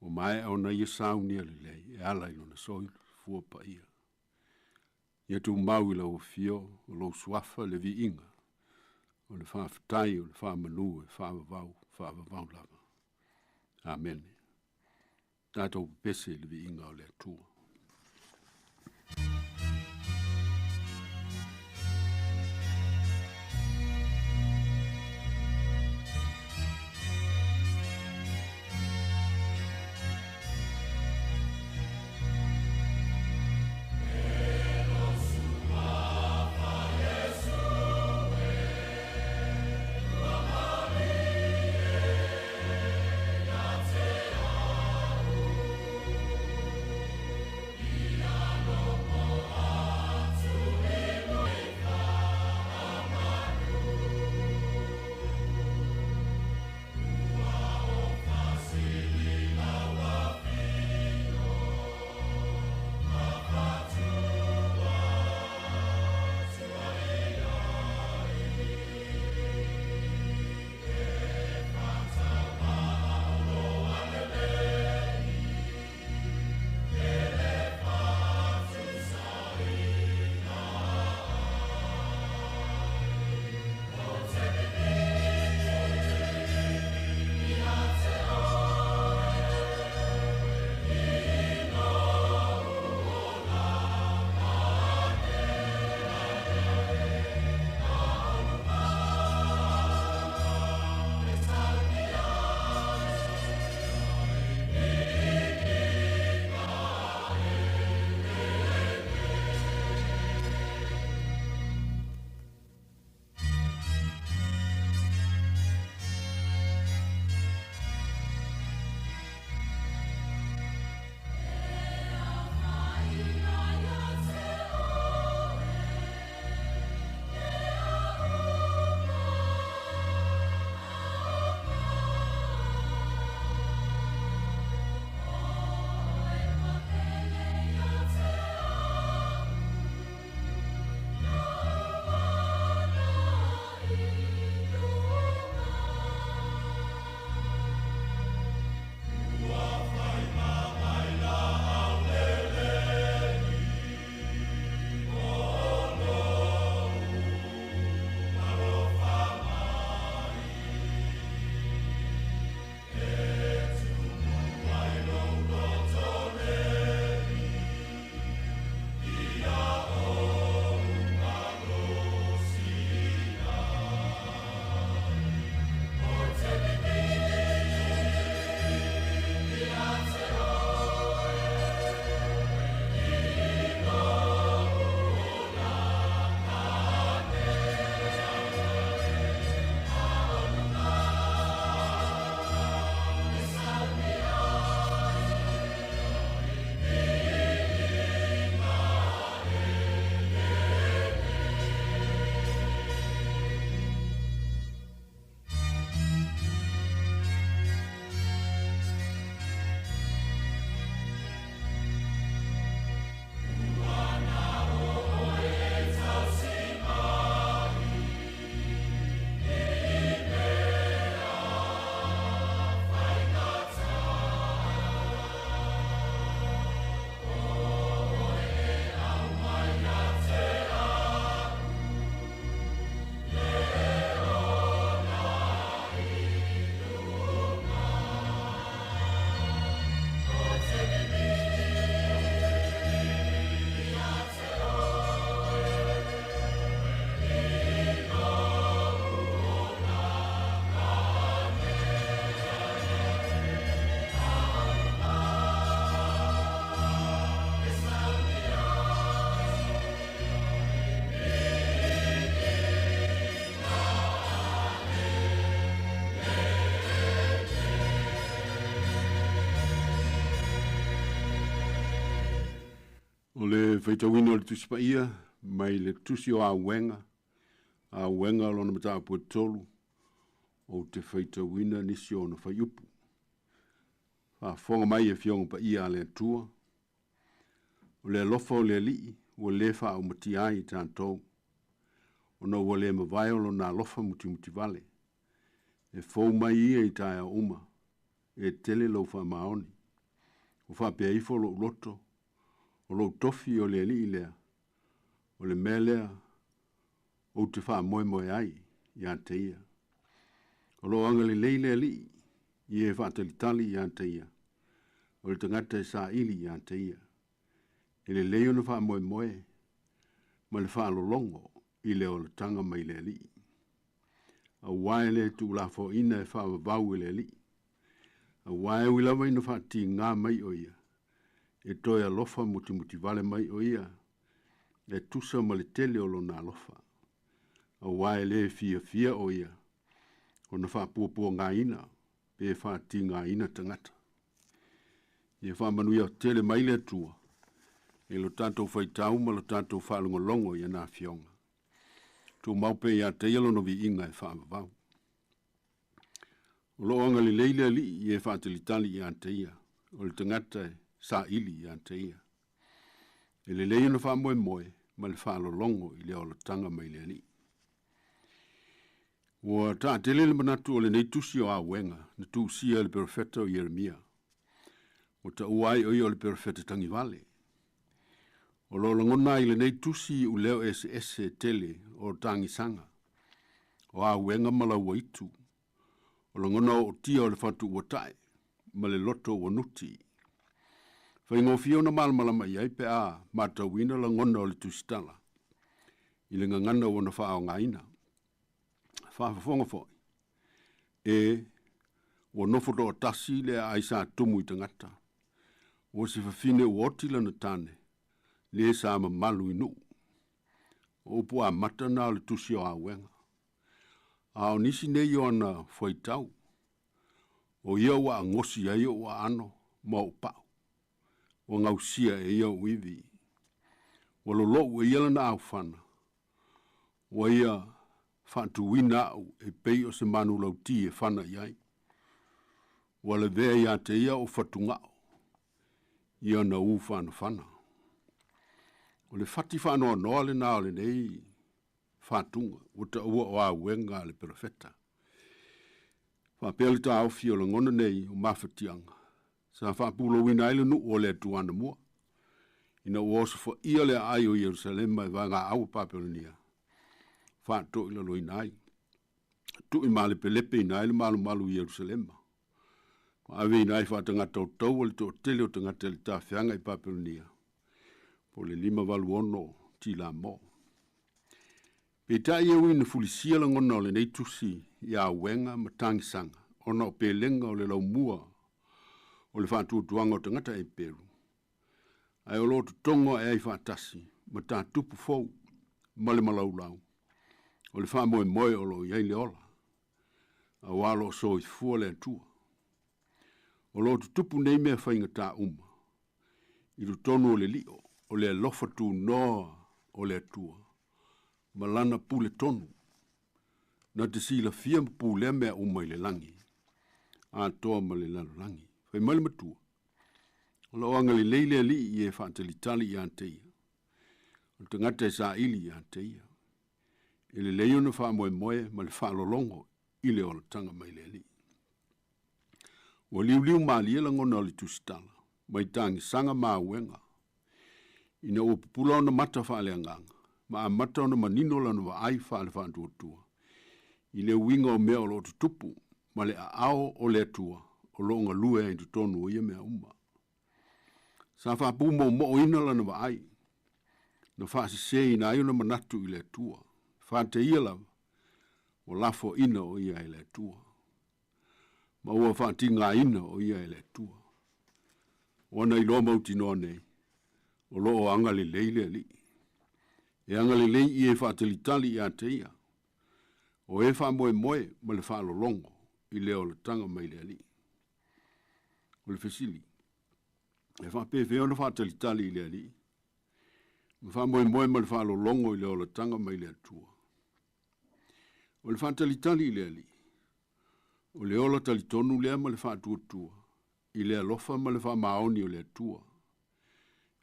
Ua maea ona ia saunia lelei e ala i lona soifua paia. Ia tumau i lau afio o lou suafa le viiga, o le faafetai o le faamanu e faavavau, faavavau lava. Amene. Tatou pepese i le viiga o le Atua. O le faitauina o le Tusi Paia mai le Tusi o Auega, Auega lona mataupu e 3, ou te faitauina nisi o ona fuaiupu. Faafofoga mai e Afioga Paia a le Atua, o le alofa o le Alii ua le faaumatia ai i tatou, ona ua le mavae o lona alofa mutimutivale. E fou mai ia i taeao uma, e tele lou faamaoni. Ua faapea ifo lou loto, o lou tofi o le Alii lea, o le mea lea ou te faamoemoe ai ia te ia. O loo agalelei le Alii i e faatalitali ia te ia, o le tagata e saili ia te ia. E lelei ona faamoemoe ma le faalologo i le olataga mai le Alii. Auā e le tuulafoaiina e faavavau e le Alii. Auā e ui lava ina faatigā mai o ia, e toe alofa mutimutivale mai o ia, e tusa ma le tele o lona alofa. Auā e le fiafia o ia ona faapuapuagaina pe faatigaina tagata. Ia faamanuia tele mai le Atua i lo tatou faitau ma lo tatou faalogologo i ana afioga. Tumau pea ia te ia lona viiga e faavavau. O loo agalelei le Alii i e faatalitali ia te ia, o le tagata e saili ia te ia. E lelei ona faamoemoe ma le faalologo i le olataga mai le Alii. Ua taatele le manatu o lenei tusi o Auega na tuusia e le perofeta o Ieremia. Ua taua ai o ia o le perofeta tagivale. O lo o lagona ai i lenei tusi iuleo eseese tele o tagisaga, o auega ma lauaitu, o lagona ootia o le fatu ua tae ma le loto ua nuti. Faigofie ona malamalama i ai pe a matauina lagona o le tusitala i le gagana ua na faaaogaina. Faafofoga foi, e ua nofo toatasi le aai sa tumu i tagata, ua se fafine ua oti lana tane, le sa mamalu i nuu. O upu amata na o le tusi o Auega. A o nisi nei o ana fuaitau, o ia ua agosi ai ou aano ma ou pau, ua gausia e ia ou ivi. Ua lolou e ia lana aufana, ua ia faatuina au e pei o se manulauti e fana i ai. Ua lavea ia te ia ou fatugao, i ona u fanafana. O le fati faanoanoa lena o lenei fatuga ua taua o Auega a le perofeta. Faapea le taofi o lagona nei o mafatiaga sa faapulouina ai le nuu o le Atua anamua, ina ua osofaia le aai o Ierusalema e vaegaau o Papelonia, faatoilaloina ai, tuumalepelepeina ai le malumalu i Ierusalema, maaveina ai faatagata o taua le toatele o tagata i le tafeaga i Papelonia, po o le 586 tilamo. Peitai e ui ina fulisia lagona o lenei tusi i auega ma tagisaga, ona o pelega o le laumua o le faatuatuaga o tagata e peru, ae o lo o totogo ae ai faatasi ma tatupu fou ma le malaulau, o le faamoemoe o lo o i ai le ola, auā o lo o soifua le Atua. O lo o tutupu nei mea faigata uma i totonu o le lio o le alofa tunoa o le Atua ma lana pule tonu, na te silafia ma pulea mea uma i le lagi atoa ma le lalolagi. Fai mai le matua, o loo agalelei le Alii i e faatalitali ia te ia, o le tagata e saili ia te ia. E lelei ona faamoemoe ma le faalologo i le olataga mai le Alii. Ua liuliu malie lagona o le tusitala mai tagisaga ma auega, ina ua pupula ona mata faaleagaga ma amata ona manino lana vaai faale faatuatua i le uiga o mea o loo tutupu ma le aao o le Atua o loo galue ai i totonu o ia mea uma. Sa faapumoomo'oina lana vaai, na faasesēina ai ona manatu i le Atua. Faateia lava, ua lafoaina o ia e le Atua, ma ua faatigāina o ia e le Atua. Ua na iloa mautinoa nei, o loo agalelei le Alii. E agalelei i e faatalitali ia te ia, o e faamoemoe ma le faalologo i le olataga mai le Alii. O le fesili, e faapefea ona faatalitali i le Alii, ma faamoemoe ma le faalologo i le olataga mai le Atua? O le faatalitali i le Alii, o le ola talitonu lea ma le faatuatua i le alofa ma le faamaoni o le Atua,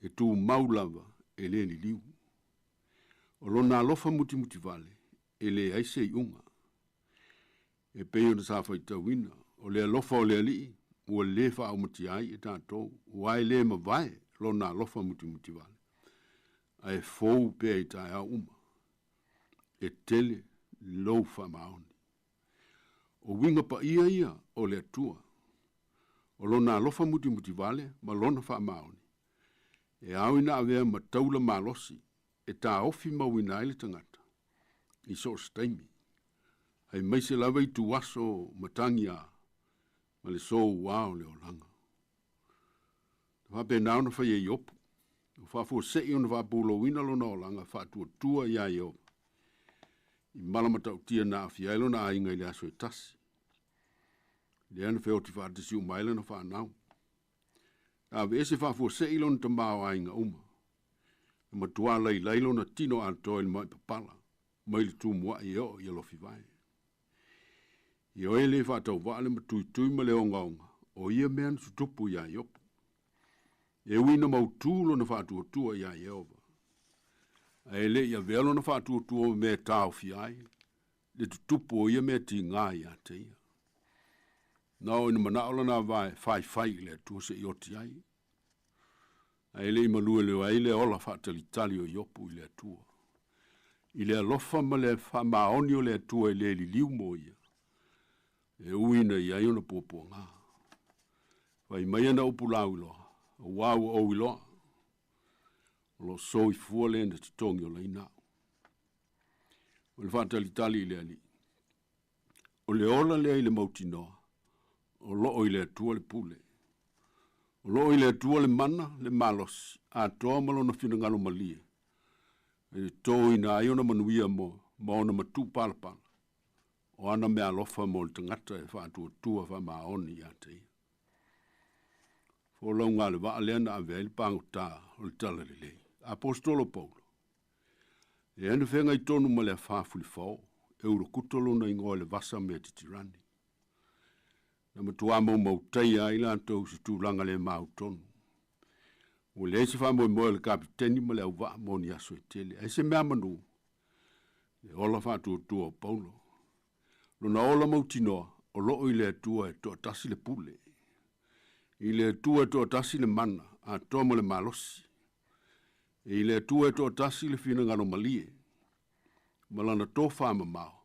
e tumau lava e le liliu. O lona alofa mutimutivale e leai se iuga. E pei ona sa faitauina, o le alofa o le Alii ua lē faaumatia ai e tatou, ua e lē mavae lona alofa mutimutivale, ae fou pea i taeao uma, e tele lou faamaoni. O uiga paia ia o le Atua, o lona alofa mutimutivale ma lona faamaoni, e ao ina avea ma taula malosi e taofi mauina ai le tagata i so o se taimi, aemaise lava ituaso matagiā ma le soua o le olaga. Na faapena ona faia e Iopu, ua faafuasei ona faapulouina lona olaga faatuatua iā Ieova i mala matautia na aafia ai lona aiga i le aso e tasi, lea na feoti faatasi uma ai lana fanau. Na aveese faafuasei lona tamaoaiga uma, na matuā lailai lona tino atoa i le ma'i papala mai le tumuai e oo i alofivae. Ioe le faatauvaa le matuitui ma le ogaoga o ia mea na tutupu iā Iopu, e ui ina mautū lona faatuatua iā Ieova, ae le i avea lona faatuatua ma mea e taofia ai le tutupu o ia mea tigā iā te ia. Na oo ina manao lana ava e faifai i le Atua seia oti ai, ae le i maluelue ai le ola faatalitali o Iopu i le Atua, i le alofa ma le faamaoni o le Atua e le liliu mo ia, e ui ina i ai ona puapuaga. Fai mai ana upu lauiloa, auā ua ou iloa, o lo o soifua le na totogiolaina au. O le faatalitali i le Alii, o le ola lea i le mautinoa, o loo i le Atua le pule. O loo i le Atua le mana, le malosi, atoa ma lona finagalo malie, e totoina ai ona manuia mo, ma ona matupalapala, o ana meaalofa mo le tagata e faatuatua faamaoni iā te ia. Folauga a le vaa lea na ave ai le pagotā o le talalelei. Aposetolo Paulo, lea na feagai tonu ma le afā fulifao, e ulukuto lona igoa i le vasa Metitirani. Na matuā maumautaia ai latou i se tulaga le mautonu. Ua leai se faamoemoe o le kapiteni ma le auvaa mo ni aso e tele, ae se mea manu, le ola faatuatua o Paulo. Lona ola mautinoa, o loo i le Atua e toatasi le pule. I le Atua e toatasi le mana, atoa ma le malosi. E i le Atua e toatasi le finagalo malie, ma lana tofamamao,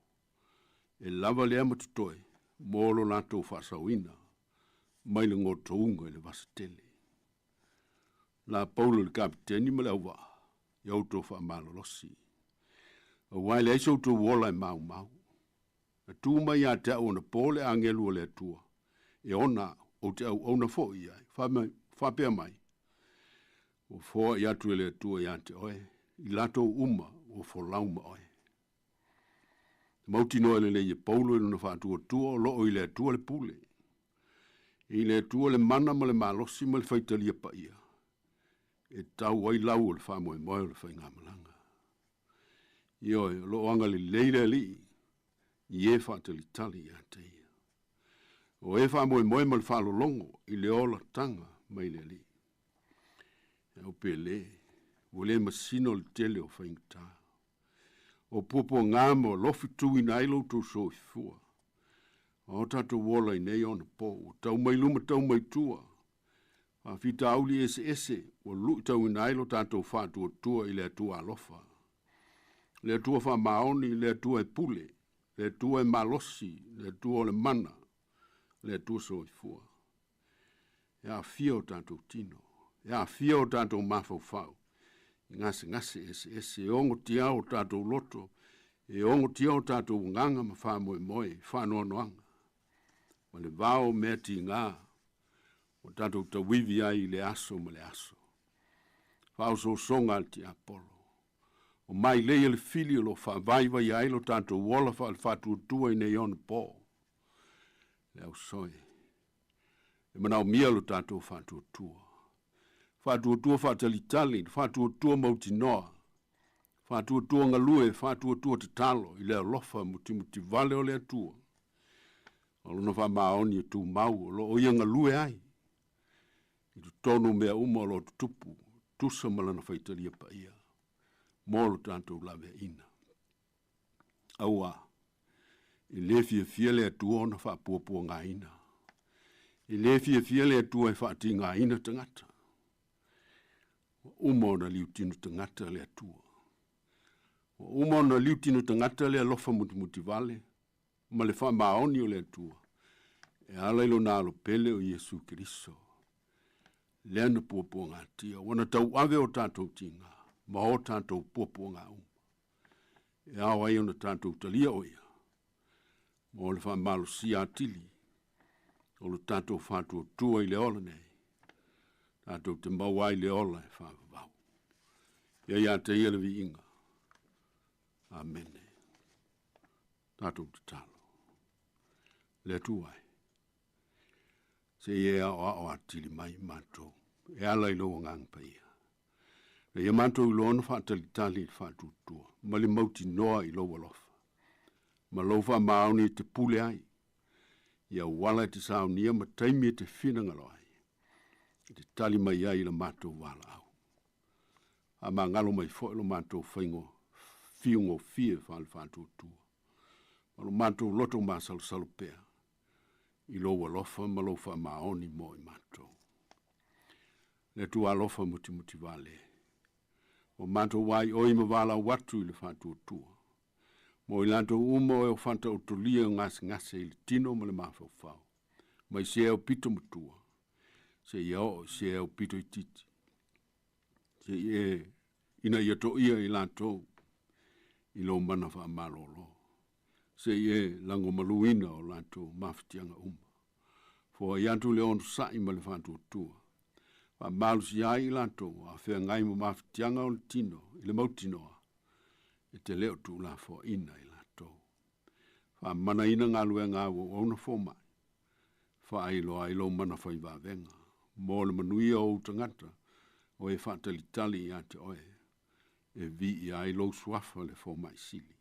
e lava lea ma totoe mo lo latou faasaoina mai le gotouga i le vasa tele. La Paulo i le kapiteni ma le auvaa, ia outou faamalolosi, auā e leai so outou ola e maumau. Na tu mai ia te au anapō le agelu o le Atua, e ona au, ou te auauna foi i ai, faapea mai, ua foai atu e le Atua iā te oe, i latou uma ua folau ma oe. Na mautinoa lelei e Paulo i lona faatuatua o loo i le Atua le pule, i le Atua le mana ma le malosi ma le faitalia paia, e tau ai lau o le faamoemoe o le faigamalaga. Ioe, o loo agalelei le Alii i e faatalitali iā te ia. O e faamoemoe ma le faalologo i le olataga mai le Alii. E au pe lē, ua le masino le tele o faigata. O puapuagā ma alofi tuuina ai lo outou soifua. A o tatou ola i nei onapō, ua tau mai luma tau mai tua, faafitauli eseese ua luitauina ai lo tatou faatuatua i le Atua alofa. Le Atua faamaoni, le Atua e pule, le Atua e malosi, le Atua o le mana, le Atua soifua. E aafia o tatou tino, e aafia o tatou mafaufau, i gasegase eseese, e ogotia o tatou loto, e ogotia o tatou agaga ma faamoemoe, faanoanoaga, ma le vao o mea tigā, ua tatou tauivi ai i le aso ma le aso. Faaosoosoga a le tiapolo, o mailei a le fili o lo o faavaivaia ai lo tatou ola faale-faatuatua i nei onapō. Le ausoe, e manaomia lo tatou faatuatua. Faatuatua faatalitali, faatuatua mautinoa, faatuatua galue, faatuatua tatalo i le alofa mutimutivale o le Atua. O lona faamaoni e tumau, o loo ia galue ai i totonu o mea uma o loo tutupu, tusa ma lana faitalia paia mo lo tatou laveaiina. Auā, e lē fiafia le Atua ona faapuapuagaina. E lē fiafia le Atua e faatigāina tagata. Ua uma ona liutino tagata le Atua. Ua uma ona liutino tagata le alofa mutimutivale ma le faamaoni o le Atua e ala i lona alo pele o Iesu Keriso. Lea na puapuagatia, ua na tauave o tatou tiga ma o tatou puapuaga uma. E ao ai ona tatou talia o ia, mo le faamalosia atili o lo tatou faatuatua i le ola nei, tatou te maua ai le ola e faavavau. Ia ia te ia le viiga. Amene. Tatou tatalo. Le Atua e, se i e aoao atili mai matou, e ala i lou agaga paia. Na ia matou iloa ona faatalitali i le faatuatua, ma le mautinoa i lou alofa, ma lou faamaoni e te pule ai, i auala e te saunia ma taimi e te finagalo ai, e te tali mai ai i la matou valaau. Faamagalo mai foi lo matou faigo fiugofie faale-faatuatua, ma lo matou loto masalosalo pea, i lou alofa ma lou faamaoni mo i matou. Le Atua alofa mutimutivale, ua matou vaaioi ma valaau atu i le faatuatua, mo i latou uma o e o faataotolia gasegase i le tino ma le mafaufau, mai se aupito matua, seia oo i se aupito itiiti, se i e ina ia toia i latou i lou mana faamalolo, se i e lagomaluina o latou mafatiaga uma. Foai atu le onosai ma le faatuatua, faamalosia ai i latou a feagai ma mafatiaga o le tino i le mautinoa, e te le o tuulafoaina i latou. Faamanaina galuega a auauauna fomai, faailoa ai lou mana fai vavega, mo le manuia o ou tagata, o e faatalitali ia te oe, e viia ai lou suafa le fomai sili.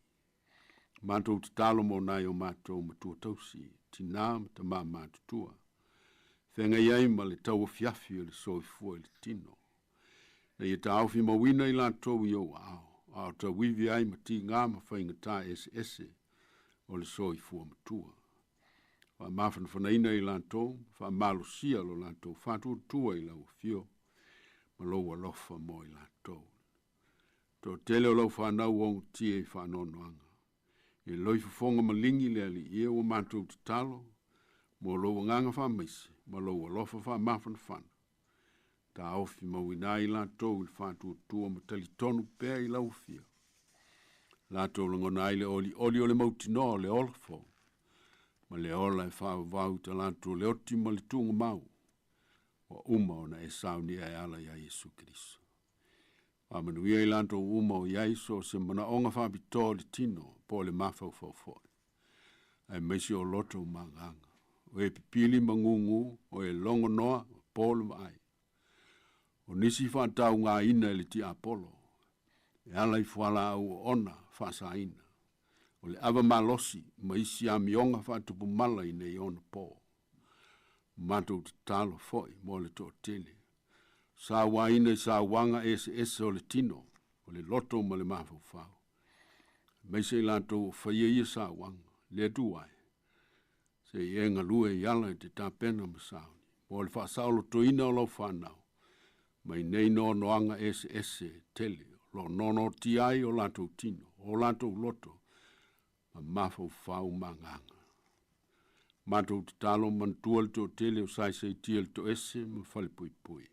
Matou tatalo mo nai o matou matua tausi, tinā ma tamā matutua, feagai ai ma le tauafiafi o le soifua i le tino. Na ia taofi mauina i latou i ou aao, a o tauivi ai ma tigā ma faigata eseese o le soifua matua. Faamafanafanaina i latou, faamalosia lo latou faatuatua i lau afio, ma lou alofa mo i latou. Toatele o lau fanau ua ogatia i faanoanoaga. E loifofoga maligi le Alii e ua matou tatalo, mo lou agaga faamaise ma lou alofa faamafanafana. Taofi mauina ai latou i le faatuatua ma talitonu pea i lau afio. Latou lagona ai le olioli o le mautinoa o le ola fou, ma le ola e faavavau i talaatu o le oti ma le tuugamau, ua uma ona e saunia e ala ia Iesu Keriso. Faamanuia i latou uma o i ai so o se manaoga faapitoa o le tino po o le mafaufau foi, aemaise o loto ma agaga, o e pipili ma gugu, o e logonoa ma po le vaai. O nisi faataugaina e le tiapolo, e ala i fualaau oona faasaina, o le ava malosi ma isi amioga faatupumala i nei ona po. Matou tatalo foi mo le toatele, sauaina i sauaga eseese o le tino, o le loto ma le mafaufau, aemaise i latou o faia ia sauaga, le Atua e, se i e galue i ala i te tapena ma sauni, mo le faasaolotoina o lau fanau, mai nei noanoaga eseese e tele, o lo o nonotia ai o latou tino, o latou loto, ma mafaufau ma agaga. Matou tatalo manatua le toatele o saisaitia le toese ma falepuipui.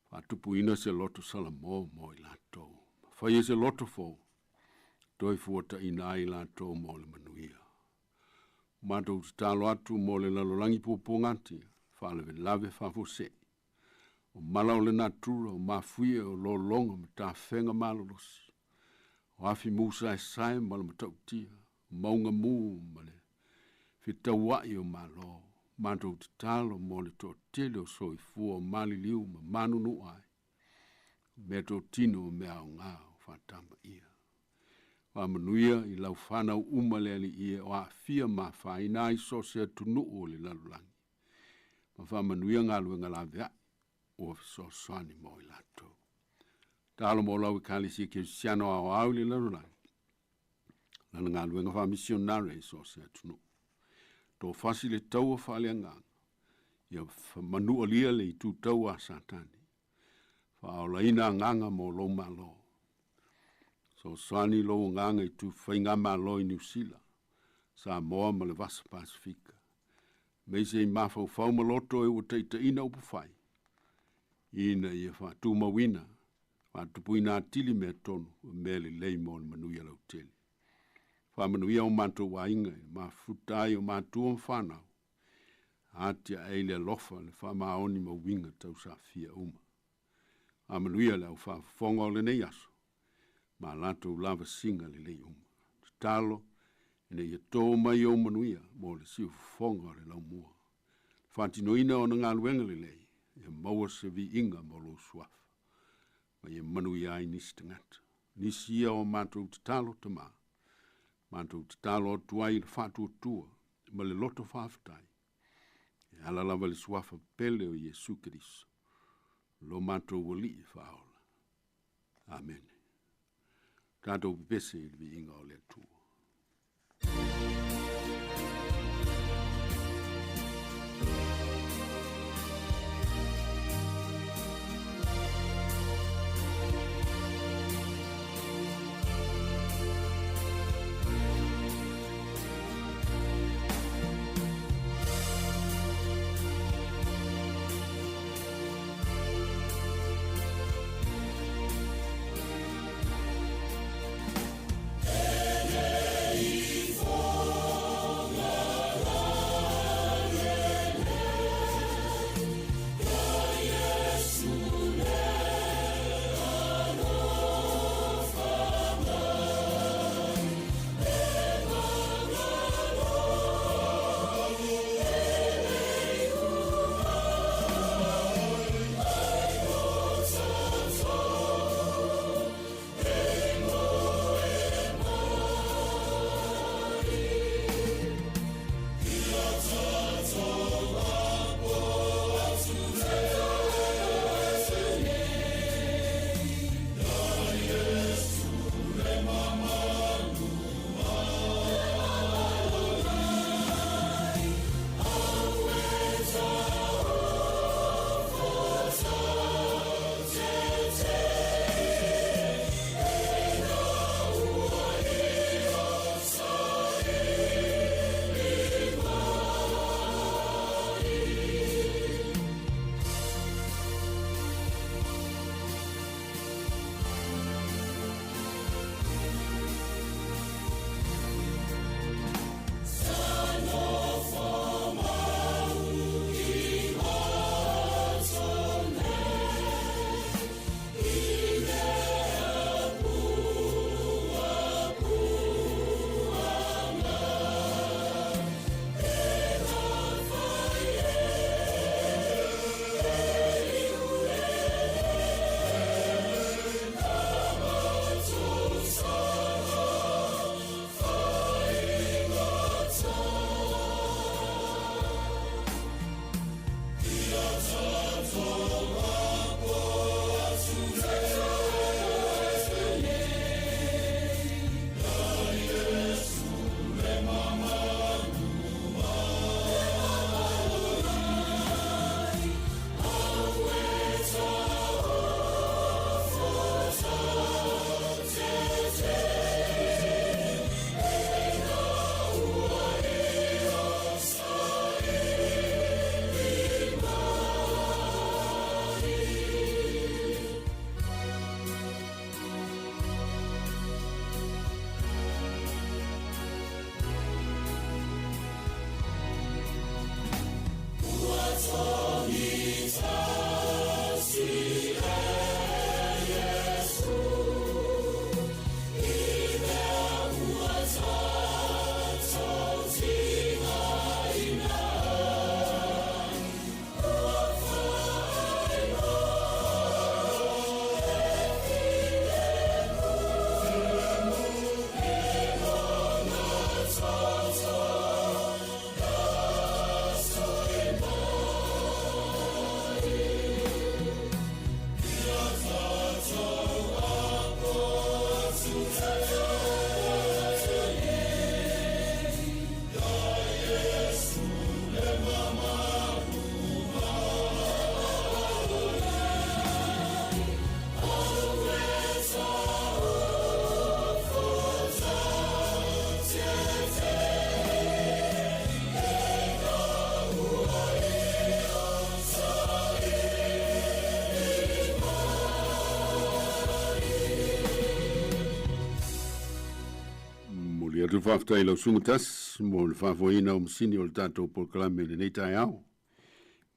Faatupuina se loto Salamo mo i latou. Faia se loto fou, toe fuataina ai latou mo le manuia. Matou tatalo atu mo le lalolagi puapuagatia, faalavelave faafuasei. O mala o le natura, o mafuie, o lologa ma tafega malolosi. O afi musaesae ma le matautia, o mauga mu ma le fetauai o malo. Matou tatalo mo le toatele o soifua o maliliu ma manunu ai. Mea totino o mea aoga o faatamaia. Faamanuia i lau fanau uma le Alii e o aafia ma afaina ai so o se atunuu o le lalolagi. Ma faamanuia galuega laveai ua fesoasoani mo i latou. Talo mo lau Ekalesia Kerisiano aoao i le lalolagi, lana galuega faamisionare i so o se atunuu. Tofasi le taua faaleagaga. Ia manualia le itu taua a Satani. Faaolaina agaga mo lou malo. Fesoasoani lou agaga i faigamalo i Niu Sila, Samoa ma le Vasa Pasefika. Aemaise i mafaufau ma loto e ua taitaiina upufai, ina ia faatumauina, faatupuina atili mea tonu, o mea lelei mo le manuia lautele. Faamanuia o matou aiga i le mafuta ai o matua ma fanau, atiae i le alofa le faamaoni ma uiga tausafia uma. Faamanuia le aufaafofoga o lenei aso, ma latou lavasiga lelei uma. Tatalo ina ia to mai ou manuia mo le siufofoga o le laumua. Faatinoina ona galuega lelei, ia maua se viiga mo lou suafa, ma ia manuia ai nisi tagata. Nisi ia o matou tatalo tamā, matou tatalo atu ai i le faatuatua ma le loto faafetai. E ala lava i le suafa pele o Iesu Keriso, lo matou Alii faaola. Amene. Tatou pepese i le viiga o le Atua. Atu faafetai i lau susuga Tasi mo le faafoeina o masini o le tatou polokalame i lenei taeao.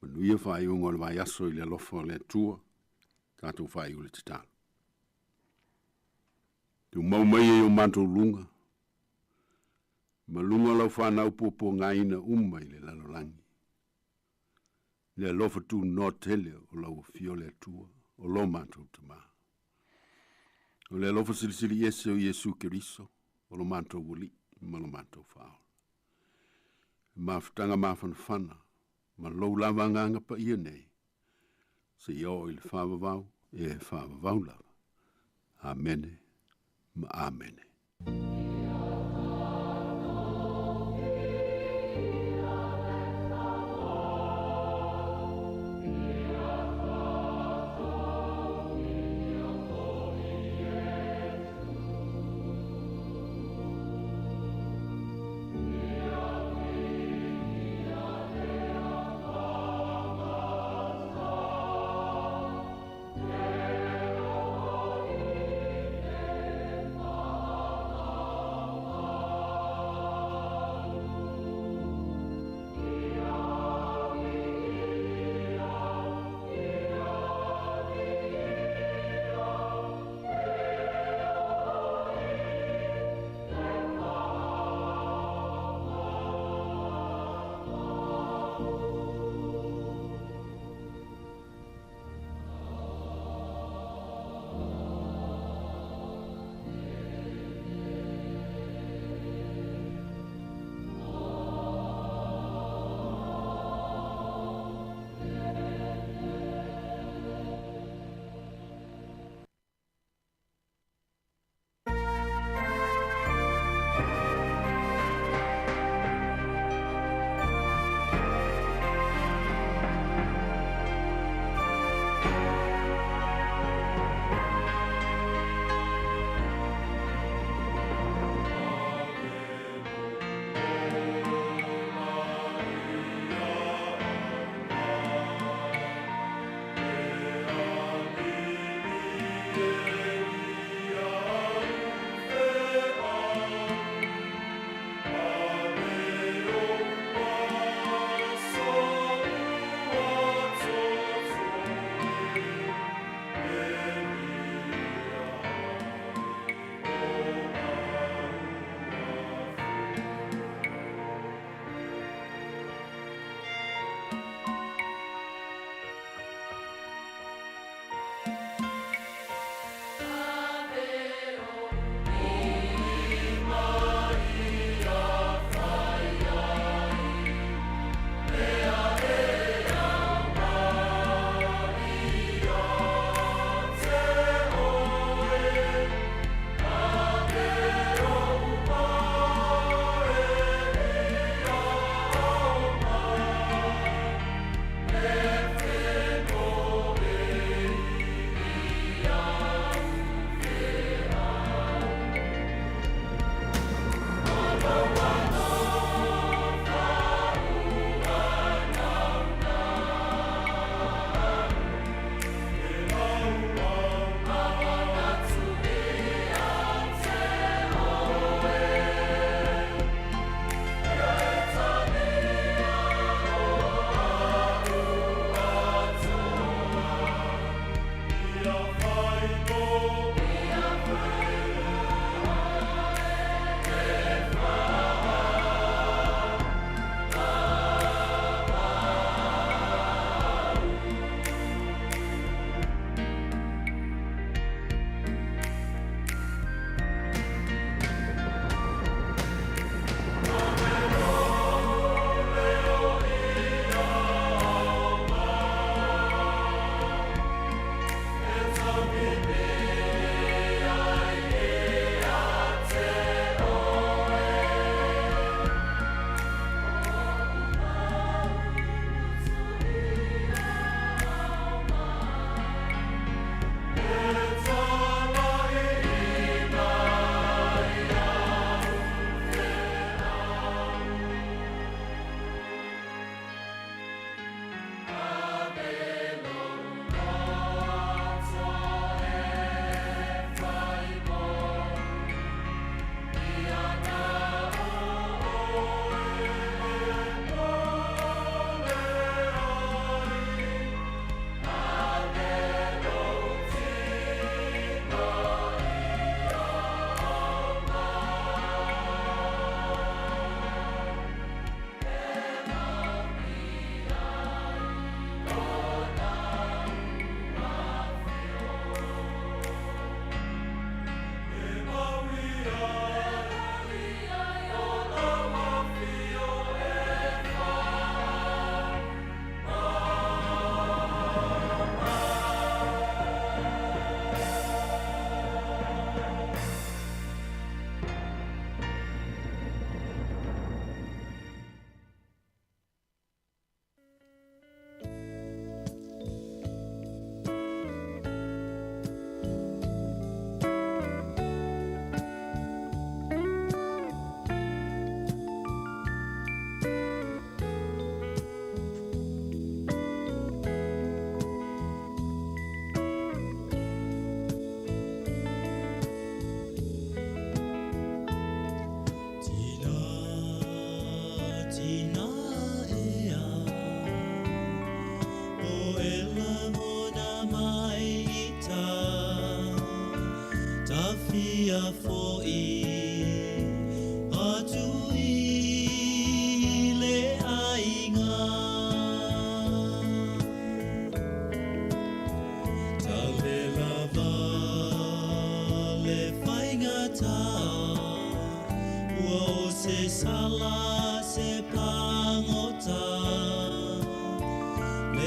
Manuia faaiuga o le vaiaso i le alofa o le Atua, tatou faaiu le tatalo. Tumau mai e o matou luga, ma luga o lau fanau puapuagaina uma i le lalolagi. Le alofa tunoa tele o lau afio le Atua, o lo matou Tamā. O le alofa silisili ese o Iesu Keriso, o lo matou Alii ma lo matou Faaola. Mafutaga mafanafana ma lou lava agaga paia nei, seia oo i le faavavau e faavavau lava. Amene ma amene.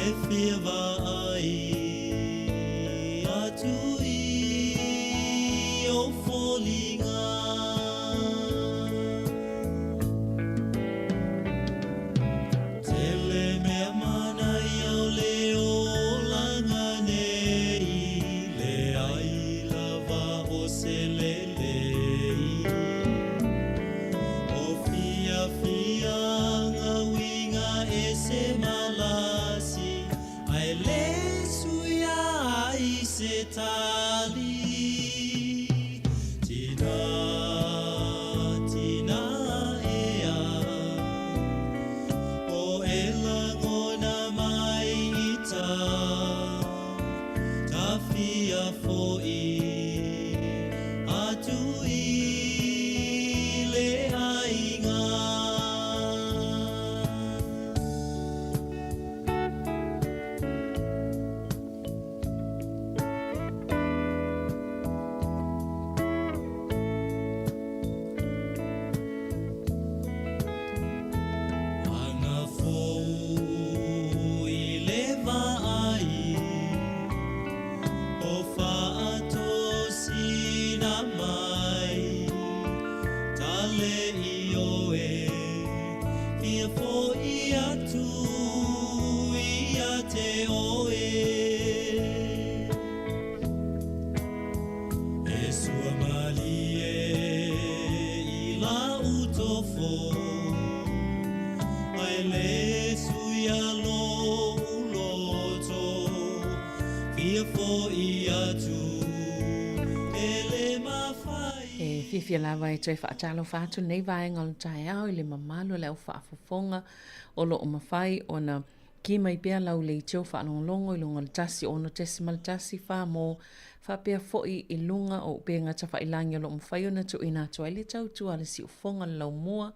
E fia vaai atu i ou foliga. Tele mea manaia o le olaga nei, leai lava o se lelei. O fiafiaga uiga ese malasi, ae le suia ai se tali. Tina, tina ea, o e lagona mai i ta, ta fia fo'i atu i le aiga. Ana fou i le vaai o faatosina mai tale i oe fia fo'i atu ia te oe. E sua malie i lau tofo, ae le suia lou loto, fia fo'i atu e le mafai. E fiafia lava e toe faatalofa atu lenei vaega o le taeao i le mamalu o le au faafofoga o lo o mafai ona Kī mai pea lau leitio faalogologo i luga o le 106.1 mo faapea foi i luga o upega tafailagi o lo o mafai ona tuuina atu ai le tautua a le siufofoga o le laumua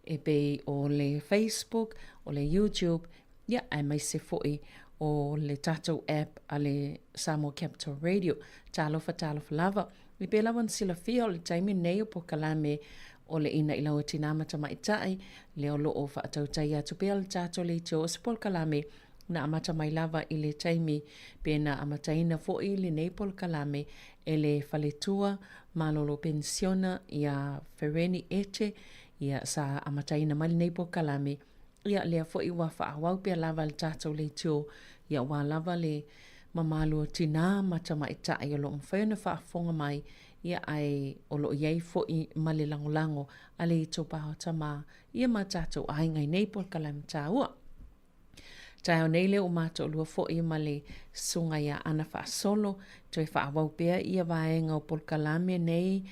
e pei o le Facebook, o le YouTube, ia aemaise foi o le tatou app a le Samoa Capital Radio. Talofa, talofa lava. E pei lava ona silafia o le taimi lenei o polokalame o le Ina'i Lau o Tinā ma Tamaitai, lea o lo o faatautaia atu pea le tatou leitio o se polokalame na amata mai lava i le taimi pe na amataina foi lenei polokalame e le Faletua Malolo Penisiona ia Fereni Ete, ia sa amataina mai lenei polokalame, ia lea foi ua faaauau pea lava le tatou leitio, ia aua lava le mamalu o tinā ma tamaitai o lo o mafai ona faafofoga mai, ia ae o lo o i ai foi ma le lagolago a le itupa o tama, ia ma tatou aiga i nei polokalame taua. Taeao nei lea ua matoolua foi ma le susuga ia Ana Faasolo, toe faaauau pea ia vaega o polokalame nei,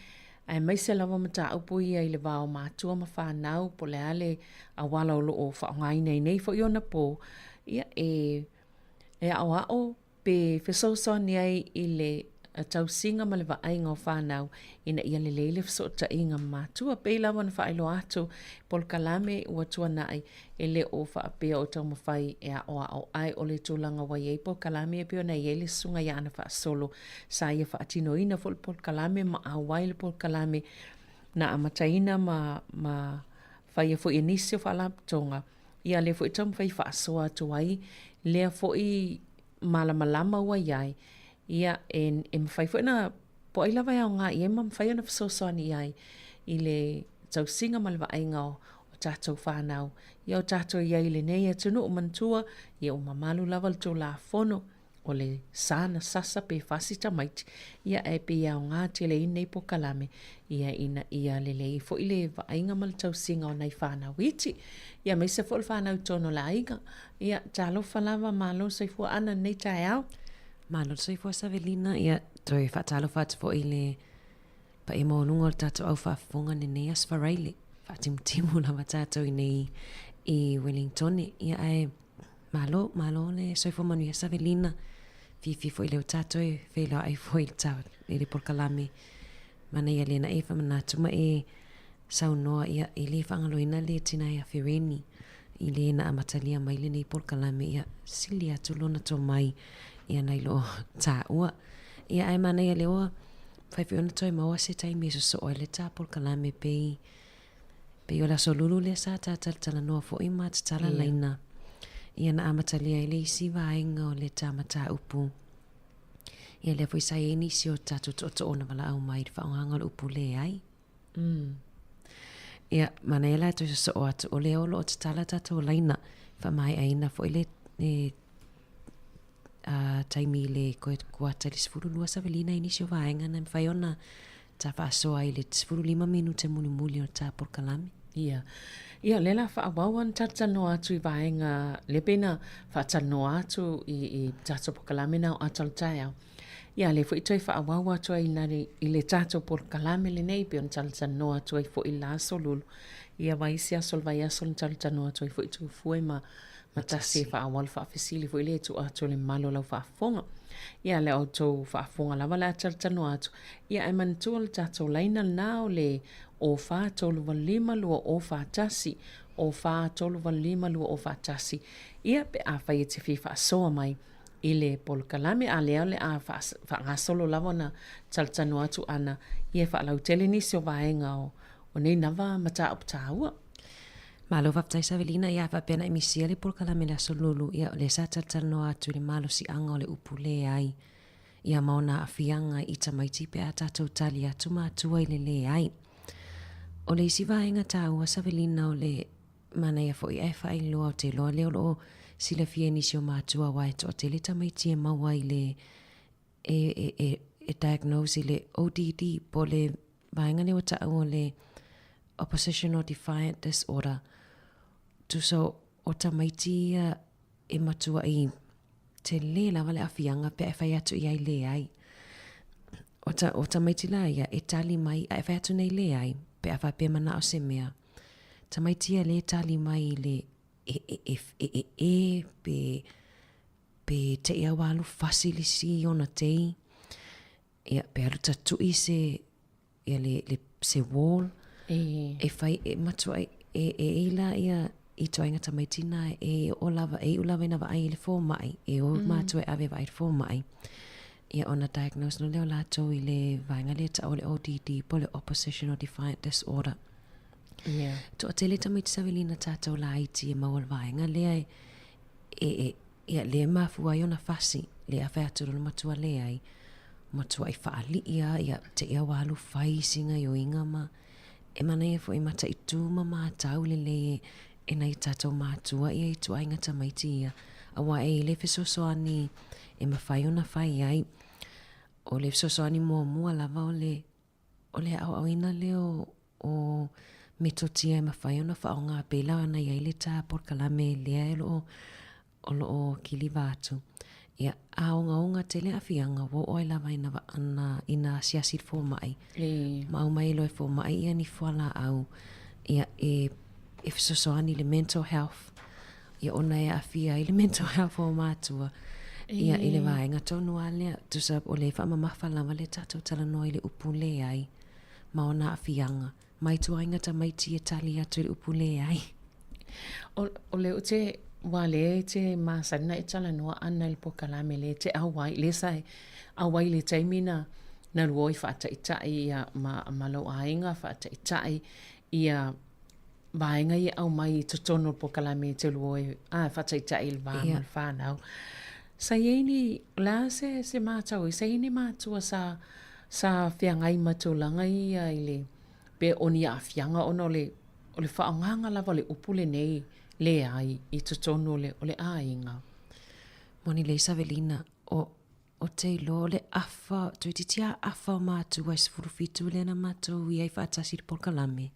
aemaise lava mataupu ia i le va o matua ma fanau, po o le a le auala o lo o faaaogaina i nei foi ona po, ia e E aʻoaʻo pe fesoasoani ai i le tausiga ma le vaaiga o fanau ina ia lelei le fesootaiga ma matua. Pei lava ona faailoa atu polokalame ua tuanai e le o faapea o taumafai e aʻoaʻo ae o le tulaga ua i ai polokalame e pei ona i ai le susuga ia Ana Faasolo sa ia faatinoina foi le polokalame ma auai le polokalame na amataina ma ma faia foi e nisi o faalapotopotoga Ia lea foi taumafai faasoa atu ai lea foi malamalama ua i ai, ia e, e mafai foi ona po o ai lava e aoga i ai ma mafai ona fesoasoani i ai i le tausiga ma le vaaiga o, o tatou fanau. Ia o tatou i ai i lenei atunuu manatua, ia ua mamalu lava le Tulafono o le sa na sasa pe fasi tamaiti, ia ae pei e aoga tele ai lenei polokalame, ia ina ia lelei foi le vaaiga ma le tausiga o nai fanau iti, ia aemaise foi o le fanau i totonu o le aiga. Ia, talofa lava, malo le soifua Ana i lenei taeao. Malo le soifua Savelina, ia toe faatalofa atu foi i le paia maualuga o le tatou au faafofoga i lenei Aso Faraile. Faatimutimu lava tatou i nei i Wellingtone, ia ae Malo, malo le soifua manuia Savelina. Fiafia foi lea ua tatou e feiloai foi i le tau i le polokalame. Manaia lea na e faamanatu ma e saunoa ia e le faagaloina le tina ia Fereni i le na amatalia mai lenei polokalame ia sili atu lona tomai ia nai lo taua. Ia ae manaia lea ua mafai foi ona toe maua se taimi e sosoo ai le ta polokalame pei Pei o le aso lulu lea sa ta talatalanoa foi ma tatala laina. Ia na amatalia ai le isi vaega o le ta mataupu. Ia lea foi sa i ai nisi o tatou tootoo na valaau mai i le faaaogaga o le upu leai. Mm. Ia, manaia la e toe sosoo atu, o lea o lo o tatala tatou laina, faamaeaina foi le, le uh, taimi i le koe kuata i le 12 savelina i nisi o vaega na mafai ona ta faasoa i le 15 minute mulimuli o ta polokalame. Ia. Ia, lea la faaauau ana talatalanoa atu i vaega, lea pei na faatalanoa atu i, i tatou polokalame na o ata o le taeao. Ia, lea foi toe faaauau atu ai i, i le tatou polokalame lenei, pei ona talatalanoa atu ai foi i le la aso Lulu. Ia, ma isi aso o le vaiaso na talatalanoa atu ai foi Tufue ma ma tasi e faaauau le faafesili foi lea e tuu atu i le mamalu o lau faafofoga. Ia, le outou faafofoga lava le a talatalanoa atu. Ia, ae manatua le tatou laina lena o le 04 385 2041, 04 385 2041. Ia, pe afai e te fia faasoa mai i le polokalame, a lea o le a faagasolo lava ona talatalanoa atu ana, ia e faalautele nisi o vaega o, o nei lava mataupu taua. Malo faafetai Savelina, ia faapea na e misia le polokalame le Aso Lulu, ia o lea sa talatalanoa atu i le malosiaga o le upu leai, ia ma ona aafiaga i tamaiti pe a tatou tali atu matua i le leai. O le isi vaega taua Savelina o le manaia foi ae faailoa ou te iloa lea o lo o silafia e nisi o matua aua e toatele tamaiti e maua i le e, e, e, e diagnose i le ODD po o le vaega lea ua taua o le Oppositional Defiant Disorder. Tusa o tamaiti ia e matuai tele lava le aafiaga pe a e fai atu i ai leai. O, ta, o tamaiti la ia e tali mai a e fai atu nei leai pe a faapea manao se mea. Tamaiti ia le tali mai i le e e e e e e pe pe te i ua alu fasi le isi ona tei ia pe alu tatui se ia le, le se wall e, e fai e matua e e, e i la ia i toaiga tamaiti na e o lava e iu lava ina vaai i le fomai e o mm. matua e ave vaai i le fomai ia ona diagnose no lea o latou i le vaega lea taua o le ODD po o le oppositional defiant disorder. Yeah. Toatele tamaiti savelina tatou laiti e maua le vaega lea e, e, e ia lea e mafua ai ona fasi, lea a fai atu lona matua leai, matuai faalii a, ia te i a ua alu fai isi gaioiga ma e manaia foi e mataitu ma matau lelei e, e nai tatou matua ia ituaiga tamaiti ia, aua e i le fesoasoani e mafai ona fai ai. O le fesoasoani muamua lava o le O le aoaoina lea o, o metotia e mafai ona faaaoga pei la ona i ai le tā polokalame lea e lo o, o lo o kiliva atu. Ia, a ogaoga tele aafiaga, ua oo ai lava ina, ina, ina asiasi i le fomai. E. Ma aumai loa e fomai ia ni fualaau, ia, e, e fesoasoani i le mental health, ia ona e aafia ai le mental health o matua. Ia, i le vaega tonu lava lea, tusa o le faamamafa lava le tatou talanoa i le upu leai ma ona aafiaga. Mai ituaiga tamaiti e tali atu i le upu leai. O, o le ou te, ua lea e te masani na e talanoa ana i le polokalame lea e te auai, lea sa e auai i le taimi na, na lua o i faataitai ia ma, ma lou aiga faataitai ia vaega ia aumai i totonu o le polokalame e te lua e a faataitai i le va ma le whanau. Sa i ai ni, o le a se, se mātau ai, sa i ai ni mātua sa, sa feagai ma tulaga ia i le, pe o ni aafiaga ona o le, o le faaaogaga lava o le upu lenei leai i totonu o le, o le aiga. Moni lelei Savelina, o, o te iloa o le afa, toeitiiti lava afa o matua e 17 lea na matou i ai faatasi i le polokalame.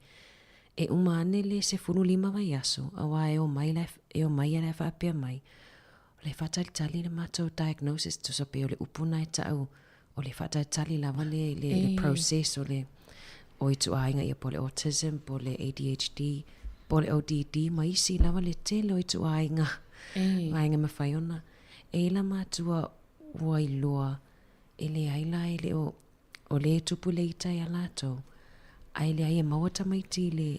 E uma ane le 15 vaiaso, aua e omai la, e omai ia la e faapea mai, o le faatalitali le matou diagnosis, tusa pei o le upu na e tau, o le faatalitali lava le, le, le process o le, o ituaiga ia po o le autism, po o le ADHD, po o le ODD ma isi lava le tele o ituaiga vaega e mafai ona E i la matua ua iloa e leai la e le o o le tupu le ita ia latou ae leai e maua tamaiti i le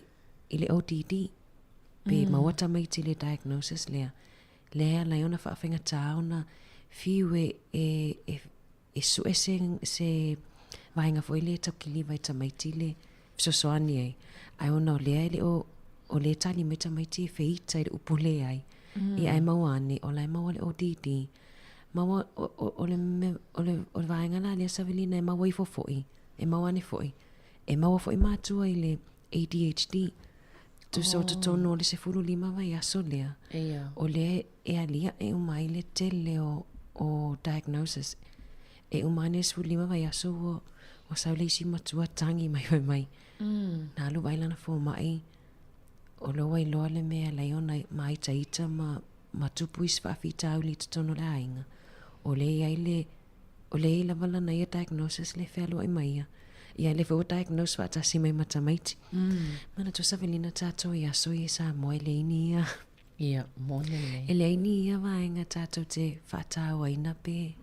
i le ODD pe mm. maua tamaiti i le diagnosis lea lea e ala ai ona faafaigata ona fiu e e e e sue se, se vaega foi lea e tau kiliva i tamaiti le fesoasoani ai, ae ona o lea e le o, o lea e tali mai tamaiti e feita i le upu leai. Ia ae maua ane, o la e maua le ODD. Maua, o, o, o le mea, o le, o le vaega la lea Savelina e maua ifo foi, e maua ane foi. E maua foi matua i le ADHD. Tusa o totonu o le 15 vaiaso lea, Ia. o lea e aliae uma ai le tele o, o diagnosis. E uma ane le 15 vaiaso ua, ua sau le isi matua tagi mai fai mai. Na alu vaai lana fomai, o lea ua iloa le mea e ala ai ona māitaita ma, ma tupu isi faafitauli i totonu o le aiga. O lea e i ai le, o lea e i ai lava lana ia diagnosis lea e fealuai ma ia. Ia lea foi ua diagnose faatasi mai ma tamaiti. Manatu Savelina tatou i aso ia i Samoa e leai ni ia. Ia, moni lelei. E leai ni ia vaega tatou te faatauaina pe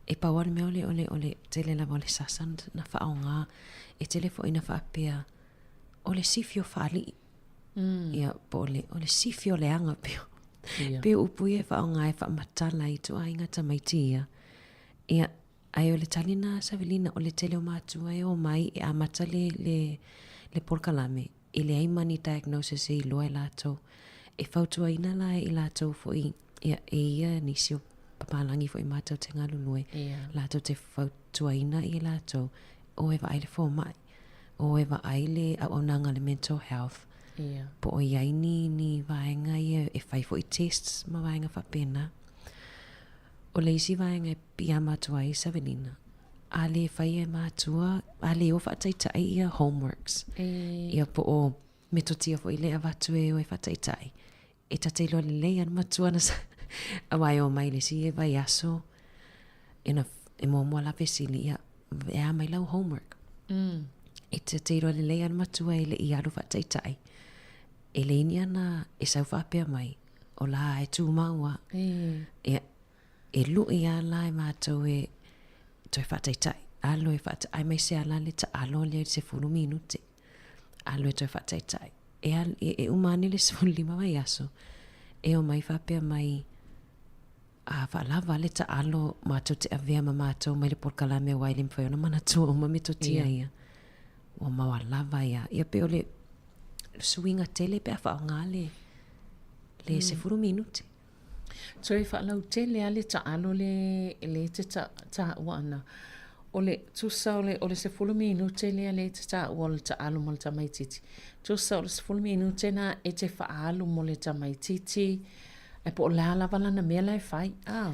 e pau lava le mea o le, o le, o le tele lava o le sasa na faaaoga. E tele foi na faapea o le sifi o faalii. Ia, po o le, o le sifi o leaga pei o, Ia. pei o upu ia e faaaoga e faamatala ai ituaiga tamaiti ia. Ia, ae o le tali lena a Savelina, o le tele o matua e omai e amata le, le, le polokalame, e leai ma ni diagnosis e iloa e latou. E fautuaina la e i latou foi, ia, e ia nisi o papalagi foi matou te galulue, Ia. latou te fautuaina i latou, o e vaai le fomai, o e vaai le auaunaga a le mental health, Ia. po o i ai ni, ni vaega ia e fai foi tests ma vaega faapena. O le isi vaega e piiama atu ai Savelina, a le fai e matua, a le o faataitai ia homeworks. E. Ia po o metotia foi lea e avatu e o e faataitai. E ta te iloa lelei lava le matua na sa, aua e omai i le isi vaiaso, e na, e muamua la fesili, ia, e a mai lau homework? E ta te iloa lelei lava le matua e le i alu faataitai. E leai ni ana e sau faapea mai, o la e tumau lava. E. Ia, e lui lava la e matou e toe faataitai. Alu e faataitai, aemaise lava la le taalo lea i le 10 minute. Alu e toe faataitai. E, alu, e, e uma ane le 15 vaiaso, e omai faapea mai, a faalava le taalo matou te avea ma matou mai le polokalame aua e le mafai ona manatua uma metotia ia. Ua maualava ia. Ia pei o le suiga tele pe a faaaoga le, le 10 minute. Toe faalautele lava le taalo le e te taua ana. O le tusa o le o le 10 minute lea lea e te taua o le taalo mo le tamaitiiti. Tusa o le 10 minute na e te faaalu mo le tamaitiiti ae po o le a lava lana mea la e fai, a?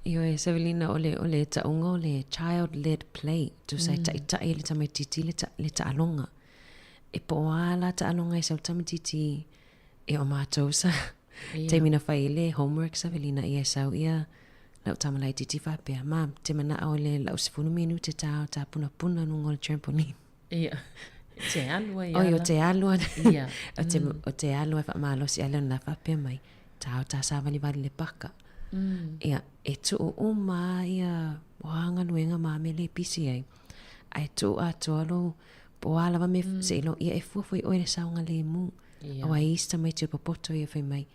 Ioe, Savelina, o le, o le tauga o le child led play, tusa e taitai e le tamaitiiti le, le taaloga. E po o a la taaloga e sau le tamaitiiti E o matou sa taimi na fai ai le homework Savelina ia e sau ia lau tama laitiiti faapea, Ma, te manao i le lau 10 minute ta ta punapuna luga o le trampoline. Ia, te alu ai Oi, ala. o te alu ai. Ia. O te, o te alu ai faamalosi ale ona faapea mai, ta o ta savalivali le paka. Ia, e tuu uma ia o a galuega ma mea le pisi ai. Ae tuu atoa lou, po o a lava mea, seiloga, ia e fua foi oe i le saogalemu. Ia. Aua e i ai si tamaiti o le popoto ia fai mai,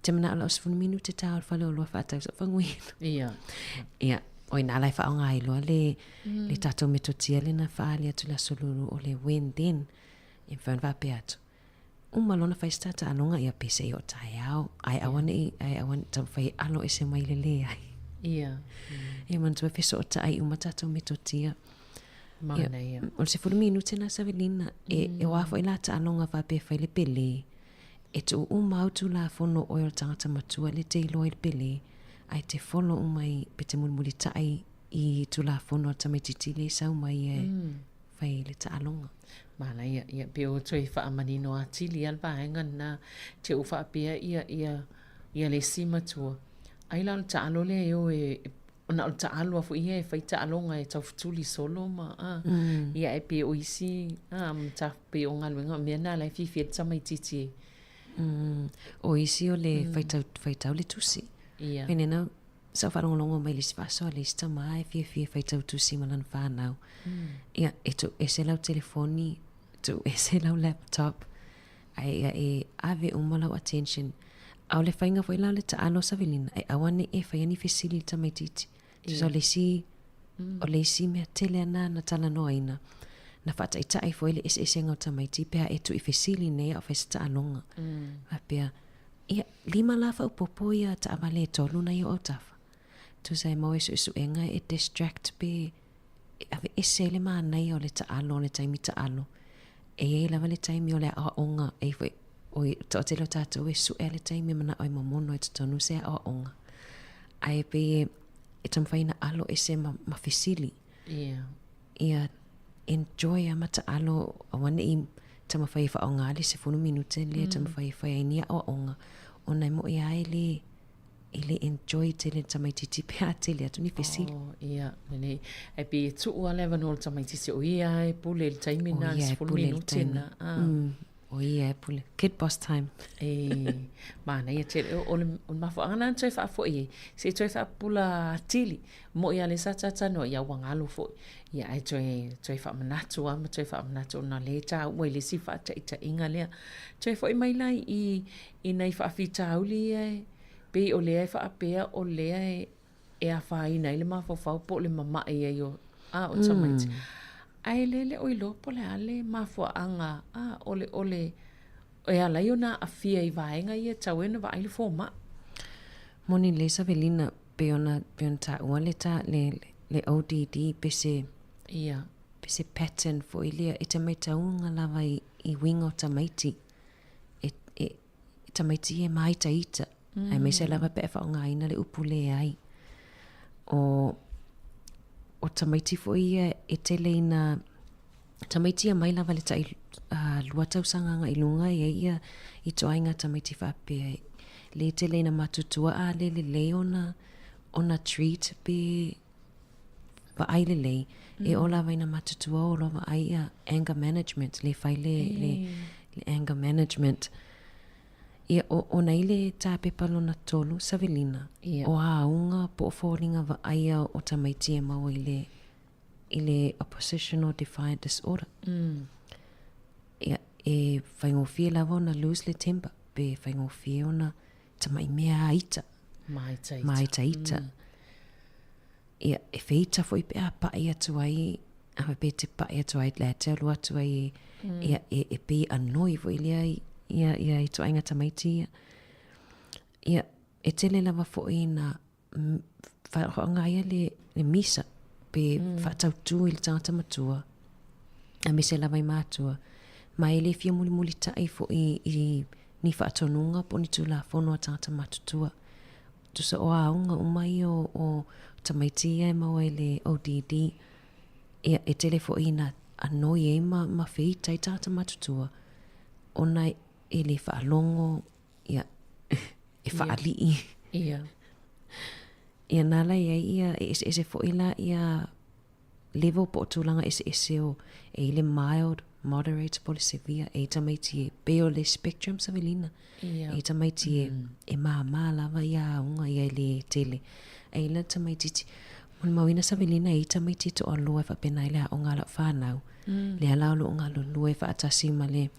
Te manao lau 10 minute ta o le faleoloa e faatau sau faguina. Ia. Ia, o ina la e faaaoga ai loa le, le tatou metotia lea na faaali atu i le aso lulu o le when then. E mafai ona faapea atu, uma loa ona fai se ta taaloga ia pe se i oo taeao, ae aua ne i, ae aua ne i taumafai e alo ese mai le leai. Ia. Ia manatua e fesootai uma tatou metotia. Manaia. O le 10 minute na Savelina, e, e o a foi la taaloga faapea e fai le pele, e tuu uma au Tulafono oe o le tagata matua le te iloa i le pele, ae te follow uma i, pe te mulimulitai i Tulafono a le tamaitiiti lea e sau mai e fai le taaloga. Manaia, ia, pei ua toe faamanino atili lava le vaega lena, te u faapea ia, ia, ia le isi matua, ai la o le taalo lea e o e na o le taalo lava foi ia e fai taaloga e taufetuli solo ma a ia ae pei o isi a mataupu pei o galuega o mea na la e fiafia ai le tamaitiiti e O isi o le faitau, faitau le tusi. Ia. Penina, sa ou faalogologo mai i le isi faasoa a le isi tama e fiafia e faitau tusi ma lana fanau. Ia, e tuu ese lau telefoni, tuu ese lau laptop, ae ia e ave uma lau attention. A o le faiga foi la o le taalo Savelina, e aua ne i e faia ni fesili i le tamaitiiti. Tusa o le isi, o le isi mea tele ana na talanoaina, na faataitai foi le eseesega o tamaiti pe a e tuu i fesili nei a o fai se taaloga. Faapea, Ia, lima la faaopoopo ia taavale e tolu na i ou autafa. Tusa e maua i suesuega e distract pe e aveese ai le manaia o le taalo, o le taimi taalo. E i ai lava le taimi o le aoaoga, e i ai foi, oi, toatele o tatou e sue le taimi e manao e momono i totonu se aoaoga. Ae pei e, e taumafai ina alo ese ma, ma fesili. Ia. Ia, enjoy a ma taalo, aua ne i taumafai e faaaoga le 10 minute lea, taumafai e fai ai ni aoaoga, ona e mo'i lava e le, e le enjoy tele le tamaitiiti pe a tele atu ni fesili. Oh, ia, lelei. Ae pei e tuu lava le avanoa i le tamaitiiti o ia lava e pule i le taimi lena, le 10 minute lena. Ah. O ia e pule. Kid boss time. E, manaia tele. O, o le, o le mafuaaga lena na toe faafoi ai, se i toe faapupula atili. Mo'i lava lea sa talatalanoa, ia ua galo foi. Ia ae toe, toe faamanatu lava ma toe faamanatu ona o lea e taua i le isi faataitaiga lea. Toe foi mai la i, i nai faafitauli ia e, pei o lea e faapea o lea e, e afaina ai le mafaufau po o le mamae ai o, a, o tamaiti. Ae le le o iloa po o le a le mafuaaga, a, o le, o le, e ala ai ona aafia i vaega ia e tatau ai ona vaai le fomai. Moni lelei Savelina, pei ona, pei ona taua le ta, le, le ODD pe se, Ia. pe se pattern foi lea e te maitauga lava i, i uiga o tamaiti. E, e, tamaiti ia e māitaita, aemaise lava pe a faaaogaina le upu leai. O, o tamaiti foi ia e tele ina, tamaiti ia mai lava le tai uh, lua tausaga agai i luga e ai ia ituaiga tamaiti faapea le tele ina matutua a le lelei ona ona treat pe vaai lelei, e ola lava ina matutua o loa vaai ia anger management, le fai le, le, le anger management. Ia, o, ona i le tapepa lona tolu, Savelina, Ia. o auga po o foliga vaaia o tamaiti e maua i le, i le oppositional defiant disorder. Ia, e faigofie lava ona lose le temper, pe faigofie ona tamai mea ita. Māitaita. Māitaita. Ia, e feita foi pe a paʻi atu ai, a pe te paʻi atu ai, le te alu atu ai, e, ia, e, e pei anoi foi lea i, ia, ia ituaiga tamaiti ia. Ia, e tele lava foi ina faaaoga ia le, le misa, pe mm. faatautū i le tagata matua, aemaise lava i matua, ma e le fia mulimulitai foi i ni faatonuga po o ni tulafono a tagata matutua. Tusa o aoga uma ia o, o tamaiti ia e maua i le ODD, ia, e tele foi ina anoi ai ma, ma feita i tagata matutua, ona e le faalogo, ia, e faalii. Ia. Ia nā la i ai ia, e eseese foi la ia level po o tulaga eseese o e i le mild, moderate po o le severe, e i tamaiti e pei o le spectrum Savelina. Ia. E i tamaiti e, e māmā lava ia aoga ia e le tele. E i la tamaititi, molimauina Savelina e i tamaiti e toalua e faapena ai le aoga a lau whanau. Lea la o loo galulue faatasi ma le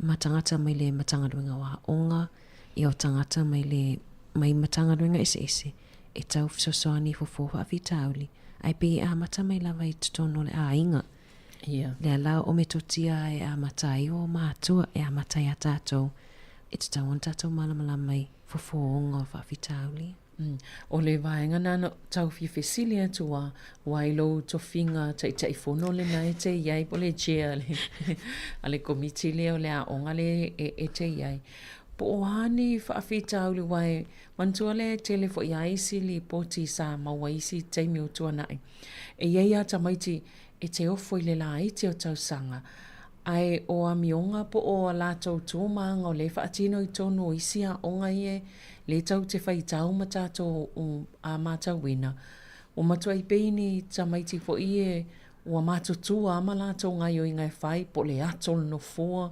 ma tagata mai le Matagaluega o Aoga, ia o tagata mai le mai Matagaluega eseese e tau fesoasoani i fofo faafitauli, ae pei e amata mai lava i totonu o le aiga. Ia. Lea la o metotia e amata ai o matua, e amata iā tatou, e tatau ona tatou malamalama i fofooga o faafitauli. O le vaega na na tau fia fesili atu a, wai lou tofiga Taitaifono lena e te i ai po o le chair a le, a le komiti lea o le aoga lea e, e te i ai. Po o a ni faafitauli aua e manatua lea e tele foi a isi lipoti sa maua i isi taimi o tuanai. E i ai a tamaiti e te ofo i le laiti o tausaga, ae o amioga po o a latou tūmāga o lea e faatino i tonu o isi aoga ia le tau te whaitau ma tatou a matauina. Ua matuai pei ni tamaiti foi e ua matutua a ma latou gaioiga e fai po o le ato o le nofoa,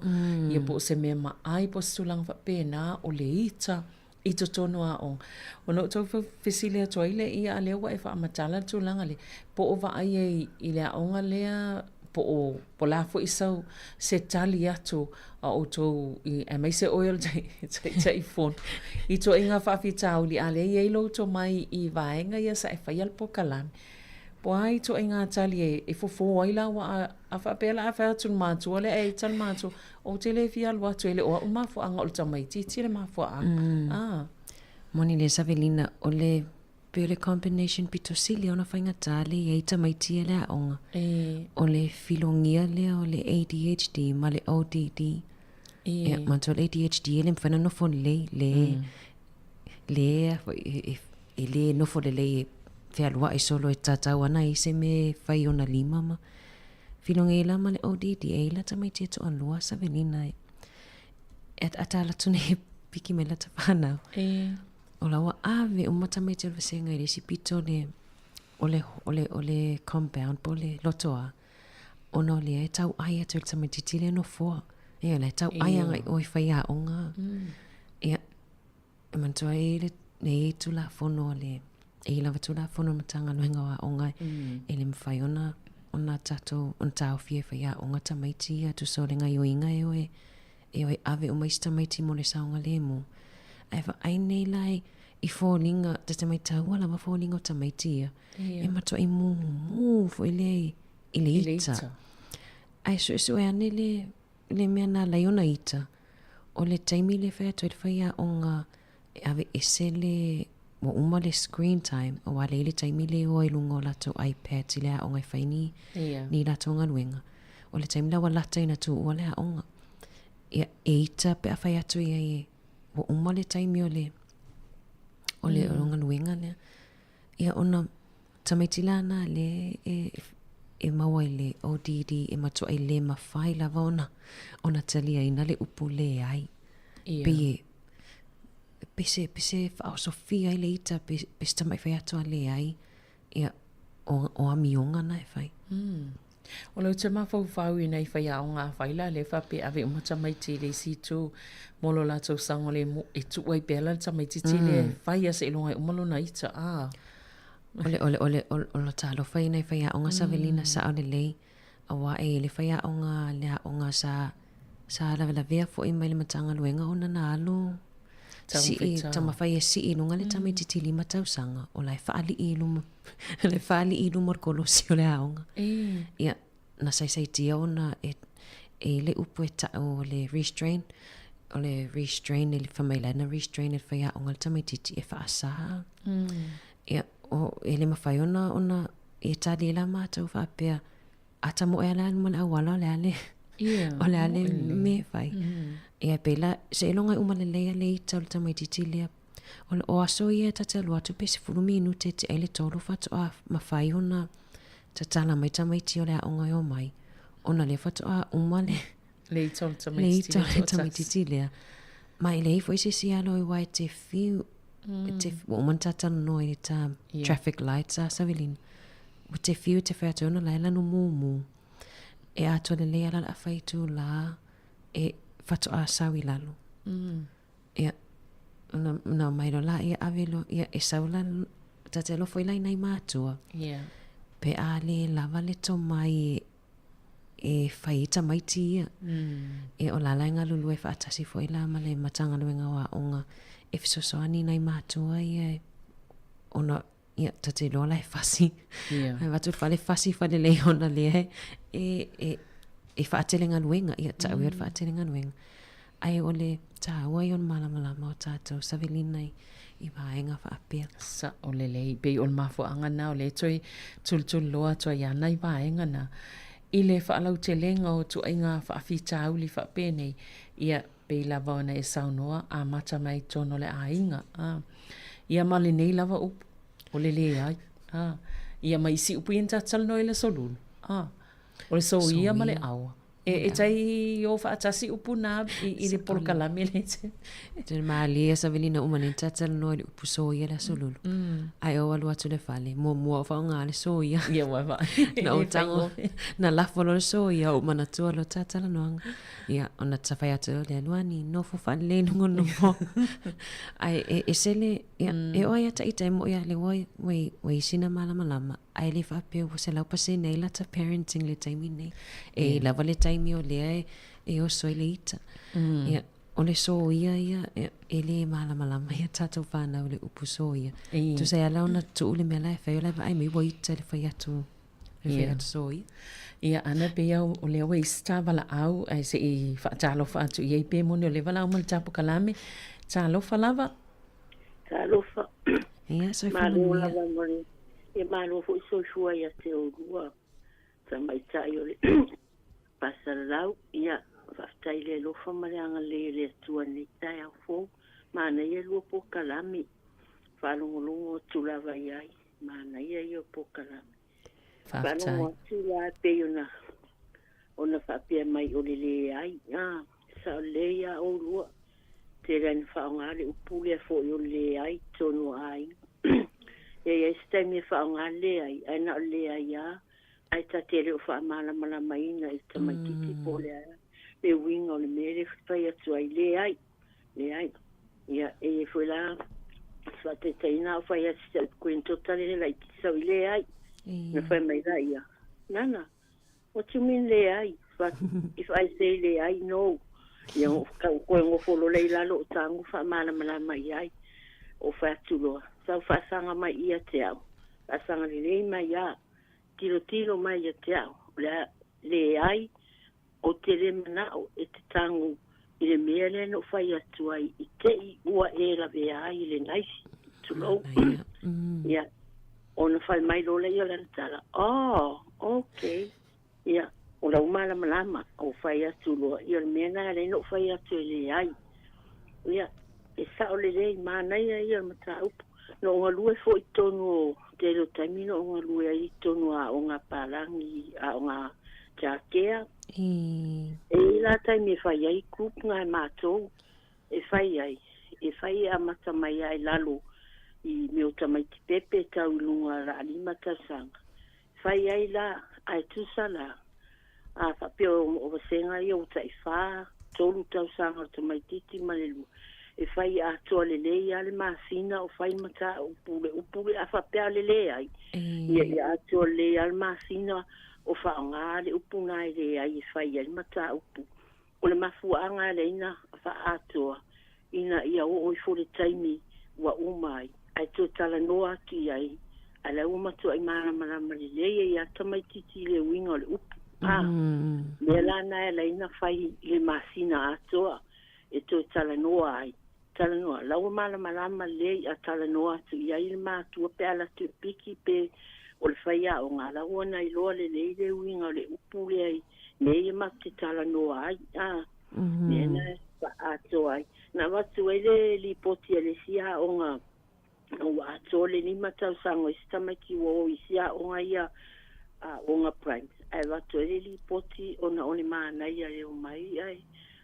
ia po o se mea maai po o se tulaga faapena o le ita i totonu o aoga. Ona ou tau fesili atu ai lea, ia a lea ua e faamatala le tulaga lea, po o vaai ai i le aoga lea, po o, po o le a foi sau, se tali atu a outou, aemaise oe o le Taitaifono, i ituaiga faafitauli, a lea e i ai lou tomai i vaega ia sa e faia le polokalame. Po o a ituaiga tali e, e fofo ai la aua a, a faapea la a fai atu i le matua lea e ita le matua, ou te le fia alu atu e le o a'u mafuaaga o le tamaitiiti le mafuaaga. A. Moni le Savelina, o le pei o le combination pito sili ona faigata le i ai tamaiti ia le aoga. E. O le filogia lea o le ADHD ma le ODD. E. Ia, manatua o le ADHD e le mafai ona nofo lelei, le, le a foi, e, e, e le nofo lelei e fealuai solo e tatau ana i se mea e fai i ona lima ma filogia la ma le ODD e i la tamaiti e toalua Savelina e e ataala atu nei e piki mai lata whanau. E. O la ua ave uma tamaiti o le vasenga i le isi pito o le o le o le o le compound po o le lotoa ona o lea e tauai atu i le tamaitiiti lea nofoa. Ia la e tauai agai i o i faiaoga. Ia e manatua e i le e i ai Tulafono a le e i lava Tulafono a le Matagaluega o Aoga e le mafai ona ona tatou ona taofia e faiaoga tamaiti ia tusa o le gaioiga e o e e o e ave uma isi tamaiti mo le saogalemu. Ae vaai nei la i, i foliga, ta te maitaua lava foliga o tamaiti ia, e matuai mumu foi lea i, i le ita. Ae suesue ane le, le mea na ala ai ona ita, o le taimi lea e fai atu ai le faiaoga e aveese le, ua uma le screen time, aua lea e i ai le taimi lea e o ai i luga o latou iPads i le aoga e fai ni, ni latou galuega. O le taimi la ua lata ina tuua le aoga. Ia, e ita pe a fai atu i ai e, ua uma le taimi o le, o le, o le galuega lea. Ia ona tamaiti la na lea e, e maua i le ODD e matuai le mafai lava ona, ona taliaina le upu leai. Ia. Pei e, pese, pese faaosofia ai le ita, pe, pe se tamai fai atu a leai, ia, o, o amioga na e fai. O le ou te mafaufau i nai faiaoga afai la lea e faapea e ave uma tamaiti i le isi itu mo lo latou saogalemu e tuu ai pea la le tamaitiiti lea e fai lava seiloga e uma lona ita a. O le, o le, o le, o, o le talofa i nai faiaoga Savelina sao lelei, aua e i ai le faiaoga le aoga sa, sa lavelavea foi mai le Matagaluega ona na alu sii, taumafai e sii i luga le tamaitiiti 5 tausaga, o la e faalii i luma, le faalii i luma o le kolosi o le aoga. Ia, na saisaitia ona e, e i le upu e tau o le restrain, o le restrain e fai mai la na restrain e le faiaoga le tamaitiiti e faasa. Ia, o, e le mafai ona, ona, e tali la matou faapea, a tamoe lava la i luma o le auala o le a le, o le a le mea e fai. Ia pei la, seiloga e uma lelei a le ita o le tamaitiiti lea. O, o aso ia ta te alu atu pe 10 minute e tea i le 3 faatoa mafai ona tatala mai tamaiti o le aoga e omai, ona lea faatoa uma le, Le ita o le tamaitiiti lea toatasi. tamaitiiti lea. Ma e leai foi se isi alo aua e te fiu, e te, ua uma ona ta talanoa i le ta traffic lights a Savelina. Ua te fiu e te fai atu ona la e lanu mumu. E atoa lelei lava la le afa itula e faatoa sau i lalo. Ia, ona, ona omai loa laia ave loa, ia e sau la, ta te alofa i la i nai matua. Pe a le lava le tomai e, e fai ai tamaiti ia. Ia o la la e galulue faatasi foi la ma le Matagaluega o Aoga e fesoasoani i nai matua ia e, ona ia ta te iloa la e fasi. Ia. Ae avatu le fale fasi faalelei ona lea e, e, e faatele galuega, ia tau ia o le faatele galuega. Ae o le taua ia o le malamalama o tatou Savelina i, i vaega faapea. Sao lelei, pei o le mafuaaga na o lea e toe tulituliloa atu ai lava nai vaega na i le faalautelega o ituaiga faafitauli faapenei, ia pei lava ona e saunoa amata mai i totonu o le aiga. A, ia ma lenei lava upu, o le leai. A, ia ma isi upu ia na tatou talanoa ai i le Aso Lulu. A, o le soia ma le aoa. E, e tai o faatasi upu na i, i le polokalame le te. Te malie Savelina uma nei ta talanoa i le upu soia le Aso Lulu. Ae ou alu atu i le fale, muamua ou faaaoga le soia. Ia ua va. Na ou tago, na lafo loa le soia, ou manatua loa ta talanoaga. Ia, ona ta fai atu loa lea, Luani, nofo faalelei i luga o le nofoa. Ae e ese le, ia, e oo lava ia ita e moi lava lea ua, ua i, ua i sina malamalama, ae le faapea ua 100% ai lata parenting i le taimi lenei. E i ai lava le taimi o lea e, e oso ai le ita. Ia, O le soia ia, e lē malamalama ia tatou fanau i le upu soia. Tusa e ala ona tuu le mea la e fai, o la e vaai mai ua ita i le fai atu, le fai atu soia. Ia, ana pei au o lea ua i se ta valaau ae se i faatalofa atu i ai pe moni o lea e valaau mai le ta polokalame. Talofa lava. Talofa. Ia, soifua Malo manuia. lava mo le, ia malo foi soifua ia te oulua tamaitai o le Faasalalau, Ia, faafetai i le alofa ma le agalelei o le Atua i lenei taeao fou. Manaia lua polokalame. Faalogologo atu lava i ai. Manaia ia o polokalame. Faafetai. Faalogo atu la e pei ona ona faapea mai o le leai. A, sao lelei lava oulua. Tele lava ina faaaoga le upu lea foi o le leai i totonu o aiga. E i ai se taimi e faaaoga le leai, ae na o le leai lava ae ta te le o faamalamalamaina i le tamaititi po o le a le uiga o le mea lea e fai atu ai, leai, leai. Ia, e i ai foi la se faataitaiga a o fai atu si au granddaughter lea laitiiti sau i leai. Ona fai mai laia, Nana, what you mean leai? But if I say leai, no. Ia, tau koe gofo loa lea i lalo o tago faamalamalama i ai. Ou fai atu loa, sau faasaga mai ia te au, faasaga lelei mai a. Tilotilo mai ia te au, o le a leai, ou te le manao e te tago i le mea lea na ou fai atu ai i te i ua e lavea ai i le naisi, tulou. Ia, ona fai mai loa lea o lana tala, Oh, okay. Ia, o lau malamalama, ou fai atu loa, ia o le mea lena e ala ai ona ou fai atu e leai. Ia, e sao lelei, manaia ia o le mataupu. Na ou galue foi i totonu o tele o taimi na ou galue ai i totonu o aoga a palagi, aoga childcare. E i ai la taimi e fai ai group na e matou e fai ai, e fai e amata mai lava i lalo i mea o tamaiti pepe tau i luga o laalima tausaga. Fai ai la, ae tusa la, a faapea o vasega ia ua tai fa, tolu tausaga o le tamaititi ma le lua, e fai atoa lelei lava le masina o fai mataupu le upu lea, a faapea o le leai, ia ia atoa lelei lava le masina o faaaoga le upu lena e leai e fai ai le mataupu. O le mafuaaga e ala ai ona faaatoa ina ia oo ifo le taimi ua uma ai, ae toe talanoa atu i ai, a o la ua matuai malamalama lelei ai lava tamaititi i le uiga o le upu. A mea la na e ala ai ona fai i le masina atoa e toe talanoa ai. Talanoa, la ua malamalama lelei a talanoa atu i ai le matua pe a alu atu e piki pe o le faiaoga, a la ua na iloa lelei le uiga o le upu lea i mea ia matou te talanoa ai. A mea na e faaatoa ai. Na avatu ai le lipoti a le isi aoga ua atoa le lima tausaga o isi tamaiti ua o i isi aoga ia aoga primary ae avatu ai le lipoti ona o le manaia e omai ae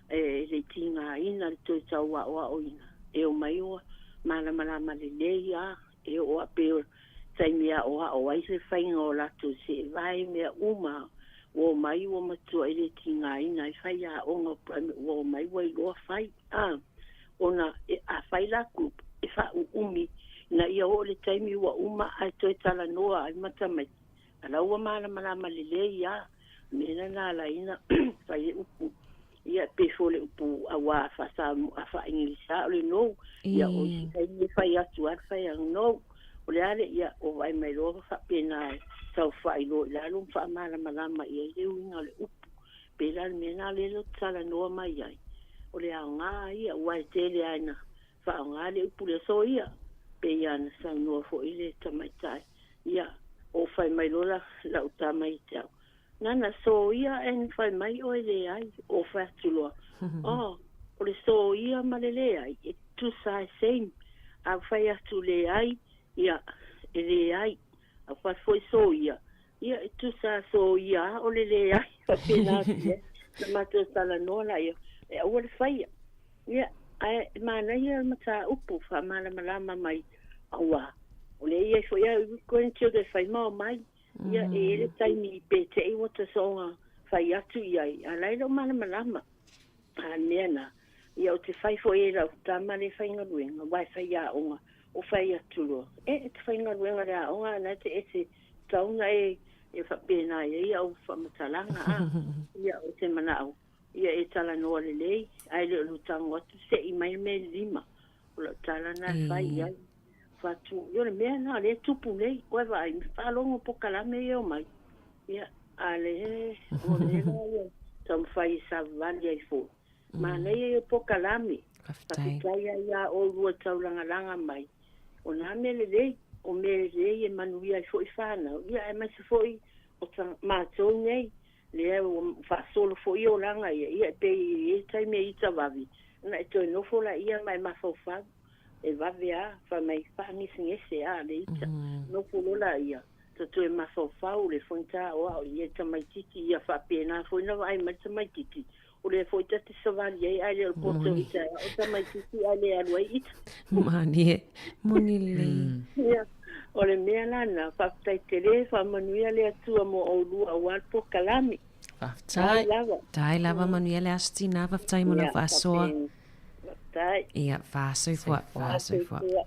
e le i tigaina le toe tau aoaoina e omai ua malamalama lelei a e oo a pei o taimi e aoao ai le faiga o latou seevae mea uma ua omai ua matua e le tigaina ai faiaoga o primary ua omai ua iloa fai a ona e, a fai la group e faauumi ina ia oo le taimi ua uma ae toe talanoa ai ma tamaiti a la ua malamalama lelei a mea lena na ala ai ona fai le upu ia pei foi o le upu auā faa-Samoa faa-Igilisa o le no ia o isi taimi e fai atu lava le fai atu no o le a le ia ua vaai mai loa ua faapena e tau faailoa i lalo ma faamalamalama i ai le uiga o le upu. Pei la o le mea lena lea ou te talanoa mai ai, o le aoga ia aua e tele lava ina faaaoga le upu lea soia, pei lava ona saunoa foi le tamaitai, ia, o fai mai loa lau tama ia te au, Nana, soia and fai mai oe leai, o fai atu loa, oh, o le soia ma le leai, e tutusa lava e same, a fai atu leai, ia, e leai, a fai atu foi soia, ia, e tutusa lava soia lava o le leai, faapena atu ai. Na matou talanoa laia, e aua le faia. Ia, ae manaia le mataupu faamalamalama mai, aua o lea e i ai foi au grandchildren e fai ma omai. Ia, e i ai le taimi pe te i ua tasoga fai atu i ai, a la e le o malamalama. A le mea na, ia ou te fai foi e lau tama le faigaluega, aua e faiaoga, o fai atu loa, e, e te faigaluega i le aoga, a na e te ese tatau ona e, e faapena i ai au faamatalaga, a. Ia, ou te manao. Ia e talanoa lelei, ae le o lou tago atu se'i mai le mea i le lima. O lau tala lena e fai i ai. Fatu, ia o le mea lena o lea e tupu nei, ua e vaai, faalogo polokalame ia e omai. Ia, a le, o lea la ua taumafai e savavali ai foi. Manaia ia o polokalame. Faafetai. Faafetai lava ia oulua taulagalaga mai. O na mea lelei, o mea lelei e manuia ai foi fanau, ia aemaise foi o matou nei, lea ua faasolo foi olaga ia, ia e pei e i ai taimi e ita vave, ona e toe nofo laia ma e mafaufau, e vave a, fai mai faagesegese a le ita, nofo loa laia, ta toe mafaufau le faigata o a'o ia tamaititi ia faapena foi na vaai mai le tamaititi o lea foi ta te savali ai ae le o le poto i taeao o tamaititi ae le alu ai ita. Malie, moni lelei. Ia, o le mea la lena, faafetai tele, faamanuia le Atua mo ʻoulua aua le polokalame. Faafetai. Tai lava. Tai lava, manuia le aso tinā, faafetai mo lau Ia, faasoa. faapena. Faafetai. Ia, faasoifua, faasoifua. Faasoifua.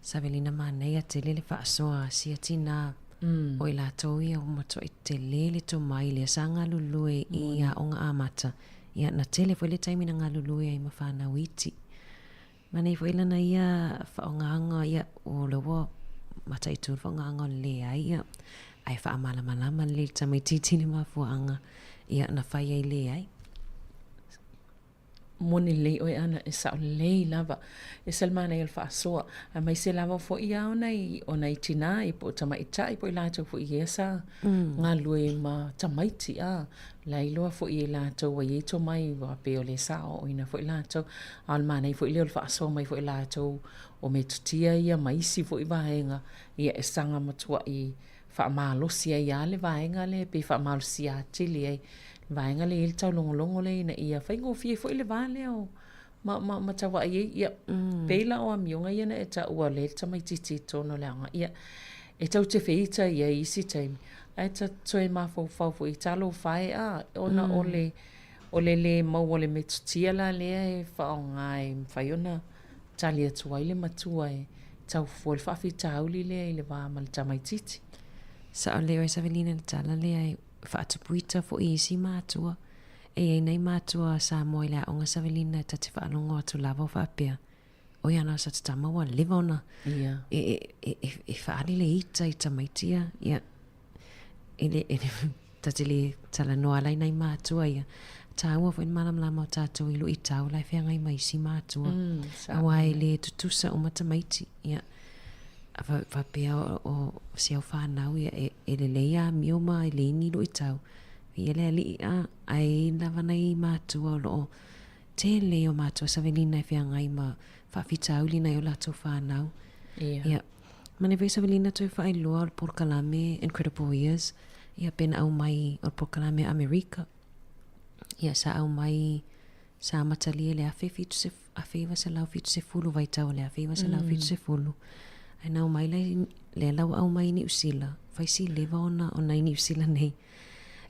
Savelina manaia tele le faasoa a sia tinā o i latou ia ua matuai tele le tomai lea sa galulue i aoga amata. Ia, na tele foi le taimi na galulue ai ma fanau iti. Manaia foi lana ia faaaogaga, ia, o lea ua mataitu le faaaogaga o le leai, ia, ae faamalamalama lelei i le tamaitiiti le mafuaaga, ia, na fai ai leai. Moni lelei oe Ana, e sao lelei lava. E ese le manaia o le faasoa, aemaise lava foi a o nai, o nai tinā ia po o tamaitai po o i latou foi ia sa galulue ma tamaiti a, la e iloa foi e latou ua i ai tomai aua pei o lea sa aoaoina foi latou. A o le manaia foi lea o le faasoa mai foi e latou o metotia ia ma isi foi vaega, ia e saga matuai faamalosi ai lava le vaega lea, pe faamalosia atili ai le vaega lea e i ai le taulogologo lea ina ia faigofie foi le va lea o ma, ma, ma tauai ai. Ia, pei la o amioga ia na e taua lea le tamaitiiti i totonu o le aoga, ia, e tou te feita i ai i isi taimi, ae ta toe mafaufau foi, talofa e a, ona o le, o le lē maua o le metotia la lea e faaaoga e mafai ona tali atu ai le matua e tau fua le faafitauli lea i le va ma le tamaitiiti. Sao lelei oe Savelina i le tala lea e faatupuita foi i isi matua. E i ai nai matua Samoa i le aoga Savelina e ta te faalogo atu lava o faapea, Oi ana sa te tama ua leva ona e, e, e, e, e faaali le ita i tamaiti ia. Ia, e le, e le, ta te le talanoa ala i nai matua ia. Tāua foi le malamalama o tātou i luitau la e feagai ma isi matua. Aua e le tutusa uma tamaiti. Ia, a faapea o, o si au whānau ia, e, e lelei amio ma e leai ni luitau. Ia le alii a, ae i ai lava nai matua o loo tele o matua Savelina e feagai ma faafitauli nai o latou whānau. Ia. Ia. Manaia foi Savelina toe faailoa o le polokalame Incredible Years, ia pe na aumai o le polokalame a Amerika. Ia sa aumai sa amatalia i le 1970, vaitau o le 1970. Ae na aumai la lea la ua aumai i Niu Sila, fai si leva ona ona i Niu Sila nei.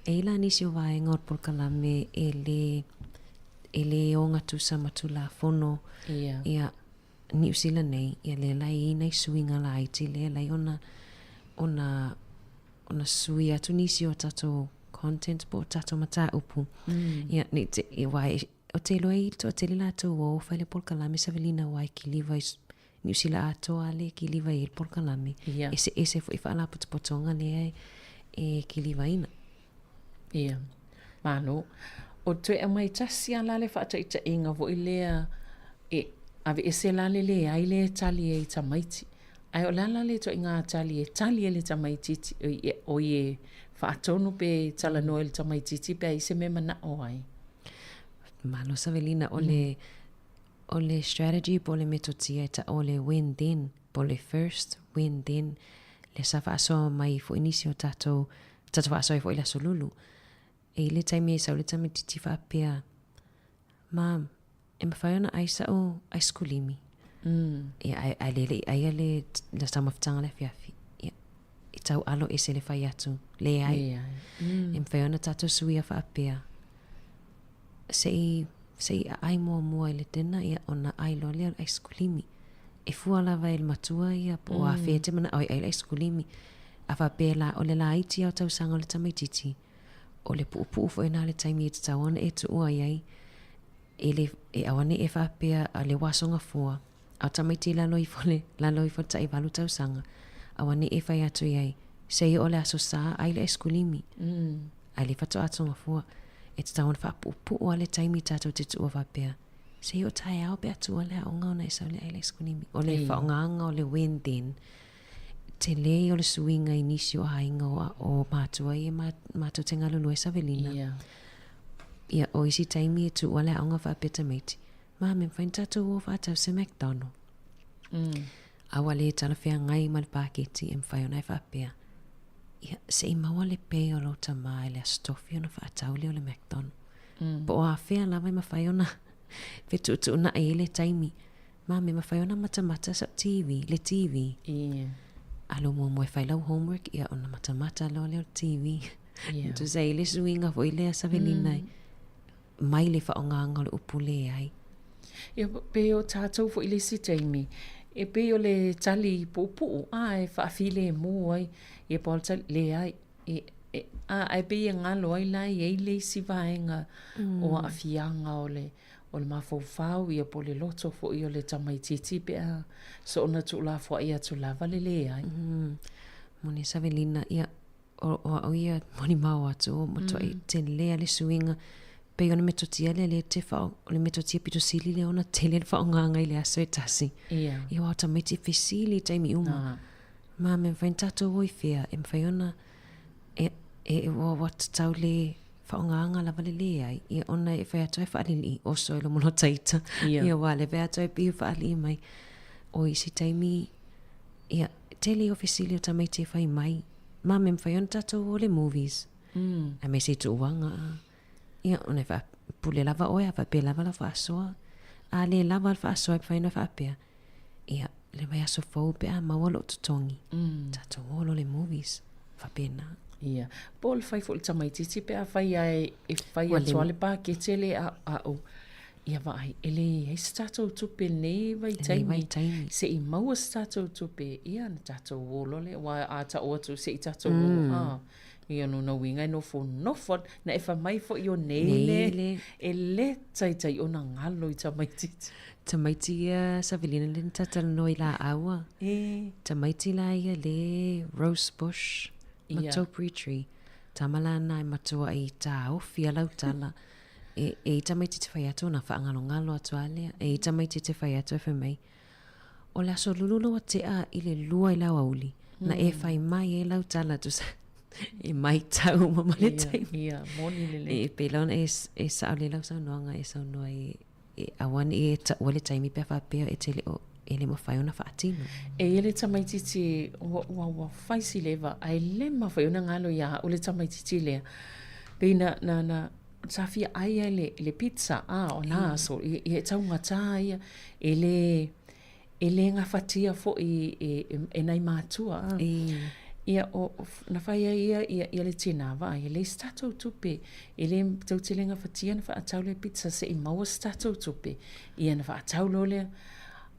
E i ai la nisi o vaega o le polokalame e le e le ogatusa ma Tulafono. Ia. Ia Niu Sila nei, ia lea la e i ai nai suiga laiti lea e alai ona ona ona sui atu nisi o tatou content po o tatou mataupu. Ia nei te ia aua e ou te iloa e toatele latou ua o fai le polokalame Savelina aua e kiliva i Niu Sila atoa lea e kiliva i ai le polokalame. Ia. Eseese foi faalapotopotoga lea e kilivaina. Ia. Malo. O toe aumai tasi lava la le faataitaiga foi lea e aveese la le leai lea e tali ai i tamaiti. Ae o le a la le ituaiga tali e tali ai le tamaitiiti, oi e faatonu pe talanoa i le tamaitiiti pe a i ai se mea e manao ai? Malo Savelina, o le, o le strategy po o le metotia e ta'u o le when then, po o le first, when then, lea sa faasoa mai foi nisi o tatou, tatou faasoa ai foi i le Aso Lulu. E i ai le taimi e sau le tamaitiiti faapea, Mum, e mafai ona ai sa'u aisikulimi? Ia, ae, ae le le i aia le, le taumafataga le afiafi. Ia, e tau alo ese le fai atu, leai. Leai. E mafai ona tatou suia faapea, se i, se i aai muamua i le dinner, ia, ona ai loa lea o le aisikulimi. E fua lava e le matua ia po o afea e te manao e ai le aisikulimi. A faapea la, o le laiti lava o tausaga o le tamaitiiti, O le puʻupuʻu foi lena o le taimi e tatau ona e tuua i ai, e le, e auaneʻi e faapea a le ua aso gafua, a o tamaiti i lalo ifo le, lalo ifo le taʻivalu tausaga, auaneʻi e fai atu i ai, se i oo le aso sa, ai le aisikulimi. Ae le faatoa aso gafua. E tatau ona faapuupuu lava le taimi tatou te tuua faapea, se i oo taeao pe a tuua le aoga ona e sau lea ai le aisikulimi. O le faaaogaga o le when then, tele ia o le suiga i nisi o aiga o, o matua ia matou te galulue Savelina. Yeah. Ia, o isi taimi e tuua le aoga faapea tamaiti, Mā, e mafai ona tatou o faatau se McDonald. A ua le talafeagai ma le paketi e mafai ona e faapea, ia, se i maua le pay o lou tamā i le Aso Tofi ona faatau lea o le McDonald. Po o afea lava e mafai ona fetuutuunai ai le taimi. Mā, e mafai ona matamata sau TV, le TV. Ia. A lou muamua e fai lau homework, ia ona matamata loa lea o le TV. Ia. Tusa ai le suiga foi lea Savelina mai le faaaogaga o le upu leai. Ia, pei o tatou foi i le isi taimi, e pei o le tali puupuu, a, e faafilemu ai, ia po o le tali, leai, e, e, a, ae pei e galo ai la e i ai le isi vaega o aafiaga o le, o le mafaufau, ia po o le loto foi o le tamaitiiti pe a soona tuulafoai atu lava le leai. Moni Savelina, ia, o, o au ia molimau atu ua matuai tele lava le suiga pei o le metotia lea lea te whao, o le metotia pito sili lea ona tele le whaongaanga i le aso e tasi. Ia. Ia aua o tamaiti e fesili i taimi uma. Ah. Ma me mawhai tātou o i whea, e mawhai ona e, e, e ua, ua tatau le whaongaanga lava le leai, ia ona e whai atu ai whaalili, oso e lomono taita. Ia. Ia wā le whai atu ai piu whaalii mai. O isi taimi, Ia, tele o fesili o tamaiti e whai mai. Ma me mawhai ona tatou o le movies. Aemaise i tuuaga a. Ia, ona e whaapule lava oe, a whaapea lava lau whaasoa. A le lava le whaasoa e mawhai ona whaapea. Ia, le vaiaso fou pe a maua lou totogi. Tatou o loa le movies. Faapena. Ia. Po o le fai foi o le tamaitiiti pe a fai a e fai atu a le pakete le a'u. Ia vaai, e leai se tatou tupe i lenei vaitaimi, se i maua se tatou tupe, ia ona tatou o loa lea, aua a tau atu se i tatou o, a, ia lona uiga e nofonofo lava, na e fai mai foi o nei le, e le taitai ona galo i tamaitiiti. Tamaiti ia Savelina le na talanoa i laau a. Tamaiti la ia le rose bush ma topiary tree. Tama la na e matua i taofi a lau tala. E, e i tamaiti te whai atu, na whaangalongalo atu a lea. E i tamaiti te whai atu e whai mai. O le aso lulu loa tea i le lua i lau auli. Na e whai mai e lau tala tusa. E mai tau ma ma le taimi. Ia, moni lelei. E pēlā ona e, e sao le lau saunoaga e saunoa e, e auaneʻi e taua le taimi pe a faapea e te le o e le mafai ona faatino. E ia le tamaitiiti ua, ua, ua fai si leva, ae le mafai ona galo iā a'u le tamaitiiti lea. Pei na, na, na, sa fia ʻai ai le, le pizza, a, o nā aso, i, i e taugatā ia, e lē, e lē gafatia foʻi e, e, e nai mātua, a. Ia, o, na fai ai ia, ia, ia le tinā, vaai, e leai se tatou tupe, e lē tou te le gafatia ona faatau le pizza seʻi maua se tatou tupe. Ia na faatau loa lea,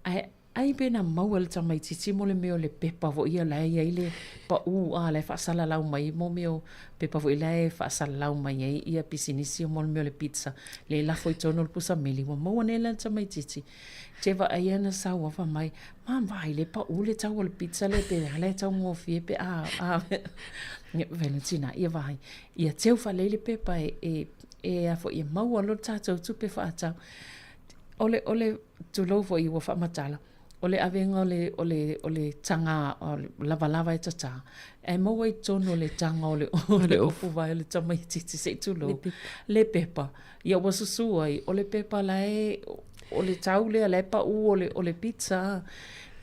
ae, Ai pe na maua e le tamaitiiti mo le mea o le pepa foi ia la e i ai le paʻū a la e faasalalau mai mo mea o pepa foi la e faasalalau mai ai ia pisinisi mo le mea o le pizza le lafo i totonu o le pusa meli ua maua nei la e le tamaitiiti te vaai ana sau a fai mai ma vaai le paʻū le tau o le pizza le pe a la e taugofie pe a a ia fai le tina ia vaai ia teu faalelei le pepa e e e a foi e maua loa le tatou tupe faatau O le, o le, tulou foi ua faamatala, o le avega o le, o le, o le taga o le lavalava e tatā, ae maua i totonu o le taga o le, o le ofuvae o le tamaitiiti se i tulou, le pepa. Ia ua susu ai, o le pepa la e, o le tau lea la e paʻū o le, o le pizza.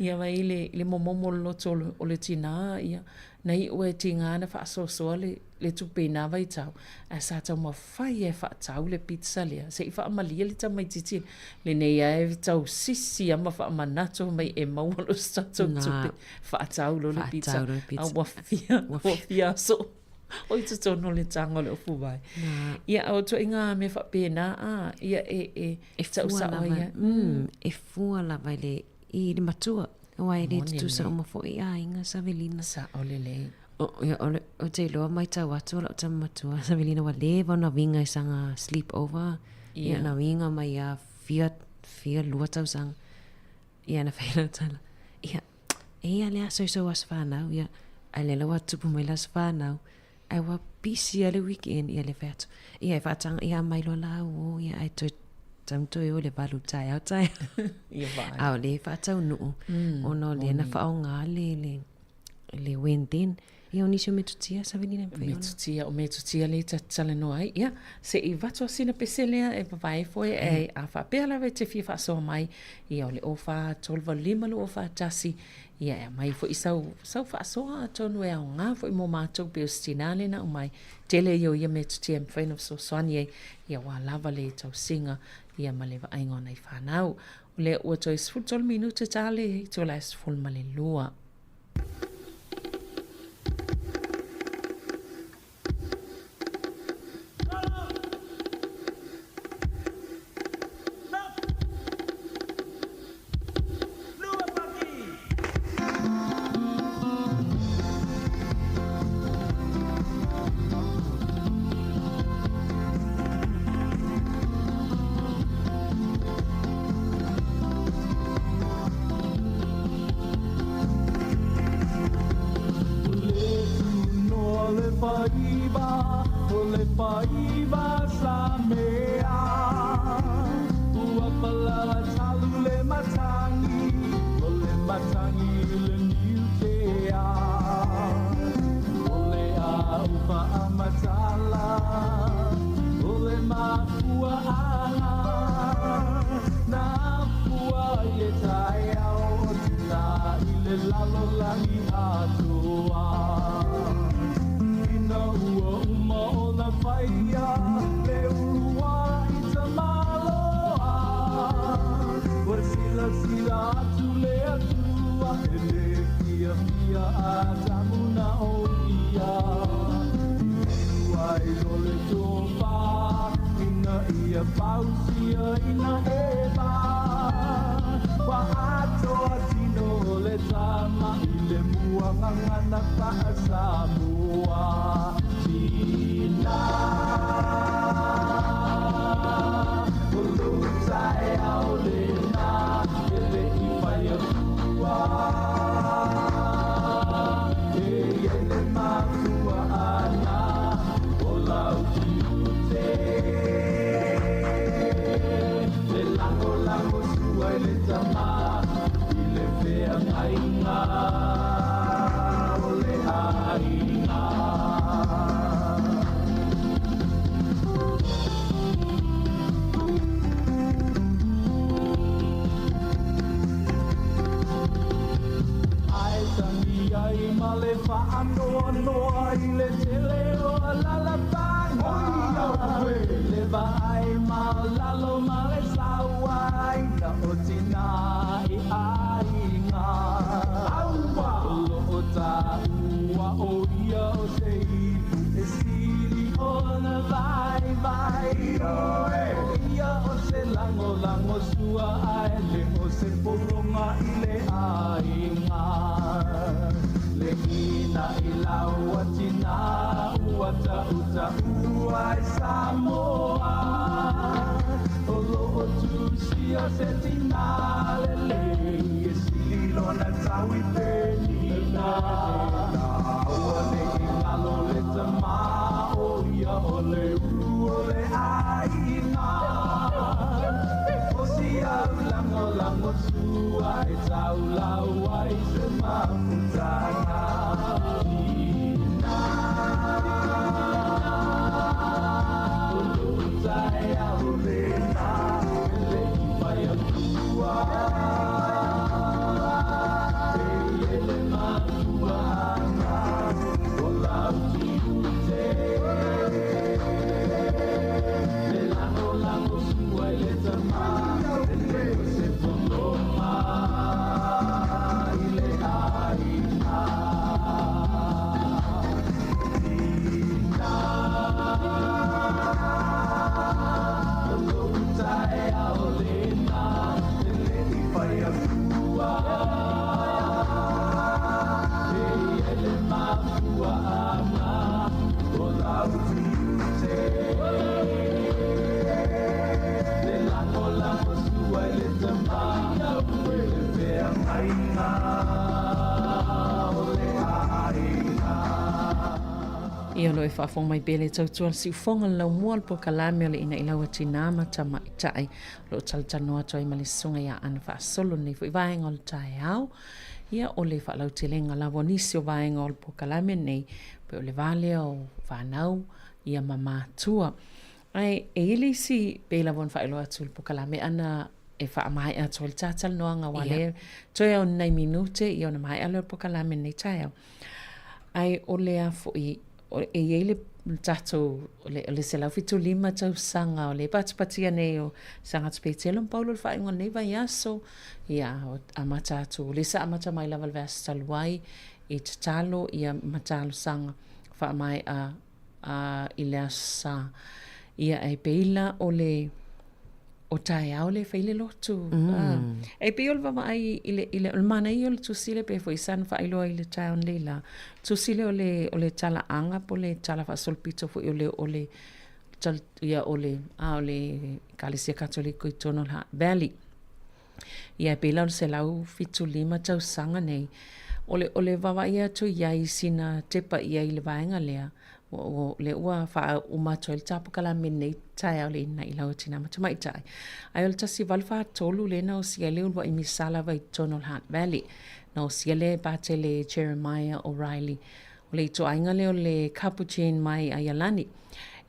Ia vaai i le, i le momomo o le loto o le, o le tinā, ia, na iu ai e tigā ona faasoasoa le, le tupe i nā vaitau, ae sa taumafai e faatau le pizza lea, se i faamalie le tamaitiiti lenei lava e tau sisi lava ma faamanatu mai e maua loa se tatou tupe, faatau loa le pizza, a ua fia, ua fia aso o i totonu o le taga o le ofuvae. Ia, o ituaiga mea faapena, a, ia e, e, e tausao ai lava. E fua lava i le, i le matua, aua e le tutusa uma foi aiga Savelina. Sao lelei. Ia, o le, ou te iloa matau atu o lau tama matua, Savelina, ua leva ona viga i saga sleep over. Ia, na viga mai ia fia, fia lua tausaga. Ia, na fai lau tala, ia, e ia le aso i sou aso fanau, ia, ae lea la ua tupu mai le aso fanau, ae ua pisi lava le weekend, ia le fai atu, ia e faataga, ia aumai loa la au o, ia ae toe tamu toe o i le 8 taeao taeao. Ia vaai. A o lea e faataunuu, ona o lea na faaaoga le, le, le when then. Ia o nisi o metotia, Savelina, e mafai ona. Metotia, o metotia lea ta te talanoa ai. Ia, se i avatu lava sina pese lea e vavae ifo e, e a faapea lava e te fia faasoa mai, ia o le 04 3 8 5 2 4 1, ia e aumai foi sau, sau faasoa atonu e aoga foi mo matou pei o se tina lea na aumai. Tele ia o ia metotia e mafai ona fesoasoani ai, ia aua lava le tausiga ia ma le vaaiga o nai fanau. O lea ua toe 13 minute ta le itula e 12. Ia o lo o e faafofoga mai pea le tautua le siufofoga le laumua o le polokalame o le Ina'i Lau a Tinā ma Tamaitai. O lo o talatalanoa atu ai ma le Susuga ia Aana Faasolo lenei foi vaega o le taeao. Ia o le faalautelega lava o nisi o vaega o le polokalame lenei, pei o le va lea o fanau ia ma matua. Ae e i ai le isi, pei lava ona faailoa atu i le polokalame ana e faamaea atu ai le ta talanoaga aua lea toe ao ni nai minute ia ona maea lea o le polokalame lenei taeao. Ae o le a foi, e i ai le tatou, o le 175 tausaga o lea e patipatia nei o Sagatsi Petelo ma Paulo i le faaiuga o lenei vaiaso, ia amata atu, o lea sa amata mai lava i le vaiaso talu ai i tatalo ia ma talosaga faamaea i le Aso Sa. Ia e pei la o le o taeao lea e fai le lotu. Mm. E pei o le vaavaai i le, i le, o le manaia o le tusi lea pei foi sa na faailoa i le taeao nei la. Tusi lea o le, o le talaaga po o le tala faasolopito foi o le, o le, tal, ia, o le, a, o le Ekalesia Katoliko i totonu o le Hutt Valley. Ia e pei la o le 175 tausaga nei, o le, o le vaavaai atu i ai i sina tepa i ai i le vaega lea, ua, ua, lea ua faauma atu ai le tapokalame nei taeao le ina'i lau tina ma tamaitai. Ae o le 1843 lea na osia ai le uluai misa lava i totonu o le Hutt Valley. Na osia lea e Patele Jeremiah O'Reilly. O le ituaiga lea o le Capuchin mai Aialani.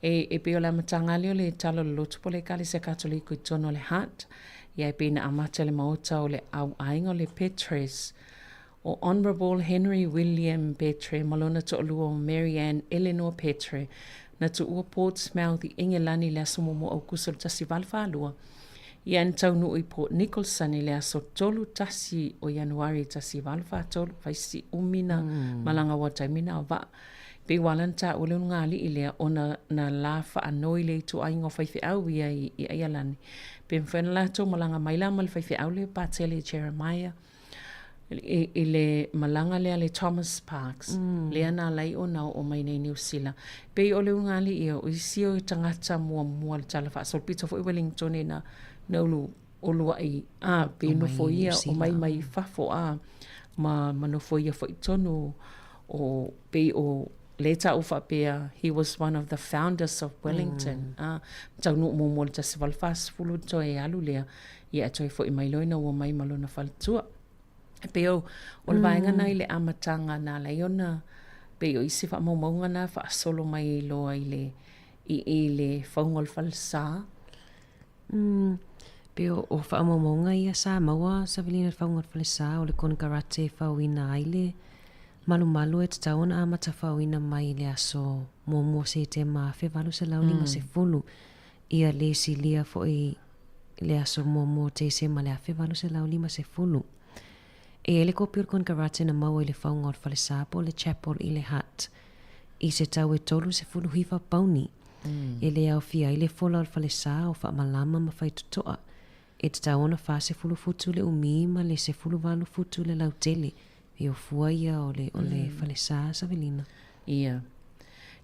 E, e pei o le amataga lea o le Tala o le Lotu po o le Ekalesia Katoliko i totonu o le Hutt. Ia e pei na amata i le maota o le au aiga o le Petres, o Honourable Henry William Petre ma lona toalua o Mary Ann Eleanor Petre, na tuua Portsmouth i Engelani i le aso muamua o Aukuso i le 1842. Ia na taunuu i Port Nicholson i le aso 31 o Ianuari 1843, fai si umi na malaga aua taimi na o vaa. Pei ua ala ona taua le ulugalii lea ona na la faanoi le ituaiga o faifeau ia i Aialani. Pe mafai ona latou malaga mai la ma le faifeau lea Patele Jeremiah i, i le malaga lea le Thomas Parks, mm. lea na alai ona oo mai nei Niu Sila. Pei o le ulugalii ia, o isi o tagata muamua le tala faasolopito foi Wellington na, na ulu uluai a pe nofoia o mai mai fafo a ma, ma nofoia foi tonu o pei o le taʻu faapea he was one of the founders of Wellington mm. a taunuu muamua le 1840 toe alu lea ia e toe foi mai loa ina ua mai ma lona faletua. E pei o, o le vaega na i le amataga na ala ai ona pei o isi faamaumauga na faasolo mai loa i le i, i le fauga o le falesa. Mm, pei o, o faamaumauga ia sa maua Savelina le fauga o le falesa o le konekarate e faoina ai le malumalu e tatau ona amata faoina mai i le aso muamua o Setema 1850 ia le silia foi le aso muamua o Tesema le 1850. E i ai le kopi o le konekarate na maua i le fauga o le falesa po o le chapel i le Hutt i se tau e 39 pauni. E le aofia ai le fola o le falesa o faamalama ma faitotoa. E tatau ona 40 futu le umi ma le 18 futu le lautele. E o fua ia o le, o le falesa Savelina. Ia.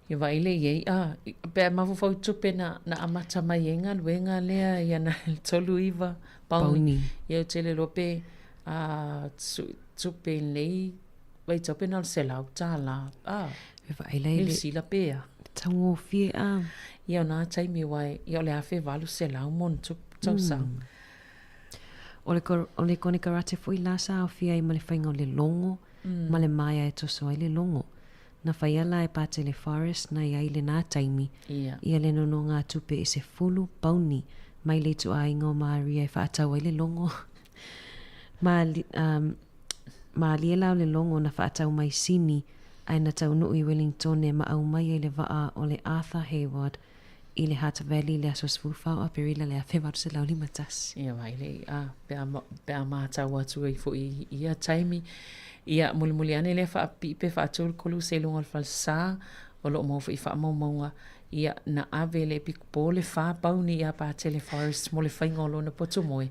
Ia vaai le i ai, a, pe a mafaufau i tupe na, na amata mai ai galuega lea ia na 39 pauni. Pauni. Ia ou te le iloa pe, a, tupe nei Vaitau pe na o le $100. A. E vaai la i le. Niu Sila pe a. Taugofie a. Ia o nā taimi wai, ia o le $1,800 mo ni tausaga. Mm. O le, o le konekarate foi la sa aofia ai ma le faiga o le logo mm. ma le maea e toso ai le logo. Na faia la e Patele Forest na i ai lenā taimi, Ia. ia le nonogātupe e 10 pauni mai le ituaiga o Maria e faatau ai le logo. Ma, um, Mālie la o le logo na faatau mai Sini ae na taunuu i Wellingtone ma aumai ai le vaa o le Arthur Hayward i le Hutt Valley i le aso 14 o Aperila le 1851. Ia vaai le a pe a pe a matau atu ai foi i ia taimi. Ia mulimuli ane lea faapipii pe faatu le koluse i luga o le falesa o lo o maua foi i faamaumauga Ia, na ave le epikopo le whā pauni i a Patele Forrest mo le whainga o lona poto moe.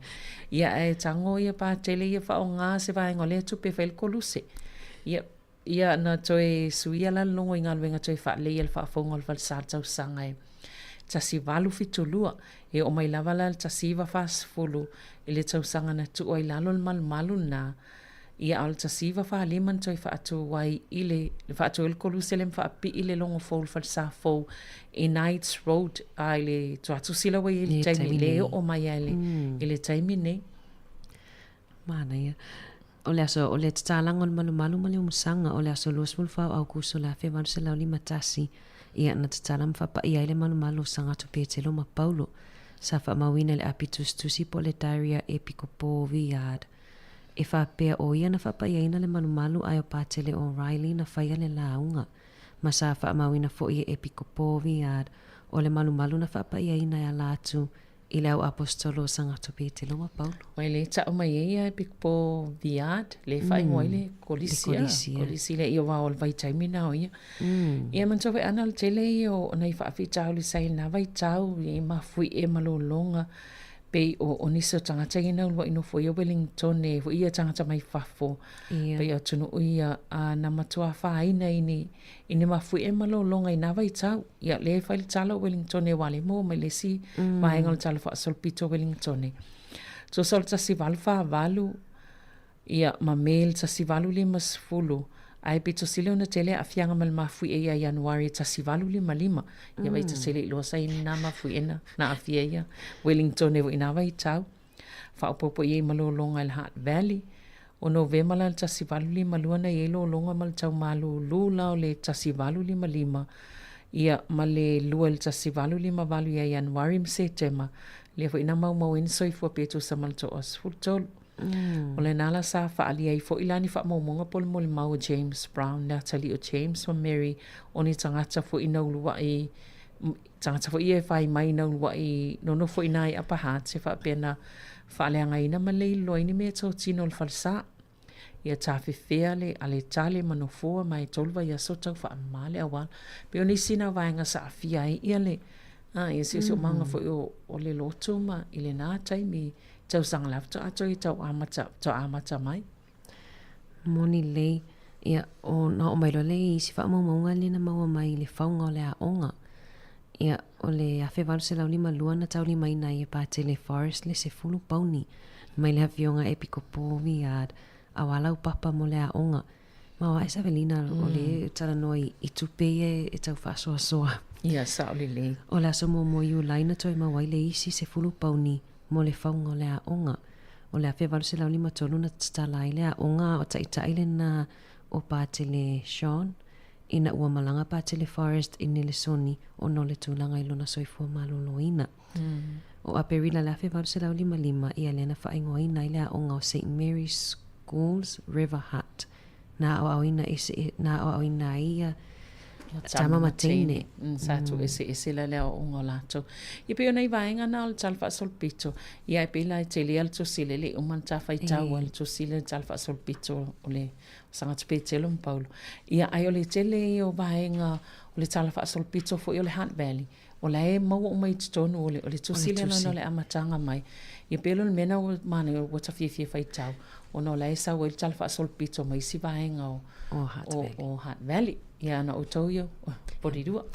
Ia, ae tango ia Patele ia whaongā se vaenga o lea tupe e whai le koluse. Ia, ia na toe suia la le logo i galuega toe whaalei a le whaafaunga o le falesa le tausaga e 1872, e oo mai lava la le 1940 i le tausaga na tuu ai lalo le malumalu lena. Ia a o le 1945 na toe faatu ai i le faatu ai le Koluse lea ma faapipii le logo fou le falesa fou i Knights Road a i le tuatusi la ua i ai le taimi le oo mai ai le, mm. i le taimi nei. Manaia. O le aso, o le tatalaga o le malumalu ma le umusaga, o le aso 24 o Aukuso le 1851, ia na tatala ma faapaia ai le malumalu o Sagatu Petelo ma Paulo. Sa faamauina i le api tusitusi po o le diary a Epikopo Viard. E faapea o ia na faapaiaina le malumalu ae o Patele O'Reilly na faia le lauga. Ma sa faamauina foi e Epikopo Viard o le malumalu na faapaiaina e ala atu i le au aposetolo o Sagato Petelo ma Paulo. Ua le tau mai ai ia Epikopo Viard, le faaigoa ai le Kolisi, a, Kolisi lea i o wā o le vaitaimi na o ia. Ia manatua foi ana o le tele ia o nai faafitauli sa i lena vaitau i mafuie ma lologa pei o, o nisi o tagata ia na uluai nofo ia Wellingtone foi ia tagata mai fafo yeah. pei o atunuu ia a na matua afaina i ni, i ni mafuie ma lologa i nā vaitau. Ia lea e fai le tala o Wellingtone aua lea e maua mai le isi mm. vaega o le tala faasolopito o Wellingtone. Tusa o le 1848 Ia, ma Me le 1850, ae pito sili ona tele aafiaga ma le mafuie ia Ianuari 1855. Ia vai tasi le iloa sa i nā mafuie na, na aafia ia Wellingtone foi nā vaitau. Faaopoopo i ai ma lologa i le Hutt Valley. O Novema la le 1852 na i ai lologa ma le tau malūlū la o le 1855, ia, ma le 2 i le 1858 ia Ianuari ma Setema, lea foi na maumau ai ni soifua pe tusa ma le 13. O lena la sa faaalia ai foi la ni faamaumauga po o le molimau a James Brown, le atalii o James ma Mary, o ni tagata foi na uluai, tagata foi ia e fai mai na uluai nonofo i ina i Upper Hutt e faapea na faaleagaina ma leiloa ai ni mea totino o le falesa. Ia tafefea le aletale ma nofoa ma e tolu vaiaso tau faamama le auala. Pei o nisi na vaega sa aafia ai ia le, a, ia siosiomaga foi o, o le lotu ma i lena taimi Tausaga la faatoa toe tau amata, faatoa amata mai. Moni lelei, ia, ona oo mai loa lea i isi faamaumauga lea na maua mai i le fauga o le aoga. Ia, o le 1852 na taulimaina ai e Patele Forrest le 10 pauni mai le Afioga Epikopo Viard aua laupapa mo le aoga. Ma o ae Savelina o le talanoa i tupe ia e tau faasoasoa. Ia, sao lelei. O le aso muamua o Iulai na toe maua ai le isi 10 pauni mo le fauga o le aoga. O le 1853 na tatala ai le aoga a o taitai lena o Patele Sean ina ua malaga Patele Forrest i Nelesoni ona o le tulaga i lona soifua maloloina. O Aperila le 1855 ia lea na faaigoaina ai le aoga o Saint Mary's Schools River Hutt na aoaoina ese, na aoaoina ai ia tama ma teine. Mm, sa tu ese ese la le aoaoga o latou. Ia pei o nai vaega na o le tala faasolopito, ia e pei la e tele ia le tusi le le uma na ta faitau a le tusi le tala faasolopito o le Sagatu Petelo ma Paulo. Ia ai o le tele ia o vaega o le tala faasolopito foi o le Hutt Valley, O la e maua uma i totonu o le, o le tusi lea lana o le amataga mai. Ia pei o le mea na ua manaia ua ta fiafia faitau, ona o la e sau ai le tala faasolopito ma isi vaega o, o Hutt Valley. O, o Hutt Valley. Ia ana outou ia porirua.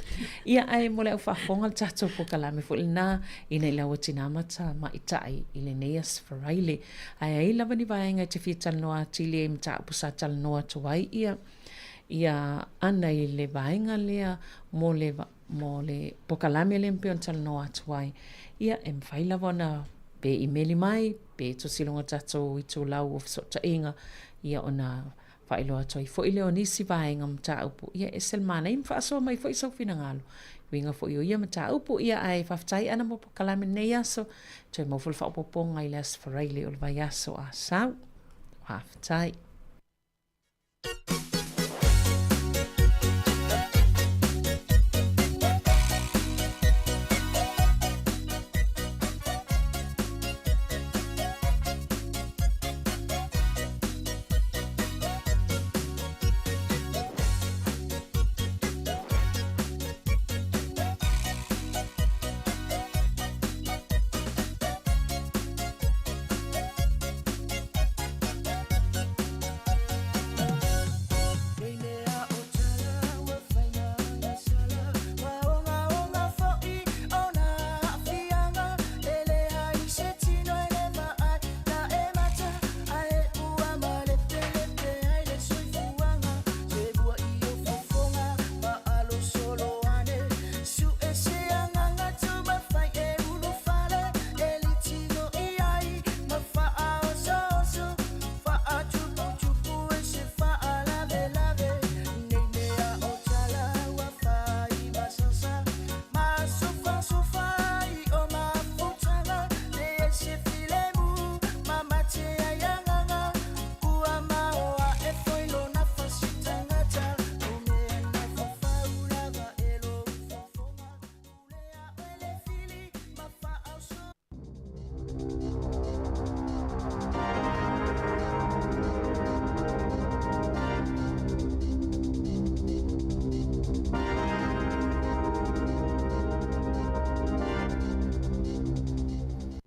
Ia ae mo le au faafofoga le tatou polokalame foi lena ina ila ua tinā ma tamaitai i lenei Aso Faraile. Ae ai lava ni vaega e te fia talanoa atili ai i mataupu sa talanoa atu ai ia ia ana i le vaega lea mo le mo le polokalame lea pei ona talanoa atu ai, ia, e mafai lava ona pe imeli mai, pe tusi i luga o tatou itulau o fesootaiga, ia ona faailoa atu ai foi lea o nisi vaega o mataupu, ia e ese le manaia ma faasoa mai foi sou finagalo i uiga foi o ia mataupu. Ia, ae faafetai Ana mo polokalame i lenei aso, toe maua foi le faaopoopoga i le Aso Faraile o le vaiaso a sau. Faafetai.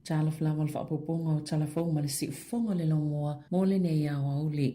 Talofa lava o le faaopoopoga o tala fou ma le siufofoga o le laumua mo lenei aoauli.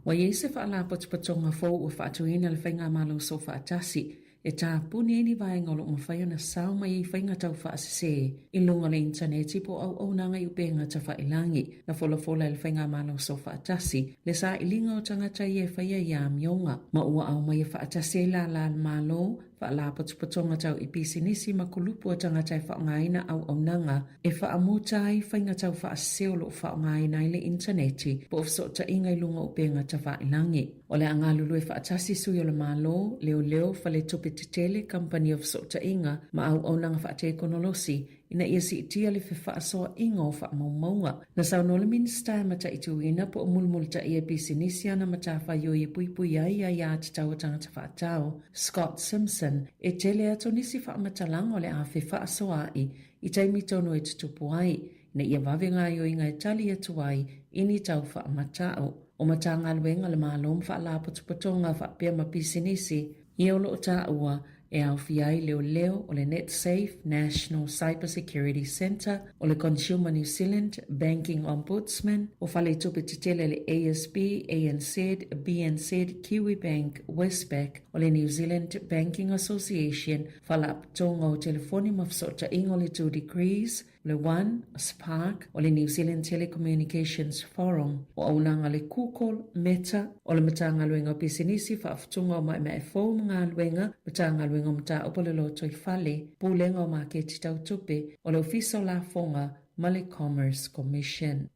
Ua i ai se faalapotopotoga fou ua faatuina e le Faigamalo Soofaatasi e tapuni ai ni vaega o lo o mafai ona sao mai ai faiga taufaasese i luga o le initaneti po o auaunaga i upega tafailagi. Na folafola e le Faigamalo Soofaatasi le sailiga o tagata ia e faia ia amioga ma ua aumaia faatasi ai lālā a le Malo, faalapotopotoga tau i pisinisi ma kulupu o tagata e faaaogaina auaunaga e faamuta ai faiga taufaasese o lo o faaaogaina ai le initaneti po o fesootaiga i luga o upega tafailagi. O le a galulue faatasi sui o le Malo, leoleo, faletupe tetele, kamupani o fesootaiga ma auaunaga faatekonolosi ina ia siitia le fefaasoaʻiga o faamaumauga. Na saunoa le Minisita e mataituina po o mulimulitaia e pisinisi ana matafaioi e puipui ai aiā tatau a tagata faatau, Scott Simpson, e tele atu nisi faamatalaga o le a fefaasoaʻi i taimi tonu e tutupu ai, ina ia vave gaoioiga e tali atu ai i ni tau faamatau. O Matagaluega a le Malo ma Faalapotopotoga faapea ma pisinisi, ia o lo o taua e aofia ai leoleo o le Netsafe National Cyber Security Centre, o le Consumer New Zealand, Banking Ombudsman, o faletupe tetele le ASB, ANZ, BNZ, Kiwibank, Westpac, o le New Zealand Banking Association, Faalapotopotoga o Telefoni ma Fesootaiga o le 2Degrees, o le One, Spark, o le New Zealand Telecommunications Forum, o auaunaga le Google, Meta, o le Matagaluega o Pisinisi, Faafutuga o Maemae Fou ma Galuega, Matagaluega o Mataupu o le Lotoifale, Pulega o Maketi Tau Tupe, o le Ofisa o Lafoga ma le Commerce Commission.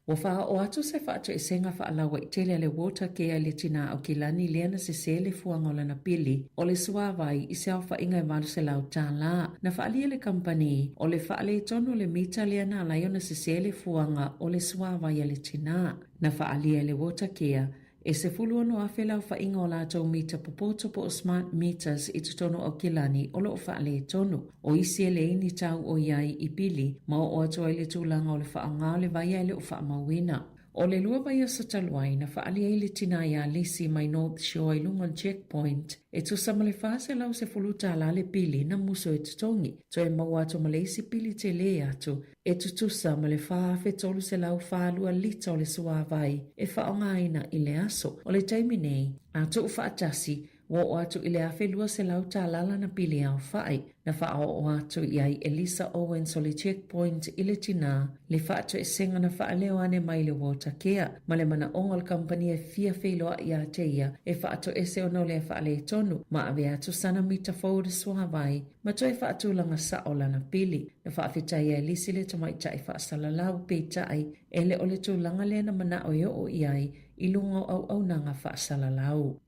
Ua faaoo atu se faatoesega faalauaitele a le Watercare i le tinā Aukilani lea na sesē le fuaga o lana pili o le suāwai i se aofaiga e $800. Na faaalia e le kamupani o le faaletonu o le mita lea na ala ai ona sesē le fuaga o le suāwai a le tinā. Na faaalia e le Watercare E 16,000 le aofaiga o latou mita popoto po o smart meters i totonu o Aukilani o lo o faaletonu. O isi e leai ni tau o i ai i pili ma oo atu ai le tulaga o le faaaoga o le vai ae le o faamauina. O le lua vaiaso talu ai, na faaali ai le tinā iā Lisi mai North Shore i luga o le checkpoint e tusa ma le $410 le pili na musu e totogi. Toe maua atu ma le isi pili telē atu e tutusa ma le 4,342 lita o le suāwai e faaaogaina i le aso. O le taimi nei, a tuufaatasi, ua oo atu i le $1,200 lana pili aofai. Na faaoo atu i ai e Lisa Owens o le Checkpoint i le tinā le faatoesega na faaleo ane mai le Watercare ma le manaoga o le kamupani e fia feiloai iā te ia e faatoese ona o lea faaletonu ma ave atu sana mita fou o le suāwai ma toe faatulaga sao lana pili. Na faafetai ai Lisi le tamaitai faasalalau, peitai, e le o le tulaga lea na manao e oo i ai i luga o auaunaga faasalalau.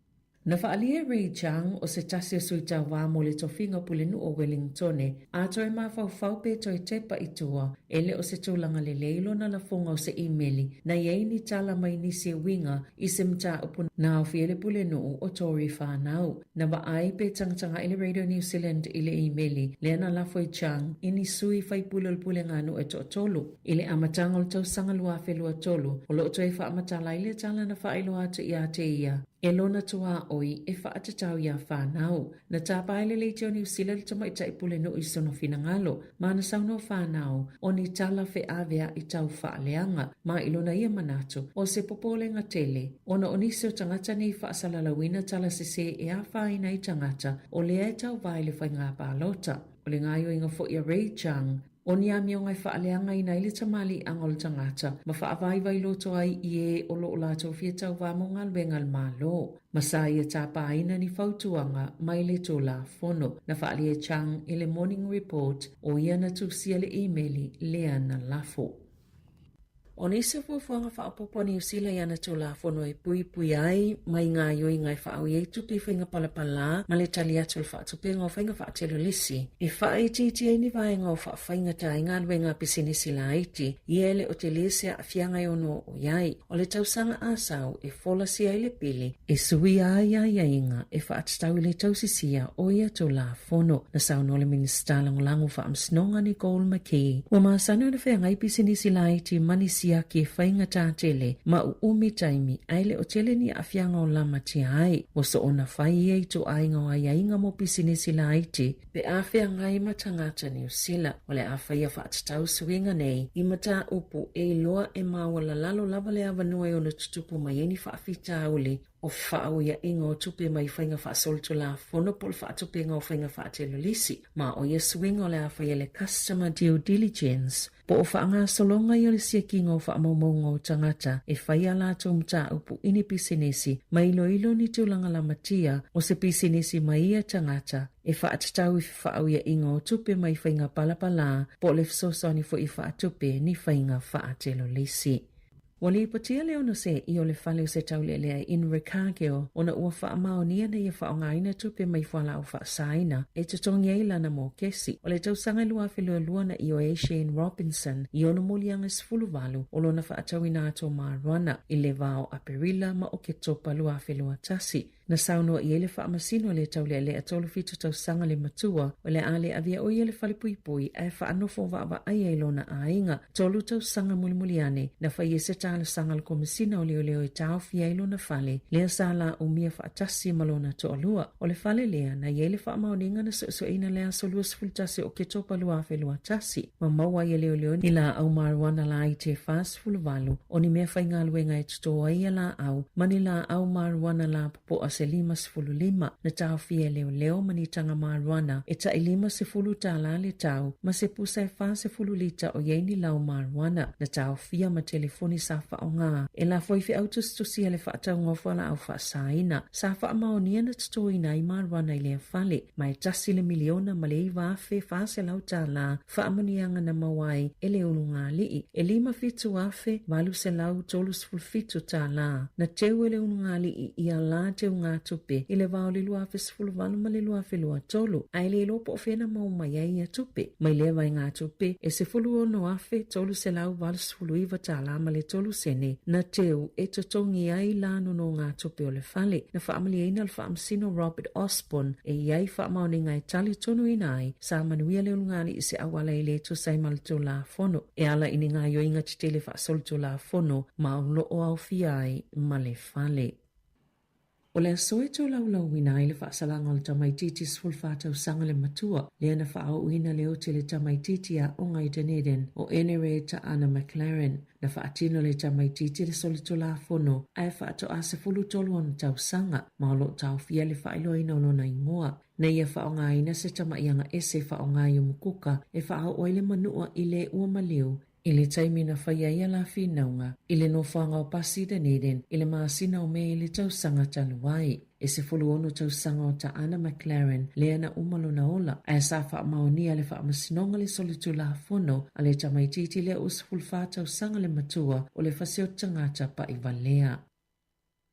Na faaalia e Ray Chang, o se tasi o sui tauā mo le tofiga pulenuu o Welingtone, a toe mafaufau pe toe tepa i tua, e le o se tulaga lelei lona lafoga o se imeli na i ai ni tala mai nisi e uiga i se mataupu na aofia ai le pulenuu o Tory whanau. Na vaai pe tagatagai le Radio New Zealand i le imeli lea na lafo e Chang i ni sui faipule o le puleganuu e toatolu. I le amataga o le tausaga 2023, o lo o toe faamatala ai le tala na faailoa atu iā te ia e lona tuaoi e faatatau iā whanau. Na tapa ai le leitio Niu Sila le tamaitai pulenuu i sona finagalo ma na saunoa whanau o ni tala feaveaʻi tau faaleaga ma i lona ia manatu o se popolega tele ona o nisi o tagata nei faasalalauina tala sesē e afaina ai tagata o lea e tauva i le faiga palota. O le gaoioiga foi a Ray Chang, o ni amioga e faaleagaina ai le tamaliiaga o le tagata ma faavaivai loto ai i ē o lo o latou fia tauva mo galuega a le Malo. Ma sa ia tapaina ni fautuaga mai le Tulafono. Na faaalia e Chang i le Morning Report o ia na tusia le imeli lea na lafo. O nisi o fuafuaga faaopoopo a Niu Sila i ana Tulafono e puipui ai mai gaoioiga e faaui ai tupe i faiga palapalā ma le tali atu o le faatupenga o faiga faatelolisi e faaitiitia ai ni vaega o faafaigata ai galuega a pisinisi laiti ia e le o telē se aafiaga e ono oo i ai. O le tausaga asau e folasia ai le pili e suia ai aiaiga e faatatau i le tausisia o ia Tulafono. Na saunoa le Minisita Lagolago o Faamasinoga Nicole McKee, ua masani ona feagai pisinisi laiti ma nisi siaki e faigata tele ma uumi taimi ae le o tele ni aafiaga o lamatia ai. Ua soona fai ia ituaiga o aiaiga mo pisinisi laiti pe a feagai ma tagata Niu Sila. O le a faia faatatau suiga nei i mataupu e iloa e maualalalo lava le avanoa e ono tutupu mai ai ni faafitauli o fefaauiaʻiga o tupe mai faiga faasolitulafono po o le faatupega o faiga faatelolisi, ma o ia suiga o le a faia le Customer Due Diligence po o faagasologa ia o le siakiga o faamaumauga o tagata e fai a latou mataupu i ni pisinisi ma iloilo ni tulaga lamatia o se pisinisi ma ia tagata e faatatau i fefaauiaʻiga o tupe mai faiga palapalā po o le fesoasoani foi faatupe ni faiga faatelolisi. Ua lipotia le ono seʻi o le fale o se taulealea i Invercargill ona ua faamaonia na ia faaaogaina tupe mai fualaau faasaina e totogi ai lana mokesi. O le tausaga e 2022 na ioe ai Shane Robinson i ona moliaga e 18 o lona faatauina atu o marijuana i le va o Aperila ma Oketopa 2021. Na saunoa i ai le Faamasino le taulealea 37 tausaga le matua, o le a le avea o ia le falepuipui ae faanofo vaavaaia i lona aiga. 3 tausaga mulimuli ane, na fai ai se talosaga a le Komesina o Leoleo e taofia ai lona fale, lea sa laumia faatasi ma lona toalua. O le fale lea, na i ai le faamaoniga na suesueina le aso 21 o Oketopa 2021, ma maua ai e leoleo ni laau marijuana laiti e 48, o ni mea faigaluega e totō ai ia laau ma ni laau marijuana lapopoa se 55 na taofia e leoleo ma ni taga marijuana e tai 50 tālā le tau ma se pusa e 40 lita o i ai ni lau marijuana na taofia ma telefoni sa faaaoga e lafo ai feau tusitusia le faatauga o fualaau faasaina sa faamaonia na totoina ai marijuana i lea fale ma e tasi le miliona ma le 9,400 tālā faamanuiaga na maua ai e le ulugalii, e 57,837 tālā na teu e le ulugalii i a la teugatupe i le va o le 2018 ma le 2023, ae le iloa po o fea na maua mai ai ia tupe. Mai lea vaegatupe, e 16,389 tālā ma le 3 sene na teu e totogi ai la nonogatupe o le fale. Na faamalieina le Faamasino Robert Osborne e i ai faamaoniga e talitonuina ai sa manuia le ulugalii i se auala e le tusa ai ma le Tulafono e ala i ni gaoioiga tetele faasolitulafono ma o lo o aofia ai ma le fale. O le aso e tolaulauina ai le faasalaga o le tamaitiiti 14 tausaga le matua, lea na faaooina le oti i le tamaitiiti aoga i Dunedin o Eneree Taana McLaren. Na faatino le tamaitiiti le solitulafono ae faatoa 13 ona tausaga ma o lo o taofia le faailoaina o lona igoa. Na ia faaaogaina se tamaiaga ese faaaoga i Umukuka e faaoo ai le manua i le ua maliu i le taimi na faia ai a la finauga i le nofoaga o Pasi Dunedin i le masina o Me i le tausaga talu ai. E 16 tausaga o Taana McLaren lea na uma lona ola, ae sa faamaonia le faamasinoga le solitulafono a le tamaitiiti lea ua 14 tausaga le matua o le fasioti tagata paʻivalea.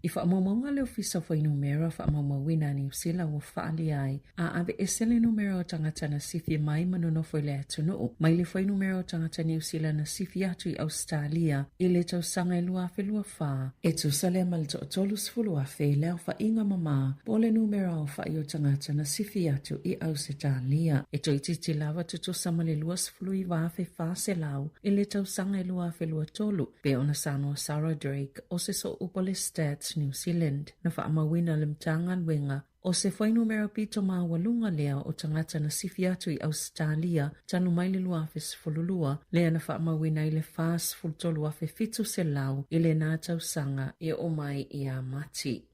I faamaumauga a le Ofisa o Fuainumera Faamaumauina a Niu Sila ua faaalia ai a aveese le numera o tagata na sifi mai ma nonofo i le atunuu mai le fuainumera o tagata Niu Sila na sifi atu i Ausetalia i le tausaga e 2024, e tusa lea ma le 30,000 le aofaiga mamā po o le numera aofaʻi o tagata na sifi atu i Ausetalia. E toeitiiti lava tutusa ma le 29,400 i le tausaga e 2023, pei ona saunoa Sarah Drake o se sooupu o le Stats New Zealand. Na faamauina le Matagaluega o se fuainumera pito maualuga lea o tagata na sifi atu i Ausetalia talu mai le 2012, lea na faamauina ai le 43,700 i lena tausaga e oo mai ia Mati.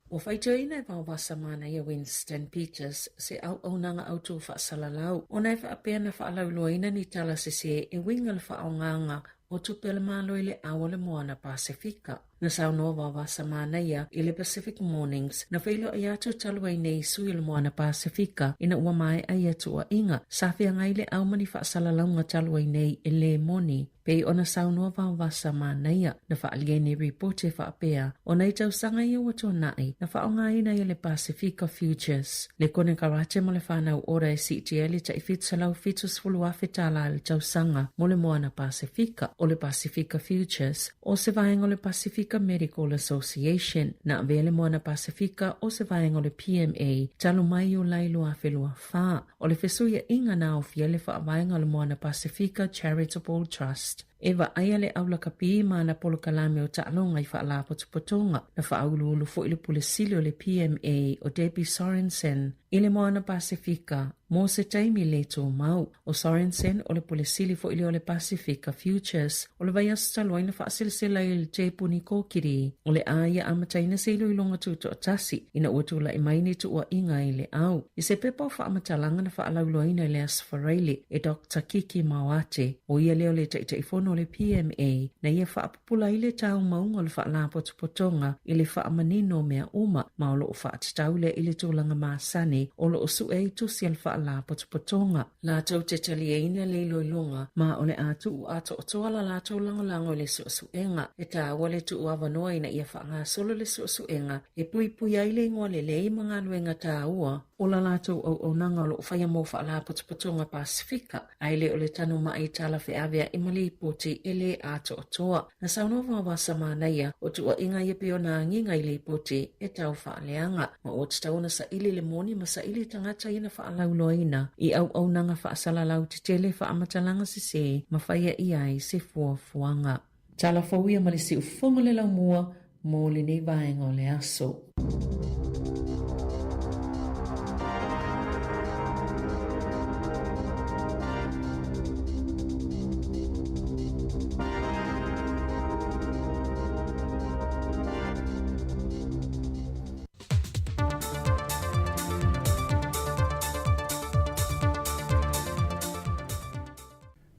Ua faitioina e Vaovasa Manaia Winston Peters se auaunaga autū faasalalau ona e faapea na faalauiloaina ni tala sesē e uiga le faaaogaga o tupe a le Malo i le ao o le Moana Pasefika. Na saunoa Vaovasa Manaia i le Pacific Mornings na feiloai atu talu ai nei sui o le Moana Pasefika ina ua maea ia tuuaiga sa feagai le ao ma ni faasalalauga talu ai nei e lē moni. Pei ona saunoa Vaovasa Manaia na faaalia ai nei ripoti e faapea, o nai tausaga ia ua tuanai na faaaogaina ai e le Pasefika Futures le konekarate ma le whanau ora e siitia ai le tai 770,000 tālā i le tausaga mo le Moana Pasefika. O le Pasefika Futures o se vaega o le Pasefika Medical Association na avea le Moana Pasefika o se vaega o le PMA talu mai Iulai 2024. O le fesuiaiga na aofia ai le faavaega o le Moana Pasefika Charitable Trust. E vaaia le aulakapi ma ana polokalame o taaloga i faalapotopotoga. Na faauluulu foi le Pule Sili o le PMA o Debbie Sorensen i le Moana Pasefika mo se taimi le tumau. O Sorensen o le Pule Sili foi lea o le Pasefika Futures. O le vaiaso talu ai na faaselesela ai le Tepuni Kokiri o le a ia amataina se iloiloga tutoatasi ina ua tulai mai ni tuuaiga i le au. I se pepa o faamatalaga na faalauiloaina i le Aso Faraile e Doctor Kiki Maoate, o ia lea o le Taitaifono o le PMA, na ia faapupula ai le taumauga o le faalapotopotoga i le faamanino o mea uma, ma o lo o faatatau lea i le tulaga masani o lo o sue ai tusi a le faalapotopotoga. Latou te taliaina le iloiloga, ma o le a tuu atoatoa la latou lagolago i le suesuega. E taua le tuu avanoa ina ia faagasolo le suesuega e puipui ai le igoa lelei ma galuega taua o la latou auaunaga o lo o faia mo Faalapotopotoga Pasefika, ae le o le tanumai talafeavea'i ma lipoti e lē atoatoa. Na saunoa Vaovasa Manaia, o tuuaiga ia pei ona agiga i lipoti e tau faaleaga, ma ua tatau ona saili le moni ma saili tagata ia na faalauiloaina i auaunaga faasalalau tetele faamatalaga sesē ma faia i ai se fuafuaga. Tala fou ia ma le siufofoga o le laumua mo lenei vaega o le aso.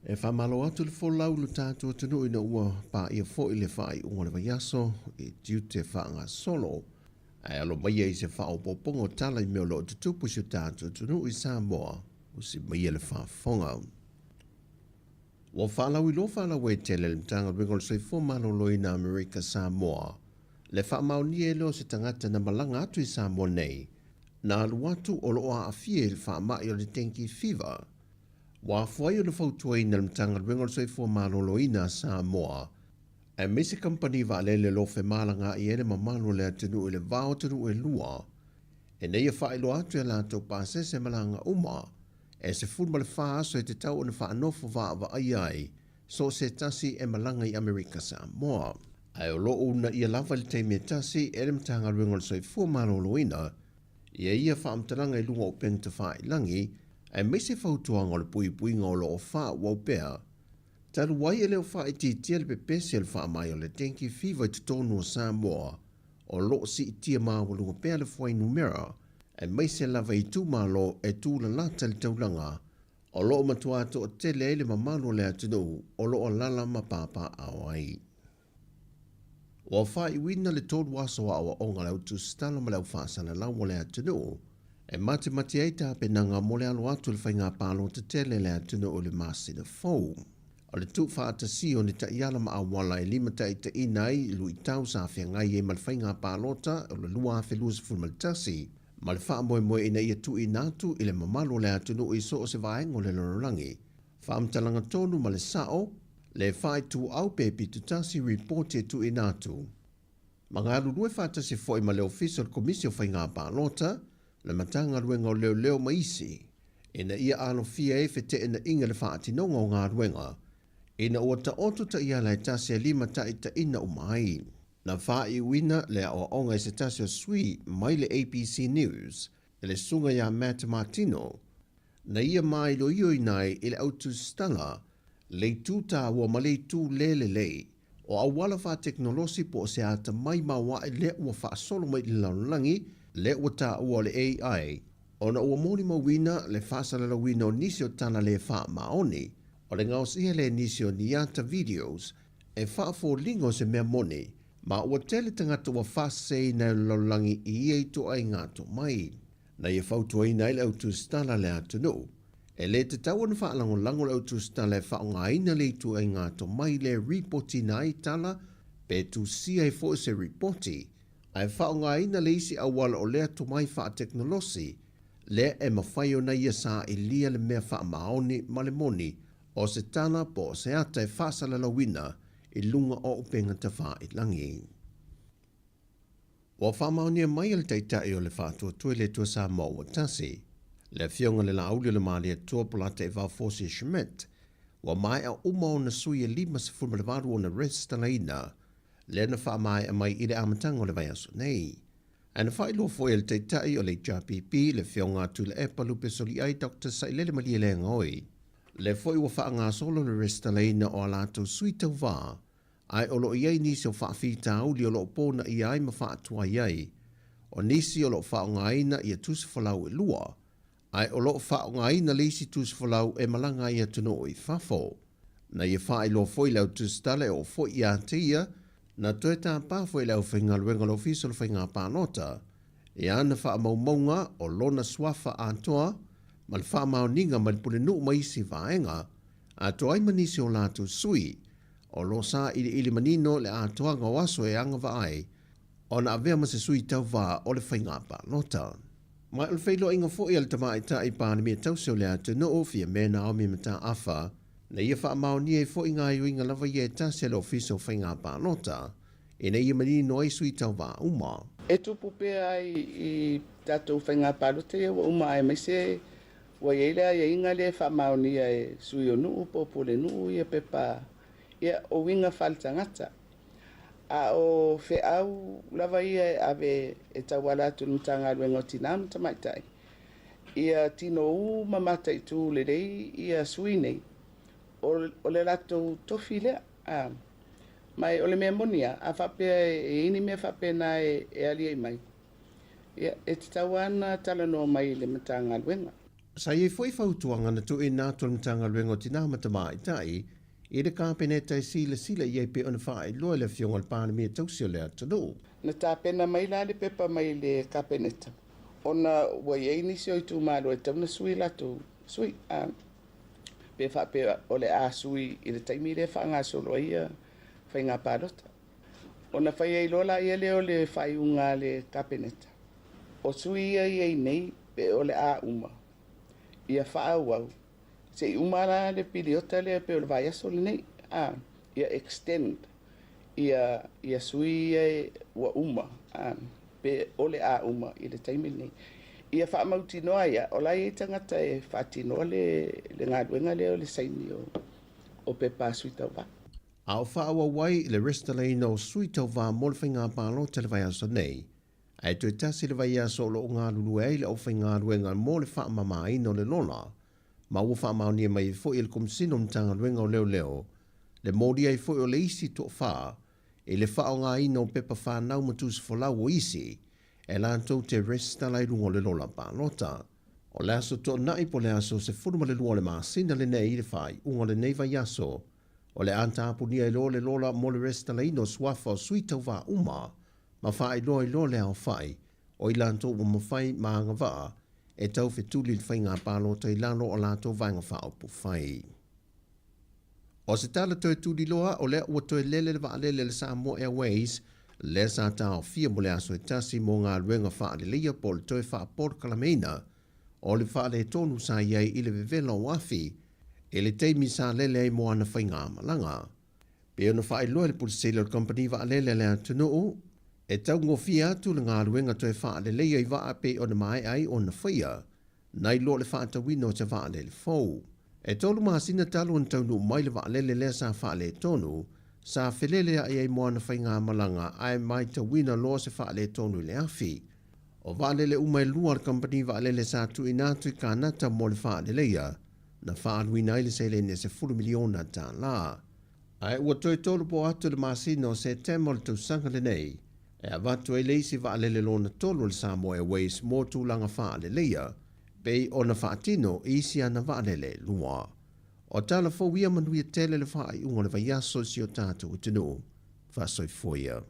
E faamalo atu le folau i lo tatou atunuu ina ua paia foi le faaiuga o le vaiaso i tiute faagasolo. Ae alo maia i se faaopoopoga o tala i mea o lo o tutupu i si o tatou atunuu i Samoa, usi maia le faafofoga. Ua faalauiloa faalauaitele e le Matagaluega o le Soifua Maloloina Amerika Samoa le faamaonia ai lea o se tagata na malaga atu i Samoa nei na alu atu o lo o aafia i le faamai o le dengue fever. Ua afua ai ona fautuaina le Matagaluega o le Soifua Maloloina a Samoa, aemaise kamupani vaalele o lo o femalagaai ai le mamalu o le atunuu i le va o atunuu e lua, ina ia faailoa atu i a latou pasese malaga uma e 14 aso e tatau ona faanofo vaavaaia ai so o se tasi e malaga i Amerika Samoa. Ae o lo o uunaia lava i le taimi e tasi e le Matagaluega o le Soifua Maloloina ia ia faamatalaga i luga o upega tafailagi, aemaise fautuaga o le puipuiga o lo o faaauau pea. Talu ai e le o faaitiitia le pepesi o le faamai o le dengue fever i totonu o Samoa, o lo o siitia maualuga pea le fuainumera, aemaise lava i itumalo e tulalata i le taulaga, o lo o matua toatele ai le mamalu o le atunuu o lo o alaala ma papaaao ai. Ua faaiuina le tolu aso o aoaoga a le au tusitala ma le au faasalalau o le atunuu e matimati ai tapenaga mo le alo atu i le faiga palota tele a le atunuu i le masina fou. O le tuufaatasia o ni taiala ma auala e limataitaiina ai luitau sa feagai ai ma le faiga palota o le 2021 ma le faamoemoe ina ia tuuina atu i le mamalu o le atunuu i so o se vaega o le lalolagi faamatalaga tonu ma le sao, le faaituau pe pitotasi ripoti e tuuina atu. Ma galulue faatasi foi ma le Ofisa o le Komisi o Faiga Palota, le Matagaluega o Leoleo ma isi, ina ia alofia ai feteenaiga i le faatinoga o galuega, ina ua taoto taiala e tasi e limataitaiina uma ai. Na faaiuina le aoaoga e se tasi o sui mai le ABC News, e le susuga iā Matt Martino, na ia māiloioina ai i le au tusitala le itu tāua ma le itu le lelei o auala faatekonolosi po o se atamai maoae lea ua faasolo mai i le lalolagi lea ua taua o le AI ona ua molimauina le faasalalauina o nisi o tala le faamaoni o le gaosia lea e nisi o ni ata videos e faafoliga o se mea moni ma ua tele tagata ua faaseseina e le lalolagi i ia ituaiga tomai. Na ia fautuaina ai le au tusitala a le atunuu, e le tatau ona faalagolago le au tusitala e faaaogaina le ituaiga tomai lea e ripotiina ai tala pe tusia ai foi se ripoti, ae faaaogaina le isi auala o lea tomai faatekonolosi lea e mafai ona ia sailia le mea faamaoni ma le moni o se tala po o se ata e faasalalauina i luga o upega tafailagi. Ua faamaonia mai e le Taitai o le Faatuatua i le Atua Samoa ua tasi, le Afioga i le Laauli o le Malietoa Polataivao Fosi Schmidt, ua maea uma ona sui e 58 ona resitalaina, lea na faamaea mai i le amataga o le vaiaso nei. Ae na faailoa foi e le Taitai o le HRPP, le Afioga a Tuilaepa Lupesoliai Doctor Sailele Malielegaoi, lea foi ua faagasolo le resitalaina o a latou sui tauva, ae o lo o i ai nisi o faafitauli o lo o ponaia ai ma faatuai ai. O nisi o lo o faaaogaina ia tusifolau e lua, ae o lo o faaaogaina le isi tusifolau e malaga ai i atunuu i fafo. Na ia faailoa foi le au tusitala e oo foi ia te ia, na toe tāpā foi e le aufaigaluega o le Ofisa o le Faiga Palota i ana faamaumauga o lona suafa atoa ma le faamaoniga mai le Pulenuu ma isi vaega, atoa ai ma nisi o latou sui o lo o sailiili manino le atoaga o aso e agavaa ai ona avea ma se sui tauva o le faiga palota. Ma o le feiloaiga foi a le Tamaitai Palemia tausi o le atunuu, Fiame Naomi Mataafa, na ia faamaonia ai foi gaoioiga lava ia e tasi a le Ofisa o Faiga Palota ina ia manino ai sui tauva uma. E tupu pea ai i tatou faiga palota ia ua uma aemaise Ua i ai le aiaiga lea e faamaonia e sui o nuu po o pulenuu ia pepa ia o uiga faaletagata. A o feau lava ia e ave e tauala atu i le Matagaluega o Tina ma Tamaitai, ia tinou ma mataitu lelei ia sui nei, o le latou tofi lea. Ma o le mea moni lava, a faapea e i ai ni mea faapena e aliae mai, Ia, e tatau lava ona talanoa mai i le Matagaluega. Sa i ai foi fautuaga na tuuina atu e le Matagaluega o Tina ma Tamaitai i le Kapeneta e silasila i ai pei ona faailoa e le Afioga i le Palemia tausi o le atunuu. Na tapena mai la le pepa mai le Kapeneta ona ua i ai nisi o itumalo e tatau ona sui latou sui, a, pe faapea o le a sui i le taimi lea e faagasolo ai faiga palota. Ona fai ai loa laia lea o le faaiuga a le Kapeneta, o sui ia i ai nei pe o le a uma, ia faaauau se i uma la le piliota lea pei o le vaiaso lenei, a, ia extend ia, ia sui ia ua uma, a, pe o le a uma i le taimi lenei. Ia faamautinoa ai o la e i ai tagata e faatinoa le, le galuega lea o le saini o, o pepa a sui tauva. A o faaauau ai le resitalaina o sui tauva mo le faiga palota i le vaiaso nei, ae toe tasi le vaiaso o lo o galulue ai le aufaigaluega mo le faamamaina o le lola, ma ua faamaonia mai ai foi e le Komesina o Matagaluega o Leoleo le molia ai foi o le isi toafa i le faaaogaina o pepa fanau ma tusi folau o isi e latou te resitala i luga o le lola palota. O le aso Toonai po o le aso 12 o le masina lenei le faaiuga o lenei vaiaso. O le a tapunia ai loa le lola mo le resitalaina o suafa o sui tauva uma ma faailoa ai loa le aofai o i latou ua mafai ma agavaa e taufetuli i le faiga palota i lalo o latou vaega faaupufai. O se tala toe tuliloa, o lea ua toe lele le vaalele a le Samoa Airways lea sa taofia mo le aso e tasi mo galuega faaleleia po o le toe faapolokalameina o le faaletonu sa i ai i le vevela o afi i le taimi sa lele ai mo ana faigamalaga. Pei ona faailoa e le Pule Sili o le Kamupani Vaalele a le atunuu, e taugofie atu le galuega toe faaleleia i vaa pei ona maea ai ona faia, nai lo le faatauina o se vaalele fou. E tolu masina talu ona taunuu mai le vaalele lea sa faaletonu, sa feleleai ai mo ana faigamalaga ae maitauina loa se faaletonu i le afi. O vaalele uma e lua a le kamupani vaalele sa tuuina atu i Kanata mo le faaleleia, na faaaluina ai le seleni e $10 miliona. Ae ua toe tolu po atu i le masina o Setema o le tausaga lenei e avatu ai le isi vaalele lona tolu a le Samoa Airways mo tulaga faaleleia pei ona faatino i isi ana vaalele e lua. O tala fou ia manuia tele le faaiuga o le vaiaso i si o tatou atunuu. Faasoifua ia.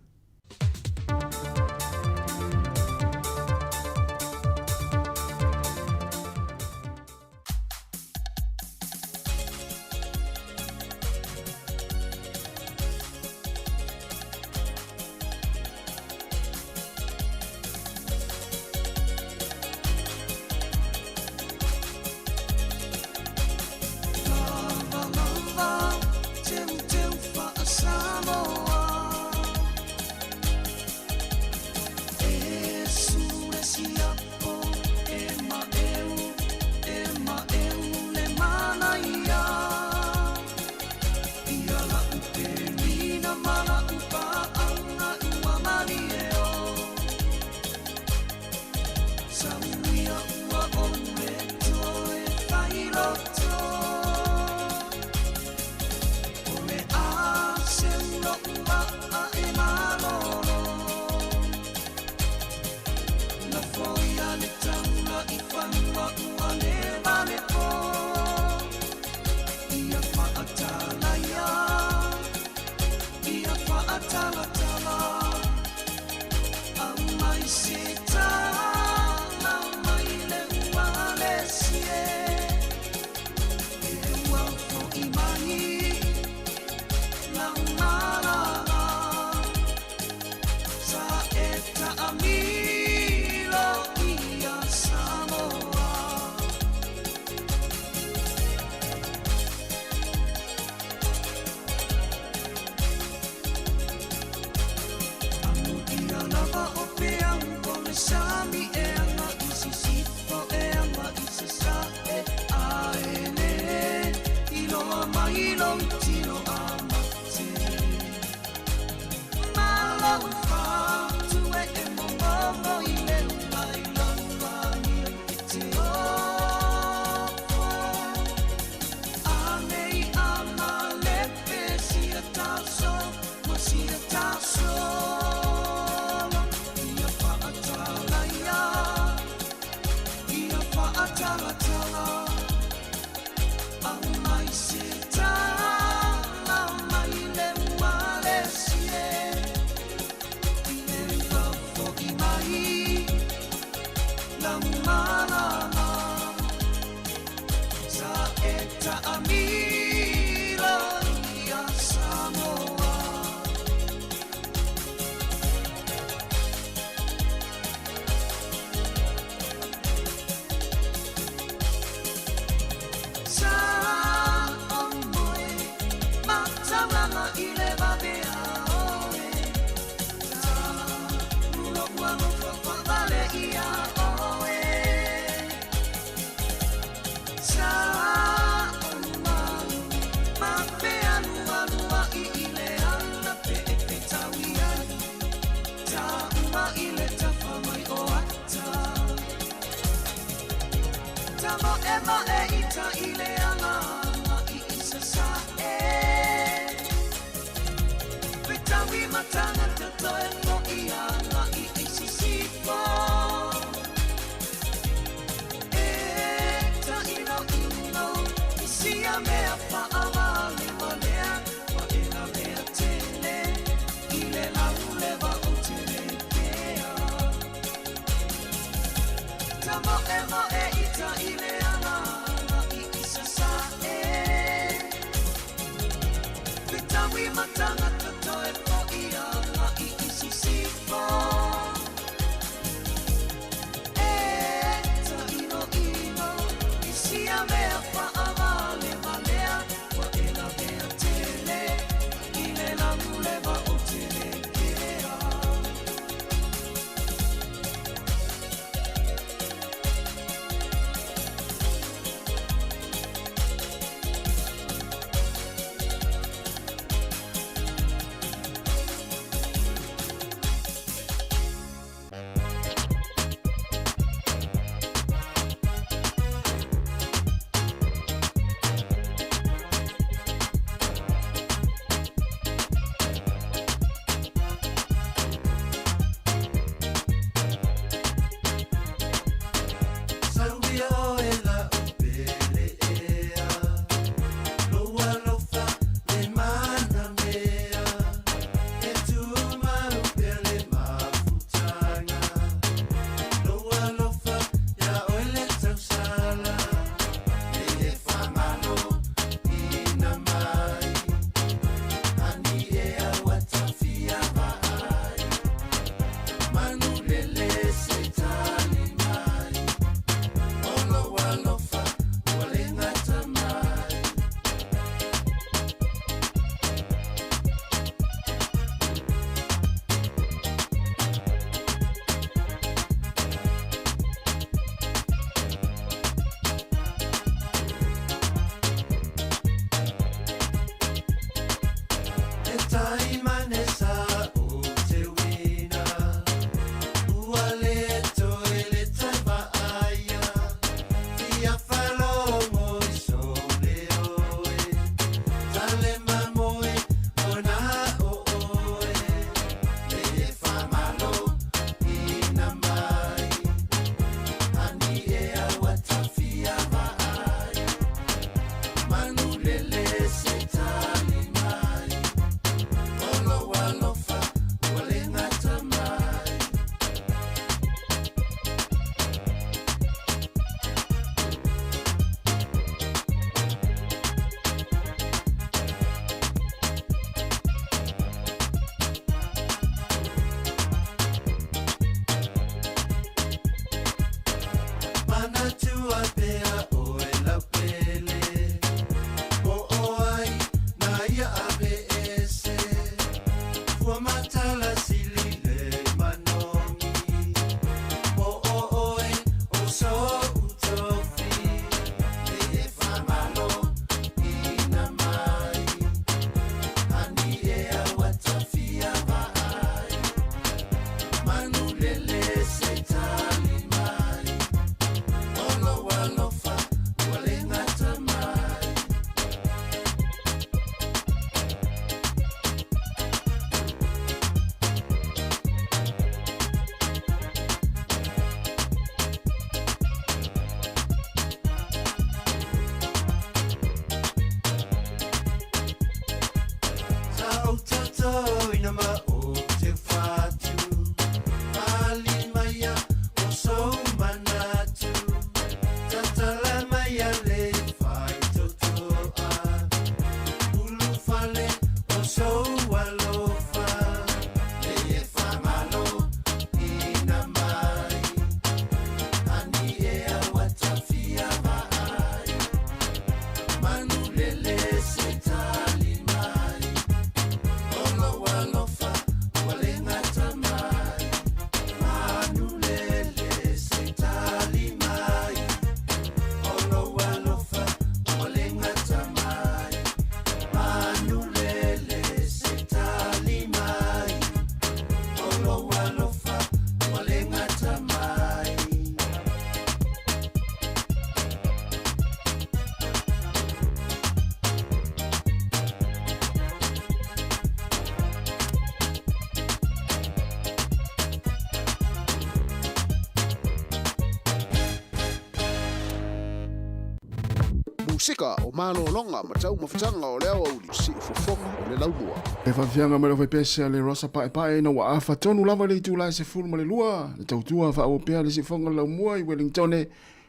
Musika o malologa ma taumafataga o le aoauli siufofoga o le laumua. E faafiaga mai le aufaipese a le Rosa Paepae ina ua afa tonu lava i le itula e 12, le tautua faaauau pea le siufofoga o le laumua i Wellingtone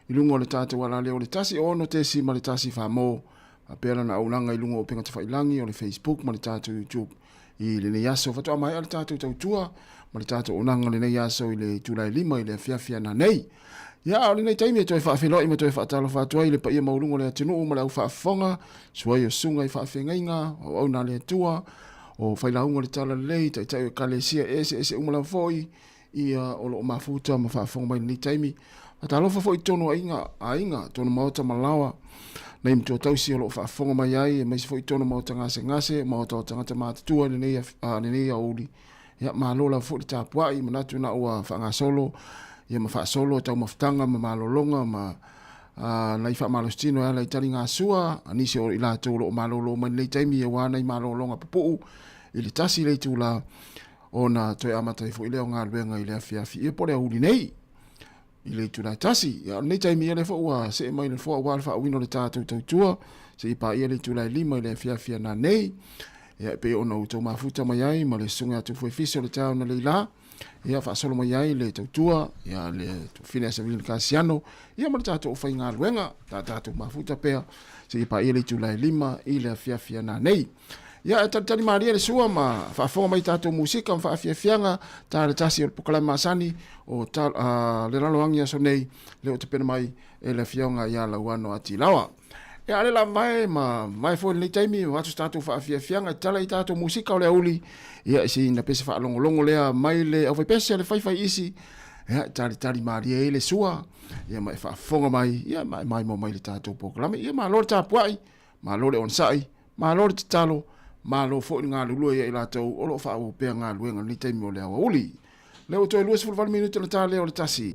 i luga o le tatou alaleo o le 1 6.1 famo faapea lana auaunaga i luga o upega tafailagi o le Facebook ma le tatou YouTube i lenei aso. Faatoa maea le tatou tautua ma le tatou auaunaga i lenei aso i le itula e 5 i le afiafi ana nei. Ia, a o lenei taimi e toe faafeiloai ma toe faatalofa atu ai i le paia maualuga o le atunuu ma le au faafofoga, suai o susuga i faafeagaiga, o auauna a le Atua, o failauga o le Talalelei, taitai o ekalesia eseese uma lava foi, ia o lo o mafuta ma faafofoga mai i lenei taimi. Faatalofa foi i totonu o aiga, aiga, totonu maota ma laoa, nei matua tausi o lo o faafofoga mai ai, aemaise foi i totonu o maota gasegase, maota o tagata matutua i lenei, lenei aoauli. Ia, malo lava foi le tapuai, manatu na ua faagasolo, ia ma faasolo taumafataga ma malologa ma nai faamalositino e ala i taligasua, a nisi o i latou o lo o malolo mai lenei taimi aua nai malologa pupuu i le tasi le itula ona toe amata ai foi lea o galuega i le afiafi ia po o le aoauli nei i le itula e tasi. Ia, o lenei taimi ia lea foi ua see mai le nofoa aua le faauuina o le tatou tautua seia paia le itula e 5 i le afiafi a nanei. Ia, e pei ona outou mafuta mai ai ma le susuga ia Tufuefisi o le taeao na leila, ia faasolo mai ai le tautua, ia le tuafine a Savilina Kasiano, ia ma le tatou aufaigaluega, ta tatou mafuta pea seia paia le itula e 5 i le afiafi a nanei. Ia, e talitali malie le sua ma faafofoga mai tatou musika ma faafiafiaga, ta le tasi o le pokalame masani o ta, le laloagi aso nei, lea ua tapena mai e le afioga ia Lauano Atilawa. Ia, a le la vae ma vae foi lenei taimi, o atu se tatou faafiafiaga e tala i tatou musika o le auli, ia, sina pese faalogologo lea mai le aufaipese a le faifai isi, ia, e talitali malie ai le sua, ia, ma e faafofoga mai, ia, ma e maimoa mai le tatou polokalame. Ia, malo le tapuai, malo le onosai, malo le tatalo, malo foi le galulue ia i latou o lo o faaauau pea galuega i lenei taimi o le aoauli. Lea ua toe 28 minute ona ta lea o le tasi.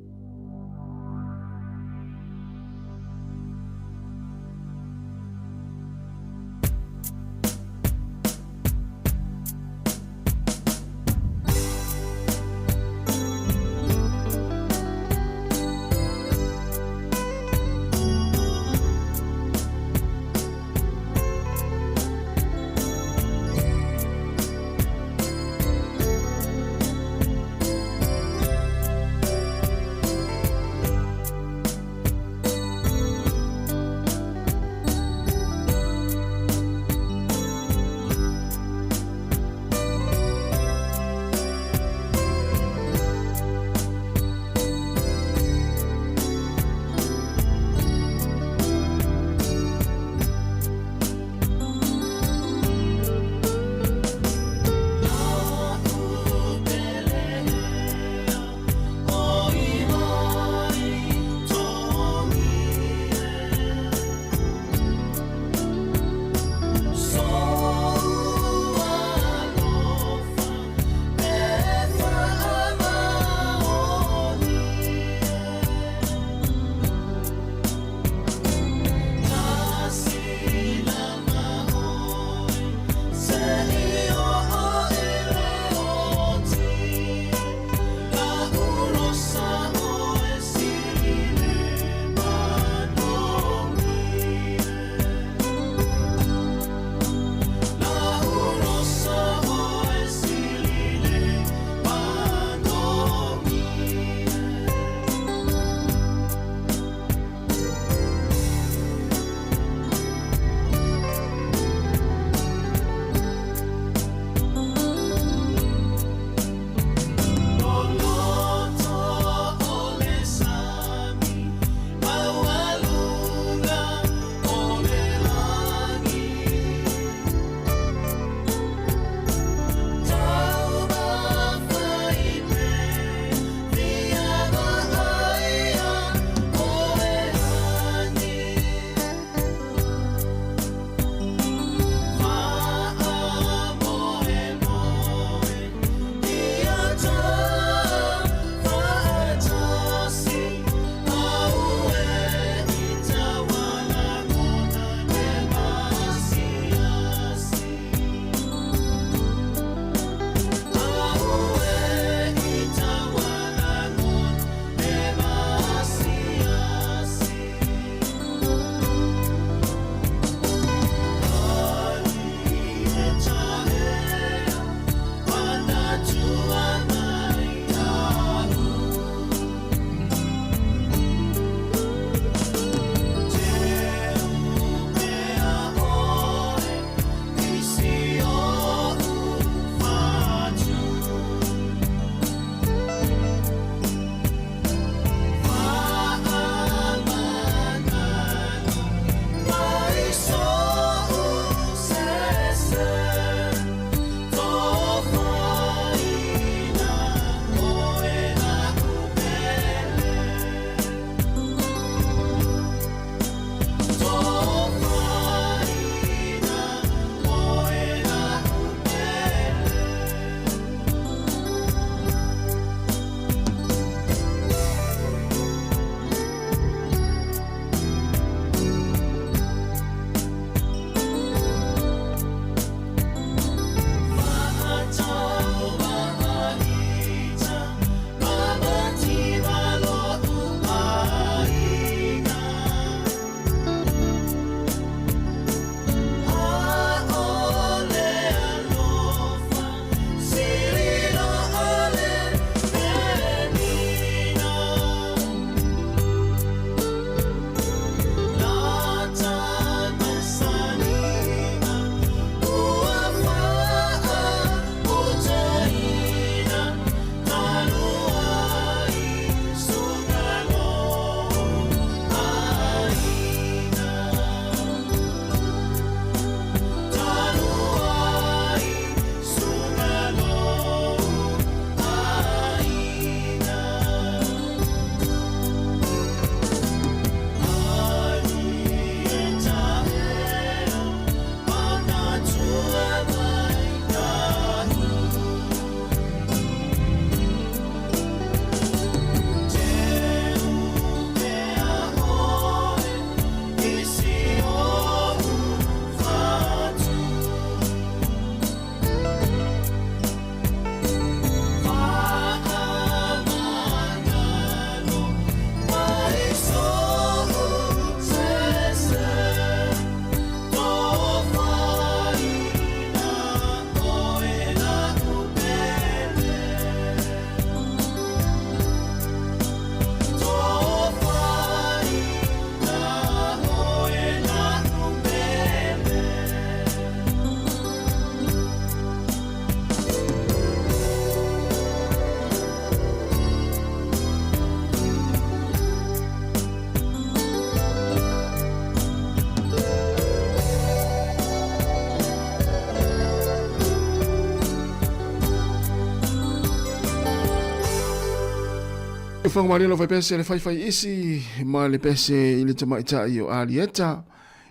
Siufofoga malie lau faipese le faifai isi ma le pese i le tamaitai o Alieta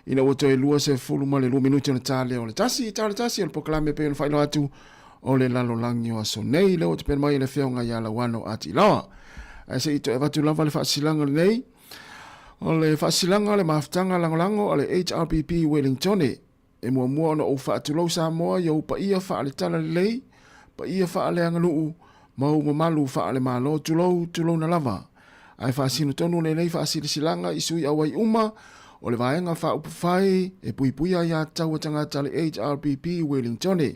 ina ua toe 22 minute ona ta lea o le tasi, ta o le tasi o le polokalame pei ona faailoa atu o le lalolagi o aso nei lea ua tapena mai e le afioga ia Lauano Atilaoa. Ae se i toe avatu lava le faasilaga lenei o le faasilaga o le mafutaga lagolago a le HRPP Wellingtone E muamua ona ou faatulou Samoa i ou paia faale-talalelei, paia faaleaganuu, ma ou mamalu faale-Malo, tulou, tulouna lava. Ae faasino tonu lenei faasilasilaga i sui auai uma o le Vaega Faaupufai e Puipuia Aiatatau a Tagata a le HRPP i Wellingtone.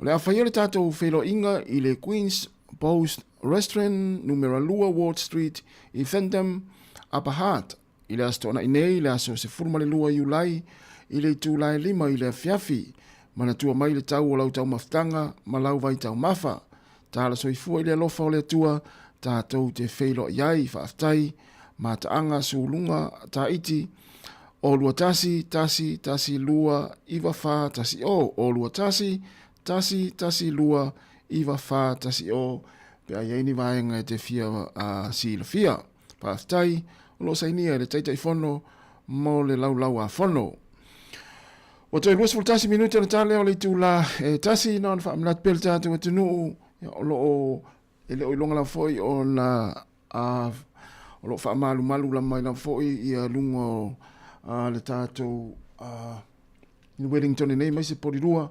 O le a faia le tatou feiloaiga i le Queen's Post Restaurant, numera 2 Ward Street i Fendham, Upper Hutt, I le Aso Toonai nei, le aso 12 Iulai, i le itula e 5 i le afiafi, manatua mai le tau o lau taumafataga ma lau vaitaumafa. Tala soifua i le alofa o le Atua, tatou te feiloai ai, faafetai, mataaga, suluga, taiti, o 21 1 1 2 9 4 1 0, o 21 1 1 2 9 4 1 0, pe a i ai ni vaega e te fia silafia. Faafetai, o lo o sainia e le Taitaifono mo le Laulau-a-Fono. Ua toe 21 minute o le tale o le itula e tasi, na ona faamanatu pea le tatou atunuu, o lo o e le o iloga lava foi ona o lo o faamalumalu lava mai lava foi ia luga o le tatou i Wellington nei mai se polirua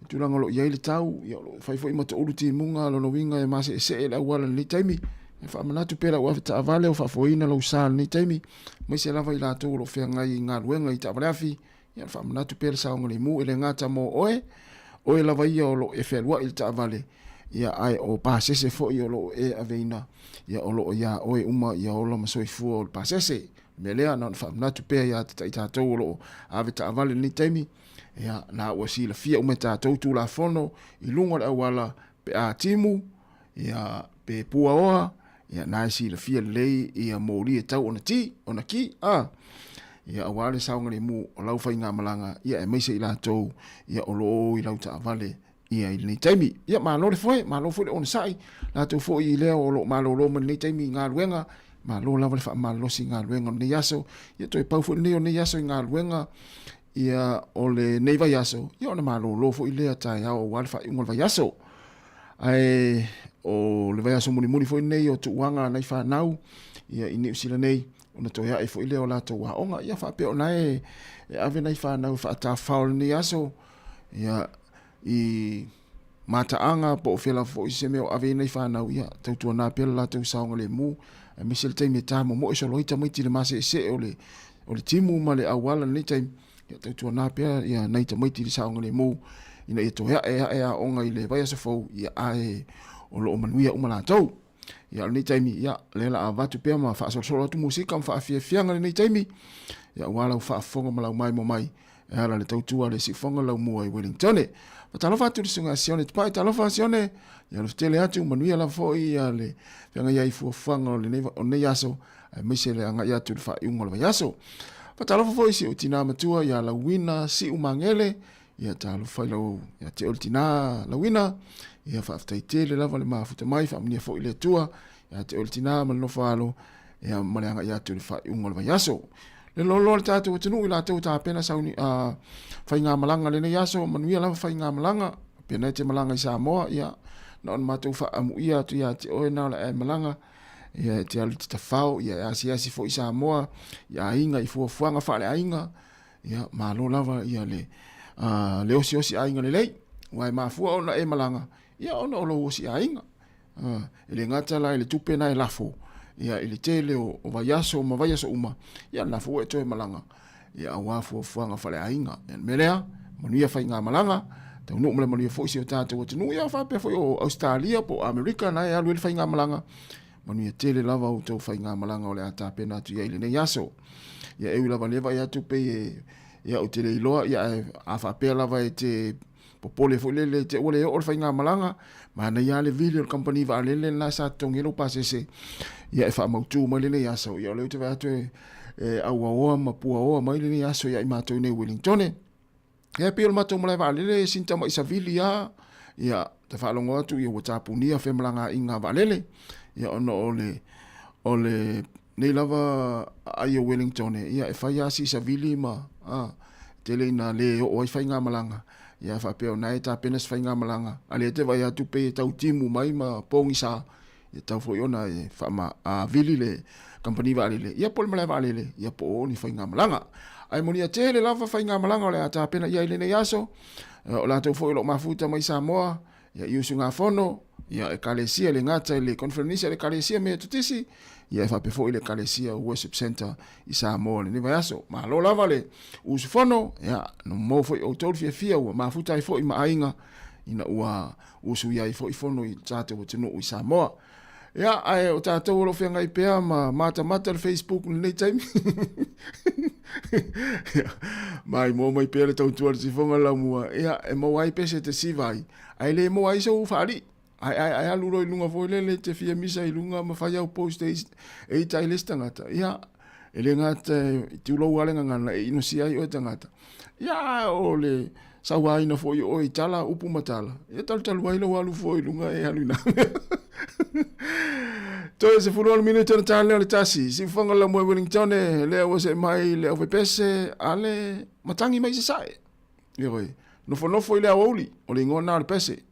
i tulaga o lo o i ai le tau, ia o lo o fai foi ma toulu timuga, lona uiga e maseesee le auala i lenei taimi. E faamanatu pea lau avetaavale o faafoeina lou sa i lenei taimi, aemaise lava i latou o lo o feagai i galuega i taavale afi, ia faamanatu pea le saogalemu e le gata mo oe, oe lava ia o lo o e fealuai i le taavale, ia ae o pasese foi o lo o e aveina, ia o lo o iā oe uma ia ola ma soifua o le pasese. O le mea lea, na ona faamanatu pea ia te i tatou o lo o avetaavale i lenei taimi, Ia, na ua silafia uma e tatou Tulafono i luga o le auala pe a timu, ia, pe puaoa, ia, na e silafia lelei ia moli e tau ona ti, ona ki, a. Ia, aua le saogalemu o lau faigamalaga, ia, aemaise i latou, ia, o lo o i lau taavale, ia, i lenei taimi. Ia, malo le foe, malo foi le onosai, latou foi i lea o lo o malolo mai lenei taimi i galuega, malo lava le faamalolosi i galuega o lenei aso, ia, toe pau foi lenei o lenei aso i galuega, Ia, o lenei vaiaso, ia ona malolo foi lea taeao aua le faaiuga o le vaiaso. Ae o le vaiaso mulimuli foi lenei o tuuaga a nai fanau ia i Niu Sila nei, ona toe ae foi lea o latou aoga. Ia faapea ona e ave nai fanau e faatafao i lenei aso, ia i mataaga po o fea lava foi se mea o ave ai nai fanau, ia tautuana pea le latou saogalemu, aemaise le taimi e tamomoe solo ai tamaiti i le maseesee o le o le timu ma le auala i lenei taimi, ia tautuana pea ia nai tamaiti i le saogalemu ina ia toe ae ae aoga i le vaiaso fou, ia ae o lo o manuia uma latou. Ia o lenei taimi, ia lea la avatu pea ma faasolosolo atu musika ma faafiafiaga lenei taimi, ia aua lau faafofoga ma lau maimoa mai e ala le tautua le siufofoga laumua i Wellingtone. Faatalofa atu i le susuga Sione Tupai, talofa Sione, ia alofa tele atu, manuia lava foi ia le feagai ai i fuafuaga o lenei, o lenei aso, aemaise le agai atu i le faaiuga o le vaiaso. Faatalofa foi i si ou tinā matua ia Lauina Siu Magele, ia talofa i lau ia te oe le tinā Lauina, ia faafetai tele lava le mafuta mai, faamanuia foi le Atua ia te oe le tinā ma le nofo alo, ia ma le agai atu i le faaiuga o le vaiaso. Le loaloa le tatou atunuu i latou tapena sauni, faigamalaga lenei aso, manuia lava faigamalaga, pena e te malaga i Samoa, ia, na ona matou faaamuia atu ia te oe na o le ae malaga, ia e te alu i te tafao, ia e asiasi foi i Samoa, i aiga, i fuafuaga faaleaiga, ia malo lava ia le, le osiosi aiga lelei, aua e mafua ona e malaga, ia ona o lou osi aiga. E le gata la i le tupe na e lafo, ia i le tele o vaiaso ma vaiaso uma, ia na foi ua e toe malaga, ia aua fuafuaga faaleaiga. Ia le mea lea, manuia faigamalaga, taunuu ma le manuia foi si o tatou atunuu, ia faapea foi o Ausetalia po o Amerika na e alu ai le faigamalaga, manuia tele lava outou faigamalaga o le a tapena atu i ai i lenei aso. Ia e ui lava lea vaai atu pei e, ia ou te le iloa, ia ae a faapea lava e te popole foi lele te ua le oo le faigamalaga, manaia lava le vili o le kamupani vaalele lena sa totogi ai lou pasese, ia e faamautu mai lenei aso. Ia o lea ou te vaai atu e, e auaoa ma puaoa mai lenei aso ia i matou i nei Wellingtone. Ia pei o le matou malae vaalele e sina tamai savili lava, ia ta faalogo atu ia ua tapunia femalagaaiga vaalele. Ia ona o le o le nei lava aai o Wellington ia e fai lava si savili ma a tele ina le oo ai faigamalaga. Ia e faapea o na e tapena se faigamalaga a lea e te vaai atu pei e tau timu mai ma pogisa e tatau foi ona e faamavili le kamupani vaalele ia po o le malae vaalele ia po o ni faigamalaga. Ae molia tele lava faigamalaga o le a tapena i ai lenei aso. O latou foi o lo o mafuta mai Samoa ia i usugafono ia ekalesia le gata i le Konferenisi a le Ekalesia Metotisi ia e faapea foi le Ekalesia Worship Center i Samoa lenei vaiaso. Malo lava le usufono, ia no maua foi outou le fiafia ua mafuta ai foi ma aiga ina ua usuia ai foi fono i tatou atunuu i Samoa. Ia, ae o tatou o lo o feagai pea ma matamata le Facebook i lenei taimi. Ma i mua mai pea le tautua le sifoga laumua, ia, e maua ai pese te siva ai, ae le maua ai sou faalii. Ae, ae, ae alu loa i luga foi lele te fia misa i luga ma fai au post e, e ita ai le isi tagata. Ia, e le gata e tulou lava le gagana e inosia ai oe tagata. Ia, o le sauaina foi o oe i tala, upu ma tala, ia talutalu ai lou alu foi i luga e alu i nā mea. Toe 18 minute ona ta lea o le tasi. Siufaga la moe Wellington e lea ua se mai le aufaipese a le matangi mai sasae. Ioe, nofonofo i le aoauli, o le igoa na o le pese.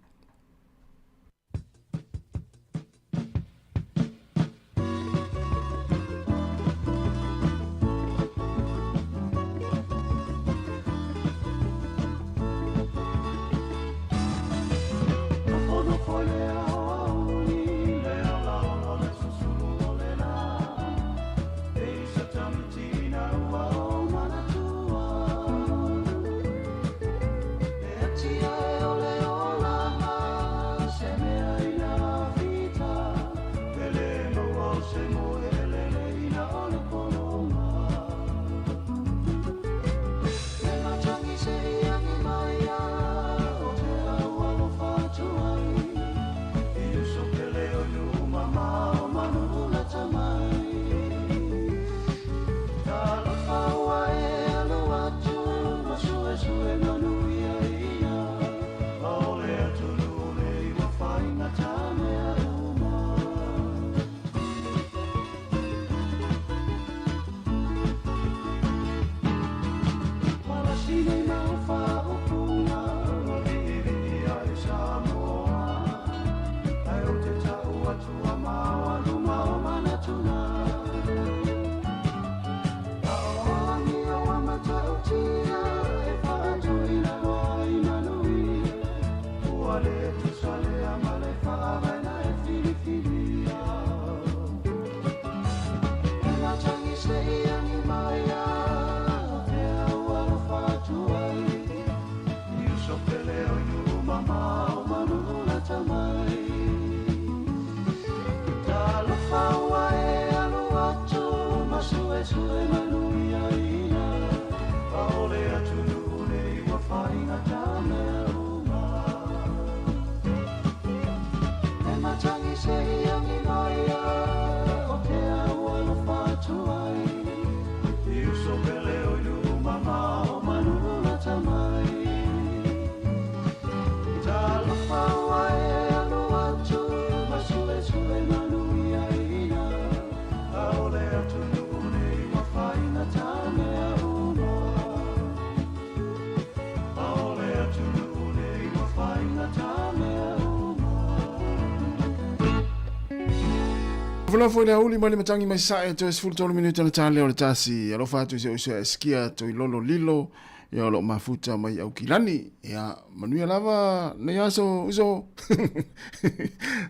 Nofonofo i le aoauli mai le matangi mai sae toe 13 minute ona ta lea o le tasi. Alofa atu i si ou uso ia Eskia Toilolo Lilo ia o lo o mafuta mai Aukilani. Ia manuia lava nei aso uso.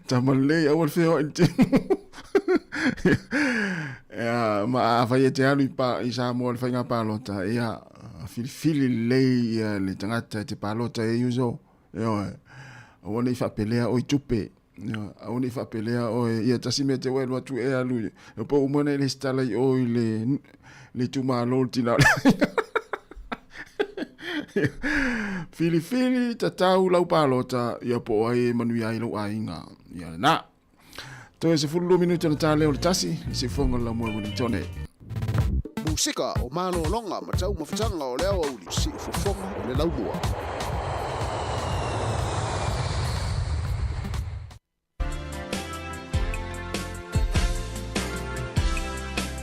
Tama lelei aua le feoai i le timu. Ia ma afai e te alu i, pa, i Samoa i le faiga palota, ia filifili lelei ia le tagata e te palota e uso. Ioe. Aua ne i faapelea oe i tupe. Ioe. Aua ne i faapelea oe, ia tasi mea te oe alu atu e alu i, e po uma nei lesitala i o i le, le itumalo le tina o le aiga. Filifili tatau lau palota, ia po o ai e manuia ai lou aiga. Ia lena. Toe 12 minute ona ta lea o le tasi, i se fofoga o le laumua Wellington e. Musika o malologa ma taumafataga o le aoauli siufofoga o le laumua.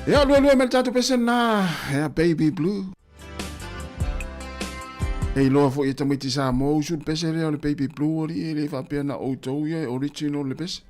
Ia, luelue me le tatou pese na, ia Baby Blue. E iloa foi e tamaiti Samoa usu le pese lea o le Baby Blue alii e le faapea na outou ia e original le pese.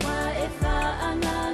Wa e whaanga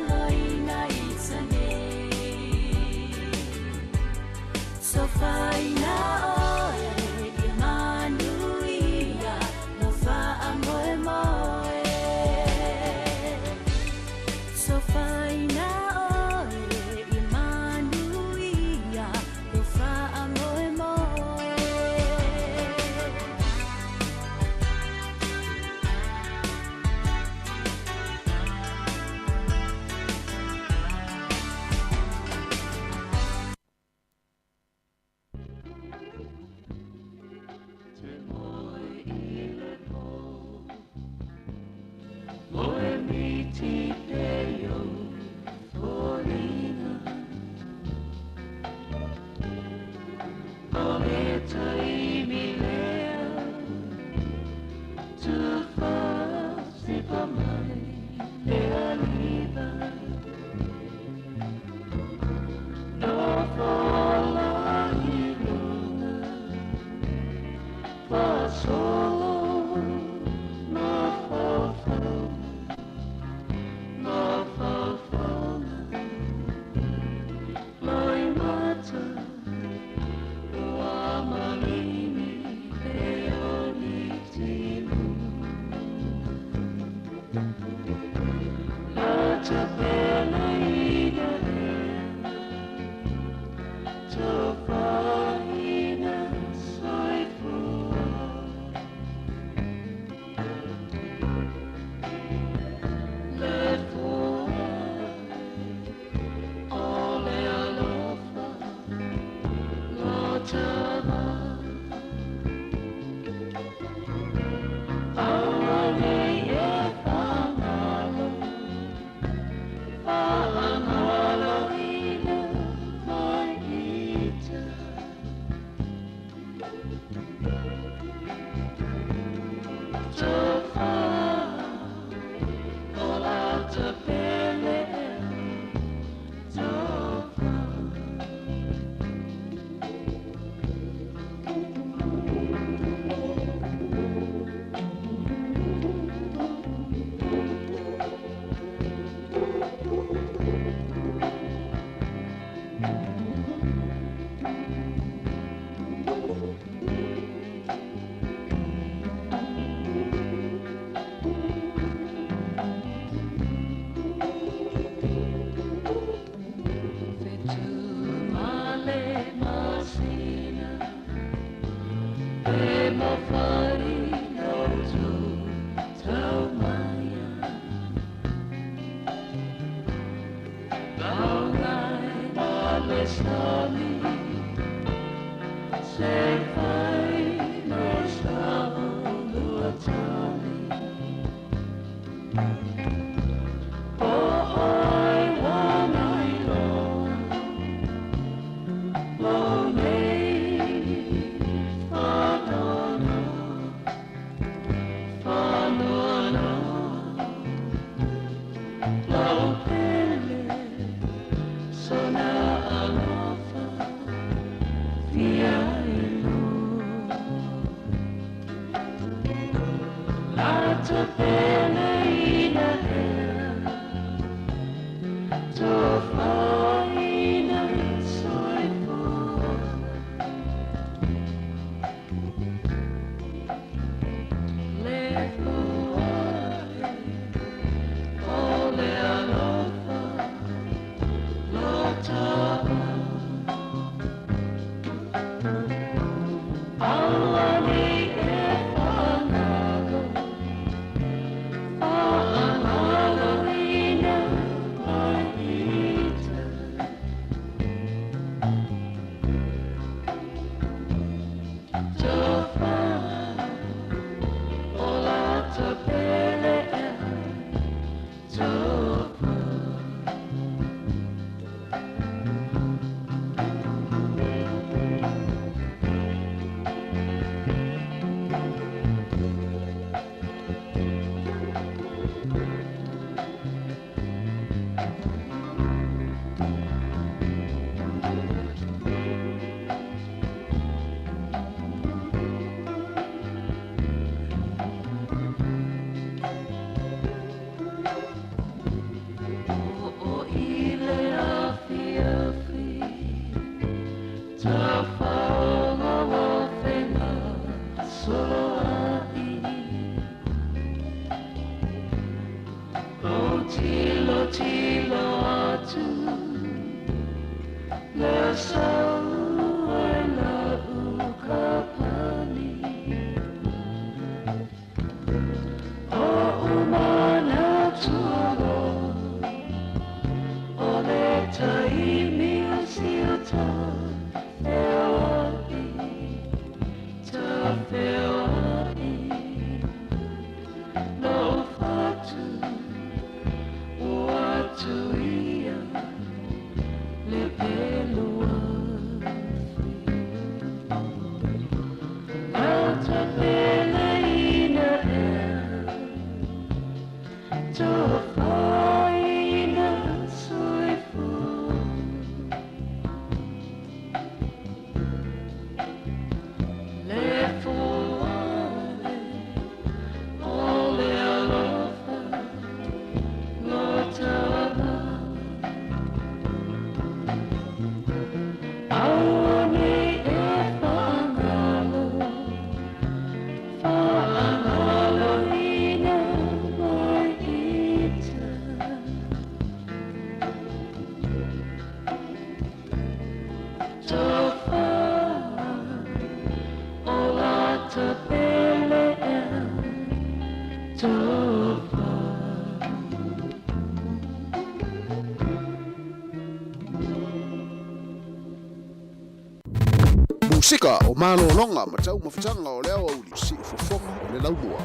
Musika o malologa ma taumafataga o le aoauli siufofoga o le laumua.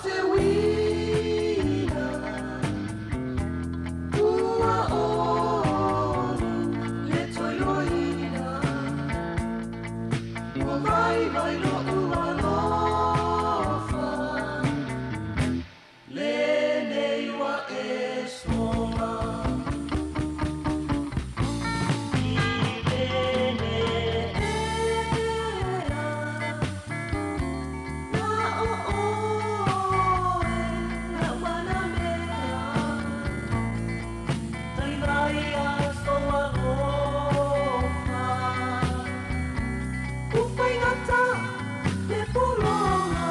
te uila Ua olu le toiloina Ua vaivai lo'u alofa Lenei ua e sola I pene ea Na o oe lau manamea Tali mai a sou alofa Ua faigata le pologa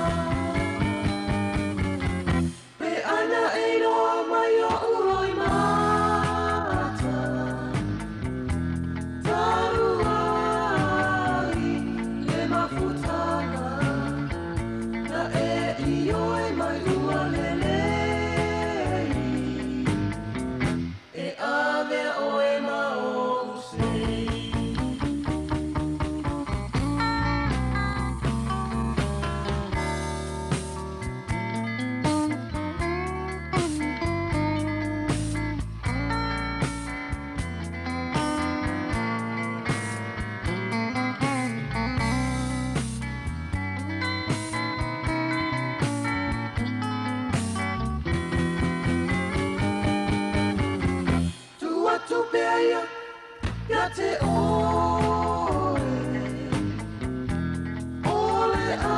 Pe ana e iloa mai oʻu loimata Talu ai le mafutaga Na e ioe mai ua lelei E avea oe ma oʻu sei. Tuu atu pea ia ia te oe O le a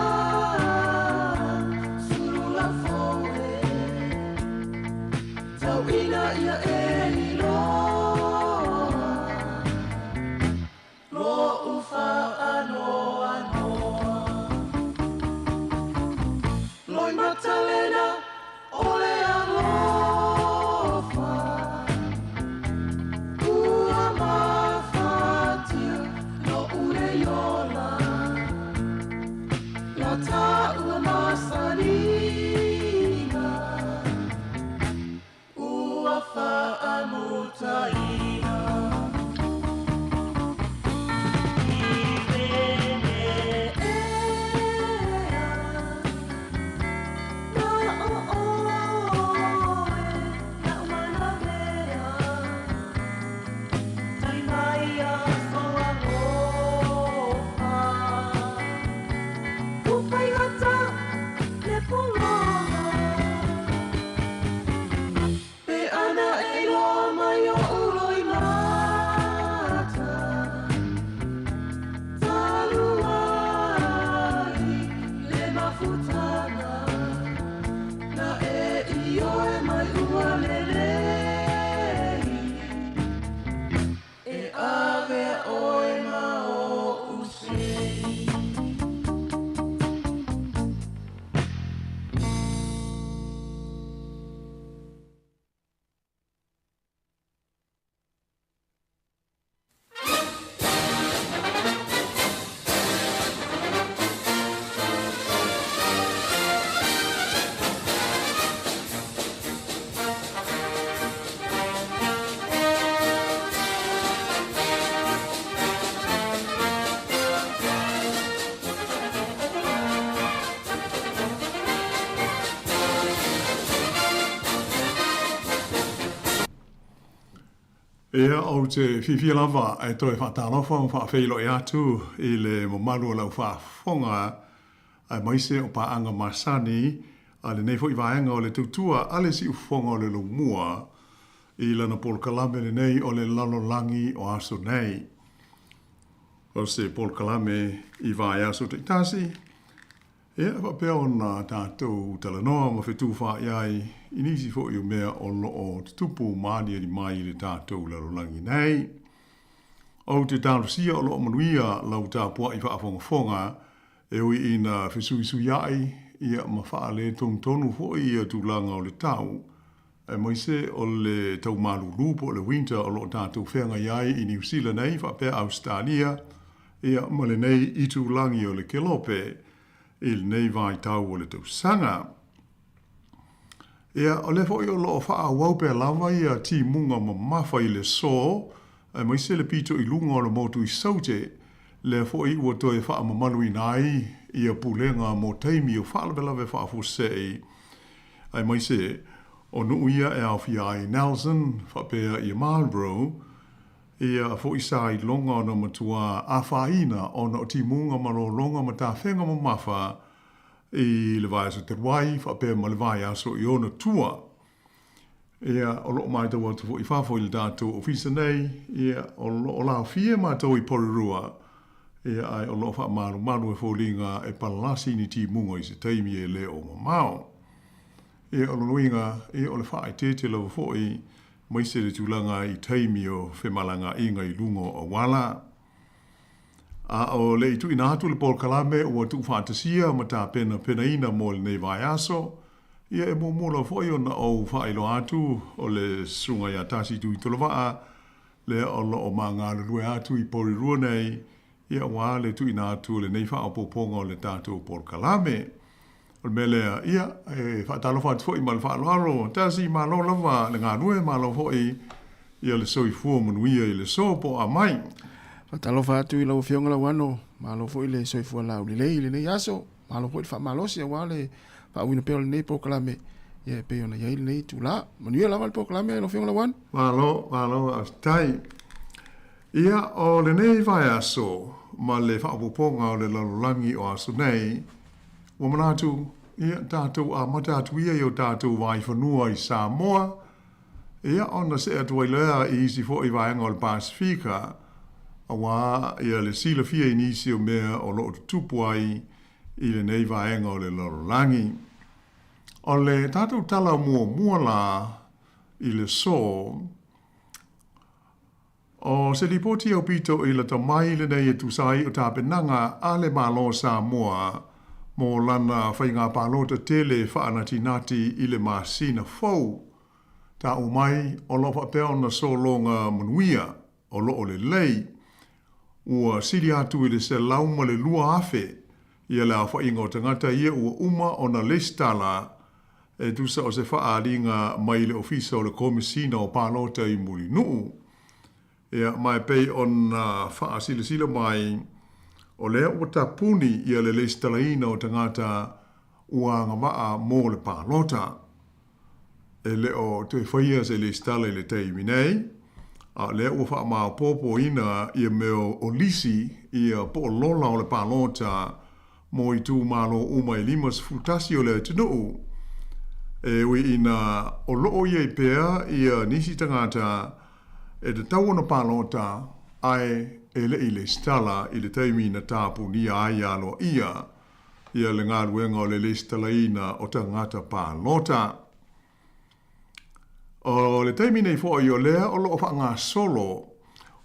sulu lau foe Tau ina ia e iloa Lo'u faanoanoa Loimatalena o le alofa Ua mafatia lo'u le ola La taua masaniga Ua faamutaina I pene ea Na o oe lau manamea Tali mai a sou alofa Ua faigata le pologa Pe ana e iloa mai oʻu loimata Talu ai le mafutaga Na e ioe mai ua lelei E avea oe ma oʻu sei. Ia, ou te fiafia lava e toe faatalofa ma faafeiloai atu i le mamalu o lau faafofoga aemaise o paaga masani a lenei foi vaega o le tautua a le siufofoga o le Laumua i lana polokalame lenei o le lalolagi o aso nei. O se polokalame i vaiaso taitasi, Ia, e faapea ona tatou talanoa ma fetufaai ai i nisi foi o mea o lo o tutupu ma aliali mai i le tatou lalolagi nei. Ou te talosia o lo o manuia lau tapuai faafogafoga e ui ina fesuisuiai ia ma faaletonutonu foi ia tulaga o le tau, aemaise o le tau malulu po o le winter o lo o tatou feagai ai i Niu Sila nei faapea Ausetalia ia ma lenei itulagi o le Kelope i lenei vaitau o le tausaga. Ia, o lea foi o lo o faaauau pea lava ia timuga mamafa i le so, aemaise le pito i luga o le motu i Saute, lea foi ua toe faamamaluina ai ia pulega mo taimi o faalavelave faafuasei. Aemaise o nuu ia e aofia ai Nelson faapea ia Marlborough, ia foi sa iloga ona matua afaina ona o timuga ma lologa ma tafega mamafa i le vaiaso talu ai faapea ma le vaiaso i ona tua. Ia, o loo maitau atu foi i fafo i le tatou ofisa nei, ia, o loo laofie matou i Porirua, ia, ae o loo faamalumalu e foliga e palasi ni timuga i se taimi e le o mamao. Ia, o lona uiga, ia, o le faaeteete lava foi, maise le tulaga i taimi o femalagaaiga i luga o auala. A o le i tuuina atu le polokalame ua tuufaatasia ma tapenapenaina mo lenei vaiaso, ia e muamua lava foi ona ou faailoa atu o le Susuga ia Tasi Tuitolovaa lea o lo o ma galulue atu i Porirua nei, ia aua le tuuina atu o lenei faaopoopoga o le tatou polokalame. O le mea lea, ia, e faatalofa atu foi ma le faaaloalo. Tasi, malo lava le galue, malo foi ia le soifua manuia i le aso po o a mai. Faatalofa atu i lau Afioga Lauano, malo foi le soifua laulelei i lenei aso, malo foi le faamalosi aua le faauiina pea o lenei polokalame ia e pei ona i ai lenei itula. Manuia lava le polokalame lau Afioga Lauano. Malo, malo faafetai. Ia, o lenei vaiaso ma le faaopoopoga o le lalolagi o aso nei, ua manatu, ia, tatou amata atu ia i o tatou vaifanua i Samoa, ia, ona see atu ai lea i isi foi vaega o le Pasefika, auā ia le silafia i nisi o mea o lo o tutupu ai i lenei vaega o le lalolagi. O le tatou tala muamua la i le aso, O se lipoti aupito i lata mai lenei e tusa ai o tapenaga a le Malo o Samoa mo lana faiga palota tele faanatinati i le masina fou. Taua mai o lo o faapea ona sologa manuia o lo o lelei. Ua sili atu i le 102,000 ia le aofaiga o tagata ia ua uma ona lesitala e tusa o se faaaliga mai le Ofisa o le Komesina o Palota i Mulinuu. Ia, ma e pei ona faasilasila mai, o lea ua tapuni ia le lesitalaina o tagata ua agavaa mo le palota. E le o toe faia se lesitala i le taimi nei, a o lea ua faamaopoopoina ia mea o lisi ia po o lola o le palota mo itumalo uma e 51 o le atunuu, e ui ina o lo o i ai pea ia nisi tagata e tatau ona palota ae e le i lesitala i le taimi na tapunia ai aloaia ia le galuega o le lesitalaina o tagata palota. O le taimi nei foi o lea o lo o faagasolo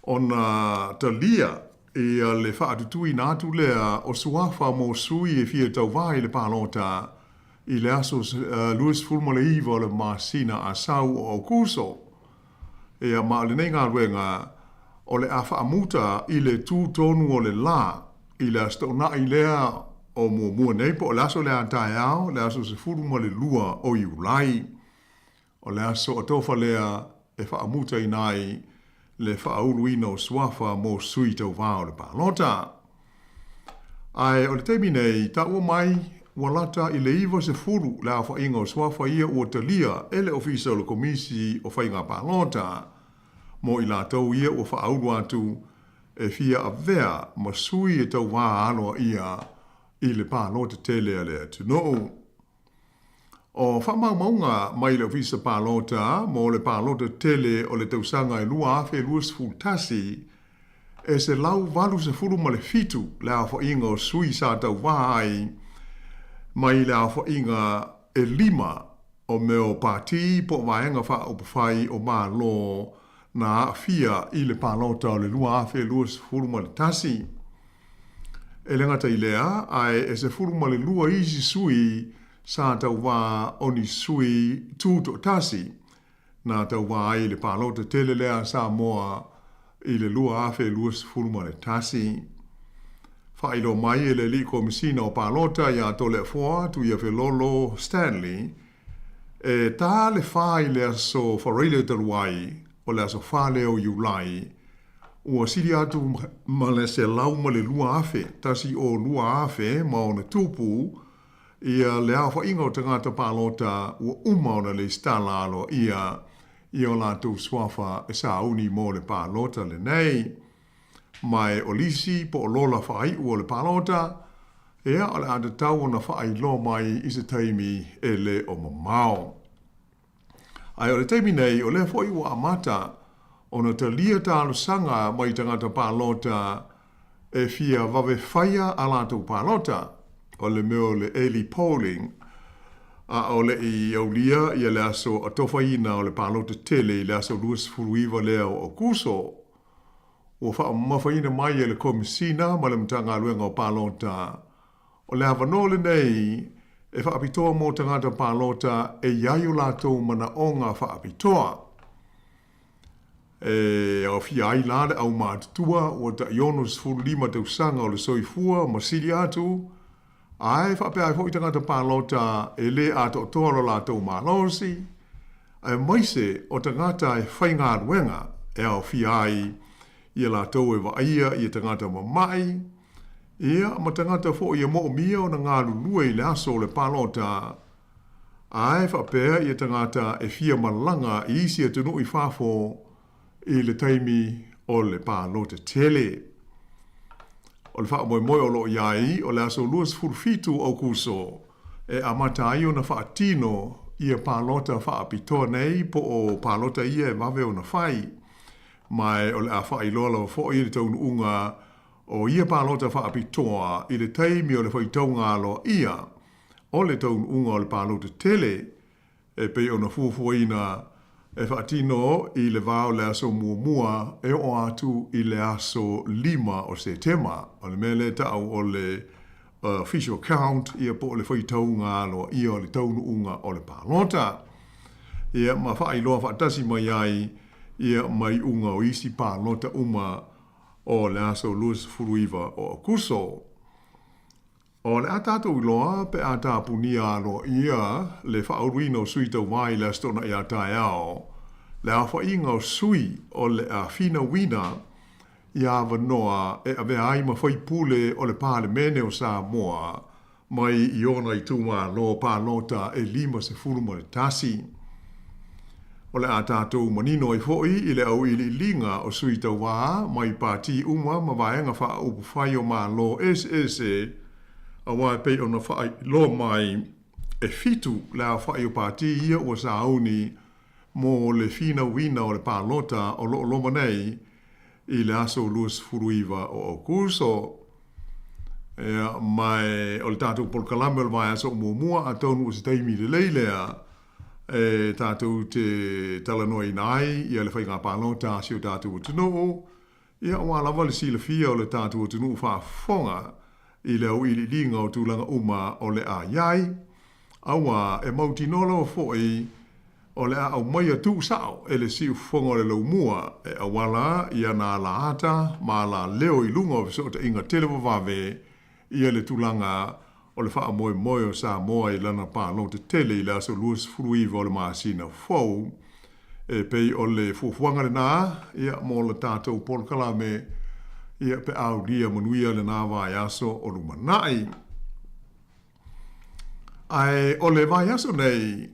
ona talia ia le faatutuina atu lea o suafa mo sui e fia tauva i le palota i le aso 29 o le masina Asau o Aukuso. Ia, ma o lenei galuega o le a faamuta i le tu tonu o le la i le Aso Toonai lea o muamua nei po o le aso lea a taeao, le aso 12 o Iulai. O le aso atofa lea e faamutaina ai le faauluina o suafa mo sui tauva o le palota. Ae o le taimi nei, taua mai ua lata i le 90 le aofaiga o suafa ia ua talia e le Ofisa o le Komisi o Faiga Palota mo i latou ia ua faaulu atu e fia avea ma sui e tauva aloaia i le palota tele a le atunuu. O faamaumauga mai le Ofisa Palota mo le palota tele o le tausaga e 2021, e 187 le aofaiga o sui sa tauva ai mai le aofaiga e lima o mea o pati po o vaega faaupufai o Malo na aafia i le palota o le 2021. E le gata i lea, ae e 12 isi sui sa tauvā o ni sui tutoatasi na tauvā ai i le palota tele lea a Samoa i le 2021. Faailoa mai e le Alii Komesina o Palota iā Toleafoa Tuiafelolo Stanley, e tā le whā i le aso Faraile talu ai, o le aso whā lea o Iulai, Ua sili atu ma le 102,000, tasi o 2,000 ma ona tupu, Ia le aofaiga o tagata palota ua uma ona lesitala aloaia i o latou suafa e sauni mo le palota lenei. Ma e o lisi po o lola faaiu o le palota, ia o le a tatau ona faailoa mai i se taimi e le o mamao. Ae o le taimi nei, o lea foi ua amata ona talia talosaga mai tagata palota e fia vave faia a latou palota, o le mea o le early polling, a o le i aulia ia le aso atofaina o le palota tele i le aso 29 lea o Aokuso. Ua faamamafaina mai e le Komesina ma le Matagaluega o Palota O le avanoa lenei e faapitoa mo tagata palota e i ai o latou manaoga faapitoa. E aofia ai la le aumatutua ua tai 65 tausaga o le soifua ma sili atu, ae faapea ai foi tagata palota e le atoatoa lo latou malosi, aemaise o tagata e faigaluega e aofia ai ia latou e vaaia ia tagata mama'i, Ia, ma tagata foi e moomia ona galulue i le aso o le palota, ae faapea ia tagata e fia malaga i isi atunuu i fafo i le taimi o le palota tele. O le faamoemoe o lo o i ai, o le aso 27 o Aokuso e amata ai ona faatino ia palota faapitoa nei po o palota ia e vave ona fai, ma o le a faailoa lava foi le taunuuga o ia palota faapitoa i le taimi o le faitauga aloaia o le taunuuga o le palota tele e pei ona fuafuaina e faatino i le va o le aso muamua e oo atu i le aso 5 o Setema. O le mea lea e ta'u o le official count ia po o le faitauga aloaia o le taunuuga o le palota. Ia ma faailoa faatasi mai ai ia ma iuga o isi palota uma o le aso 29 o Aokuso. O le a tatou iloa pe a tapunia aloaia le faauluina o sui tauva i le Aso Toonai a taeao, le aofaiga o sui o le a finauina ia avanoa e avea ai ma faipule o le Palemene o Samoa mai i ona itumalo palota e 51. O le a tatou manino ai foi i le auiliiliga o sui tauva mai pati uma ma vaega faaupufai o Malo eseese, aua e pei ona faailoa mai e fitu le aofai o pati ia ua sauni mo le finauina o le palota o lo o loma nei i le aso 29 o Aokuso. Ia, ma o le tatou polokalame o le vaiaso muamua, atonu o se taimi lelei lea e tatou te talanoaina ai ia le faiga palota a si o tatou atunuu, ia aua lava le silafia o le tatou atunuu faafofoga i le auiliiliga o tulaga uma o le a i ai, aua e mautinoa lava foi o le a aumaia tuusao e le siufofoga o le laumua e auala i ana alaata ma alaleo i luga o fesootaiga televavave ia le tulaga o le faamoemoe o Samoa i lana palota tele i le aso 29 o le masina fou. E pei o le fuafuaga lenā ia mo le tatou polokalame ia pe aulia manuia lenā vaiaso o lumanai. Ae o le vaiaso nei,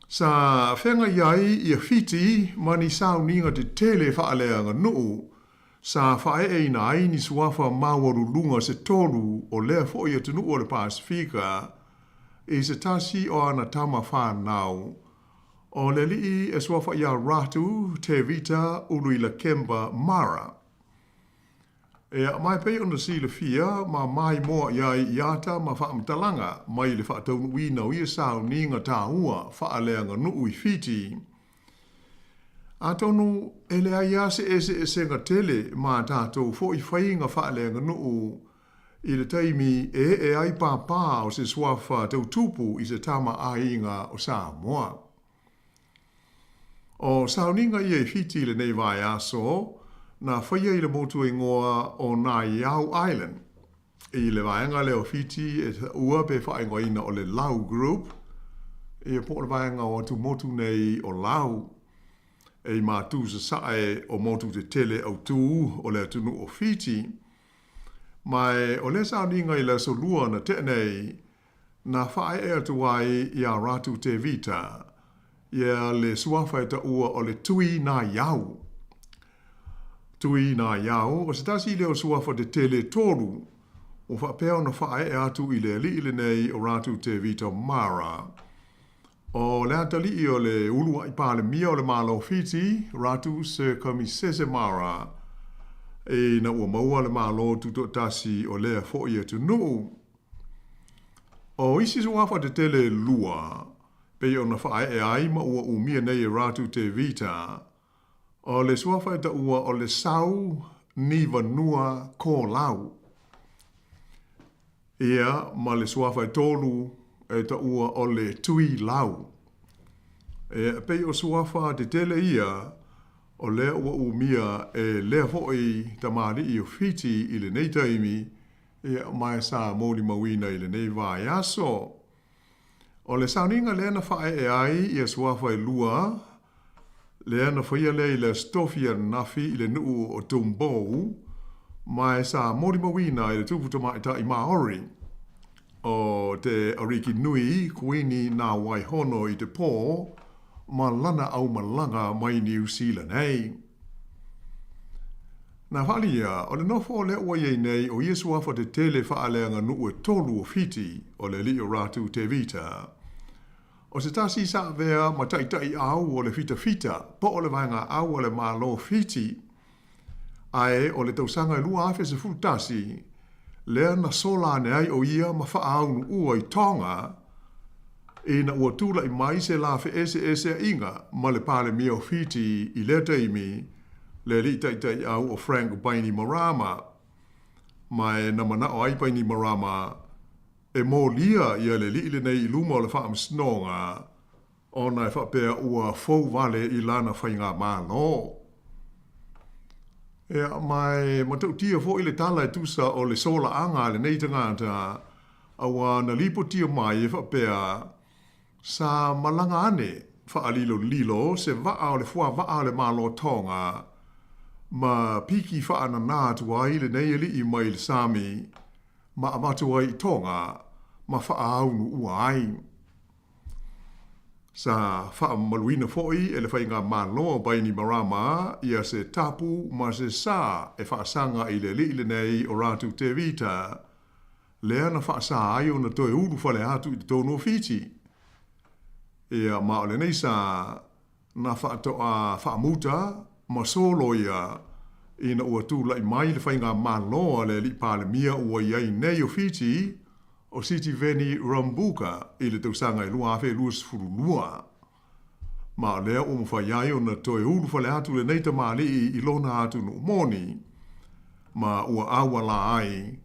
sa feagai ai ia Fiti ma ni sauniga tetele faaleaganuu sa faaeeina ai ni suafa maualuluga se tolu o lea foi atunuu o le Pasefika i se tasi o ana tama fanau, o le alii e suafa ia Ratu Tevita Uluilakeba Mara. Ea, ma e pei ona silafia ma maimoa i ai i ata ma faamatalaga mai le faataunuuina o ia sauniga taua faaleaganuu i Fiti. Atonu e leai lava se eseesega tele ma a tatou foi faiga faaleaganuu i le taimi e ee ai pāpā o se suafa tau tupu i se tama aiga o Samoa. O sauniga ia i Fiti i lenei vaiaso, na faia i le motu ingoa o Naiau Island, i le vaega lea o Fiti e taua pe faaigoaina o le Lau Group, ia po o le vaega o atumotu nei o Lau, e i mātū sasae o motu tetele autū o le atunuu o Fiti. Ma o lea sauniga i le aso Lua na tea nei, na faaee atu ai iā Ratu Tevita ia le suafa e taua o le Tui Naiau. Tui Naiau, o se tasi lea o suafa tetele e tolu ua faapea ona faaee atu i le alii lenei o Ratu Tevita Mara. O le atalii o le uluai Palemia o le Malo o Fiti, Ratu Sir Kamisese Mara, ina ua maua le Malo Tutoatasi o lea foi atunuu. O isi suafa tetele e lua, pei ona faaee ai ma ua umia nei e Ratu Tevita, o le suafa e taua o le Sau Nivanua Kolau. Ia, ma le suafa e tolu e taua o le Tui Lau. E pei o suafa tetele ia, o lea ua umia e lea foi tamalii o Fiti i lenei taimi, ia, ma e sa molimauina i lenei vaiaso. O le sauniga lea na faaee ai ia suafa e lua, lea na faia lea i le Aso Tofi ananafi i le nuu o Tubou, ma e sa molimauina e le tupu tamaitai Māori o te Ariki Nui Kuini Nā Waihono i te pō ma lana aumalaga mai Niu Sila nei. Na faaalia, o le nofo lea ua i ai nei o ia suafa tetele faaleaganuu e tolu o Fiti, o le alii o Ratu Tevita. O se tasi sa avea ma taitaiau o le fitafita po o le vaegaau a le Malo o Fiti, ae o le tausaga e 2011 lea na sola ane ai o ia ma faaaonuua i Tonga ina ua tulai mai se la feeseeseaiga ma le Palemia o Fiti i lea taimi, le alii taitaiau o Frank Bainimarama. Ma e na manao ai Bainimarama e molia ia le alii lenei i luma o le faamasinoga ona e faapea ua fou wale i lana faigamalo. Ea, ma e matautia foi le tala e tusa o le solaaga a lenei tagata, auā na lipotia mai e faapea, sa malaga ane faalilolilo se vaa o le fuavaa a le Malo Tonga ma piki faananā atu ai lenei alii mai le sami ma avatu ai i Tonga ma faaaonuua ai. Sa faamamaluina foi e le Faigamalo o Bainimarama ia se tapu ma se sa e faasaga i le alii lenei o Ratu Tevita, lea na faasa ai ona toe ulufale atu i totonu o Fiti. Ia, ma o lenei sa na faatoa faamuta ma solo ia ina ua tulai mai le Faigamalo a le Alii Palemia ua i ai nei o Fiti, o Sitiveni Rabuka i le tausaga e 2022. Ma o lea ua mafai ai ona toe ulufale atu lenei tamalii i lona atunuu moni, ma ua auala ai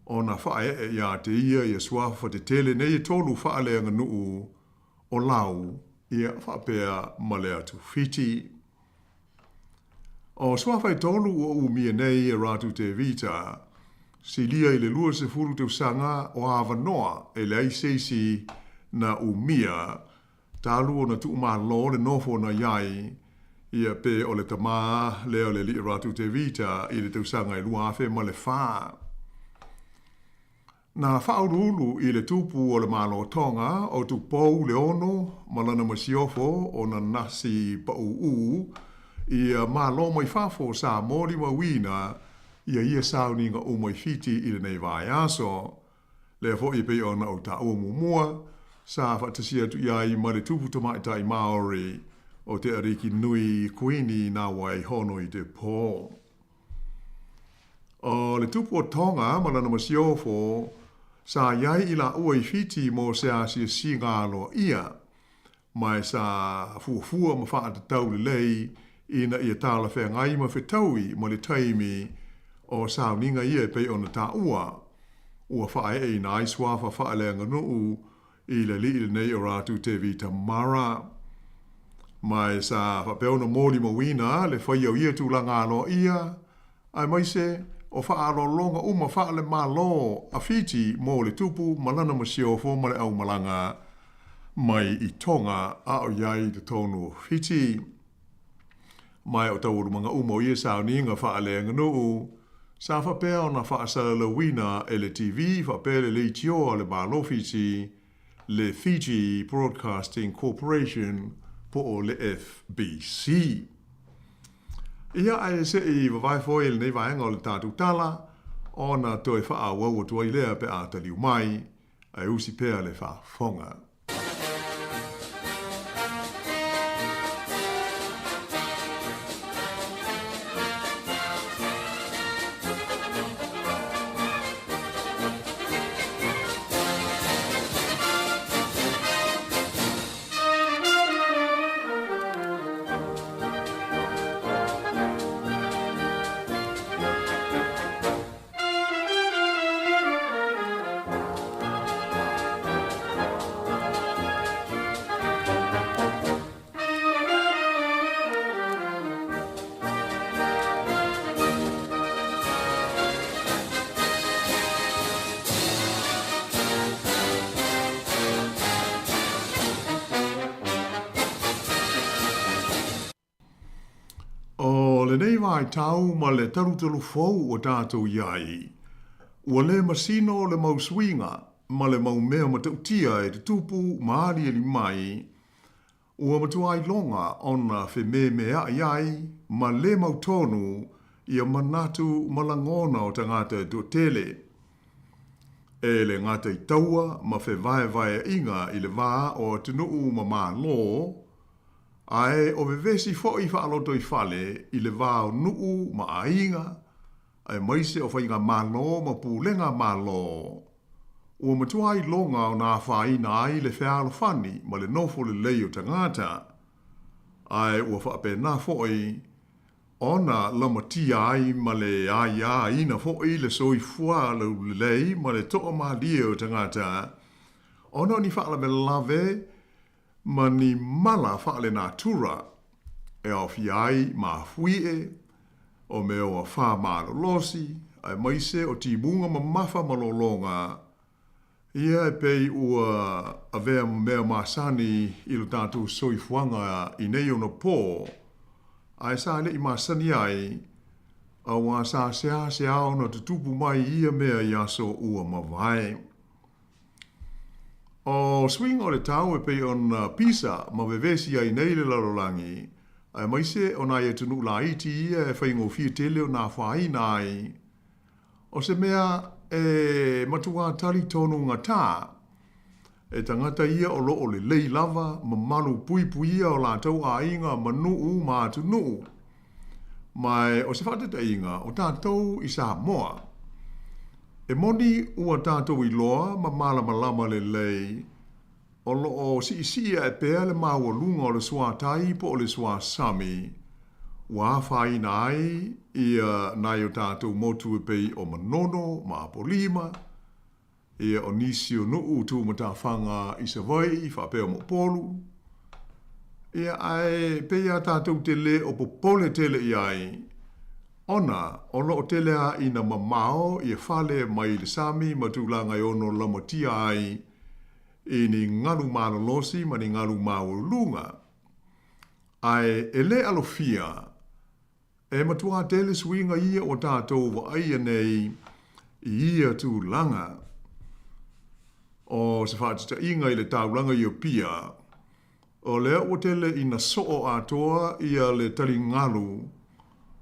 ona faaee ia te ia ia suafa tetele nei e tolu faaleaganuu o Lau ia faapea ma le atu Fiti. O suafa e tolu ua umia nei e Ratu Tevita, silia i le 20 tausaga o avanoa e leai se isi na umia, talu ona tuumalo le nofo na i ai ia pe o le tamā lea o le alii Ratu Tevita i le tausaga e 2004. Na faauluulu i le tupu o le Malo Tonga o Tupou Leono ma lana masiofo o na nasi paʻūʻū ia malo mai fafo sa molimauina ia ia sauniga uma i Fiti i lenei vaiaso. Lea foi e pei ona ou taua muamua, sa faatasi atu i ai ma le tupu tamaitai Māori o te Ariki Nui Kuini Nā Waihono i te pō. O le tupu o Tonga ma lana masiofo, sa i ai i laua i Fiti mo se asiasiga aloaia, ma e sa fuafua ma faatatau lelei ina ia talafeagai ma fetaui ma le taimi o sauniga ia e pei ona taua, ua faaeeina ai suafa faaleaganuu i le alii lenei o Ratu Tevita Mara. Ma e sa faapea ona molimauina le faia o ia tulaga aloaia, aemaise o faaaloaloga uma faale-Malo a Fiti mo le tupu ma lana masiofo ma le aumalaga mai i Tonga a o i ai i totonu o Fiti. Ma e o taualumaga uma o ia sauniga faaleaganuu, sa faapea ona faasalalauina e le TV faapea le leitioa a le Malo Fiti. le Fiji Broadcasting Corporation po o le FBC. Ia, ae se i vavae foi lenei vaega o le tatou tala, ona toe faaauau atu ai lea pe a taliu mai, ae usi pea le faafofoga. ʻO lenei vaitau ma le talutalu fou ua tatou i ai, ua le masino le mau suiga ma le mau mea matautia e tutupu ma aliali mai, ua matua iloga ona fememeaʻi ai ma le mautonu ia manatu ma lagona o tagata e toatele. E le gata i taua ma fevaevaeaiga i le va o atunuu ma Malo, Ae o vevesi foi faalotoifale i le va o nuu ma aiga, aemaise o faigamalo ma pulega Malo, ua matua iloga ona afaina ai le fealofani ma le nofo lelei o tagata, ae ua faapena foi ona lamatia ai ma le aiaina foi le soifua laulelei ma le toamalie o tagata, ona o ni faalavelave ma ni mala faalenatura e aofia ai mafuie, o meoa faamalolosi, aemaise o timuga mamafa ma lologa, ia e pei ua avea ma mea masani i lo tatou soifuaga i nei ona pō, ae sa le i masani ai, auā sa seasea ona tutupu mai ia mea i aso ua mavae. O suiga o le tau e pei ona pisa ma vevesi ai nei le lalolagi, aemaise o nai atunuu laiti ia e faigofie tele ona afaina ai, o se mea e matuā talitonu gatā e tagata ia o lo o lelei lava ma malu puipuia o latou aiga ma nuu ma atunuu. Ma o se faataitaiga, o tatou i Samoa, e moni ua tatou iloa ma malamalama lelei o lo o siisii ae pea le maualuga o le suatai po o le suasami ua afaina ai ia nai o tatou motu e pei o Manono ma Apolima, Ia, o nisi o nuu tu matafaga i Savaii faapea ma Upolu. Ia, ae pei a tatou te le o popole tele i ai, ona o lo o tele a ina mamao ia fale mai le sami ma tulaga e ono lamatia ai i ni galu malolosi ma ni galu maualuluga. Ae e le alofia E matua tele suiga ia ua tatou vaaia nei i ia tulaga. O se faatitaiga i le taulaga i Apia, o lea ua tele ina soo atoa ia le taligalu,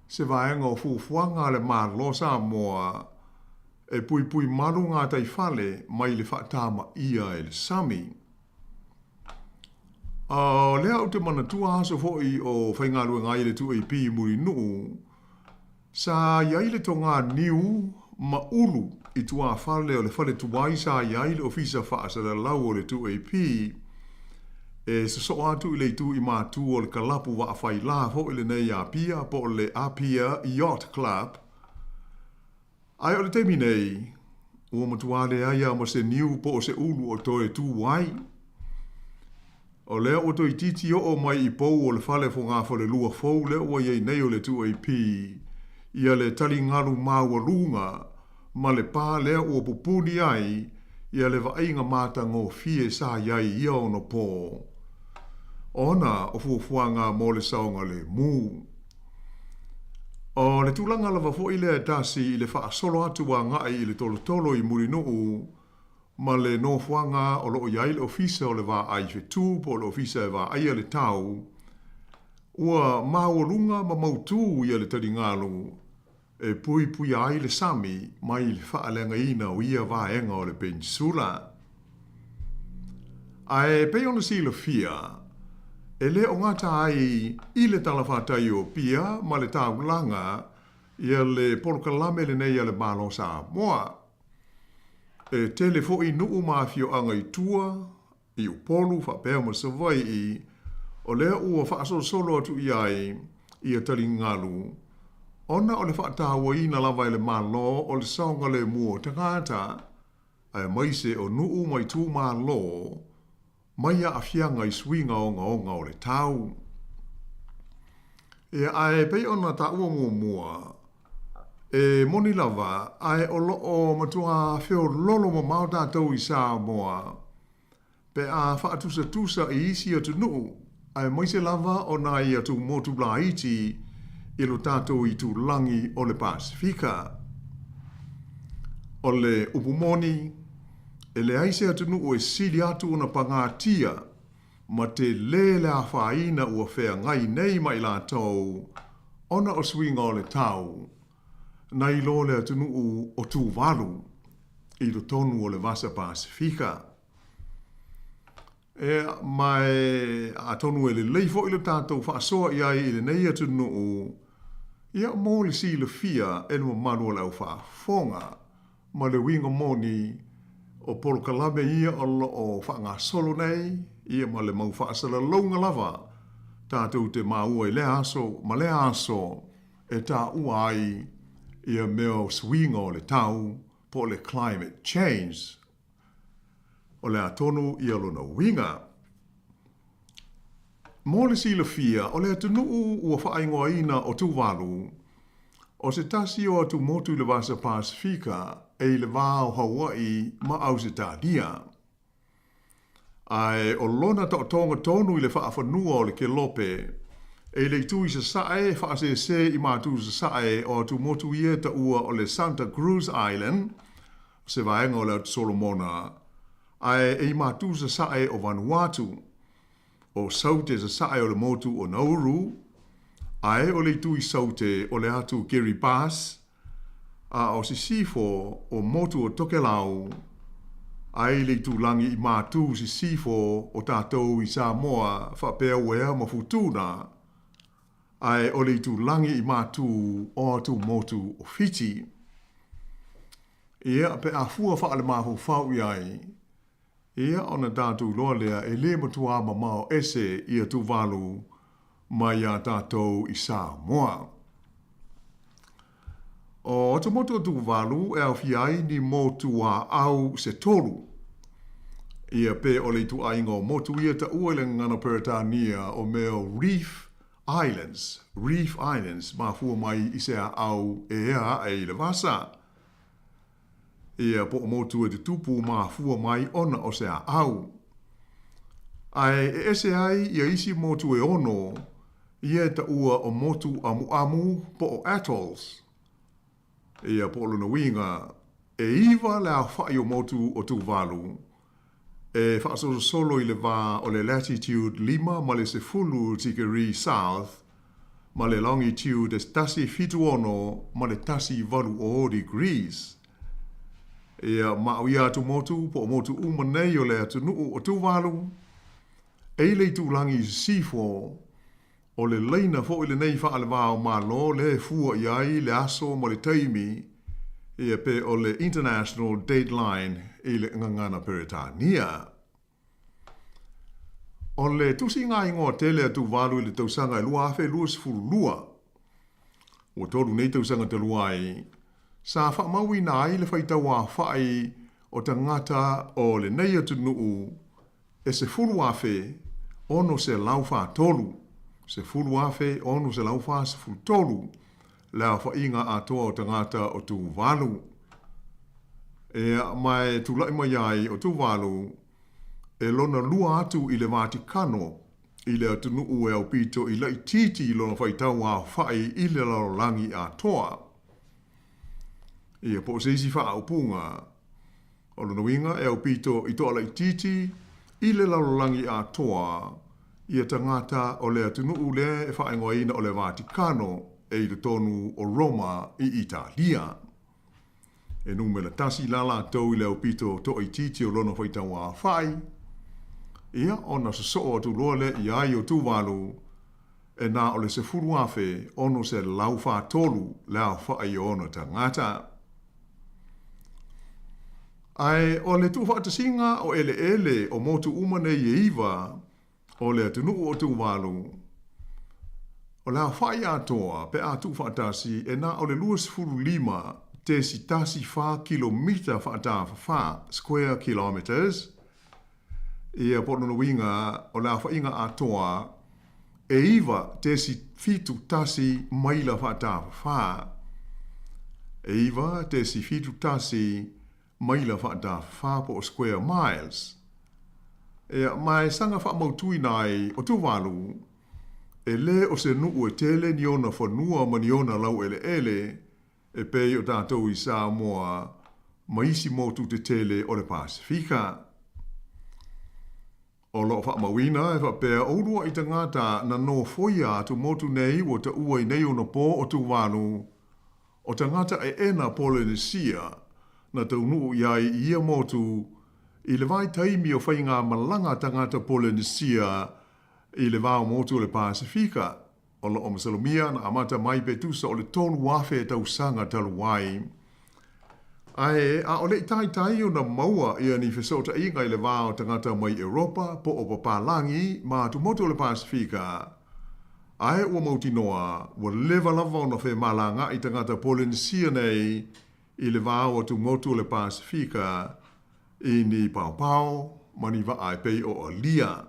se vaega o fuafuaga a le Malo Samoa e puipui malu gataifale mai le faatamaia e le sami. A o lea ou te manatua aso foi o faigaluega ai le 2AP i Mulinuu, sa i ai le togā niu ma ulu i tuafale o le fale tuai sa i ai le ofisa faasalalau o le 2AP e sosoo atu i le itu i Matu o le kalapu vaafailā foi lenei i Apia po o le Apia Yacht Club. Ae o le taimi nei, ua matua leai lava ma se niu po o se ulu o toe tū ai. O lea ua toeitiiti oo mai i pou o le fale fogafalelua fou lea ua i ai nei o le 2AP, ia le taligalu maualuga ma le pā lea ua pupuni ai ia le vaaiga matagofie sa i ai ia ono pō, ona o fuafuaga mo le saogalemu. O le tulaga lava foi lea e tasi i le faasolo atu agai i le tolotolo i Mulinuu, ma le nofoaga o lo o i ai le Ofisa o le Vaai Fetu po o le Ofisa e Vaaia le Tau, ua maualuga ma mautū ia le taligalu e puipuia ai le sami mai le faaleagaina o ia vaega o le penisula. Ae pei ona silafia, e le o gata ai i le talafatai o Apia ma le taulaga ia le polokalame lenei a le Malo o Samoa. E tele foi nuu ma afioaga i tua, i Upolu faapea ma Savaii, o lea ua faasolosolo atu i ai ia taligalu, ona o le faatauaina lava e le Malo o le saogalemu o tagata, aemaise o nuu ma itumalo mai aafiaga i suiga ogaoga o le tau. Ia, ae pei ona taua muamua, e moni lava, ae o lo o matua feololo mamao tatou i Samoa pe a faatusatusa i isi atunuu, aemaise lava o nai atumotu laiti i lo tatou itulagi o le Pasefika. O le upu moni, E leai se atunuu e sili atu ona pagatia ma telē le afaina ua feagai nei ma i latou ona o suiga o le tau, nai lo le atunuu o Tuvalu i totonu o le Vasa Pasefika. Ea, ma e atonu e lelei foi lo tatou faasoa i ai i lenei atunuu, ia mo le silafia e le mamalu o le au faafofoga. Ma le uiga moni, o polokalame ia o lo o faagasolo nei, ia ma le mau faasalalauga lava tatou te maua i lea aso ma lea aso e taua ai ia mea o suiga o le tau po o le climate change. O le a tonu ia lona uiga? Mo le silafia, o le atunuu ua faaigoaina o Tuvalu, o se tasi o atumotu i le Vasa Pasefika e i le va o Hauaʻi ma Ausetalia. Ae o lona taotoga tonu i le faafanua o le Kelope, e i le itu i sasae e faasese i matu sasae o atumotu ia e taua o le Santa Cruz Island, o se vaega o le Atu Solomona, ae e i matu sasae o Vanuatu. O Saute sasae o le motu o Nauru, ae o le itu i Saute o le atu Kiribati, a o sisifo o motu o Tokelau, ae i le itulagi i matu sisifo o tatou i Samoa faapea Uea ma Futuna, ae o le itulagi i matu o atu motu o Fiti. Ia, pe a fua faale-mafaufau i ai, Ia, ona tatou iloa lea e le matuā mamao ese ia Tuvalu mai iā tatou i Samoa. O atumotu o Tuvalu e aofia ai ni motu āau se tolu. Ia pe o le ituaiga o motu ia taua i le gagana Peretania o mea o Reef Islands, Reef Islands, mafua mai i se aau e ea aʻe i le vasa. Ia po o motu e tutupu mafua mai ona o se aau. Ae e ese ai ia isi motu e ono, ia e taua o motu amuamu po o atolls. Ia po o lona uiga, e iwa le aofai o motu o Tuvalu, e faasolosolo i le va o le latitude lima ma le sefulu tikeri south ma le longitude e 176 ma le 180 degrees. Ia, ma o ia atumotu, po o motu uma nei o le atunuu o Tuvalu, e i le itulagi i sisifo, O le laina foi lenei faale-va-o-Malo lea e fua i ai le aso ma le taimi, ia pe o le International Date Line i le gagana Peretania. O le tusiga igoa tele a Tuvalu i le tausaga e 2022, ua tolu nei tausaga talu ai, sa faamauina ai le faitau aofai o tagata o lenei atunuu e 10,643, 10,643 le aofaiga atoa o tagata o Tuvalu. Ea, ma e tulai mai ai o Tuvalu e lona lua atu i le Vatikano i le atunuu e aupito i laitiiti i lona faitau aofai i le lalolagi atoa. Ia, po o se isi faaupuga. O lona uiga e aupito i toalaitiiti i le lalolagi atoa ia tagata o le atunuu lea e faaigoaina o le Vatikano e i totonu o Roma i Italia. E numera tasi la latou i le aupito toaitiiti o lona faitauaofai, ia ona sosoo atu loa lea i ai o Tuvalu, e na o le 10,643 le aofai o ona tagata. Ae o le tuufaatasiga o eleele o motu uma nei e iva o le atunuu o Tuvalu, o le aofai atoa pe a tuufaatasi e na o le 25.14 kilomita faatafafā, square kilometres, Ia, po o lona uiga, o le aofaiga atoa e 9.71 maila faatafafā. E 9.71 maila faatafafā po o square miles. Ia, ma e saga faamautuina ai o Tuvalu, e lē o se nuu e tele ni ona fanua ma ni ona laueleele, e pei o tatou i Samoa ma isi motu tetele o le Pasefika. O lo o faamauina e faapea o uluaʻi tagata na nofoia atu motu nei ua taua i nei ona pō o Tuvalu, o tagata eʻena Polenesia na taunuu i ai i ia motu i le vaitaimi o faigamalaga tagata Polenesia i le va o motu o le Pasefika. O lo o masalomia na amata mai pe tusa o le 3,000 tausaga talu ai. Ae ʻaʻole i taitai ona maua ia ni fesootaiga i le va o tagata mai Europa po o papalagi ma atumotu o le Pasefika. Ae ua mautinoa, ua leva lava ona femalagaʻi tagata Polenesia nei i le va o atumotu o le Pasefika i ni paopao ma ni vaa e pei o alia.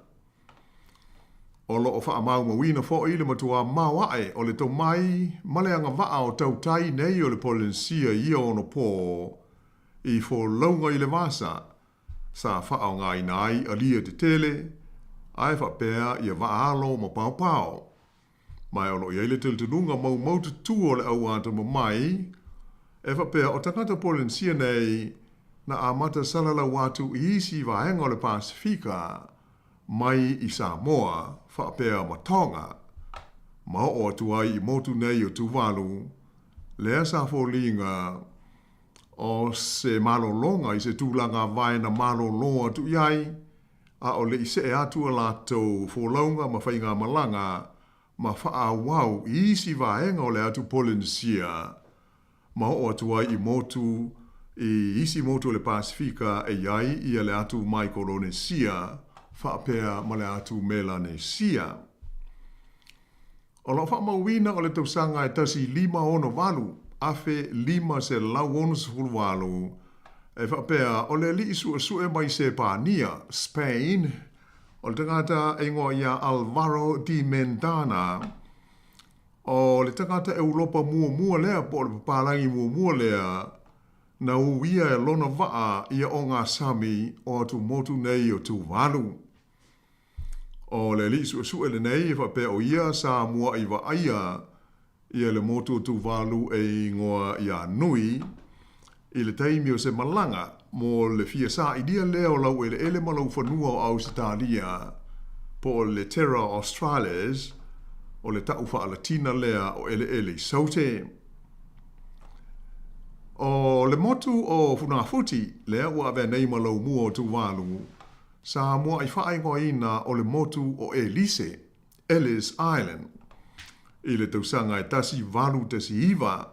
O lo o faamaumauina foi le matuā maoaʻe o le tomai ma le agavaa o tautai nei o le Polenesia i ia ono pō i folauga i le vasa sa faaaogaina ai alia tetele ae faapea ia vaa alo ma paopao. Ma o lo o i ai le talitonuga maumaututu o le au atamamai e faapea o tagata Polenesia nei na amata salalau atu i isi vaega o le Pasefika mai i Samoa faapea ma Tonga, ma oo atu ai i motu nei o Tuvalu, lea sa foliga o se malologa i se tulaga vaena malolo atu i ai, a o le i see atu a latou folauga ma faigamalaga ma faaauau i isi vaega o le atu Polenesia ma oo atu ai i motu i isi motu o le Pasefika e i ai ia le atu Maikolonesia faapea ma le atu Melanesia. O lo o faamauina o le tausaga e 1568, 1568, e faapea o le alii suesue mai Sepania, Spain, o le tagata e igoa ia Alvaro de Mendana, O le tagata Eulopa muamua lea po o le papalagi muamua lea na uia e lona vaa ia ogasami o atumotu nei o Tuvalu. O le alii suesue lenei e faapea o ia sa muaʻi vaaia ia le motu o Tuvalu e igoa ia Nui i le taimi o se malaga mo le fia sailia lea o laueleele ma laufanua o Ausetalia, po o le Terra Australis, o le taʻu faalatina lea o eleele i Saute. O le motu o Funafuti, lea ua avea nei ma laumua o Tuvalu, sa muaʻi faaigoaina o le motu o Elise, Ellice Island, i le tausaga e 1819.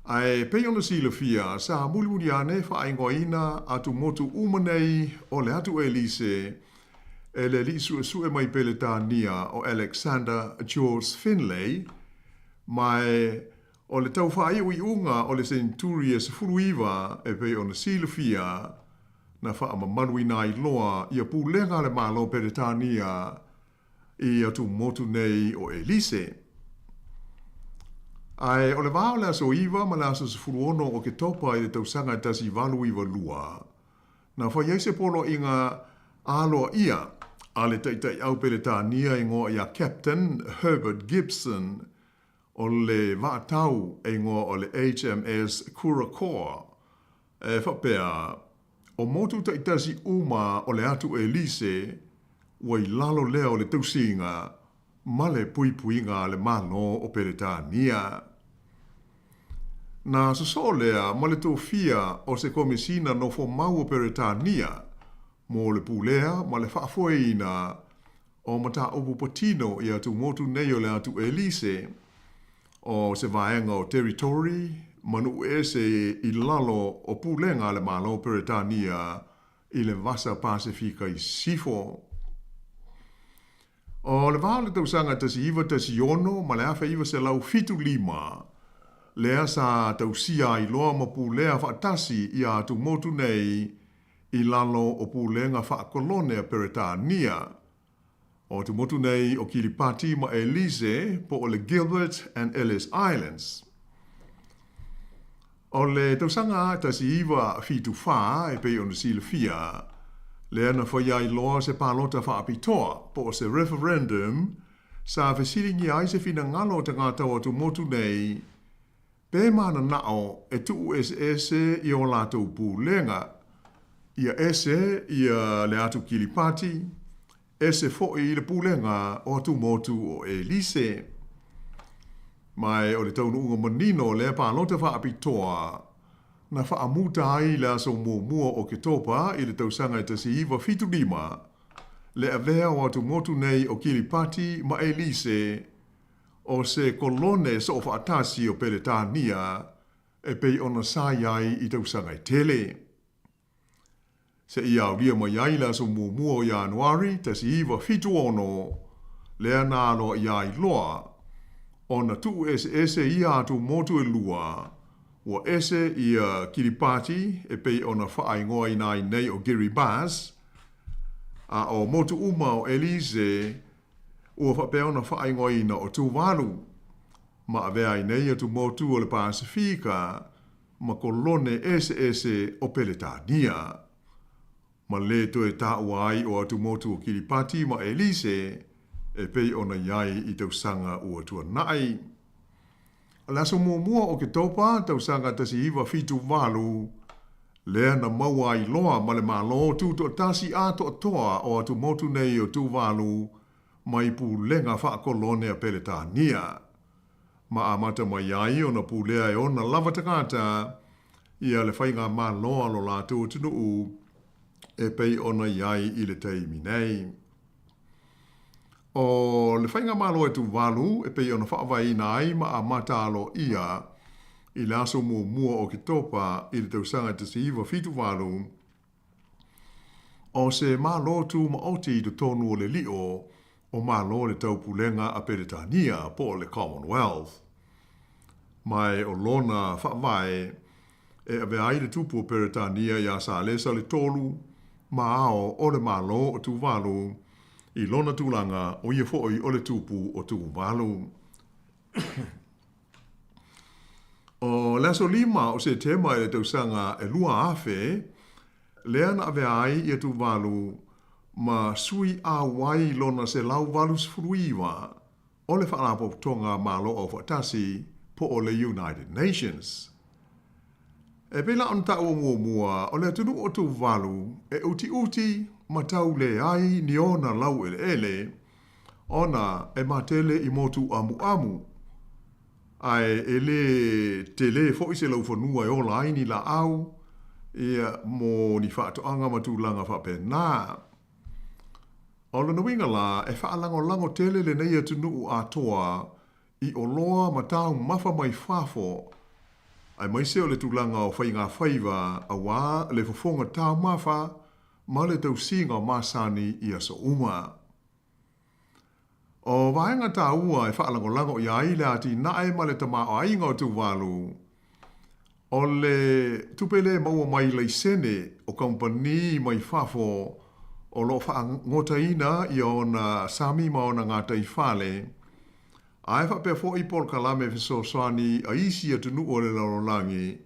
Ae pei ona silafia, sa mulimuli ane faaigoaina atumotu uma nei o le atu Elise e le alii suesue mai Peletania o Alexander George Finlay, ma o le tau faaiuiuga o le senituri e 19 e pei ona silafia, na faamamaluina ai loa ia pulega a le Malo Peretania i atumotu nei o Elise. Ae o le va o le aso 9 ma le aso 16 o Oketopa i le tausaga e 1892, na fai ai se poloaiga aloaia a le taitaiau Peretania e igoa ia Captain Herbert Gibson o le vaatau e igoa o le HMS Curacoa. E faapea, o motu taitasi uma o le atu Elise ua i lalo lea o le tausiga ma le puipuiga a le Malo o Peretania. Na sosoo lea ma le tofia o se Komesina Nofomau o Peretania mo le pulea ma le faafoeina o mataupu patino i atumotu nei o le atu Elise, o se vaega o Territory ma nuu ese i lalo o pulega a le Malo o Peretania i le Vasa Pasefika i Sisifo. O le va o le tausaga 1916 ma le 1975, lea sa tausia ai loa ma pulea faatasi ia atumotu nei i lalo o pulega faakolone a Peretania. O atumotu nei o Kiripati ma Ellice po o le Gilbert and Ellice Islands. O le tausaga 1974 e pei ona silafia, lea na faia ai loa se palota faapitoa po o se referendum sa fesiligia ai se finagalo o tagata o atumotu nei pe mananao e tuueseese i o latou pulega, ia ese ia le atu Kiripati, ese foi i le pulega o atumotu o Elise. Ma o le taunuuga manino o lea palota faapitoa na faamuta ai le aso muamua o Oketopa i le tausaga e 1975, le avea o atumotu nei o Kiripati ma Elise o se kolone soofaatasi o Peretania e pei ona sa i ai i tausaga e tele. Seia aulia mai ai le aso muamua o Ianuari 1976, lea na aloaia ai loa ona tuueseese ia atumotu e lua, ua ese ia Kiripati e pei ona faaigoaina ai nei o Kiribati, a o motu uma o Ellice ua faapea ona faaigoaina o Tuvalu, ma avea ai nei atumotu o le Pasefika ma kolone eseese o Peretania, ma lē toe taua ai o atumotu o Kiripati ma Elise e pei ona i ai i tausaga ua tuanai. O le aso muamua o Oketopa, tausaga 1978, lea na maua ai loa ma le Malo Tutoatasi atoatoa o atumotu nei o Tuvalu mai pulega faakolone a Peretania. Ma amata mai ai ona pulea e ona lava tagata ia le faigamalo a lo latou atunuu e pei ona i ai i le taimi nei. O le faigamalo e Tuvalu e pei ona faavaeina ai ma amata aloaia i le aso muamua o Oketopa i le tausaga 1978, O se Malo Tumaoti i totonu o le lio o Malo o le Taupulega a Peretania po o le Commonwealth. Ma o lona faavae e avea ai le Tupu o Peretania iā Salesa le Tolu ma ao o le Malo o Tuvalu i lona tulaga o ia foi o le Tupu o Tuvalu. O le aso 5 o Setema i le tausaga e 2000, lea na avea ai ia Tuvalu ma sui auai lona 189 o le Faalapotopotoga Malo Aufaatasi po o le United Nations. E pei la ona taua muamua, o le atunuu o Tuvalu e utiuti ma tau leai ni ona laueleele, ona e matele i motu amuamu, ae e lē telē foi se laufanua e ola ai ni laau, ia, mo ni faatoaga ma tulaga faapena. O lona uiga la, e faalagolago tele lenei atunuu atoa i oloa ma taumafa mai fafo, aemaise o le tulaga o faigafaiva auā le fofoga taumafa ma le tausiga o masani i aso uma. O vaega taua e faalagolago i ai le atinae ma le tamaoaiga o Tuvalu, o le tupe lē maua mai laisene o kamupani mai fafo o lo o faagotaina ia ona sami ma ona gataifale, ae faapea foi polokalame fesoasoani a isi atunuu o le lalolagi,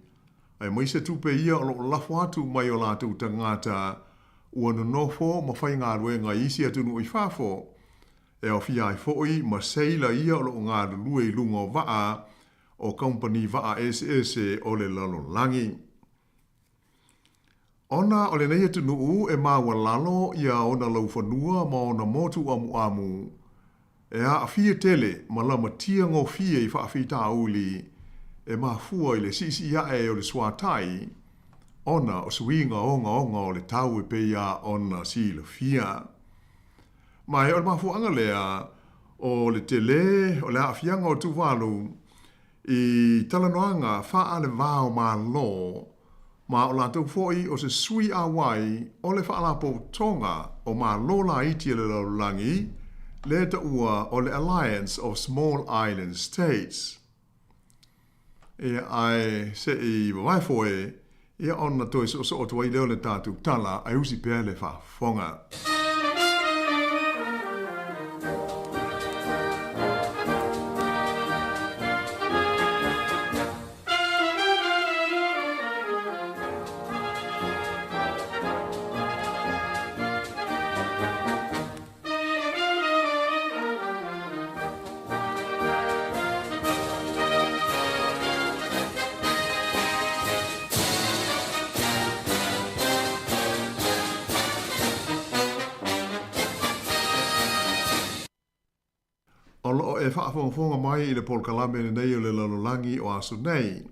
aemaise tupe ia o lo o lafo atu mai o latou tagata ua nonofo ma faigaluega i isi atunuu i fafo, e aofia ai foi ma seila ia o lo o galulue i luga o vaa o kamupani vaa eseese o le lalolagi. Ona o lenei atunuu e maualalo ia ona laufanua ma ona motu amuamu, e aafia tele ma lamatia gofie i faafitauli e mafua i le siisii ae o le suatai ona o suiga ogaoga o le tau e pei a ona silafia. Ma e o le mafuaaga lea o le tele o le aafiaga o Tuvalu i talanoaga faa-le-va o Malo, ma o latou foi o se sui auai o le Faalapotopotoga o Malo Laiti a le Lalolagi, lea e taua o le Alliance of Small Island States. Ia, ae se i vavae foe, ia ona toe soosoo atu ai lea o le tatou tala ae usi pea le faafofoga. O lo o e faafogafoga mai i le polokalame lenei o le lalolagi o aso nei.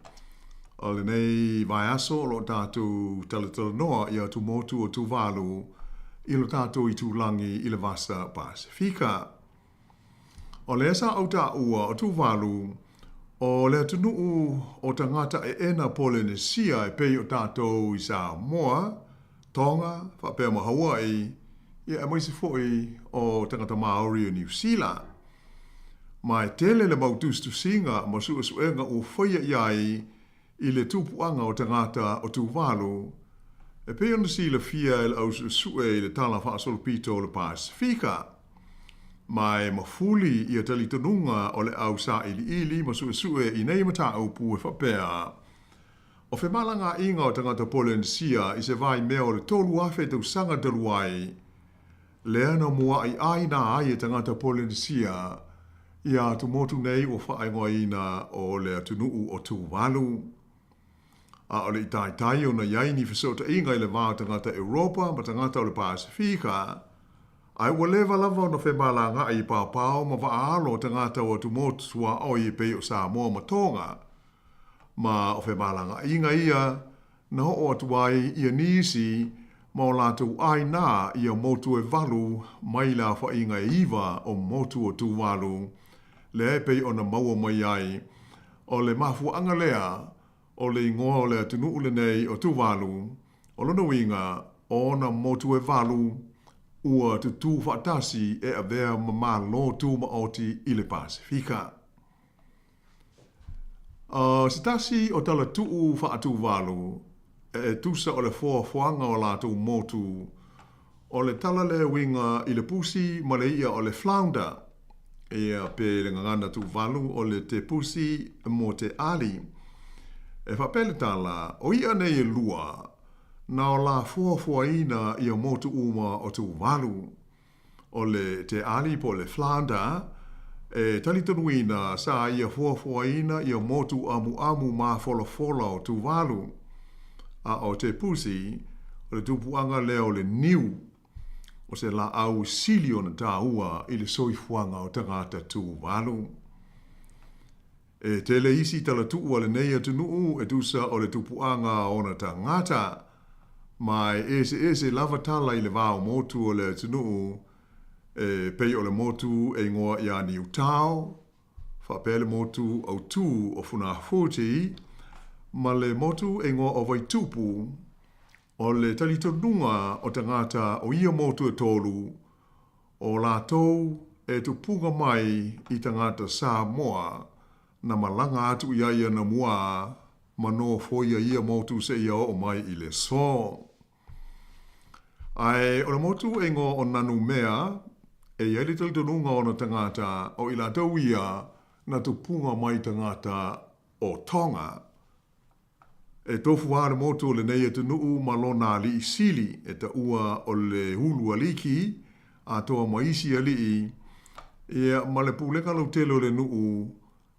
O lenei vaiaso o lo o tatou talatalanoa i atumotu o Tuvalu i lo tatou itulagi i le Vasa Pasefika. O lea sa ou taua o Tuvalu, o le atunuu o tagata eena Polenesia e pei o tatou i Samoa, Tonga, faapea ma Hawaii, ia aemaise foi o tagata Maori o Niu Sila. Ma e tele le mau tusitusiga ma suesuega ua faia i ai i le tupuaga o tagata o Tuvalu, e pei ona silafia e le ausuesue i le Tala Faasolopito o le Pasefika. Ma e mafuli ia talitonuga o le au sailiili ma suesue i nei mataupu e faapea, O femalagaaiga o tagata Polenesia i se vaimea o le 3,000 tausaga talu ai, lea na muaʻi ʻāina ai e tagata Polenesia ia atumotu nei ua faaigoaina o le atunuu o Tuvalu. ʻAʻole i taitai ona i ai ni fesootaiga i le va o tagata Europa ma tagata o le Pasefika, ae ua leva lava ona femalagaʻi i paopao ma vaʻaalo o tagata o atumotu tuaoi e pei o Samoa ma Tonga, ma o femalagaʻiga ia na oo atu ai ia nisi ma o latou ʻāina ia motu e walu mai le aofaiga e iwa o motu o Tuvalu, lea e pei ona maua mai ai o le mafuaaga lea o le igoa o le atunuu lenei o Tuvalu, o lona uiga o ona motu e walu ua tutū faatasi e avea ma Malo Tumaoti i le Pasefika. O se tasi o talatuu faa-Tuvalu e tusa o le foafoaga o latou motu, o le tala lea e uiga i le pusi ma le iʻa o le flounder, ia pe le gagana Tuvalu o le te pusi mo te ali. E faapea le tala, o iʻa nei e lua, na o la foafoaina ia motu uma o Tuvalu. O le te ali po o le flounder, e talitonuina sa ia foafoaina ia motu amuamu mafolafola o Tuvalu. A o te pusi, o le tupuaga lea o le niu, o se laau sili ona taua i le soifuaga o tagata Tuvalu. E tele isi talatuu a lenei atunuu e tusa o le tupuaga o ona tagata, ma e eseese lava tala i le va o motu o le atunuu, e pei o le motu e igoa iā Niutao, faapea le motu autū o Funafuti, ma le motu e igoa o Vaitupu, o le talitonuga o tagata o ia motu e tolu, o latou e tupuga mai i tagata Samoa na malaga atu i ai ana muā ma nofoia ia motu seia oo mai i le aso. Ae o le motu e igoa o Nanumea, e i ai le talitonuga o ona tagata o i latou ia na tupuga mai tagata o Tonga. E tofu lava le motu o lenei atunuu ma lona alii sili e taua o le Ulu Aliki, atoa ma isi alii, ia ma le pulega lautele o le nuu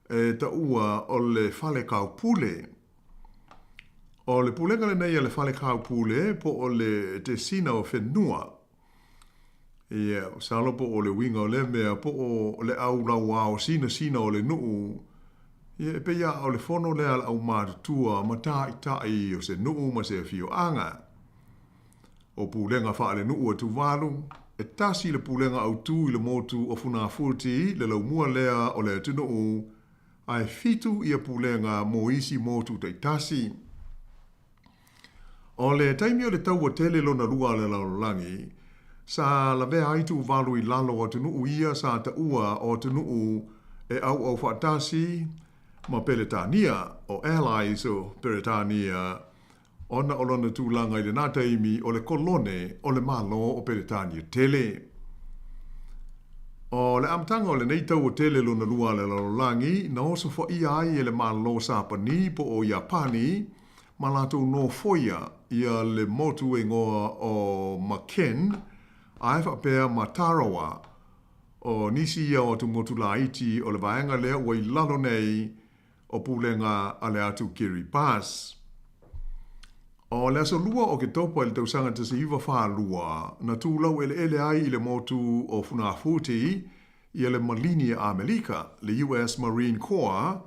e taua o le Fale Kaupule. O le pulega lenei a le Fale Kaupule po o le Tesina o Whenua. Ia, masalo po o le uiga o lea mea, po o le au lauao sinasina o le nuu, ia e pei lava o le fono lea a le aumatutua ma taitai o se nuu ma se afioaga. O pulega faalenuu a Tuvalu, e tasi le pulega autu i le motu o Funafuti, le laumua lea o le atunuu, ae fitu ia pulega mo isi motu taitasi. O le taimi o le Taua Tele Lona Lua a le Lalolagi, sa lavea ai Tuvalu i lalo o atunuu ia sa taua o atunuu e auau faatasi ma Peretania, o Allies o Peretania, ona o lona tulaga i lena taimi o le kolone o le Malo o Peretania Tele. O le amataga o lenei Taua Tele Lona Lua a le Lalolagi, na osofaia ai e le Malo Sapani po o Iapani ma latou nofoia ia le motu e igoa o Makin ae faapea ma Tarawa. O nisi ia o atumotu laiti o le vaega lea ua i lalo nei o pulega a le atu Kiribati. O le aso 2 o Oketopa i le tausaga 1942, na tulau eleele ai i le motu o Funafuti ia le Malini a Amerika, le US Marine Corps,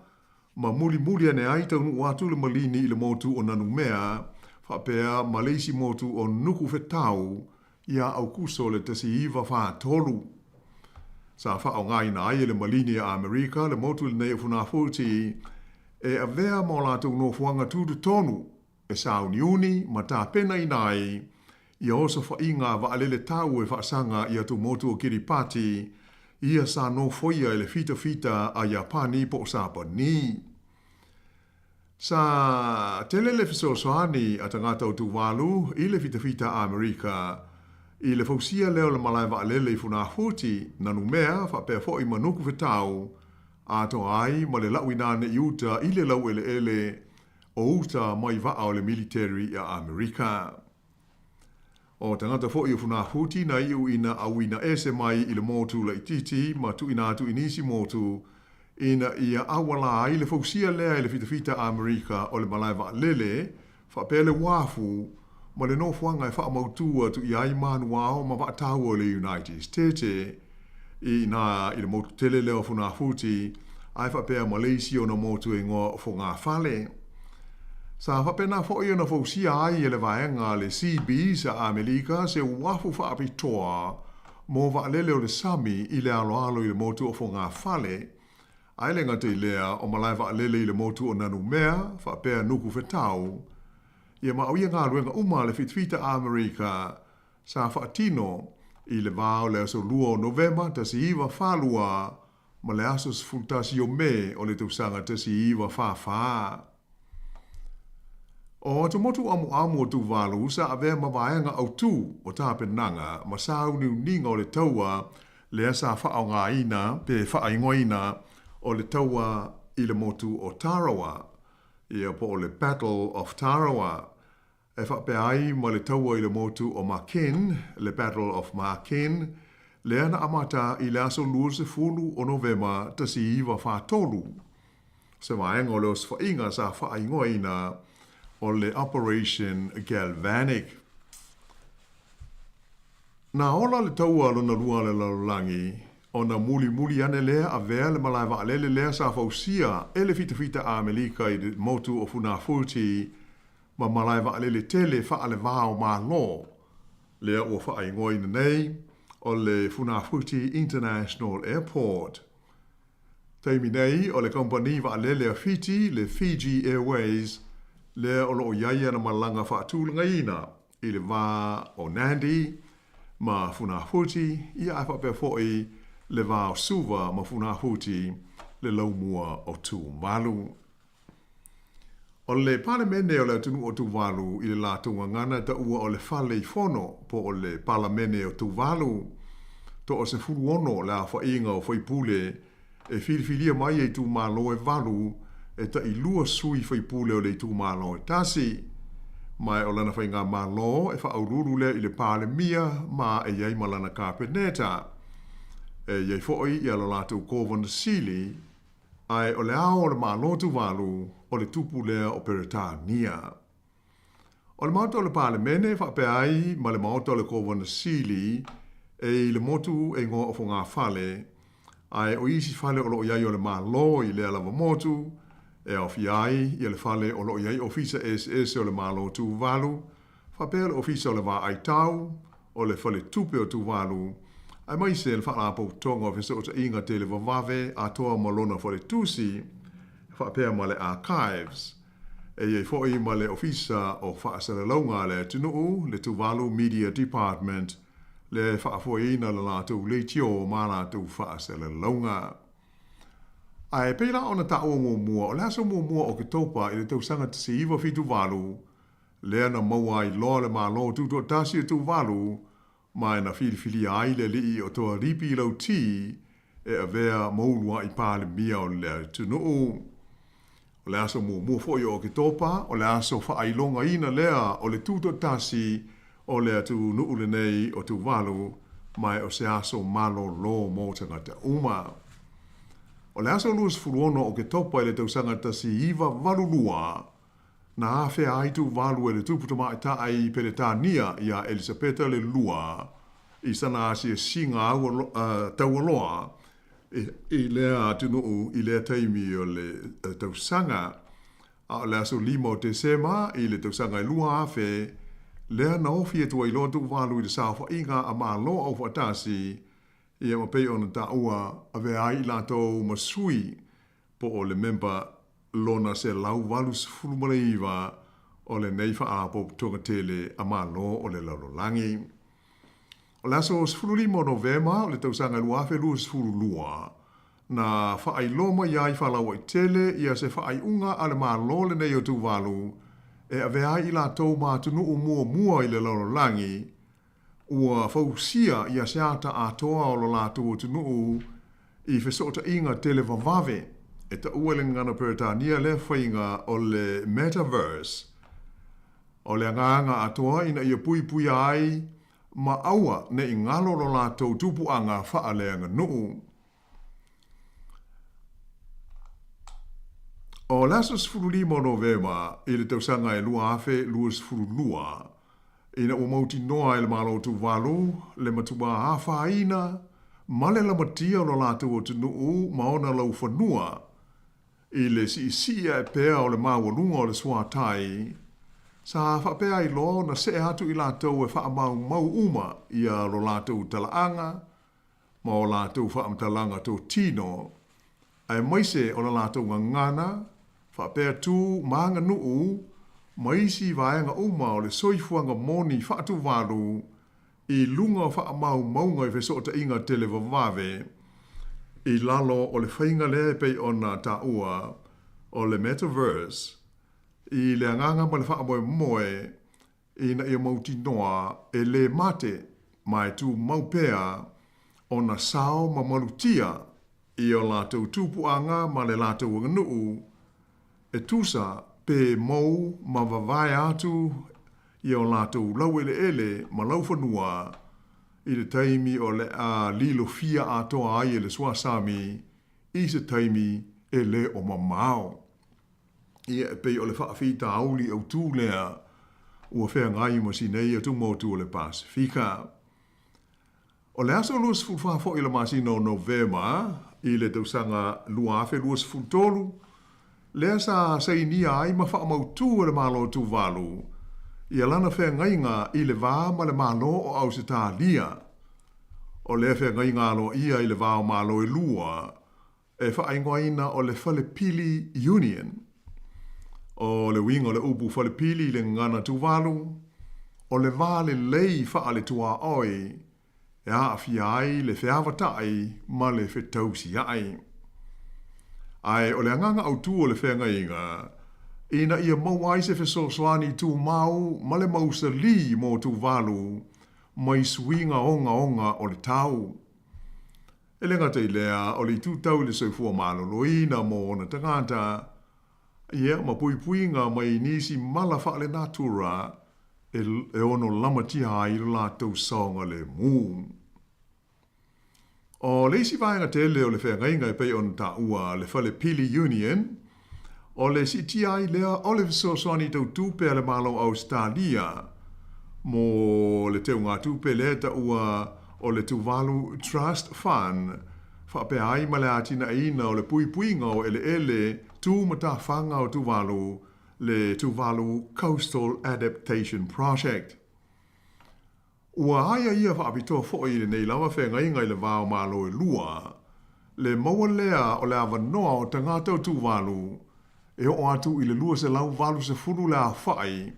ma mulimuli ane ai taunuu atu le malini i le motu o Nanumea, faapea ma le isi motu o Nukufetau iā Aukuso le 1943. Sa faaaogaina ai e le Malini a Amerika le motu lenei o Funafuti e avea ma o latou nofoaga tutotonu e sauniuni ma tapenaina ai ia osofaiga a vaalele tau e faasaga i atumotu o Kiripati, ia sa nofoia e le fitafita a Iapani po o Sapani. Sa tele le fesoasoani a tagata o Tuvalu i le fitafita a Amerika i le fausia lea o le malae vaalele i Funafuti, Nanumea faapea foi ma Nukufetau, atoa ai ma le lauina ane i uta i le laueleele o uta mai vaa o le militeri a Amerika. O tagata foi o Funafuti na iu ina auina ese mai i le motu laititi ma tuuina atu i nisi motu ina ia auala ai le fausia lea e le fitafita a Amerika o le malae vaalele faapea le uafu ma le nofoaga e faamautu atu i ai manuao ma vaataua o le United States i ina i le motu tele lea o Funafuti ae faapea ma le isi ona motu e igoa o Fogafale. Sa faapena foi ona fausia ai e le vaega a le Seabees a Amelika se uafu faapitoa mo vaalele o le sami i le aloalo i le motu o Fogafale, ae le gata i lea o malae vaalele i le motu o Nanumea faapea Nukufetau, ia ma o ia galuega uma a le fitafita a Amerika sa faatino i le va o le aso 2 o Novema 1942 ma le aso 11 o Me o le tausaga 1944. O atumotu amuamu o Tuvalu sa avea ma vaega autū o tapenaga ma sauniuniga o le taua lea sa faaaogaina pe faaigoaina o le taua i le motu o Tarawa, ia po o le Battle of Tarawa, e faapea ai ma le taua i le motu o Makin, le Battle of Makin, lea na amata i le aso 20 o Novema 1943. Se vaega o le osofaiga sa faaigoaina o le Operation Galvanic. Na ola le taua lona lua a le lalolagi, ona mulimuli ane lea avea le malae vaalele lea sa fausia e le fitafita a Amerika i le motu o Funafuti ma malae vaalele tele faalevā o Malo, lea ua faaigoaina nei o le Funafuti International Airport. Taimi nei, o le kamupani vaalele a Fiti, le Fiji Airways, lea o lo o i ai ana malaga faatulagaina i le va o Nadi ma Funafuti, ia ae faapea foi le va o Suva ma Funafuti, le laumua o Tuvalu. O le Palemene o le atunuu o Tuvalu i le latou gagana taua o le Fale i Fono po o le Palamene o Tuvalu. Toa 16 le aofaiga o faipule e filifilia mai e itumalo e valu e tailua sui faipule o le itumalo e tasi. Ma o lana faigamalo e faauluulu lea i le Palemia ma e i ai ma lana Kapeneta. E i ai foi ia lo latou Kovana Sili, ae o le ao o le Malo Tuvalu o le tupu lea o Peretania. O le Maota o le Palemene faapea ai ma le Maota o le Kovana Sili e i le motu e igoa o Fogafale, ae o isi fale o lo o i ai o le Malo i lea lava motu, e aofia ai ia le fale o lo o i ai ofisa eseese o le Malo o Tuvalu, faapea le Ofisa o le Vaai Tau, o le Faletupe o Tuvalu, aemaise le Faalapotopotoga o Fesootaiga Televavave atoa ma lona faletusi, faapea ma le Archives. E i ai foi ma le Ofisa o Faasalalauga a le Atunuu, le Tuvalu Media Department, le faafoeina le latou leitio ma latou faasalalauga. Ae pei la ona taua muamua, o le aso muamua o Oketopa i le tausaga 1978, lea na maua ai loa le Malo Tutoatasi o Tuvalu, ma e na filifilia ai le alii o Toaripi Lauti e avea ma uluai Palemia o le atunuu. O le aso muamua foi o Oketopa, o le aso faailogaina lea o le tutoatasi o le atunuu lenei o Tuvalu, ma e o se aso malolo mo tagata uma. O le aso 26 o Oketopa i le tausaga 1982, Na afea ai Tuvalu e le tupu tamaitai Peretania iā Elisapeta le Lua i sana asiasiga taualoa i lea atunuu i lea taimi o le tausaga. A o le aso 5 o Tesema i le tausaga e 2000, lea na ofi atu ai loa Tuvalu i le saofaiga a Malo Aufaatasi, ia ma pei ona taua, avea ai i latou ma sui po o le memba lona 189 o lenei Faalapotopotoga tele a Malo o le Lalolagi. O le aso 15 o Novema o le tausaga 2022, na faailoa mai ai faalauaitele ia se faaiuga a le Malo lenei o Tuvalu e avea ai i latou ma atunuu muamua i le lalolagi Ua fausia ia se ata atoa o lo latou atunuu i fesootaiga televavave e taua i le gagana Peretania lea faiga o le metaverse. O le agaga atoa ina ia puipuia ai ma aua ne i galo lo latou tupuaga faaleaganuu. O le aso 15 o Novema i le tausaga e 2022, ina ua mautinoa e le Malo o Tuvalu le matua afaina ma le lamatia o lo latou atunuu ma ona laufanua i le siisii ae pea o le maualuga o le suatai, sa faapea ai loa ona see atu i latou e faamaumau uma ia lo latou talaaga ma o latou faamatalaga totino, aemaise o la latou gagana, faapea tu ma aganuu, ma isi vaega uma o le soifuaga moni faatuvalu i luga o faamaumauga i fesootaiga televavave i lalo o le faiga lea e pei ona taua o le metaverse i le agaga ma le faamoemoe ina ia mautinoa e lē mate ma e tumau pea ona sao ma malutia i o latou tupuaga ma le latou aganuu, e tusa pe mou ma vavae atu i o latou laueleele ma laufanua i le taimi o le a lilofia atoa ai e le suasami i se taimi e lē o mamao. Ia, e pei o le faafitauli autu lea ua feagai ma si nei atumotu o le Pasefika. O le aso 24 foi o le masina o Novema i le tausaga 2023, lea sa sainia ai ma faamautu e le Malo o Tuvalu ia lana feagaiga i le va ma le Malo o Ausetalia. O lea feagaiga aloaia i le va o Malo e lua, e faaigoaina o le Falepili Union. O le uiga o le upu falepili i le gagana Tuvalu, o le va lelei faale-tuaoi e aafia ai le feavatai ma le fetausiai. Ae o le agaga autu o le feagaiga, ina ia maua ai se fesoasoani tumau ma le mausali mo Tuvalu mai suiga ogaoga o le tau. E le gata i lea, o le itu tau i le soifua maloloina mo ona tagata, ia, ma puipuiga mai nisi mala faalenatura e, e ono lamatia ai lo latou saogalemu. O le isi vaega tele o le feagaiga e pei ona taua le Fale Pili Union, O le siitia ai lea o le fesoasoani tau tupe a le Malo o Ausetalia mo le teugatupe lea e taua o le Tuvalu Trust Fund, faapea ai ma le atinaeina o le puipuiga o eleele tu matafaga o Tuvalu, le Tuvalu Coastal Adaptation Project. Ua aiaia faapitoa foi i lenei lava feagaiga i le va o Malo e lua, le maua lea o le avanoa o tagata o Tuvalu e oo atu i le 280 le aofai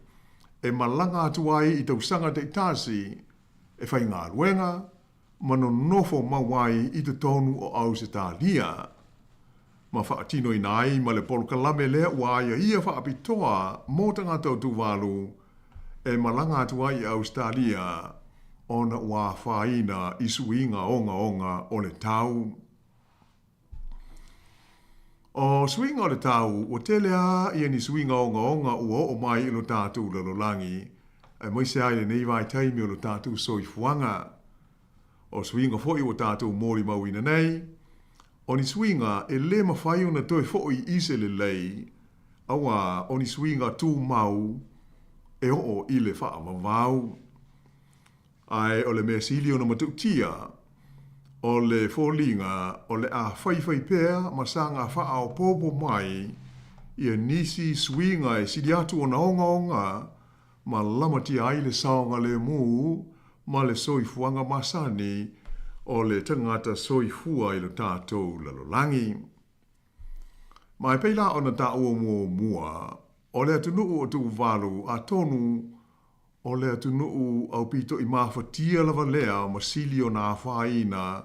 e malaga atu ai i tausaga taitasi e faigaluega ma nonofo mau ai i totonu o Ausetalia, ma faatinoina ai ma le polokalame lea ua aiaia faapitoa mo tagata o Tuvalu e malaga atu ai i Ausetalia ona ua afaina i suiga ogaoga o le tau. O suiga o le tau, ua tele a ia ni suiga ogaoga ua oo mai i lo tatou lalolagi, aemaise ai lenei vaitaimi o lo tatou soifuaga. O suiga foi ua tatou molimauina nei, o ni suiga e le mafai ona toe foi i se lelei, auā o ni suiga tumau e oo i le faavavau. Ae o le mea sili ona matautia, o le foliga o le a faifai pea ma saga faaopoopo mai ia nisi suiga e sili atu ona ogaoga ma lamatia ai le saogalemu ma le soifuaga masani o le tagata soifua i lo tatou lalolagi. Ma e pei la ona taua muamua, o le atunuu o Tuvalu atonu O le atunuu aupito i mafatia lava lea ma sili ona afaina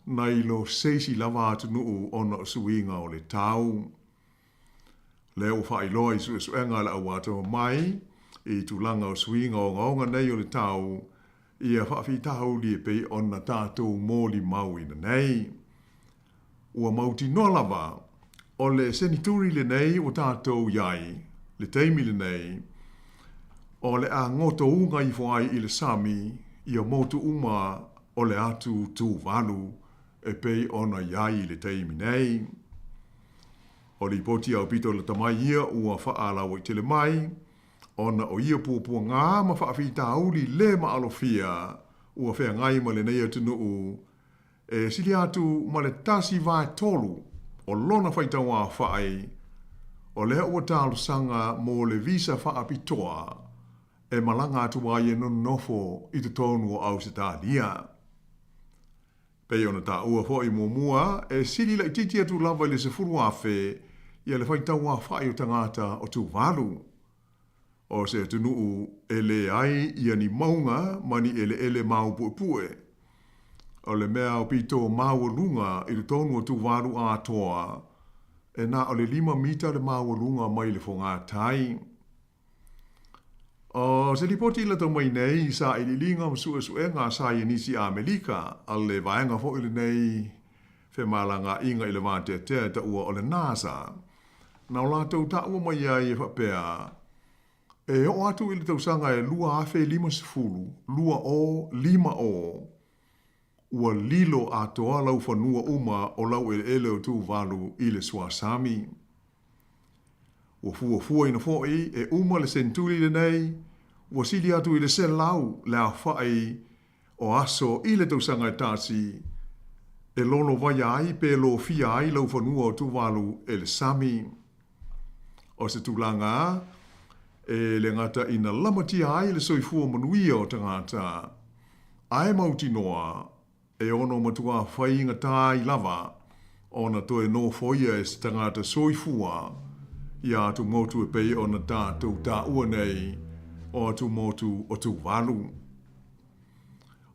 nai lo se isi lava atunuu ona o suiga o le tau. Lea ua faailoa i suesuega a le au atamamai i tulaga o suiga ogaoga nei o le tau ia faafitauli e pei ona tatou molimauina nei. Ua mautinoa lava, o le senituri lenei ua tatou i ai, le taimi lenei, o le a gotouga ifo ai i le sami ia motu uma o le atu Tuvalu e pei ona i ai i le taimi nei. O lipoti aupito lata mai ia ua faalauaitele mai, ona o ia puapuaga ma faafitauli le maalofia ua feagai ma lenei atunuu E sili atu ma le 1/3 o lona faitauaofai, o lea ua talosaga mo le visa faapitoa e malaga atu ai e nonofo i totonu o Ausetalia. Pei ona taua foi muamua, e sili laitiiti atu lava i le 10,000 ia le faitauaofai o tagata o Tuvalu. O se atunuu e leai ia ni mauga ma ni eleele māupuepue. O le mea aupito maualuga i totonu o Tuvalu atoa, e na o le lima mita le maualuga mai le fogatai. O se lipoti i lata mai nei i sailiiliga ma suesuega a saienisi Amelika a le vaega foi lenei femalagaaiga i le vateatea e taua o le NASA, Na o latou taua mai ai e faapea, E oo atu i le tausaga e 2050, 2050, ua lilo atoa laufanua uma o laueleele o Tuvalu i le suasami. Ua fuafuaina foi e uma le sentuli lenei, ua sili atu i le 100 le aofai o aso i le tausaga e tasi e lolovaia ai pe lofia ai laufanua o Tuvalu e le sami. O se tulaga e le gata ina lamatia ai le soifua manuia o tagata, ae mautinoa e ono matuā faigata ai lava ona toe nofoia e se tagata soifua ia atumotu e pei ona tatou taua nei o atumotu o Tuvalu.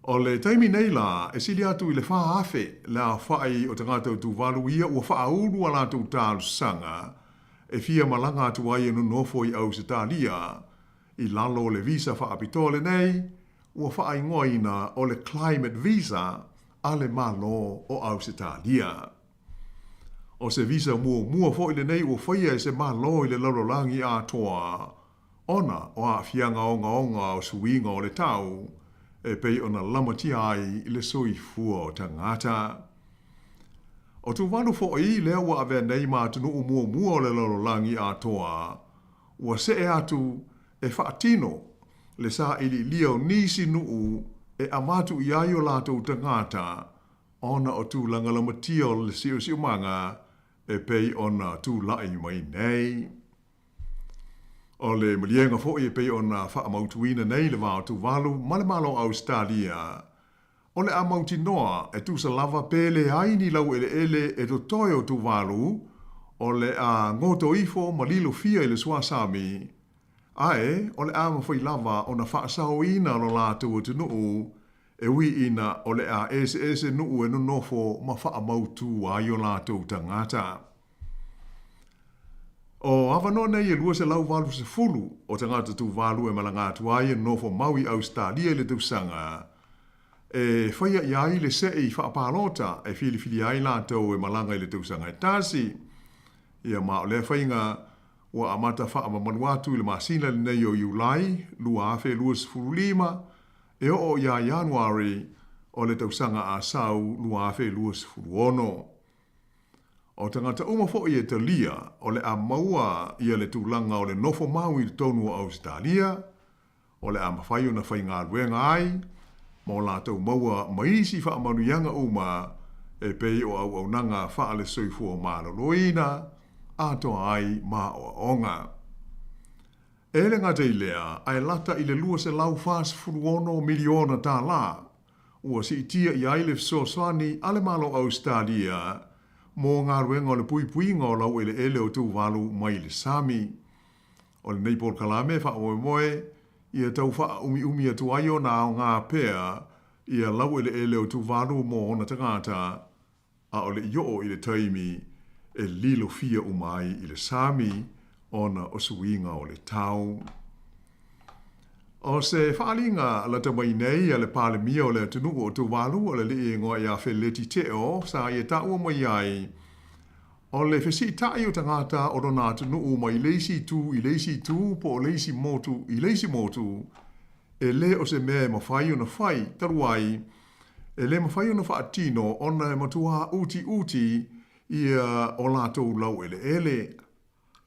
O le taimi nei la, e sili atu i le 4,000 le aofai o tagata o Tuvalu ia ua faaulu a latou talosaga e fia malaga atu ai e nonofo i Ausetalia i lalo o le visa faapitoa lenei ua faaigoaina o le Climate Visa a le Malo o Ausetalia. O se visa muamua foi lenei ua faia e se Malo i le lalolagi atoa ona o aafiaga ogaoga o suiga o le tau e pei ona lamatia ai le soifua o tagata. O Tuvalu foi lea ua avea nei ma atunuu muamua o le lalolagi atoa, ua see atu e faatino le sailiilia o nisi nuu e avatu i ai o latou tagata ona o tulaga lamatia o le siosiomaga e pei ona tulai mai nei. O le maliega foi e pei ona faamautuina nei le va o Tuvalu ma le Malo o Ausetalia, o le a mautinoa e tusa lava pe leai ni laueleele e totoe o Tuvalu, o le a goto ifo ma lilo fia i le suasami, ae o le a mafai lava ona faasaoina lo latou atunuu e ui ina o le a eseese nuu e nonofo ma faamautu ai o latou tagata. O avanoa nei e 280 o tagata Tuvalu e malaga atu ai e nonofo mau i Ausetalia i le tausaga e faia i ai le se'i faapalota e filifilia ai latou e malaga i le tausaga e tasi. Ia ma o lea faiga ua amata faamamalu atu i le masina lenei o Iulai 2025 e oo ia Ianuari o le tausaga a sau 2026. O tagata uma foi e talia o le a maua ia le tulaga o le nofo mau i totonu o Ausetalia, o le a mafai ona faigaluega ai ma o latou maua ma isi faamanuiaga uma e pei o auaunaga faale-soifua maloloina atoa ai ma aoaoga. E le gata i lea, ae lata i le $246 miliona tālā ua siitia i ai le fesoasoani a le Malo o Ausetalia mo galuega o le puipuiga o laueleele o Tuvalu mai le sami. O lenei polokalame e faamoemoe ia tau faaumiumi atu ai ona aoga pea ia laueleele o Tuvalu mo ona tagata a o le i oo i le taimi e lilo fia uma ai i le sami ona o suiga o le tau. O se faaaliga lata mai nei a le Palemia o le atunuu o Tuvalu o le alii igoa ia Feleti Teo sa ia taua mai ai, o le fesiitai o tagata o lona atunuu mai le isi itu i le isi itu po o le isi motu i le isi motu e le o se mea e mafai ona fai talu ai E le mafai ona faatino ona e matuā utiuti ia o latou laueleele.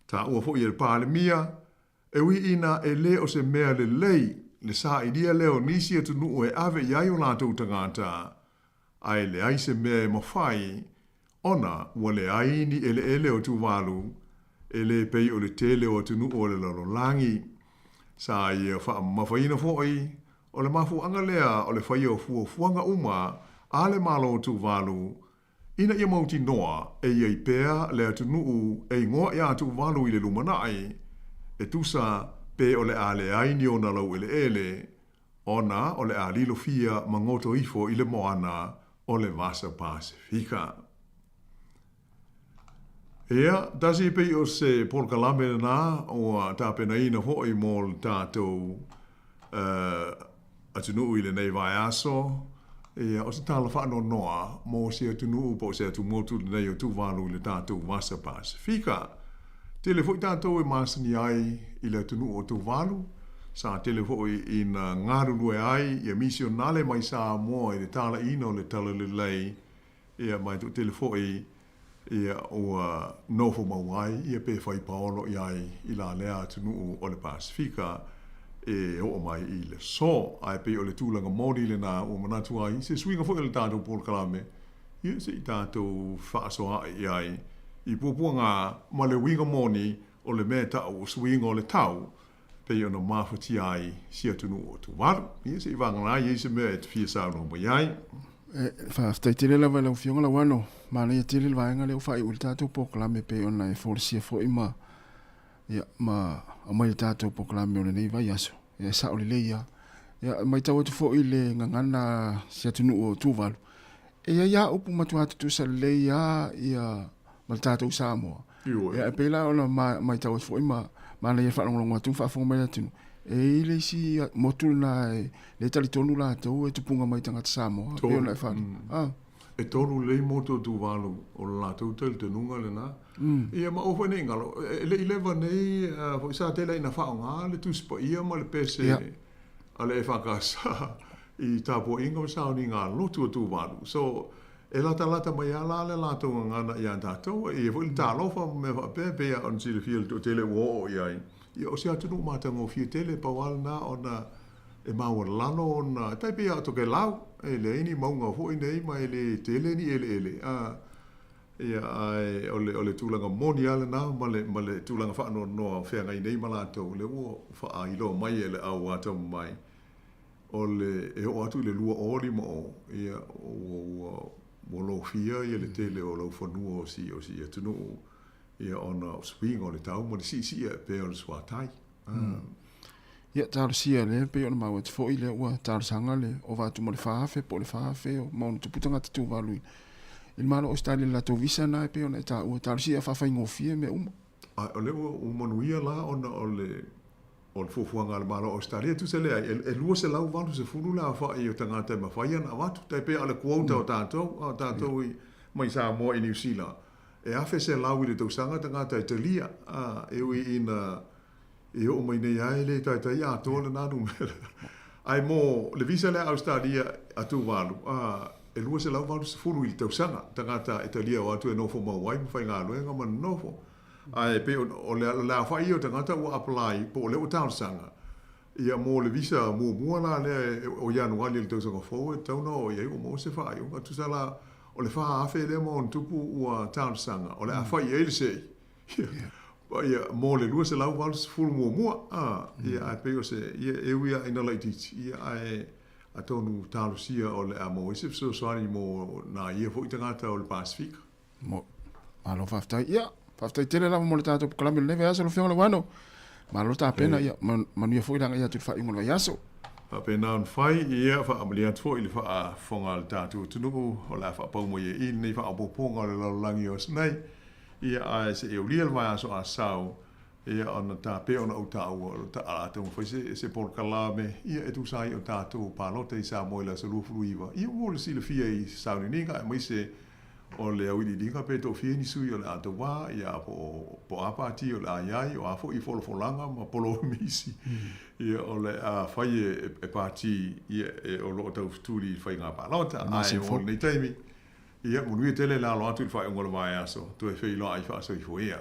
Taua foi e le Palemia, e ui ina e le o se mea lelei le sailia lea o nisi atunuu e ave i ai o latou tagata, ae leai se mea e mafai ona ua leai ni eleele o Tuvalu e le pei o le tele o atunuu o le lalolagi. Sa ia faamamafaina foi o le mafuaaga lea o le faia o fuafuaga uma a le Malo o Tuvalu ina ia mautinoa e i ai pea le atunuu e igoa iā Tuvalu i le lumanai, e tusa pe o le a leai ni ona laueleele ona o le a lilo fia ma goto ifo i le moana o le Vasa Pasefika. Ia, tasi e pei o se polokalame lena ua tapenaina foi mo le tatou atunuu i lenei vaiaso. Ia, o se tala faanoanoa mo se atunuu po o se atumotu lenei o Tuvalu i le tatou Vasa Pasefika. Tele foi tatou e masani ai i le atunuu o Tuvalu, sa tele foi ina galulue ai ia misionale mai Samoa i le talaiina o le talalelei, ia ma e toatele foi ia ua nofo mau ai ia pe fai paolo i ai i la lea atunuu o le Pasefika e oo mai i le aso. Ae pei o le tulaga moni lena ua manatu ai se suiga foi o le tatou polokalame, ia se i tatou faasoaai i ai i puapuaga ma le uiga moni o le mea e ta'u o suiga o le tau pei ona mafatia ai si atunuu o Tuvalu. Ia se i vagana ai i ai se mea e te fia saunoa mai ai. E faafetai tele lava i lau Afioga Lauano. Manaia tele le vaega lea ua faaiu i le tatou polokalame pei ona e folasia foi ma ia ma aumai le tatou polokalame o lenei vaiaso. Ia e sao lelei lava. Ia e matau atu foi i le gagana a si atunuu o Tuvalu, e i ai lava upu matua tutusa lelei lava ia ma le tatou Samoa. Ia e pei la ona matau atu foi ma manaia le faalogologo atu ma faafofoga mai le atunuu, e i ai le isi motu lena e le talitonu latou e tupuga mai tagata Samoa, pei ona e faaali. Ah. E tolu lelei motu o Tuvalu, o le latou talitonuga lena. Ia ma aua foi ne i galo, e le i leva nei foi sa tele ai ina faaaoga le Tusi Paia ma le pese a le EFKS i tapuaiga ma sauniga a lotu o Tuvalu. So, E latalata mai lava la le latou gagana iā tatou, e i ai foi le talofa ma mea faapea e pei lava ona silafia e le toatele ua oo i ai. Ia o se atunuu matagofie tele, pau lava lena ona e maualalo ona, e tai pei lava o Tokelau, e leai ni mauga foi nei ma e le tele ni eleele, a, ia, ae o le, o le tulaga moni lava lena ma le, ma le tulaga faanoanoa o feagai nei ma latou, lea ua faailoa mai e le au atamamai. O le, e oo atu i le 2050, ia, ua, ua, ua lofia ia le tele o laufanua o si, o si atunuu, ia, ona o suiga o le tau ma le siisii ae pea o le suatai. Mm. Ia, talosia lea, pei ona maua atu foi lea ua talosaga le ova atu ma le 4,000 po o le 4,000 o ma ona tupu tagata Tuvalu i le Malo o Ausetalia i le latou visa na e pei ona e taua. Talosia ia faafaigofie mea uma. A o lea ua, ua manuia la ona o le O le fuafuaga a le Malo o Ausetalia, e tusa leai, e 280 le aofai o tagata e mafai ona avatu, tai pei o le quota o tatou, a o tatou i, mai Samoa i Niu Sila, e 1,100 i le tausaga tagata e talia, a, e ui ina i oo mai nei lava e le taitai atoa lena numera. Ae mo le visa lea a Ausetalia a Tuvalu, a, e 280 i le tausaga tagata e talia o atu e nofo mau ai ma faigaluega ma nonofo. Ae pei o le aofai ia o tagata ua apply po o lea ua talosaga ia mo le visa muamua la lea o Ianuali o le tausaga fou e tatau ona oo i ai ua maua se faaiuga. Tusa la o le 4,000 lea ma ona tupu ua talosaga o le a fai i ai le se'i ia mo le 280 muamua ia ae pei o se ia e ui lava ina laitiiti ia ae atonu talosia o le a maua ai se fesoasoani mo nai ia foi tagata o le Pasefika. Mo, malo faafetai. Ia, faafetai tele lava mo le tatou polokalame o lenei vaiaso, lau Afioga Leuano. Malo tapena, ia, manuia foi le agai atu i le faaiuga o le vaiaso. Faapena ona fai, ia, faamalie atu foi i le faafofoga a le tatou atunuu, o le a faapau mai ai i i lenei faaopoopoga o le lalolagi o aso nei. Ia, ae se i aulia le vaiaso a sau, ia, ona ta, pei ona ou taua, o le a taumafai se, se polokalame, ia, e tusa ai o tatou palota i Samoa i le aso 29, ia, mo le silafia i sauniuniga, aemaise O le auiliiliga pe toafia ni sui o le a tauā, ia, po o, po o a pati o le a i ai, o a foi folafolaga ma polomisi, ia, o le a fai e, e pati, ia, e, o lo o taufetuli i le faiga palota. Ae mo lenei taimi, ia, manuia tele le alo atu i le faaiuga o le vaiaso, toe feiloai faasoifuia.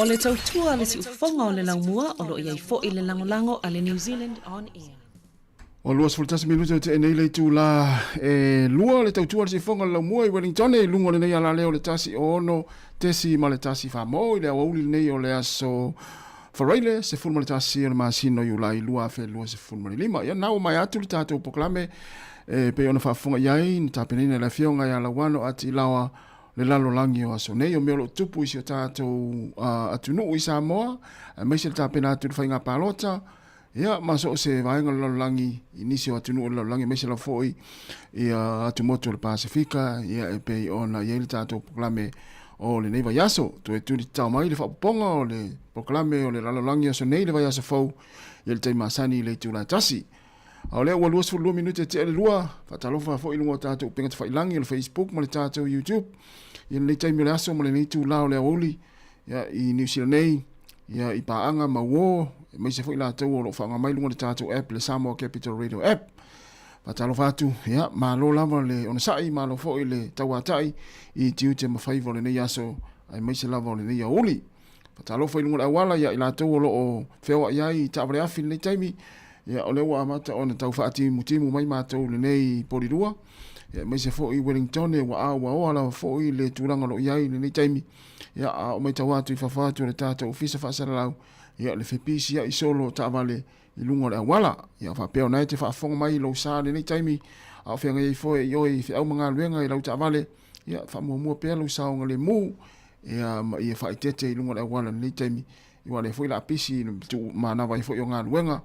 O le tautua a le siufofoga o le laumua o lo o i ai foi le lagolago a le New Zealand On Air. Ua 21 minute o tea nei le itulā e lua le tautua le siufofoga o le laumua i Wellington i luga o lenei alaleo o le 1 6.1 famo i le aoauli lenei o le aso Faraile 11 o le masina o Iulai 2025. Ia na ua maea atu le tatou polokalame e pei ona faafofoga i ai na tapenaina e le Afioga ia Lauano Atilaoa le lalolagi o aso nei, o mea o lo o tupu i si o tatou atunuu i Samoa, aemaise le tapena atu i le faiga palota, ia, ma so o se vaega o le lalolagi, i nisi o atunuu o le lalolagi, aemaise lava foi ia atumotu o le Pasefika, ia, e pei ona i ai le tatou polokalame o lenei vaiaso. Toe tuli tatao mai le faaopoopoga o le polokalame o le lalolagi o aso nei i le vaiaso fou i le taimi masani i le itula e tasi. A o lea ua 22 minute tea le lua, faatalofa foi i luga o tatou upega tafailagi o le Facebook ma le tatou YouTube i lenei taimi o le aso ma lenei itula o le aoauli ia, i Niu Sila nei, ia, i paaga ma uo, aemaise foi latou o lo o faaaoga mai luga o le tatou app, le Samoa Capital Radio App. Faatalofa atu, ia, malo lava le onosai, malo foi le tauatai i tiute ma faiva o lenei aso, aemaise lava o lenei aoauli. Faatalofa i luga o le auala ia i latou o lo o feoai ai i taavale afi i lenei taimi. Ia, o lea ua amata ona tau faatimutimu mai matou i lenei polilua. Ia, aemaise foi i Wellington ua a ua oa lava foi le tulaga o lo o i ai i lenei taimi. Ia, a o matau atu i fafo atu o le tatou ofisa faasalalau, ia, le fepisiai solo o taavale i luga o le auala. Ia, faapea ona e te faafofoga mai i lou sa i lenei taimi, a o feagai ai foi i oe i feau ma galuega i lau taavale, ia, faamuamua pea lou saogalemu, ia, ma ia faaeteete i luga o le auala i lenei taimi, aua o lea foi o le a pisi i le manava ai foi o galuega,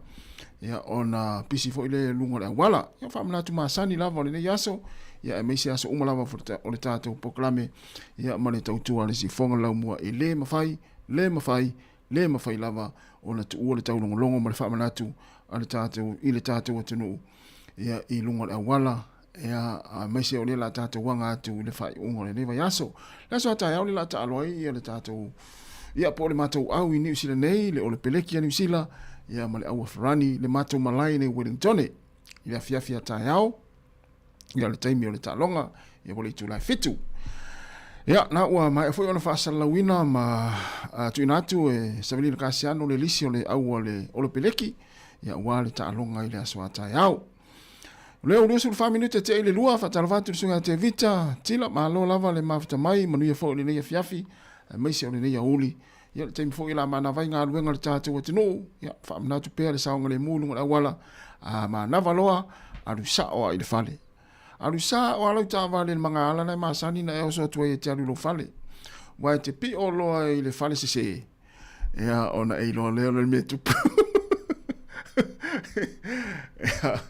ia, ona pisi foi lea i luga o le auala. Ia, faamanatu masani lava o lenei aso, ia, aemaise aso uma lava o le tatou polokalame, ia, ma le tautua a le siufofoga laumua e le mafai, le mafai, le mafai lava ona tuua le taulogologo ma le faamanatu a le tatou, i le tatou atunuu, ia, i luga o le auala, ia, aemaise o lea o le a tatou aga atu i le faaiuga o lenei vaiaso. Le aso a taeao lea o le a taalo ai ia le tatou, ia, po o le matou au i Niu Sila nei, le Ole Peleki a Niu Sila, ia, ma le au a Farani, le matou malae nei i Wellingtone, i le afiafi a taeao, ia, le taimi o le taaloga, ia, ua le itula e 7. Ia, na ua maea foi ona faasalalauina ma tuuina atu e Savelina Kasiano le lisi o le au a le Ole Peleki, ia, aua le taaloga i le aso a taeao. O lea ua 24 minute tea i le lua, faatalofa atu i le susuga ia Tevita Tila, malo lava le mafuta mai, manuia foi o lenei afiafi, aemaise o lenei aoauli. Ia, o le taimi foi o le a manava ai galuega a le tatou atunuu, ia, faamanatu pea le saogalemu i luga o le auala, a manava loa, alu sao lava i le fale. Alu sao lava lau taavale i le magaala lena e masani ona e oso atu ai e te alu i lou fale. Aua e te pio loa i le fale sese, Ia, ona e iloa lea o le mea tupu. Ia,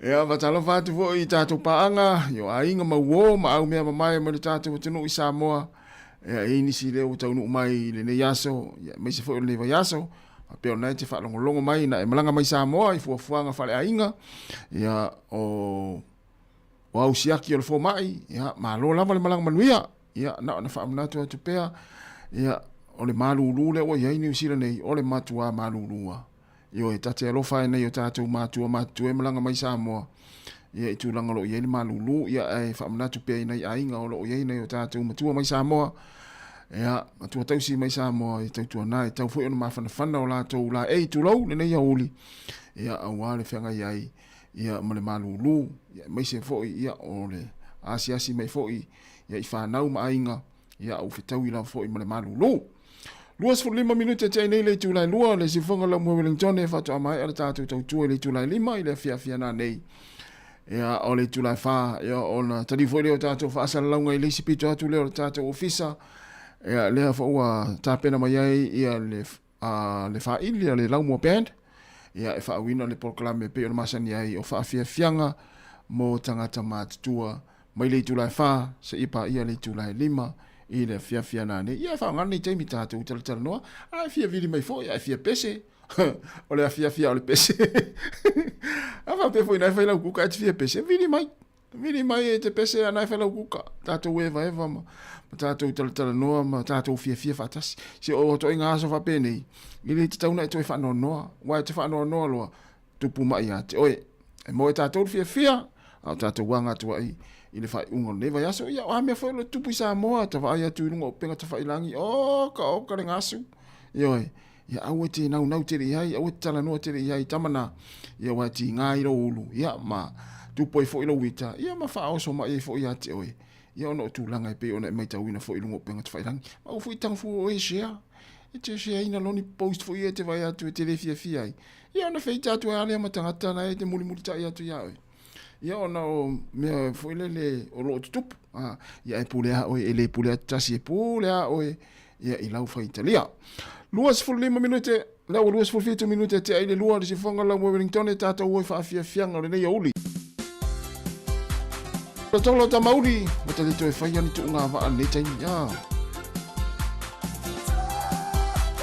ia, faatalofa atu foi i tatou paaga, i o aiga ma uo ma au mea mamae mai le tatou atunuu i Samoa. Ia, e i ai nisi lea ua taunuu mai i lenei aso, ia, aemaise foi o lenei vaiaso. Faapea o lena e te faalogologo mai na e malaga mai Samoa i fuafuaga faaleaiga. Ia, o o au siaki o le fomai, ia, malo lava le malaga manuia. Ia, na ona faamanatu atu pea, ia, o le malūlū lea ua i ai Niu Sila nei, o le matuā malūlū lava. Ioe, ta te alofa ai nei o tatou matua matutua e malaga mai Samoa, ia, i tulaga o lo o i ai le malūlū, ia, ae faamanatu pea i nai aiga o lo o i ai nai o tatou matua mai Samoa, ia, matua tausi mai Samoa, ia tautuana, e tatau foi ona mafanafana o latou laei, tulou, lenei aoauli, ia, aua le feagai ai, ia, ma le malūlū, ia, aemaise foi, ia, o le asiasi mai foi, ia i fanau ma aiga, ia ua fetaui lava foi ma le malūlū. 25 minute tea nei le itula e lua, le siufoga lau mua Wellington e faatoa maea le tatou tautua i le itula e 5 i le afiafi ana nei. Ia, o le itula e 4, ia, ona taliu foi lea o tatou faasalalauga i le isi pito atu lea o le tatou ofisa, ia, lea foi ua tapena mai ai ia le a le faaili a le Laumua Band, ia, e faauiina le polokalame e pei ona masani ai o faafiafiaga mo tagata matutua mai le itula e 4 seia paia le itula e 5 i le afiafi a nanei. Ia, e faaaoga lenei taimi tatou talatalanoa, a e fia vili mai foi, a e fia pese, o le afiafi lava o le pese. A faapea foi na e fai lau kuka e te fia pese, vili mai. Vili mai e te pese ana e whai lau kuka. Tātou evaeva ma, ma tātou talatalanoa ma tātou fiafia faatasi. Se o toʻiga aso faapenei, e le tatau ona e toe faanoanoa. Aua e te faanoanoa loa, tupu mai ia te oe. E moe tātou le fiafia, A o tatou aga atu ai i le faaiuga o lenei vaiaso, ia o a mea foi o lo o tupu i Samoa, ta vaai atu i luga o upega tafailagi, oka oka le gasu, ioe, ia aua e te naunau tele i ai, aua e te talanoa tele i ai, tama na, ia aua e tiga ai lou ulu, ia ma tupu ai foi lou ita, ia ma faaoso mai ai foi ia te oe, ia ona o tulaga e pei ona e matauina foi i luga o upega tafailagi. Ma aua foi e tago fua oe e share, e te share ina loni post foi ia e te vaai atu e te le fiafia ai, ia ona feita atu ai lava lea ma tagata la e te mulimulitai atu ia oe. Ia ona o mea foi lele o lo o tutupu, a, ia e pule a oe, e le pule atu tasi, e pule a oe, ia i lau faitalia. 25 minute, lea ua 27 minute tea i le lua, le sifoga lau mo Wellington e tātou oi whaafiafianga o lenei auli. Tolo tamauri, ma te le toe whai ani tuunga waa nei taimi. Ah.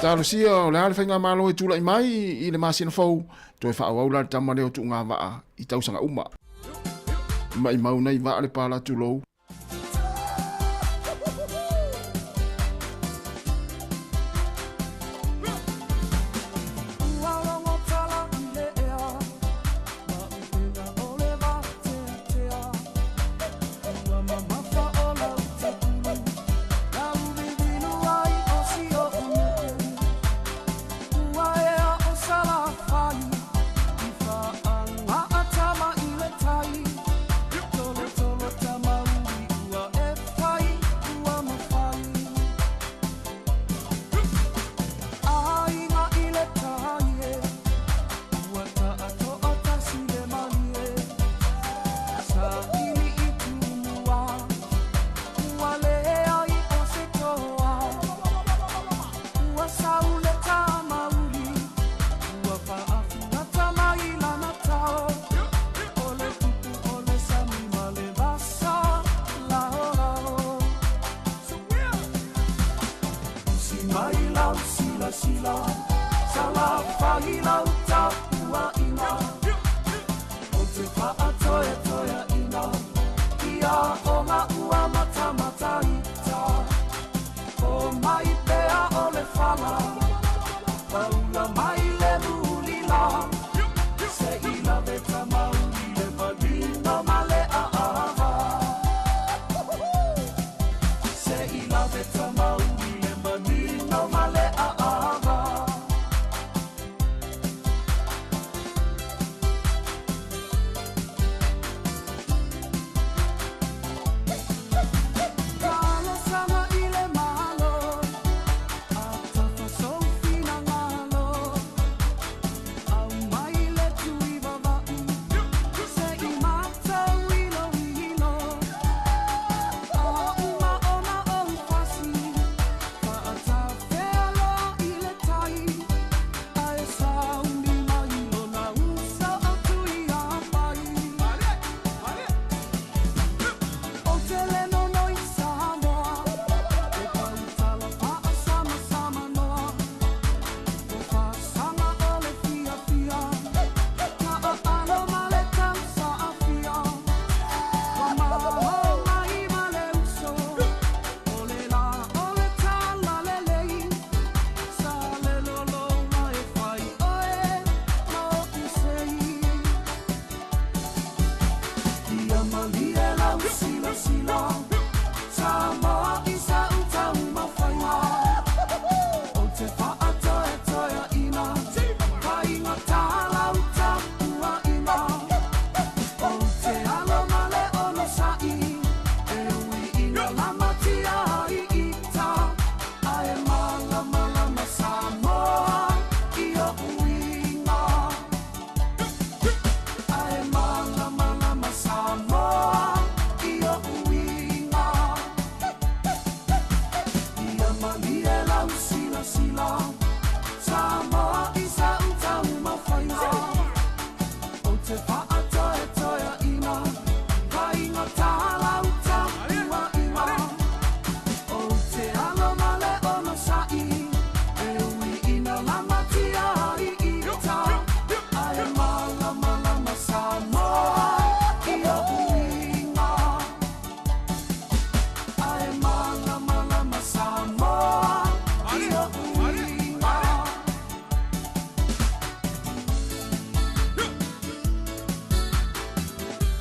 Talosia o le a le faigamalo e tulai mai i le masina fou, toe faaauau la le tama lea o tuugavaa i tausaga uma. Maimau nei vaa le pala tulou.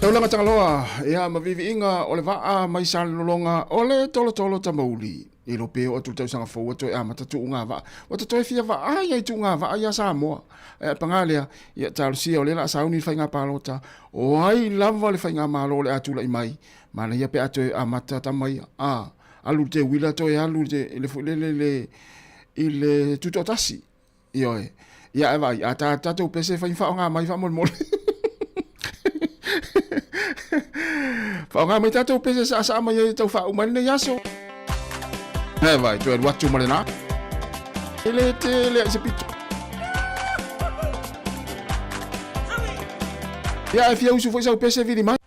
Taulaga Tagaloa, ia ma viiviiga o le vaa mai Salelologa o le tolotolo tamauli. E iloa pe oo atu le tausaga fou ua toe amata tuuga vaa. Ua ta toe fia vaai ai tuuga vaa ia Samoa. Ae paga lea, ia talosia o lea o le a sauni le faiga palota, o ai lava le faigamalo o le a tulai mai, manaia pe a toe amata tama ia. A, alu i le teuila toe alu i le foi lele i le tutoatasi. Ioe. Ia ae vaai, a ta tatou pese fai faaaoga mai faamolemole. Faaaoga mai tatou pese saasaa mai ai tau faauma ai lenei aso. Ae vaai, toe alu atu ma lena. E le tele ai se pito. Ia ae fia usu foi sau pese vili mai.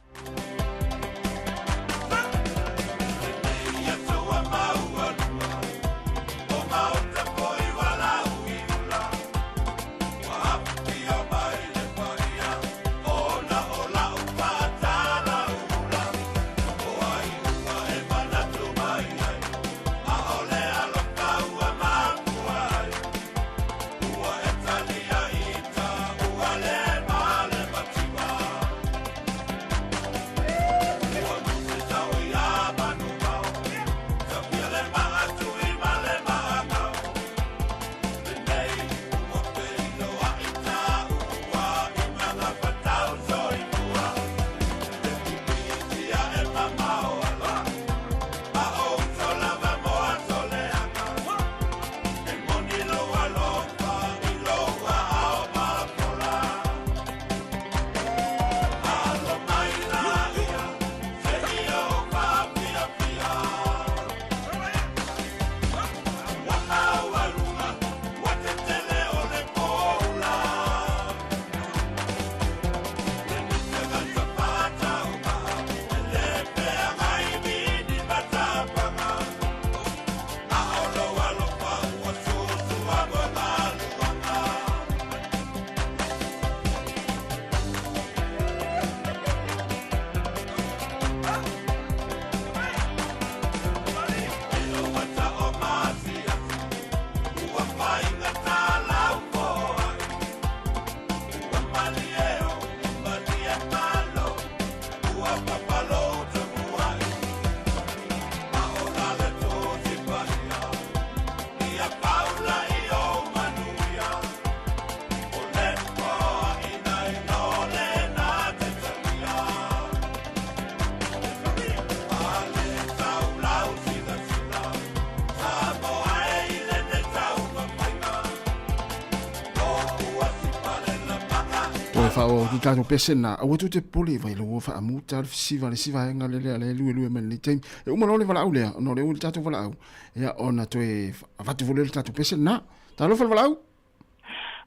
Toe faaauau atu tatou pese na, aua tou te popole vai ua faamuta le fesiva le isi vaega lea lea e luelue mai lenei taimi. E uma loa le valaau lea, ona o lea ua i le tatou valaau, ia ona toe avatu foi lea o le tatou pese lena. Talofa le valaau.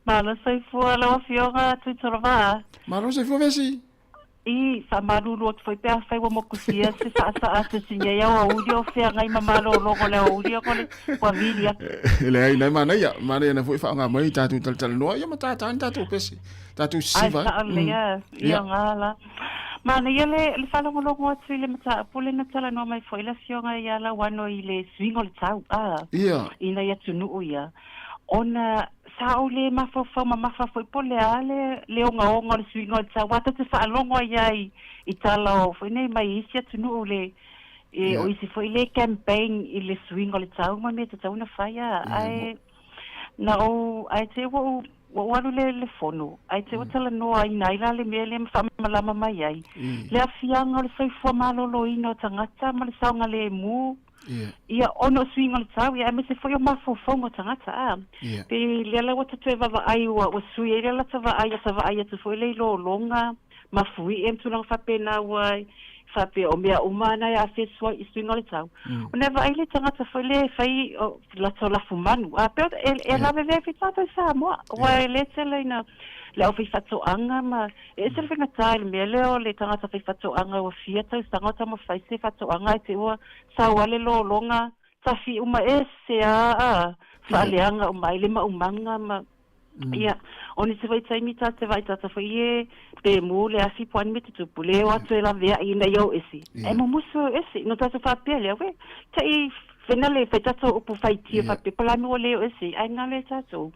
Malo soifua lau Afioga Tuitolovaa. Malo soifua Vesi. I, faamalulu atu foi pe afai ua mokusia se saasaa atu i nei aoauli o feagai ma malologa o le aoauli ona o le ua vili atu. E leai, na e manaia, manaia na foi faaaoga mai tatou talatalanoa ia ma tātā ni tatou pese, tatou sisiva. Ai, sao lelei a, ia ngā la. Manaia le, le faalogologo atu i le mataupu lea na talanoa mai foi le Afioga ia Lauano i le suiga o le tau, a, ina ia atunuu ia. Ona sa ou le mafaufau mamafa foi po o le a le, le ogaoga o le suiga o le tau, aua tou te faalogo ai lava i, i tala o, foi nei mai isi atunuu le, e, o isi foi le campaign i le suiga o le tau ma mea e tatau ona fai a, ae na ou, ae te i ua ou, ua ou alu le, le fono, ae te i ua talanoaina ai la le mea lea ma faamalamalama mai ai, le aafiaga o le soifua maloloina o tagata ma le saogalemu, Ia, ona o suiga o le tau, ia, aemaise foi o mafaufauga o tagata, a. Pe lea la ua ta toe vaavaai ua, ua sui ai le lata vaai, ata vaai atu foi lea i lologa, mafuie ma tulaga faapena ua faapea o mea uma na e aafia i suiga o le tau. Ona e vaai le tagata foi lea e fai o lata o lafumanu, a pei e, e lavevea ai foi tatou i Samoa, aua e le tele ina le aufaifaatoaga ma E ese le faigata i le mea lea o le tagata faifaatoaga ua fia tausaga o taumafai se faatoaga ae te ua sau a le lologa tafi uma ese a a faaleaga uma ai le maumaga ma ia o nisi foi taimi ta te vaai tata foi e pe mu le afi po a ni mea tutupu le o atu e laveai ina ia o ese e mumusu e o ese no tatou faapea lea we tai fena le fai tatou upu faitia faapea palami ua le o ese ae galo e tatou.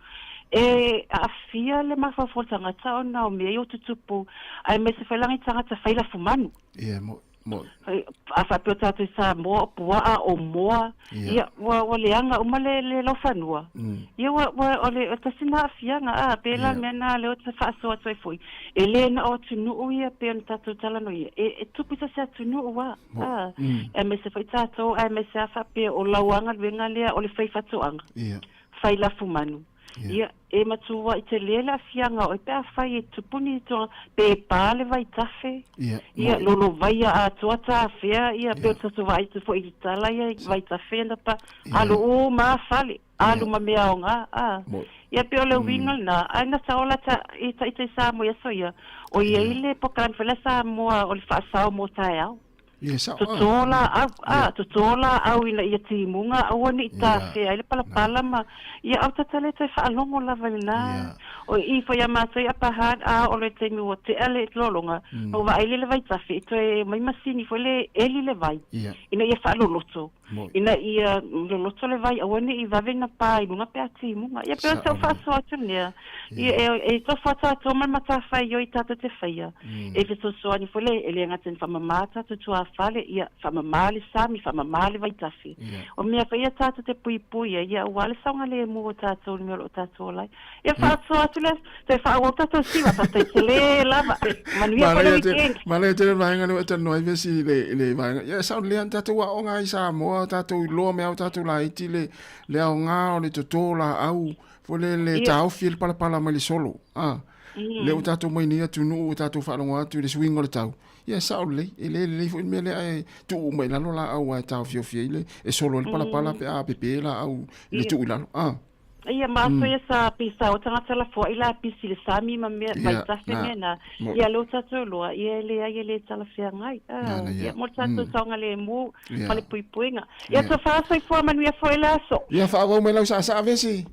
E aafia le mafaufau o le tagata ona o mea ia ua tutupu, aemaise foi leaga i tagata fai lafumanu. Ia, mo'i, mo'i. A faapea o tatou i Samoa, o puaa, o moa, ia, ua, ua leaga uma le, le laufanua. Ia, ua, ua, o le, o tasi lena aafiaga, a, pei la o le mea lena lea ou te faasoa atu ai foi, e le na o atunuu ia pei ona tatou talanoa, e, e tupu i se isi atunuu a, a, aemaise foi tatou, aemaise lava faapea o lau lava galuega lea o le fai faatoaga. Ia. Fai lafumanu. Ia, e matuai tele le aafiaga o oe pe afai e tupu ni tulaga, pe pa le vaitafe, ia, lolovaia atoa tafea, ia, pei o tatou vaai atu foi i le tala ia i vaitafe na pa, alu uma lava fale, alu ma mea aoga, a. Ia, pei o le uiga lena, ae na ta ola ta, i Taitai Samoa i aso ia, o i ai le polokalame foi lea a Samoa o le faasao mo taeao. Ia sao Totō lāau, ā, totō lāau ina ia timuga, aua ne i tāwhea ai le palapala ma, ia au tata le toe faalogo lava i lena. O i foi a mātou i Upper Hutt, ā, o le taimi ua tea le lologa, na ou vaai lea i le vaitafe, i toe mai masini foi le eli le vai, ina ia faaloloto, ina ia loloto le vai, aua ne i vave na pā i luga pe a timuga. Ia pei o sau faasoa atu lea, Ia, e, e tofu a tātou ma le matawhaioi tātou te whaia. E fesoasoani foi le, e le gata ina whamamā tātou tuāwhale, ia, whamamā le sami, whamamā le vaitafe. O mea foi ia tātou te puipuia, ia, aua le saogalemu o tātou i le mea o lo o tātou ola ai. Ia, whaasoa atu le, toe whaauau tātou siva, tātou tele lava. Manuia foi le weekend. Manaia tele le vaega lea ua e talanoa ai Vesi i le, i le vaega. Ia, e sao lelei lava na tātou aoga ai i Samoa, tātou iloa mea o tātou laiti le, le aoga o le toto laau, Foi le le taofi e le palapala mai le solo. Ah. Mm. Le o tātou mai nei atunuu o tātou faalogo atu i le suiga o le tau. Ia, e sao lelei. E le lelei foi le mea lea ae tuu uma i lalo laau ae taofiofi ai le e solo ai le palapala pe a pepe laau i le tuu i lalo. Ah. Ia, ma aso ia sa pe sa o tagata lafoai la pisi le sami ma mea vaitafe mea na. Ia leo tātou loa, ia e leai e le talafeagai. Ah, ia mo le tātou saogalemu ma le puipuiga. Ia to faasoifua manuia foi le aso. Ia faaauau mai lau saasaa Vesi.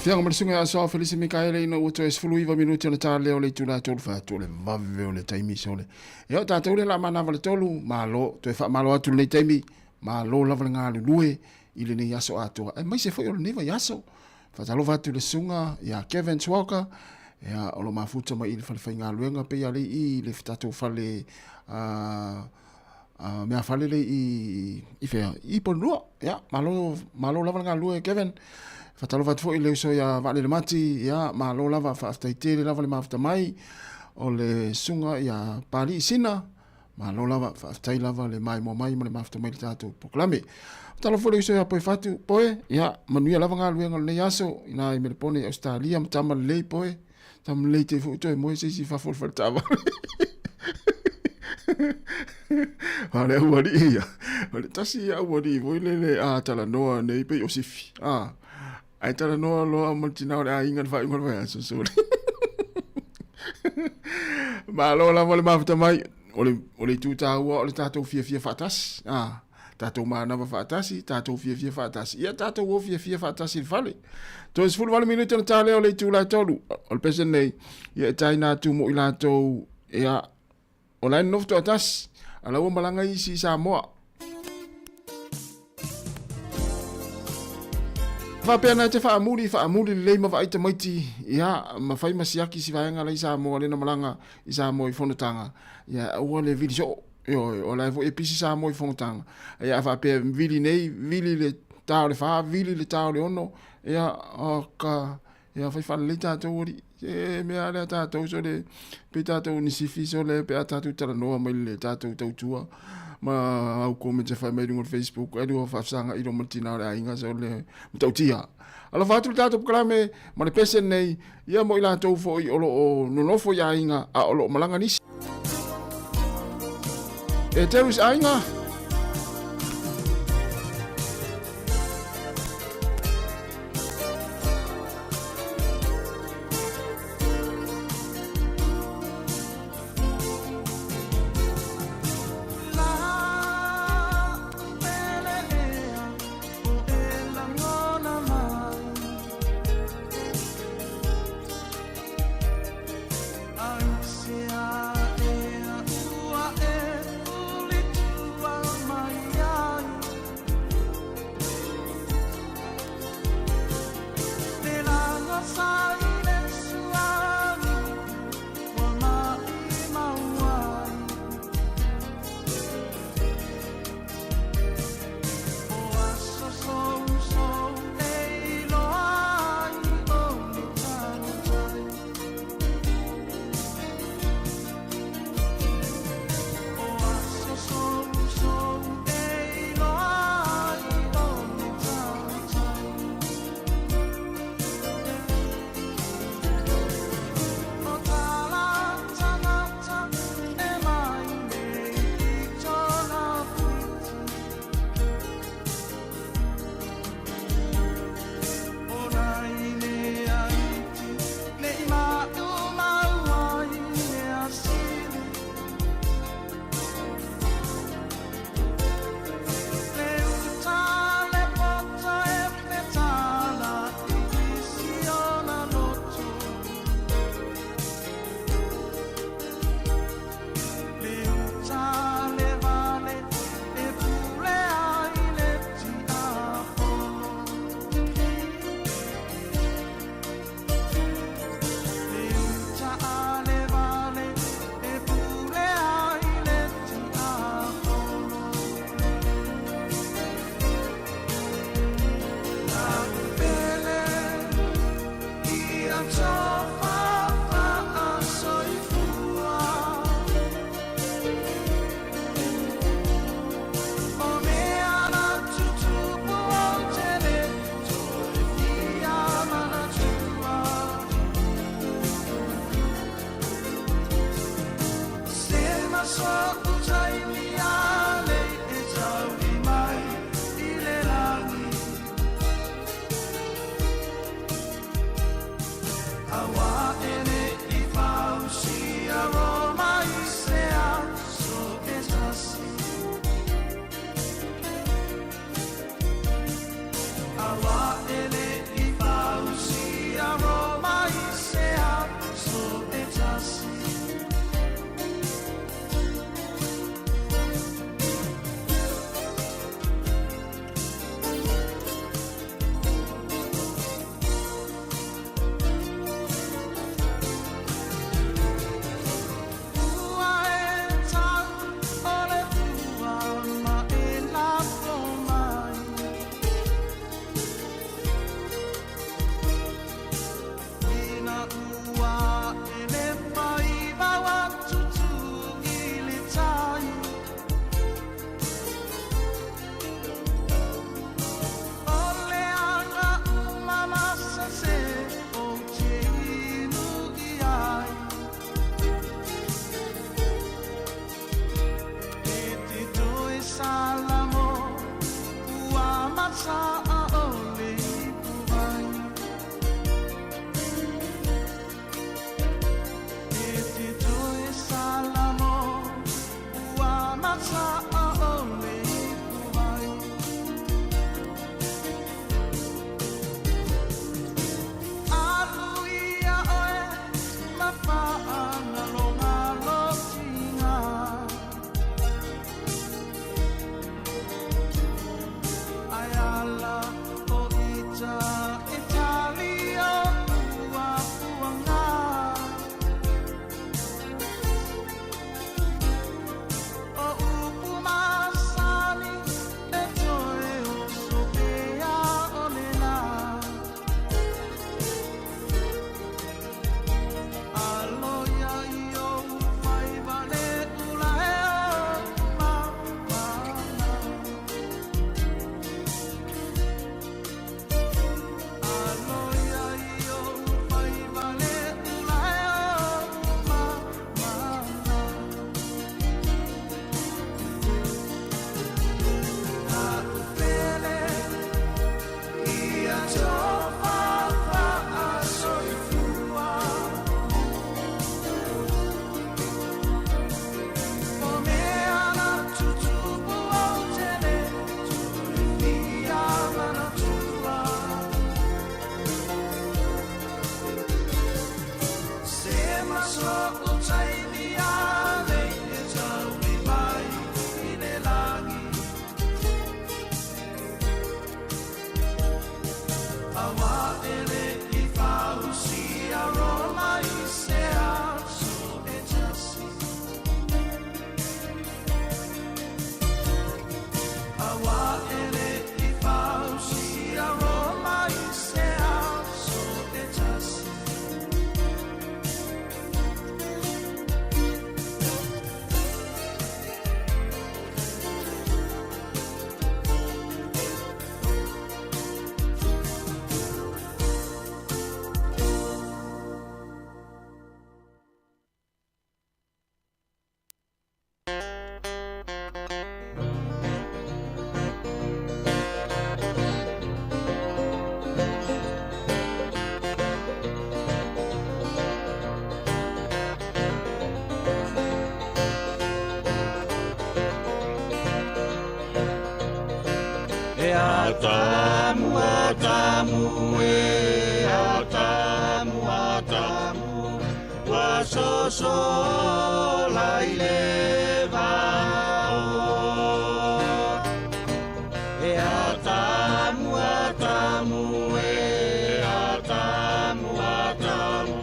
Afioga ma le susuga ia Asoa Felisi Mikaele ina ua toe 19 minuti ona ta lea o le itula e tolu fai atu o le vave o le taimi sole. E o tātou le la manava le tolu, malo, toe faamalo atu lenei taimi, malo lava le galulue i lenei aso atoa. Aemaise foi o lenei vaiaso. Faatalofa atu i le susuga ia Kevin Walker, ia, o lo mafuta mai i le fale faigaluega pei a le i le tatou fale meafale lea i fea, i Ponua. Ia, malo, malo lava le galulue Kevin. Faatalofa atu foi i le uso ia Vaalele Mati, ia, malo lava, faafetai tele lava le mafuta mai o le susuga ia Palii Sina, malo lava, faafetai lava le maimoa mai ma le mafuta mai i le tatou polokalame. Faatalofa foi i le uso ia Poe Fatu, Poe, ia, manuia lava galuega o lenei aso, ina i Melepone i Ausetalia ma tama lelei Poe. Tama lelei te foi toe moe se isi i fafo o le fale taavale. A o le aualii ia, o le tasi ia aualii foi lele a talanoa nei pei o Sifi. A, ae talanoa loa ma le tina o le aiga i le faaiuga o le vaiaso, sole. Malo lava le mafuta mai. O le, o le itu taua o le tatou fiafia faatasi. A, tatou manava faatasi, tatou fiafia faatasi. Ia tatou o fiafia faatasi i le fale. Toe 18 minute ona ta lea o le itula e 3. O le pese nei, ia e taina atu mo i latou, ia, o la e nonofo toatasi, a la ua malaga isi i Samoa. Faapea na te faamuli, faamuli lelei ma vaai tamaiti, ia, ma fai ma siaki si vaega la i Samoa lena malaga i Samoa i fonotaga, ia, aua le vili soo. Ioe, o la e foi e pisi Samoa i fonotaga. Ia, a faapea vili nei, vili le ta o le fa, vili le ta o le ono, ia, o ka, ia, fai faalelei tatou alii. Se mea lea tatou sole, pei tatou ni sifi sole, pe a tatou talanoa mai le tatou tautua ma au comment e fai mai luga o le Facebook, ai lua faafesagai loa ma le tina o le aiga sole matautia. Alofa atu le tatou polokalame ma le pese lenei, ia mo i latou foi o lo o nonofo i aiga a o lo o malaga nisi. E teu i se aiga. E Atamu, Atamu, e Atamu, Atamu, ua sosola i le vao. E Atamu, Atamu, e Atamu, Atamu,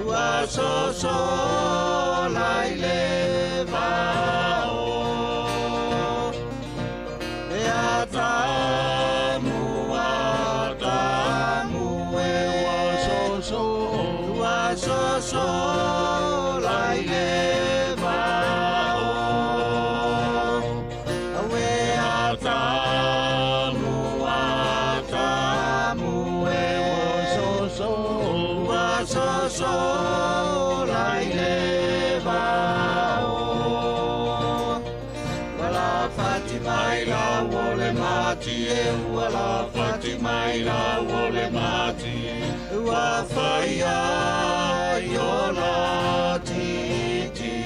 ua sosola i le vao. E Atamu, Atamu, e ua soso, ua sosola i le vao. Aue Atamu, Atamu, e ua soso, ua sosola i le vao. Wala fati mai la wole mati e, wala fati mai la wole mati, ua whaia i ola titi.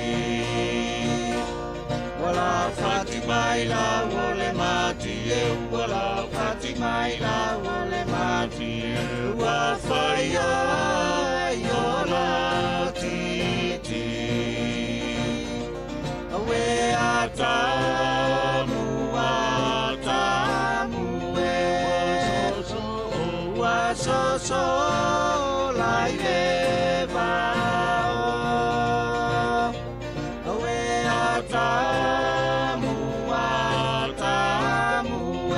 Wala fati mai la wole mati e, wala fati mai la wole mati, ua whaia i ola titi. Awe Atamu, Atamu, e ua sosola i le vao. Awe Atamu, Atamu, e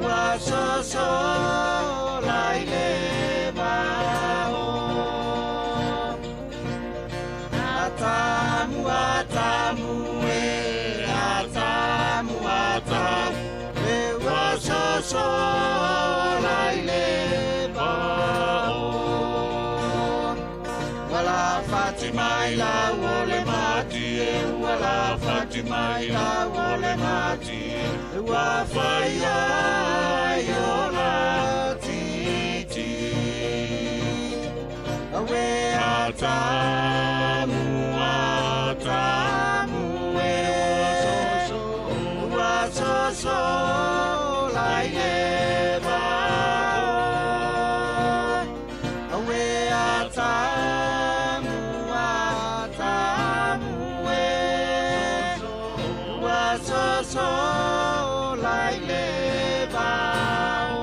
ua sosola i le vao. Atamu, Atamu, e Atamu, Atamu, e ua sosola i le vao. Wala fati mai la wole mati e, wala fati mai la wole mati, ua whaia i ola titi. Awe Atamu, Atamu, e ua sosola i le vao. Awe Atamu, Atamu, e ua sosola i le vao.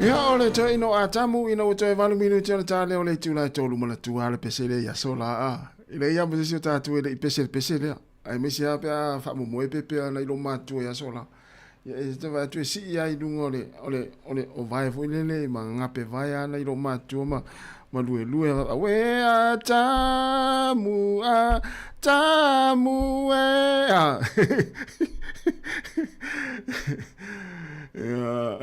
Ia o le toe ino Atamu ina ua toe 8 minuti ona tā leo le itula e tolu ma le tua le pese le ia sola a. I le ia mo se si o tātou e le i pese le pese lea. Ai me se a pe a whaamomoe pe pe ana i lo mātua ia sola. Ia e te vai atu e si ia i lunga o le, o le, o le, o vae foi lele ma ngape vae ana i lo mātua ma, ma lue lue a we Atamu, Atamu e a. Ia.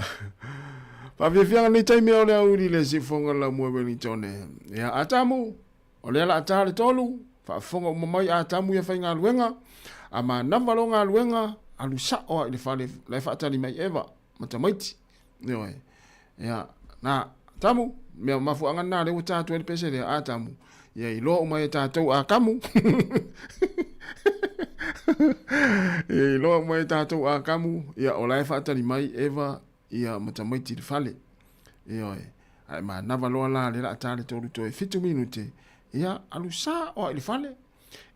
Whaafiafianga nei taimi o le auri le sifonga la mua Wellington e. Ia Atamu, o lea la ata le tolu, whaafonga uma mai Atamu ia whai ngā luenga, a mā nawa lo ngā luenga, alu sao a i le whale, lai whaatali mai Eva, matamaiti. Ioe. Ia, nā, Atamu, mea mafu anga nā le ua tātou e le pese lea, Atamu. Ia i loa uma e tātou a kamu. Ia i loa uma e tātou a kamu, ia o lai whaatali mai Eva, ia matamaiti le whale. Ioe. Ae manava loa la le la ta le tolu toe fitu minute. Ia, alu sa o i le fale.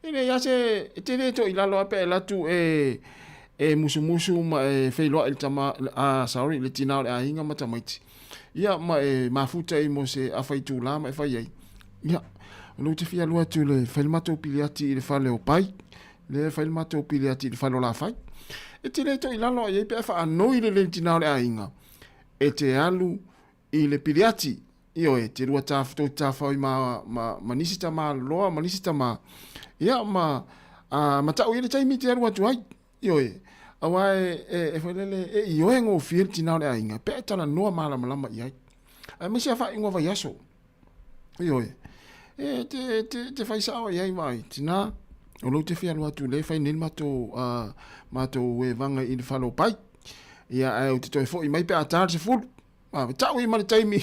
E leai lava se, e te le toe i lalo lava pe a e alu atu e, e musumusu ma e feiloai i le tama, ah, sorry, le tina o le aiga ma tamaiti. Ia, ma e mafuta i mo se afa itula ma e fai ai. Ia, o lea ou te fia alu atu i le, fai le matou piliati i le fale o Pai, lea e fai le matou piliati i le fale o Lafai. E te le toe i lalo i ai pe a faanoi lelei le tina o le aiga, e te alu i le piliati, ioe, te lua taf, tou tafao i ma, ma, ma nisi tama loa, ma nisi tama, ia, ma, a, ma tau i le taimi te alu atu ai, ioe, aua e, e, e foi lele, e ioe gofie le tina o le aiga, pe a e talanoa malamalama i ai. Aemaise a faaiuga vaiaso, ioe, e te, te, te fai sao i ai vaai, tina, o lou te fia alu atu le fai nei le matou, matou evaga i le fale o Pai. Ia, ae ou te toe foi mai pe a ta le 10. A, tau i ma le taimi.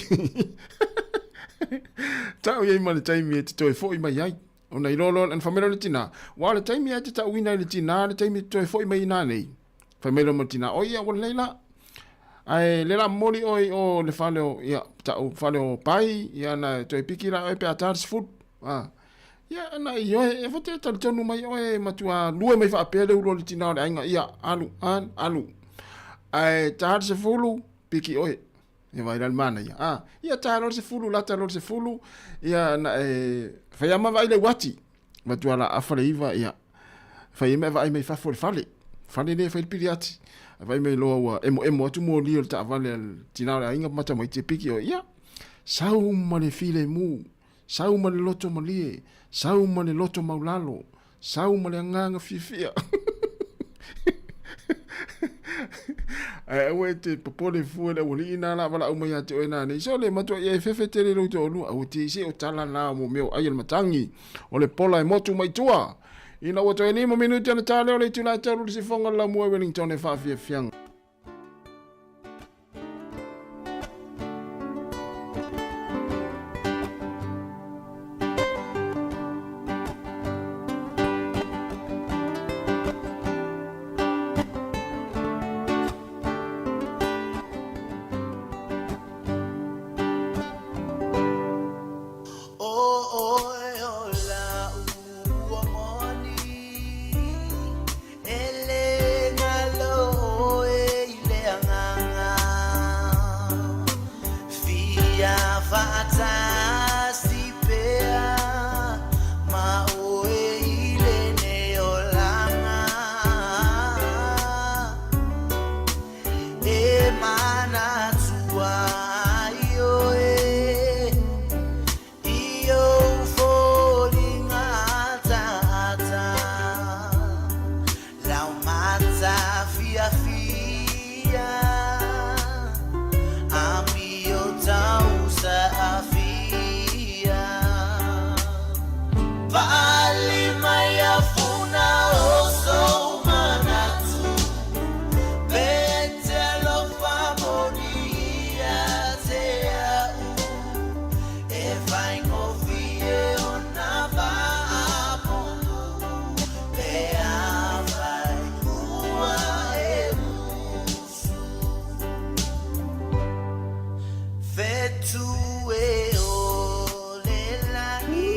Tau i ma le taimi e te toe foi mai ai. Ona i loa, na fai mai loa le tina, wa o le taimi e te tauina i le tina, le taimi e te toe foi mai i nā nei. Fai mai loa ma le tina, o ia, ua lelei la. Ae le la momoli oe i o le fale o, ia, tau fale o Pai, ia na toe piki la oe pe a ta le 10. A, ia, na i oe, e fate talitonu mai oe matua lue mai faapea le ulu o le tina o le aiga, ia, alu, alu, alu. Ae ta le 10, piki oe. Ia vai la le manaia. A, ia ta loa le 10, lata loa le 10, ia na e fai ama vaai le uati. Matua la afa le iva, ia. Fai e mea vaai mai fafo le fale. Fale le fai le piliati. Vaai mai loa ua emo emo atu moli o le taavale a le tina o le aiga ma tamaiti e piki oe. Ia, sau ma le filemu, sau ma le loto malie, sau ma le loto maulalo, Sau ma le agaga fiafia. Ae aua e te popole fua le aualii na la valaau mai ia te oe nanei. So le matua ia e fefe tele lou toalua. Aua te se o tala na mo mea o ai o le matangi. O le pola e motu mai tua. Ina ua toe 5 minute ona ta lea o le itula e tolu le sifoga o le laumua i Wellington e faafiafiaga. I ou foliga ataata, lau mata fiafia, amio tau saafia. Faaali mai a funa o sou manatu, pe te alofa moni ia te a'u. E faigofie ona faapopo pe afai ua e usu. Fetu e o le lagi,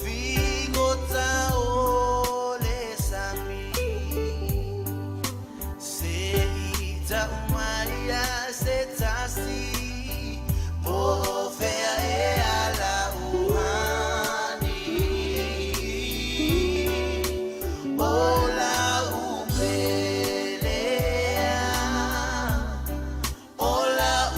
figota o le sami. Se i tau mai ai se tasi, po o fea e ala uhani. O lau pele ea, o lau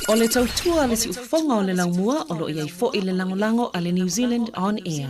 O le tautua a le siufofoga o le laumua o lo o i ai foi le lagolago a le New Zealand On Air.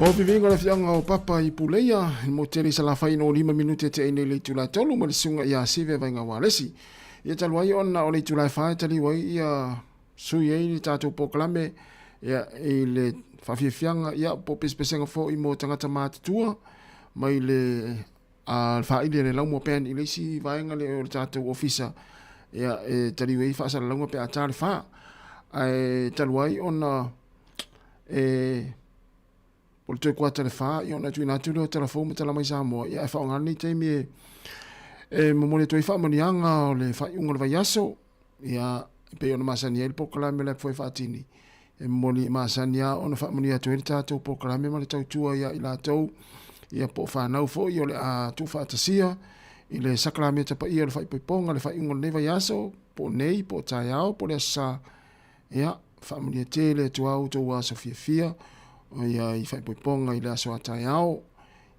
O viviga o le afioaga o Papa i Puleia, i le motele i Salafai no 5 minute e tea nei le itula e 3 ma le susuga ia Sive Vaiga Walesi. Ia talu ai ona o le itula e 4 e taliu ai ia sui ai le tatou polokalame ia, i le faafiafiaga ia, po o pesepesega foi mo tagata matutua mai le a faaili a le Laumua Band i le isi vaega lea o le tatou ofisa ia, e taliu ai faasalalauga pe a ta le 4. Ae talu ai ona e o le toe kuata le whā, ia ona tuuina atu lea o tala fou ma tala mai Samoa, ia ae faaaoga lenei taimi e e momoli atu ai faamanuiaga o le faaiuga o le vaiaso, ia e pei ona masani ai le polokalame o le Apu Faatini, e momoli e masani lava ona faamanuia atu ai le tatou polokalame ma le tautua ia i latou, ia po o fanau foi o le a tuufaatasia i le sakalameta paia o le faaipoipoga, le faaiuga o lenei vaiaso, po o nei, po o taeao, po o le Aso Sa, ia, faamanuia tele atu lava outou aso fiafia, ia i faaipoipoga i le aso a taeao,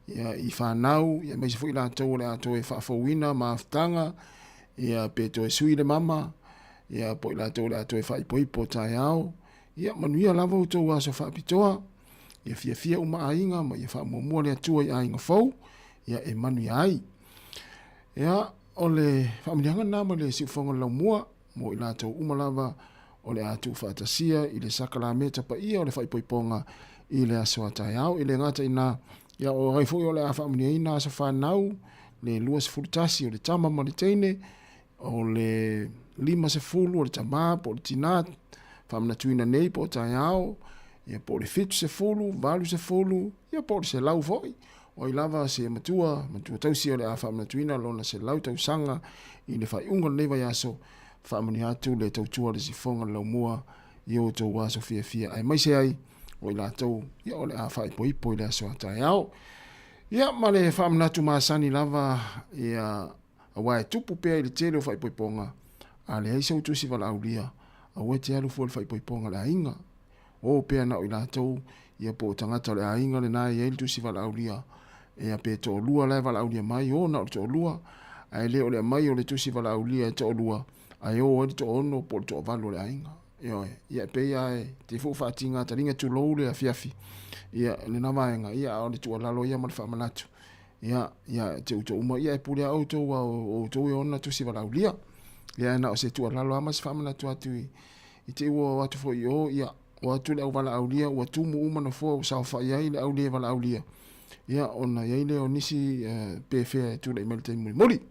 ia i fanau, ia aemaise foi i latou o le a toe faafouina mafutaga, ia pe toe sui le mama, ia po o i latou o le a toe faaipoipo taeao, ia manuia lava outou aso faapitoa, ia fiafia uma aiga ma ia faamuamua le Atua i aiga fou, ia e manuia ai. Ia, o le faamanuiaga lena ma le siufofoga o le laumua mo i latou uma lava o le a tuufaatasia i le sakalameta paia o le faaipoipoga i le aso a taeao. E le gata i ina, ia o ai foi o le a faamanuiaina aso fanau, le 21 o le tama ma le teine, o le 50 o le tamā po o le tinā, faamanatuina nei po o taeao, ia po o le 70, 80, ia po o le 100 foi. O ai lava se matua, matua tausi o le a faamanatuina lona 100 tausaga i le faaiuga o lenei vaiaso, faamanuia atu le tautua a le sifoga o le laumua i o outou aso fiafia aemaise ai o i latou ia o le a faaipoipo i le aso a taeao. Ia ma le faamanatu masani lava ia aua e tupu pea i le tele o faaipoipoga, a leai sou tusi valaaulia, aua e te alu fua i le faaipoipoga a le aiga. O pea na o i latou, ia po o tagata o le aiga lena e i ai le tusi valaaulia, ia pe toalua la e valaaulia mai, o na o le toalua, ae le o le aumai o le tusi valaaulia e toalua, ae o ai le toaono po o le toavalu o le aiga. Ioe, ia e pei lava e te foi faatiga taliga tulou le afiafi, ia lena vaega, ia a o le tuualalo ia ma le faamanatu, ia, ia te outou uma, ia e pule lava outou aua o outou e ona tusi valaaulia. Ia na o se tuualalo lava ma se faamanatu atu i, I te i ua o atu foi i o, ia, o atu le au valaaulia, ua tumu uma nofoa ua saofai ai le au le valaaulia, ia, ona i ai lea o nisi pefea e tulai mai i le taimi mulimuli.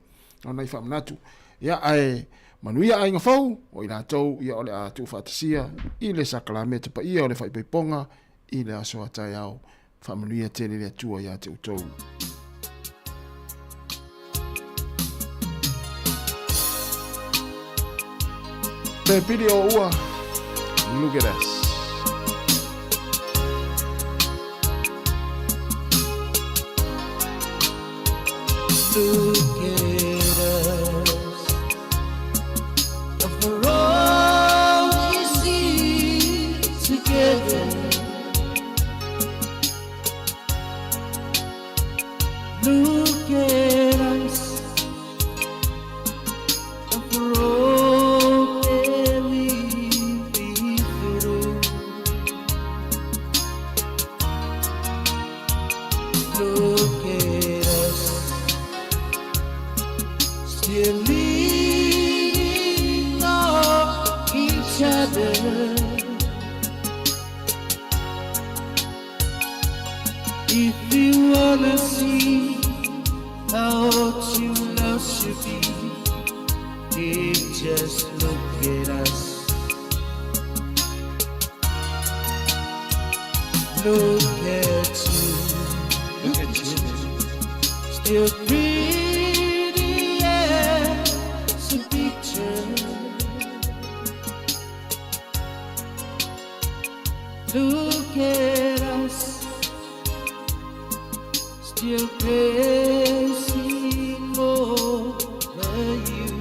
O nai faamanatu. Ia, ae manuia aiga fou, o i latou, ia, o le a tuufaatasia i le sakalameta paia o le faaipoipoga i le aso a taeao. Faamanuia tele le Atua iā te outou. Te pili o ua, look at us. Look at us. For all you see together. Look at us For all that we've been through. Look at us Still leaning on each other. If you wanna see how true love should be, then just look at us. Look at you, look at you, still pretty as a picture. Look at us, still crazy over you.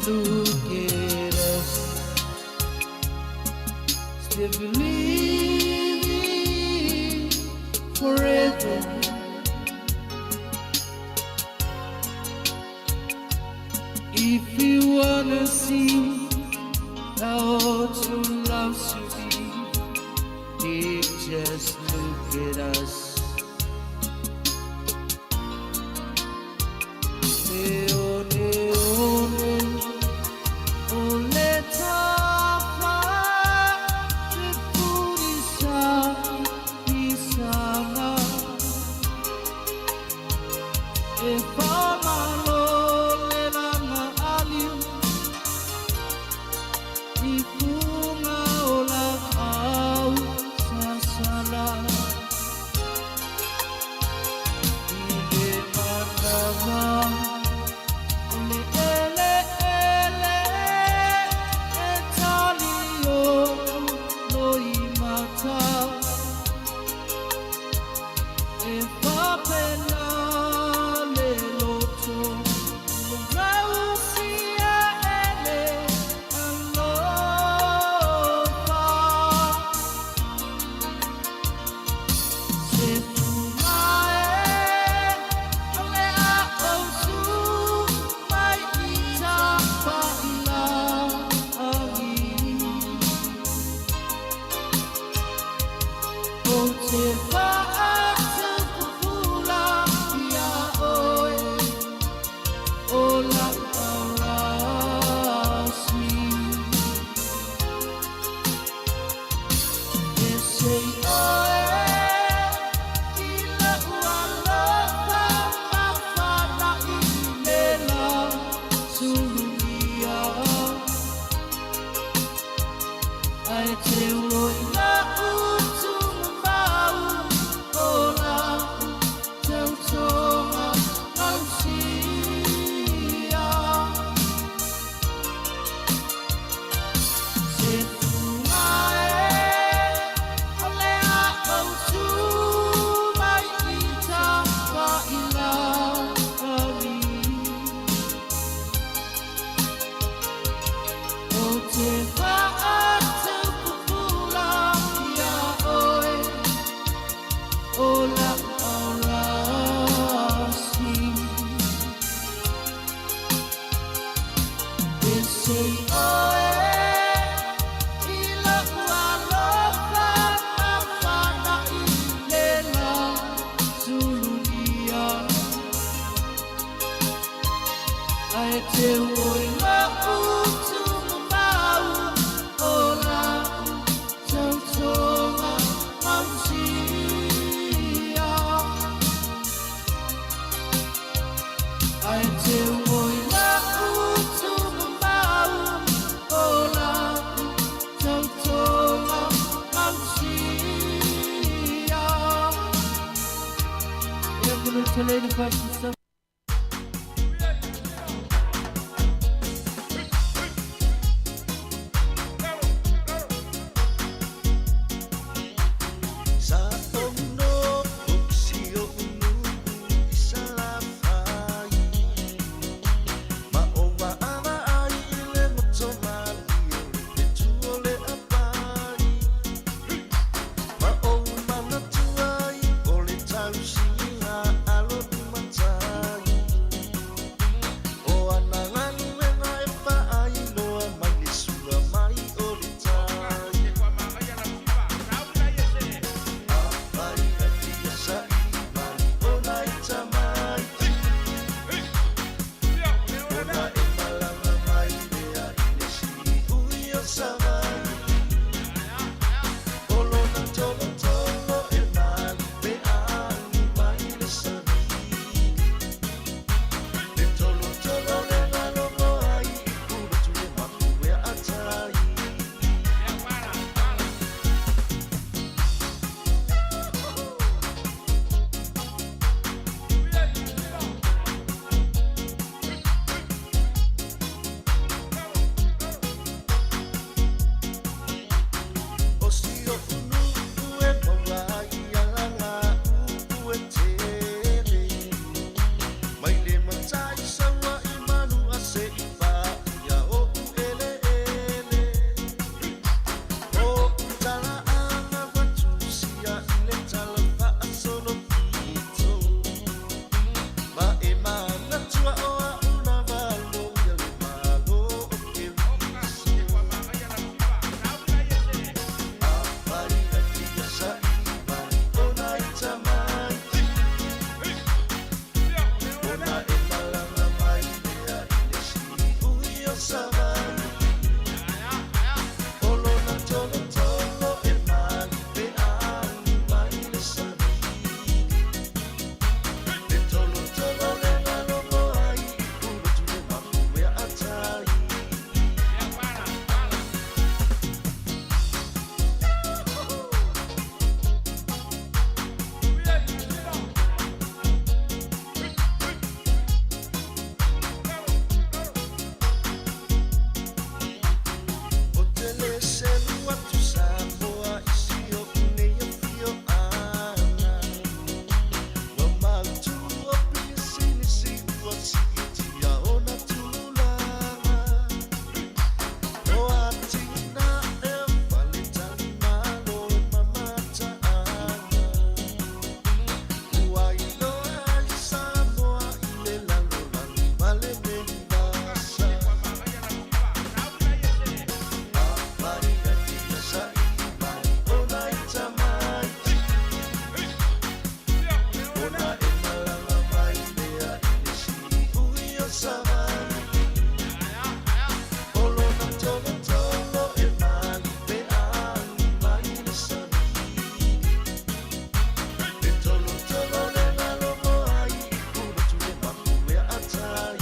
Look at us, still believing forever. If you wanna see how true love should be, then just look at us. Ese i oe i lo'u alofa mafana'i le la sulugia Ae teu oe lo'u tumamau o la'u tautoga mausia Ae teu oe la'u tumamau o la'u tautoga mausia Ia kulu tele Sa ono o si o unu i Salafai Ma o vaavaai i le moto malie le fetu o le apai Ma ou manatu ai o le tausiga a lo'u matai O ana galuega e faailoa mai le sua mai o le tai Afai e fia saili mai o nai tamaiti Ona e malaga mai lea i le siui o Savaii O lona tolotolo e malu pe agi mai le sami Le tolotolo le malogo ai i Pulotu le mapuea a tai. O si oʻu nuu e maua ai alagaʻu e tele Mai le matai saua i Manu'a seʻi paia oʻu eleele Oʻu talaaga ua tusia i le tala faasolopito Ma e manatua o a'u lava alo ia le Malo o Keriso Afai e fia saili mai o nai tamaiti Ona e malaga mai lea i le siui o Savaii O lona tolotolo e malu pe agi mai le sami Le tolotolo le malogo ai i Pulotu le mapuea a tai. Ou te le selu atu Samoa i si oʻu nei afioaga Ua mautū o pisinisi ua siitia ona tulaga O atinae o faletalimalo e mamataaga Ua iloa ai Samoa i le lalolagi ma le menivasa Afai e fia saili mai o nai tamaiti Ona e malaga mai lea i le siui o Savaii O lona tolotolo e malu pe agi mai le sami Le tolotolo le malogo ai i Pulotu le mapuea a tai.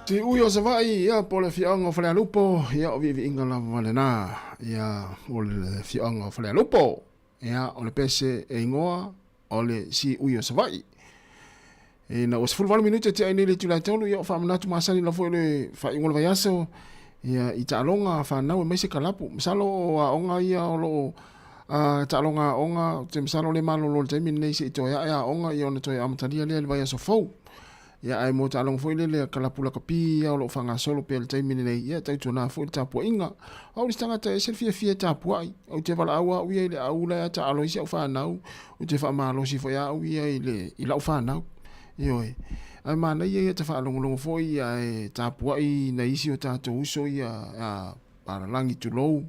Siui o Savaii, ia, po o le afioaga o Falealupo, ia, o viiviiga lava lena, ia, o le afioaga o Falealupo, ia, o le pese e igoa o le Siui o Savaii. Ina ua 18 minute tea ai nei le itula e tolu, ia, o faamanatu masani lava foi o le faaiuga o le vaiaso, ia, i taaloga a fanau aemaise kalapu. Masalo o aoga ia o lo o a taaloga aoga, ou te masalo o lea e malolo i le taimi lenei se i toe ae aoga, ia ona toe amatalia lea i le vaiaso fou. Ia ae mo taaloga foi lele a kalapu lakapi ia o lo o faagasolo pea i le taimi lenei, ia tautuana foi le tapuaiga. O au le isi tagata e ese le fiafia e tapuai. Ou te valaau lava au ia i le au la e taalo ai si au fanau, ou te faamalosi foi lava au ia i le i lau fanau. Ioe. Ae manaia ia te faalogologo foi ae tapuai nai isi o tatou uso ia a palalagi tulou,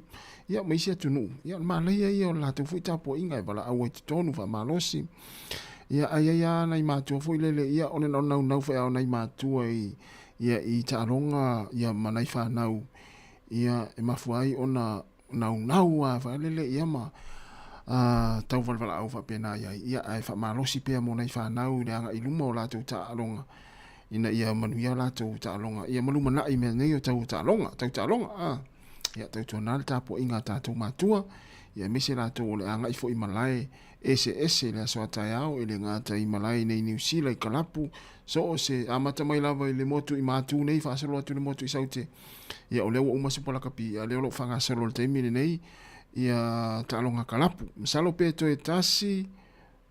ia ma isi atunuu, ia o le manaia ia o le latou foi tapuaiga e valaau ai i totonu faamalosi. Ia ae i ai lava nai matua foi lele, ia o le naunau foi lava o nai matua i, ia i taaloga ia ma nai fanau, ia e mafua ai ona naunau lava foi lele ia ma tau valevalaau faapena i ai, ia ae faamalosi pea mo nai fanau i le agai i luma o latou taaloga ina ia manuia latou taaloga, ia ma lumanai i mea nei o tau taaloga, tau taaloga, a. Ia tautuana le tapuaiga a tatou matua, ia aemaise latou o le agai foi i malae eseese i le aso a taeao, e le gata i malae nei i Niu Sila, i Kalapu, so o se amata mai lava i le motu i Matu nei faasolo atu i le motu i Saute. Ia o lea ua uma Supa Lakapi, a o lea o lo o faagasolo i le taimi lenei ia taaloga kalapu. Masalo pe toe tasi,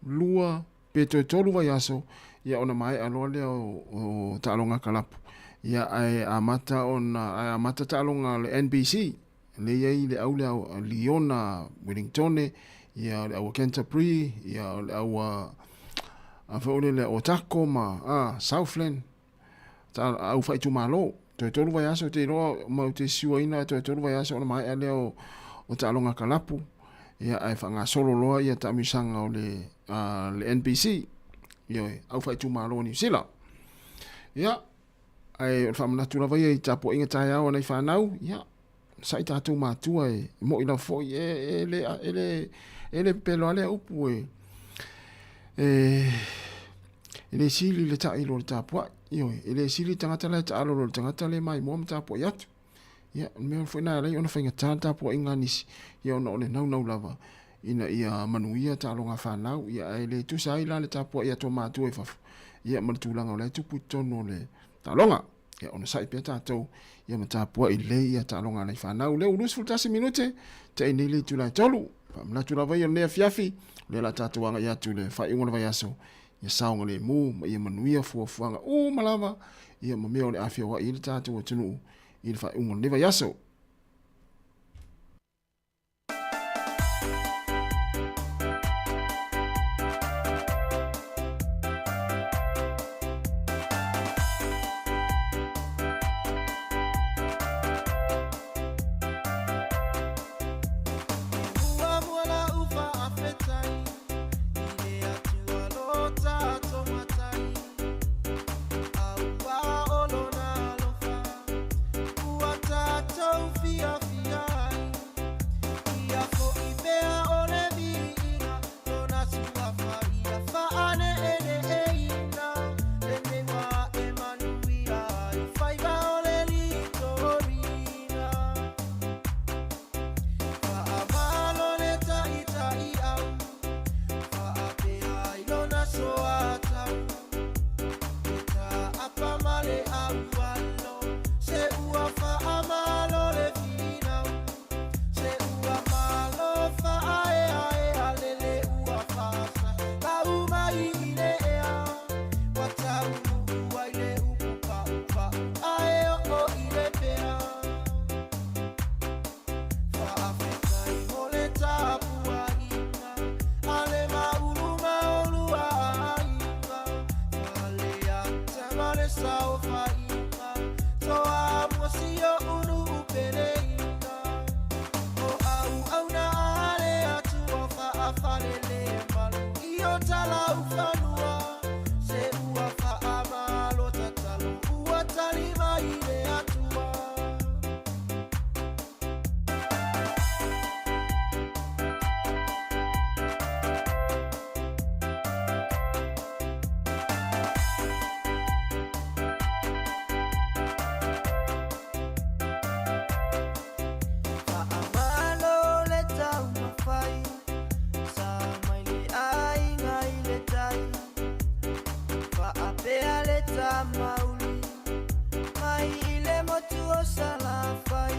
lua, pe toe tolu vaiaso, ia ona maea loa lea o taaloga kalapu. Ia ae amata ona, ae amata taaloga a le NBC, lea e i ai le au lea a Liona Wellingtone, ia o le au a Canterbury, ia o le au a, a foi lele a Otago ma a, Southland, ta, au faaitumalo. Toe tolu vaiaso te iloa ma ou te siuaina toe tolu vaiaso ona maea lea o taaloga kalapu. Ia ae faagasolo loa ia taamilosaga o le, le NBC, ioe, au faaitumalo o Niu Sila. Ia, ae o le faamanatu lava ia i tapuaiga taeao a nai fanau, ia, sa'i tatou matua e mo'i lava foi, e le, e le, e le pepelo lava lea upu e, e, e le sili le ta'i i lo le tapuai, ioe, e le sili le tagata la e taalo i lo le tagata le maimoa ma tapuai atu. Ia, o le mea foi lena e ala ai ona faigata le tapuaiga a nisi, ia ona o le naunau lava ina ia manuia taaloga fanau, ia ae le tusa ai la le tapuai a tō matua i fafo, ia ma le tulaga o la e tupu i totonu o le taaloga. Ia onosai pea tatou, ia ma tapuai lelei ia taaloga a nai fanau. Lea ua 21 minute, te ai nei le itula e tolu. Faamanatu lava ia o lenei afiafi, o lea o le a tatou agai atu i le faaiuga o le vaiaso, ia saogalemu ma ia manuia fuafuaga uma lava, ia ma mea o le a feoai ai le tatou atunuu i le faaiuga o lenei vaiaso. tamauli mai i le motu o Salafai.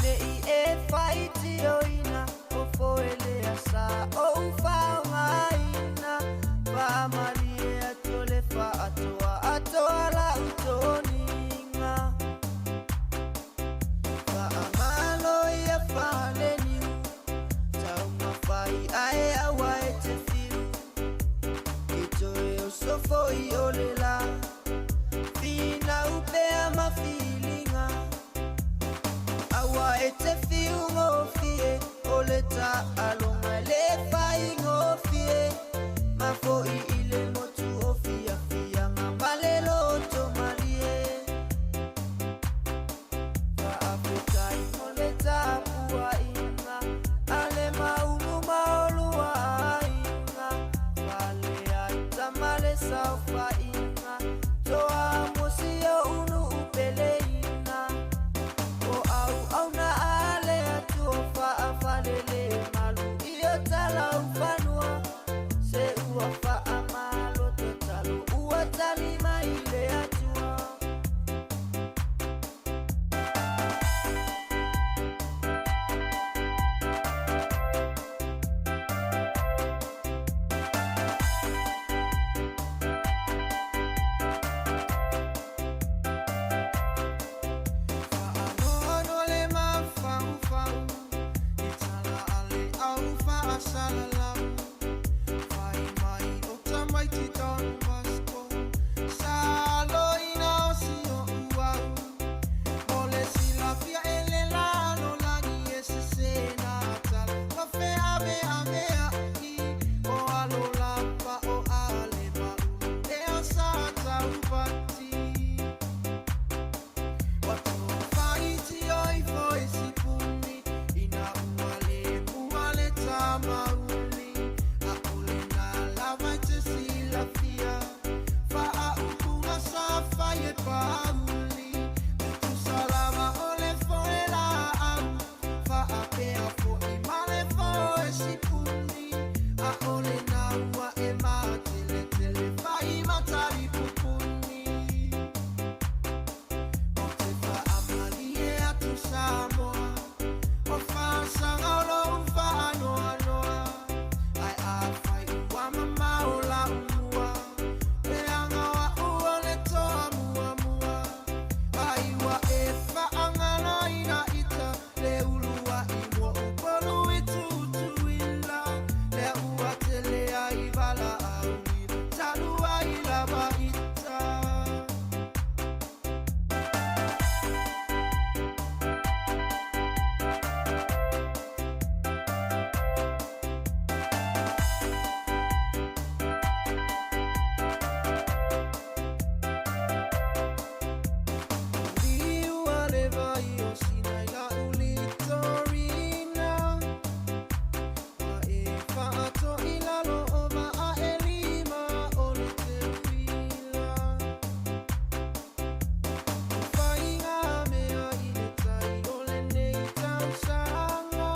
Nei e faitioina o foelea sa ou faaaogaina, faamalie atu o le faatoa atoa lau toniga. Faamalo ia Faleniu, taumafai ae aua e te fiu, e toe oso foi o le la, finau pea ma filiga. Aua e te fiu gofie, o le taaloga e le faigofie, ma foi i le motu o fiafiaga ma le loto malie. Faafetai mo le tapuaiga a le Maunu ma olua aiga, Faleata ma le saofaiga, toa mosi o unu peleina. O auauna a le Atua faafalele malu i o talaufanua, se ua faamalo tatalo ua tali mai le Atua. Faanoano le mafaufau i tala a le au faasalalau, fai mai o tamaiti Don Bosco sa aloina o si oʻu au. Mo le silafia e le lalolagi e sese nā tala ma feaveaveaʻi, o alo lava o ale maulu lea sa taupati. Ua tofaitio ifo i sipuni ina ua le mua le tamauli, ʻaʻole nā lava e te silafia faaupuga sa fai e Pauli. Tutusa lava o le foe laau faapea foʻi ma le foe sipuni, ʻaʻole nā ua e mateletele fai matali pupuni. Ou te faamalie atu Samoa, o faasaga o lou faanoanoa, ae afai ua mamao lau mua, leaga o a'u o le toa muamua. Ai ua e faagaloina ita le uluai mo Upolu i Tutuila, lea ua tele ai valaauina talu ai lava ita. Liu a le vai o Sinai la ulitorina, ma e faatoʻi lalo o vaa e lima o le teuila. O faiga mea i le tai o lenei tausaga,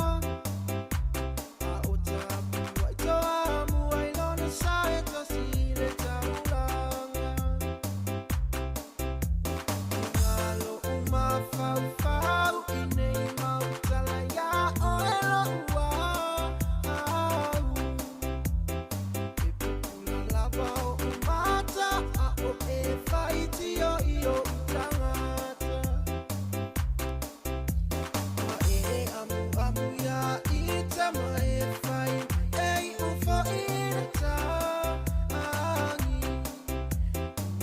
a o tapuai toa mua i lona sa e tasi i le taulaga. I ngā loʻu mafaufau i nei mau tala iā ʻoe loʻu au. E pupula lava oʻu mata a o e faitio i oʻu tagata. Ma e amuamu iā ita ma e fai e iʻu foʻi i le tāgi.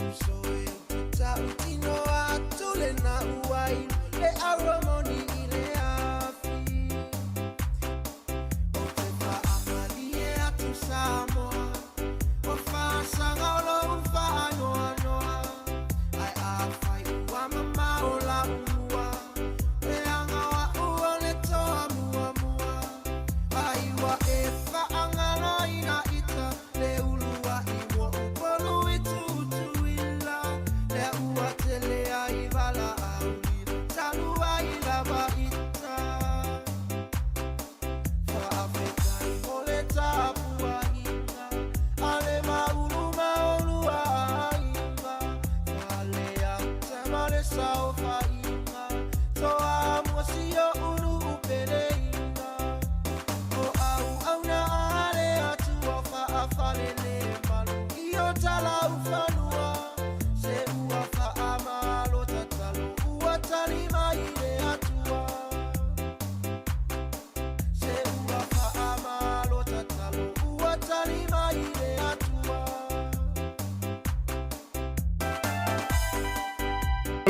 Uso e tautino atu le na uai le aromoni i le afi. O te faamalie atu Samoa, o faasaga o lou faanoanoa, ae afai ua mamao lau mua, leaga o a'u o le toa muamua. Ai ua e faagaloina ita le uluai mo Upolu i Tutuila, lea ua tele ai valaauina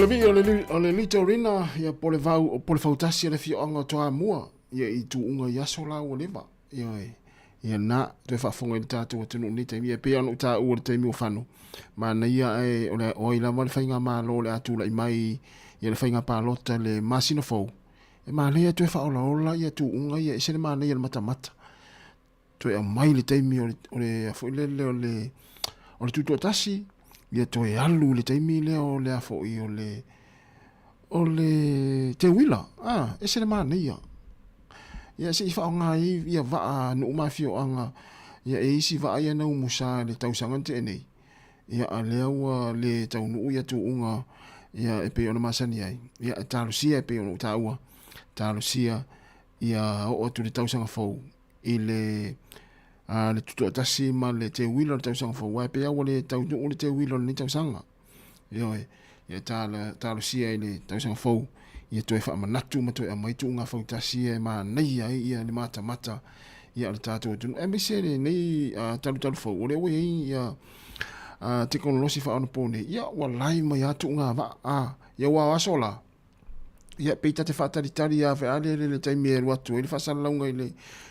Le vii o le, o le Litorina, ia po le vau, po le fautasi a le afioaga o Toamua, ia i tuuga i aso la ua leva. Ioe. Ia na, toe faafofoga i le tatou atunuu i lenei taimi. Ia e pei lava ona ou taua i le taimi ua fano, manaia ae o le, o ai lava le faigamalo o le a tulai mai ia le faiga palota i le masina fou, e manaia toe faaolaola ia tuuga ia, e ese le manaia o le matamata. Toe aumai le taimi o le, o le, foi lele o le, o le tutoatasi, ia toe alu i le taimi lea o le a foi o le, o le teuila, a, ese le manaia. Ia se i faaaoga ai ia vaa a nuu ma afioaga, ia e isi vaa ia na umusa i le tausaga na tea nei, ia a lea ua le taunuu ia tuuga ia e pei ona masani ai, ia e talosia e pei ona ou taua, talosia ia oo atu i le tausaga fou i le a le tutoatasi ma le teuila o le tausaga fou, aua e pei lava ua le taunuu le teuila o lenei tausaga. Ioe, ia talosia i le tausaga fou, ia toe faamanatu ma toe aumai tuuga fautasi ia e manaia ai ia le matamata ia o le tatou atunuu. Aemaise lenei talutalu fou, o lea ua i ai ia tekonolosi faaonaponei, ia ua live mai lava tuuga vaa, ia aua o aso la, Ia, pei ta te faatalitali lava foi a lele le taimi e alu atu ai le faasalalauga i le,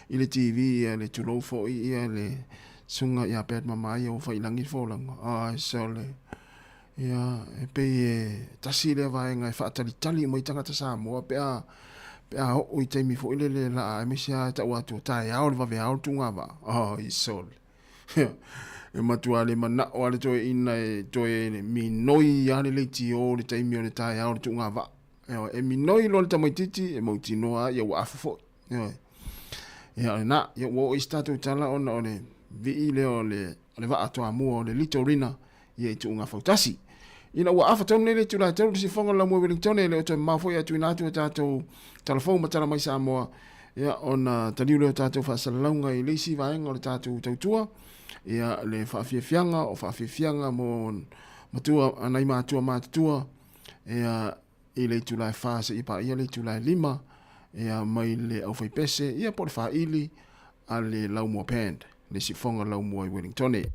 i le TV, ia le tulou foi ia le susuga ia Pat Mamaia ua faiilagi le folauga. Ai sole. Ia, e pei e tasi lea vaega e faatalitali uma ai tagata Samoa pe a, pe a oo i taimi foi lele la aemaise lava e tau atu o taeao le vaveao le tugavaa. Ai sole. E matua le manao lava le toeaina e toe minoi lava le leitio i le taimi o le taeao o le tuugavaa. Ioe, e minoi loa le tamaitiiti, e mautinoa lava ia ua afu foi. Ioe. Ia o lena, ia ua oo i se tatou tala ona o le vii lea o le, o le vaa Toamua o le Litorina ia i tuuga fautasi. Ina ua afa tonu nei le itula e tolu le sifoga o le laumua i Wellington, e le o toe mamao foi ae tuuina atu e tatou talafou ma tala mai Samoa, ia, ona taliu lea o tatou faasalalauga i le isi vaega o le tatou tautua, ia, le faafiafiaga o faafiafiaga mo matua, nai matua matutua, ia, i le itula e 4 seia paia le itula e 5, ia, mai le aufaipese, ia, po o le faili a le Laumua Band, le sifoga laumua i Wellingtone.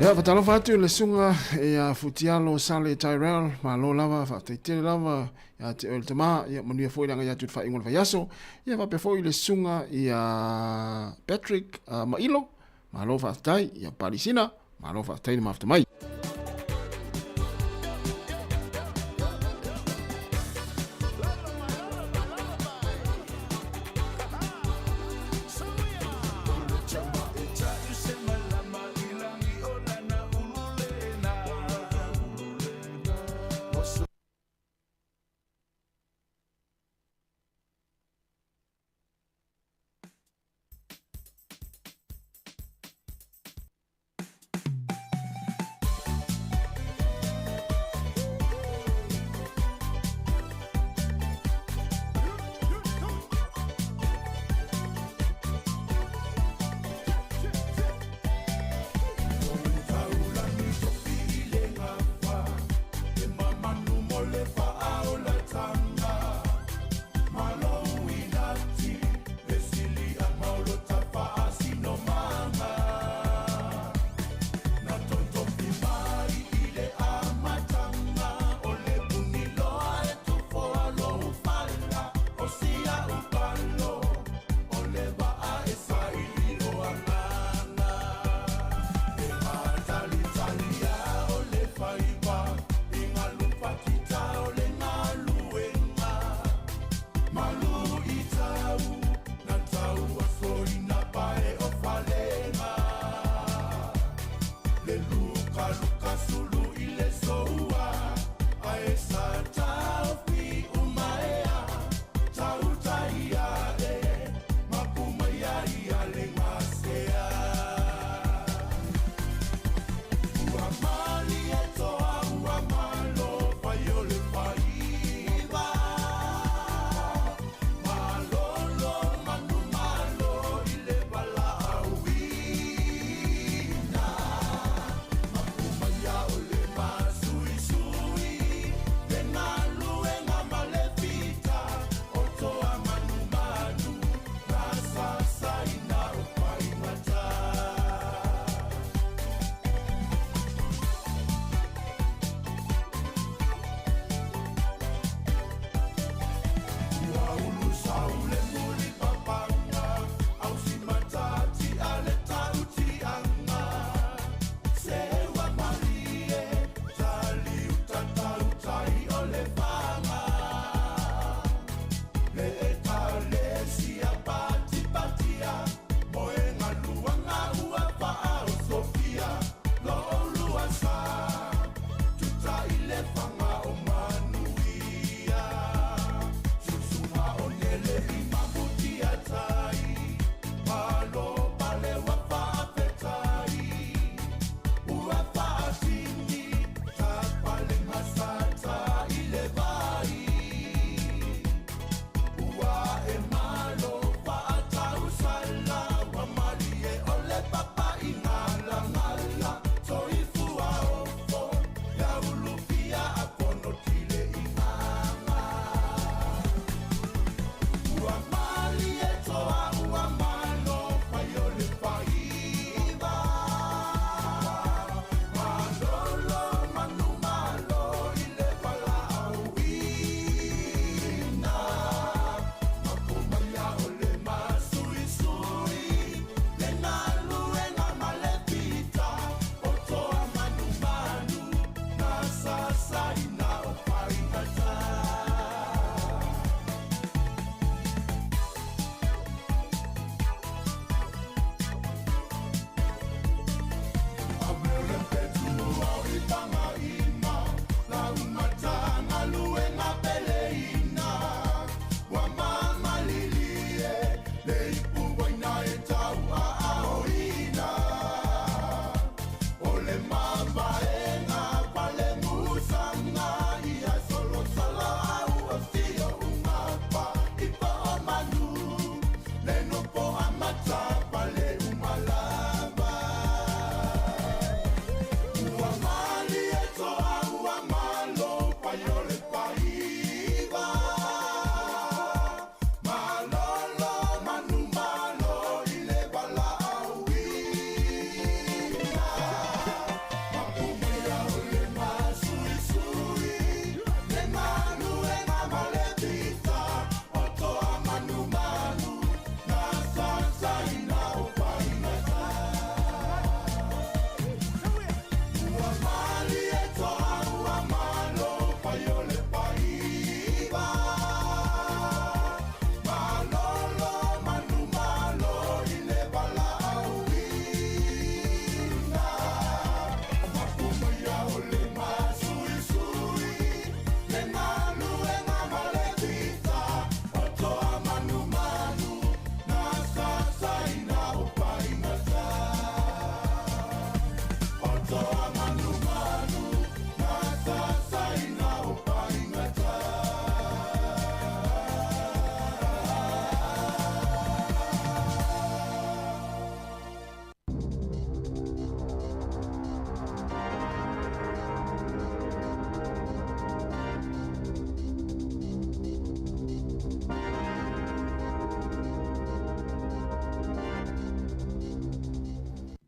Ia, faatalofa atu i le susuga ia Futialo Sale Tyrell, malo lava, faafetai tele lava ia te oe le tama, ia manuia foi le agai atu i le faaiuga o le vaiaso. Ia faapea foi le susuga ia Patrick Mailo, malo faafetai, ia Palisina, malo faafetai le mafuta mai.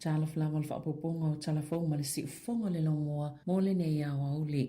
Talofa lava o le faaopoopoga o tala fou ma le siufofoga o le laumua mo lenei aoauli.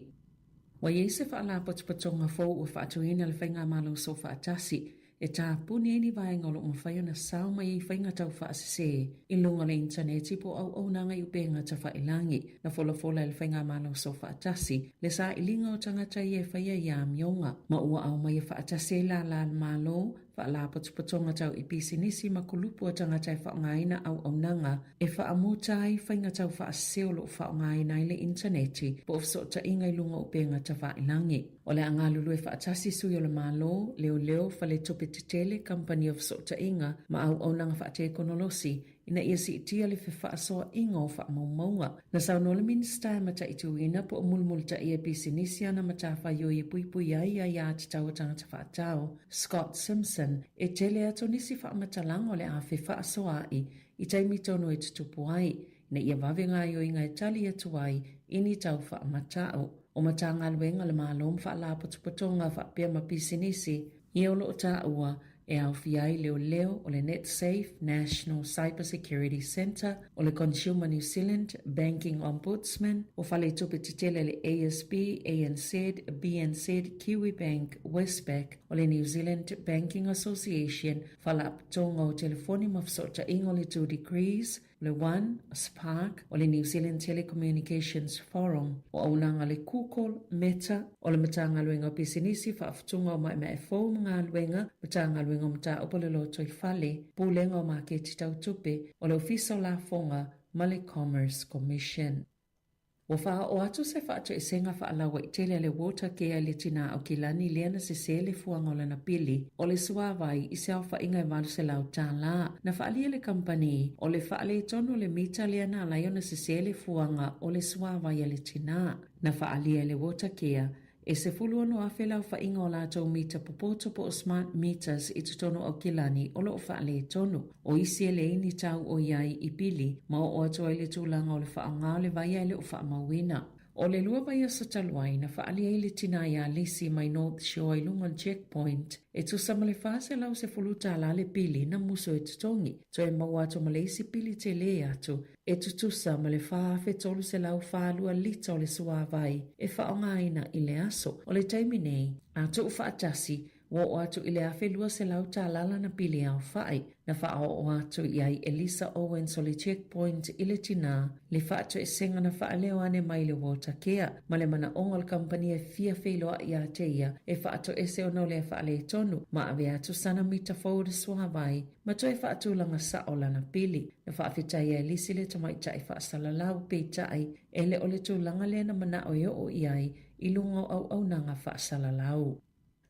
Ua i ai se faalapotopotoga fou ua faatuina e le Faigamalo Soofaatasi e tapuni ai ni vaega o lo o mafai ona sao mai ai faiga taufaasese i luga o le initaneti po o auaunaga i upega tafailagi. Na folafola e le Faigamalo Soofaatasi le sailiga o tagata ia e faia ia amioga ma ua aumaia faatasi ai lālā a le Malo, faalapotopotoga tau i pisinisi ma kulupu a tagata e faaaogaina auaunaga e faamuta ai faiga taufaasese o lo o faaaogaina ai le initaneti po o fesootaiga i luga o upega tafailagi. O le a galulue faatasi sui o le Malo, leoleo, faletupe tetele, kamupani o fesootaiga ma auaunaga faatekonolosi ina ia siitia le fefaasoaʻiga o faamaumauga. Na saunoa le Minisita e mataituina po o mulimulitaia e pisinisi ana matafaioi e puipui ai aiā tatau a tagata faatau, Scott Simpson, e tele atu nisi faamatalaga o le a fefaasoaʻi i taimi tonu e tutupu ai, ina ia vave gaoioiga e tali atu ai i ni tau faamatau. O Matagaluega a le Malo ma Faalapotopotoga faapea ma pisinisi, ia o lo o taua e aofia ai leoleo o le Netsafe National Cyber Security Centre, o le Consumer New Zealand, Banking Ombudsman, o faletupe tetele le ASB, ANZ, BNZ, Kiwibank, Westpac, o le New Zealand Banking Association, Faalapotopotoga o Telefoni ma Fesootaiga o le 2 Degrees, o le One, Spark, o le New Zealand Telecommunications Forum, o auaunaga a le Google, Meta, o le Matagaluega o Pisinisi, Faafutuga o Maemae Fou ma Galuega, Matagaluega o Mataupu o le Lotoifale, Pulega o Maketi Tau Tupe, o le Ofisa o Lafoga ma le Commerce Commission. Ua faaoo atu se faatoesega faalauaitele a le Watercare i le tinā Aukilani lea na sesē le fuaga o lana pili o le suāwai i se aofaiga e $800. Na faaalia e le kamupani o le faaletonu o le mita lea na ala ai ona sesē le fuaga o le suāwai a le tinā. Na faaalia e le Watercare E 16,000 le aofaiga o latou mita popoto po o smart meters i totonu o Aukilani o lo o faaletonu. O isi e leai ni tau o i ai i pili ma oo atu ai le tulaga o le faaaoga o le vai ae le o faamauina. O le lua vaiaso talu ai, na faaali ai le tinā iā Lisi mai North Shore i luga o le checkpoint e tusa ma le $410 le pili na musu e totogi, toe maua atu ma le isi pili telē atu e tutusa ma le 4,342 lita o le suāwai e faaaogaina i le aso. O le taimi nei, a tuufaatasi, ua oo atu i le $1,200 lana pili aofai. Na faaoo atu i ai e Lisa Owens o le Checkpoint i le tinā le faatoesega na faaleo ane mai le Watercare ma le manaoga o le kamupani e fia feiloai iā te ia e faatoese ona o lea faaletonu ma ave atu sana mita fou o le suāwai ma toe faatulaga sao lana pili. Na faafetai ai Lisi le tamaitai faasalalau, peitai, e le o le tulaga lea na manao e oo i ai i luga o auaunaga faasalalau.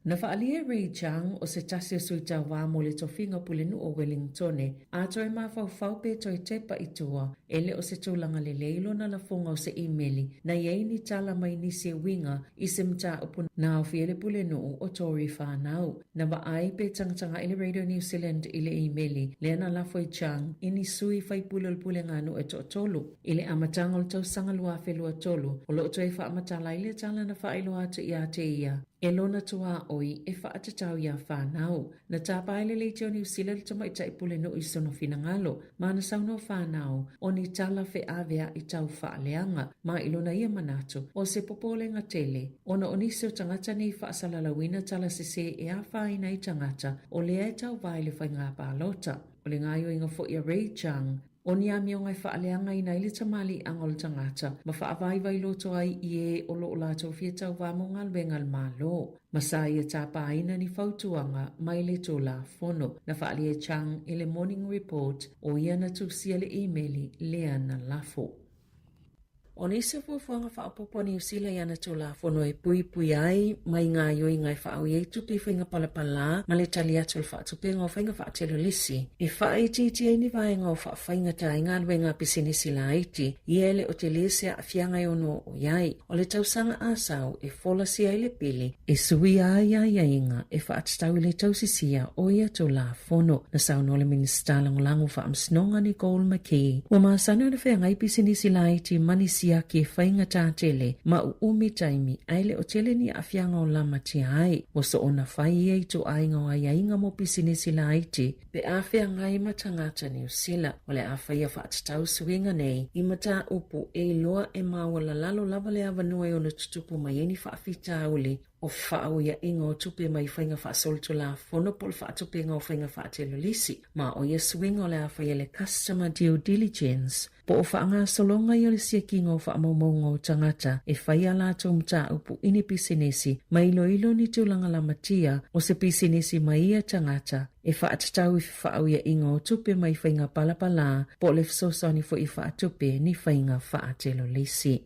Na faaalia e Ray Chang, o se tasi o sui tauā mo le tofiga pulenuu o Welingtone, a toe mafaufau pe toe tepa i tua, e le o se tulaga lelei lona lafoga o se imeli na i ai ni tala mai nisi e uiga i se mataupu na aofia ai le pulenuu o Tory Whanau. Na vaai pe tagatagai le Radio New Zealand i le imeli lea na lafo e Chang i ni sui faipule o le puleganuu e toatolu. I le amataga o le tausaga 2023, o lo o toe faamatala ai le tala na faailoa atu iā te ia e lona tuaoi e faatatau iā whanau. Na tapa ai le Leitio Niu Sila le tamaitai pulenuu i sona finagalo ma na saunoa whanau o ni tala feaveaʻi tau faaleaga ma i lona ia manatu o se popolega tele ona o nisi o tagata nei faasalalauina tala sesē e afaina ai tagata o lea e tauva i le faiga palota. O le gaoioiga foi a Ray Chang, o ni amioga e faaleagaina ai le tamaliiaga o le tagata ma faavaivai loto ai i ē o lo o latou fia tauva mo galuega a le Malo. Ma sa ia tapaina ni fautuaga mai le Tulafono. Na faaalia e Chang i le Morning Report o ia na tusia le imeli lea na lafo. O nisi o fuafuaga faaopoopo a Niu Sila i ana Tulafono e puipui ai mai gaoioiga e faaui ai tupe i faiga palapalā ma le tali atu o le faatupenga o faiga faatelolisi e faaitiitia ai ni vaega o faafaigata ai galuega a pisinisi laiti ia e le o telē se aafiaga e ono oo i ai. O le tausaga asau e folasia ai le pili e suia ai aiaiga e faatatau i le tausisia o ia Tulafono. Na saunoa le Minisita Lagolago o Faamasinoga Nicole McKee, ua masani ona feagai pisinisi laiti ma nisi siaki e faigata tele ma uumi taimi ae le o tele ni aafiaga o lamatia ai. Ua soona fai ia ituaiga o aiaiga mo pisinisi laiti pe a feagai ma tagata Niu Sila. O le a faia faatatau suiga nei i mataupu e iloa e maualalalo lava le avanoa e ono tutupu mai ai ni faafitauli o fefaauiaʻiga o tupe mai faiga faasolitulafono po o le faatupega o faiga faatelolisi, ma o ia suiga o le a faia le Customer Due Diligence po o faagasologa ia o le siakiga o faamaumauga o tagata e fai a latou mataupu i ni pisinisi ma iloilo ni tulaga lamatia o se pisinisi ma ia tagata e faatatau i fefaauiaʻiga o tupe mai faiga palapalā po o le fesoasoani foi faatupe ni faiga faatelolisi.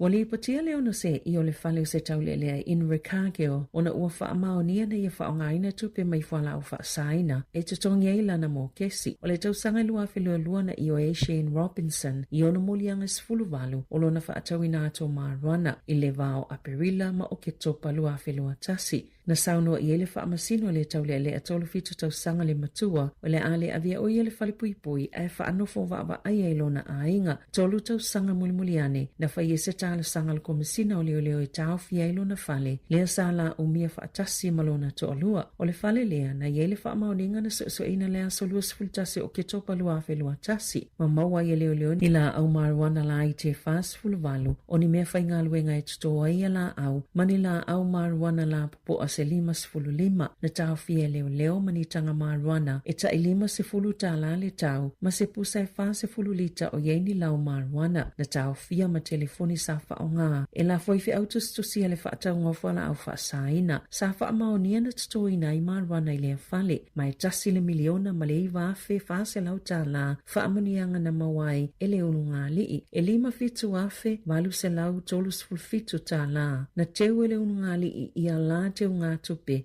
Ua lipotia le ono seʻi o le fale o se taulealea i Invercargill ona ua faamaonia na ia faaaogaina tupe mai fualaau faasaina e totogi ai lana mokesi. O le tausaga e 2022 na ioe ai Shane Robinson i ona moliaga e 18 o lona faatauina atu o marijuana i le va o Aperila ma Oketopa 2021. Na saunoa i ai le Faamasino le taulealea 37 tausaga le matua, o le a le avea o ia le falepuipui ae faanofo vaavaaia i lona aiga. 3 tausaga mulimuli ane, na fai ai se talosaga a le Komesina o Leoleo e taofia ai lona fale, lea sa laumia faatasi ma lona toalua. O le fale lea, na i ai le faamaoniga na suesueina le aso 21 o Oketopa 2021, ma maua ai e leoleo ni laau marijuana laiti e 48, o ni mea faigaluega e totō ai ia laau, ma ni laau marijuana lapopoa se 55, na taofia e leoleo ma ni taga marijuana e tai 50 tālā le tau, ma se pusa e 40 lita o i ai ni lau marijuana, na taofia ma telefoni sa faaaoga e lafo ai feau tusitusia le faatauga o fualaau faasaina. Sa faamaonia na totoina ai marijuana i lea fale, ma e tasi le miliona ma le 9,400 tālā faamanuiaga na maua ai e le ulugalii, e 57,837 tālā na teu e le ulugalii i a la teugatupe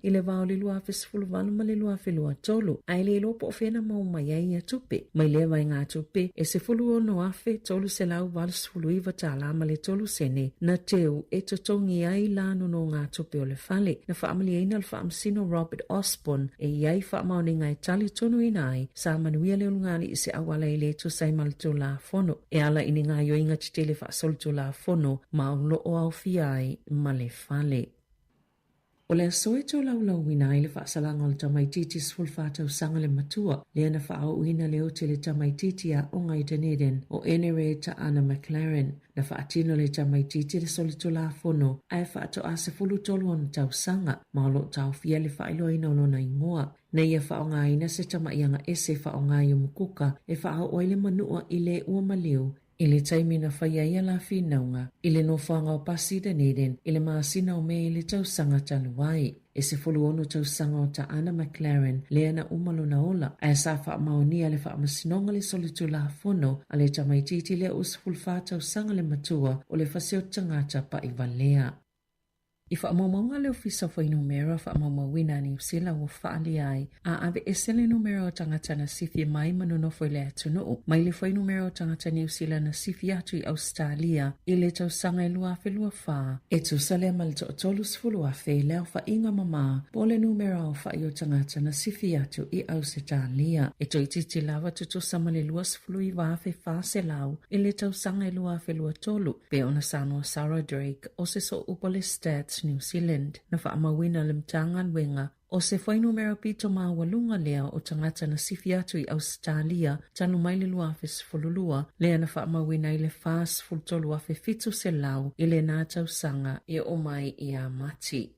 i le va o le 2018 ma le 2023, ae le iloa po o fea na maua mai ai ia tupe. Mai lea vaegatupe, e 16,389 tālā ma le 3 sene na teu e totogi ai la nonogatupe o le fale. Na faamalieina le Faamasino Robert Osborne e i ai faamaoniga e talitonuina ai sa manuia le ulugalii i se auala e le tusa ai ma le Tulafono e ala i ni gaoioiga tetele faasolitulafono ma o lo o aofia ai ma le fale. O le aso e tolaulauina ai le faasalaga o le tamaitiiti 14 tausaga le matua, lea na faaooina le oti i le tamaitiiti aoga i Dunedin o Enere Taana McLaren. Na faatino le tamaitiiti le solitulafono ae faatoa 13 ona tausaga, ma o lo o taofia le faailoaina o lona igoa. Na ia faaaogaina se tamaiaga ese e faaaoga i Umukuka e faaoo ai le manua i le ua maliu i le taimi na faia ai a la finauga i le nofoaga o Pasi Dunedin i le masina o Me i le tausaga talu ai. E 16 tausaga o Taana McLaren lea na uma lona ola, ae sa faamaonia le faamasinoga le solitulafono a le tamaitiiti lea ua 14 tausaga le matua o le fasi o tagata paʻivalea. I faamaumauga a le Ofisa o Fuainumera Faamaumauina a Niu Sila ua faaalia ai, a aveese le numera o tagata na sifi mai ma nonofo i le atunuu mai le fuainumera o tagata Niu Sila na sifi atu i Ausetalia i le tausaga e 2024, e tusa lea ma le 30,000 le aofaiga mamā po o le numera aofaʻi o tagata na sifi atu i Ausetalia. E toeitiiti lava tutusa ma le 29,400 i le tausaga e 2023, pei ona saunoa Sarah Drake o se sooupu a le Stats New Zealand, na faamauina le Matagaluega o se fuainumera pito maualuga lea o tagata na sifi atu i Ausetalia talu mai le 2012, lea na faamauina ai le 43,700 i lena tausaga e oo mai ia Mati.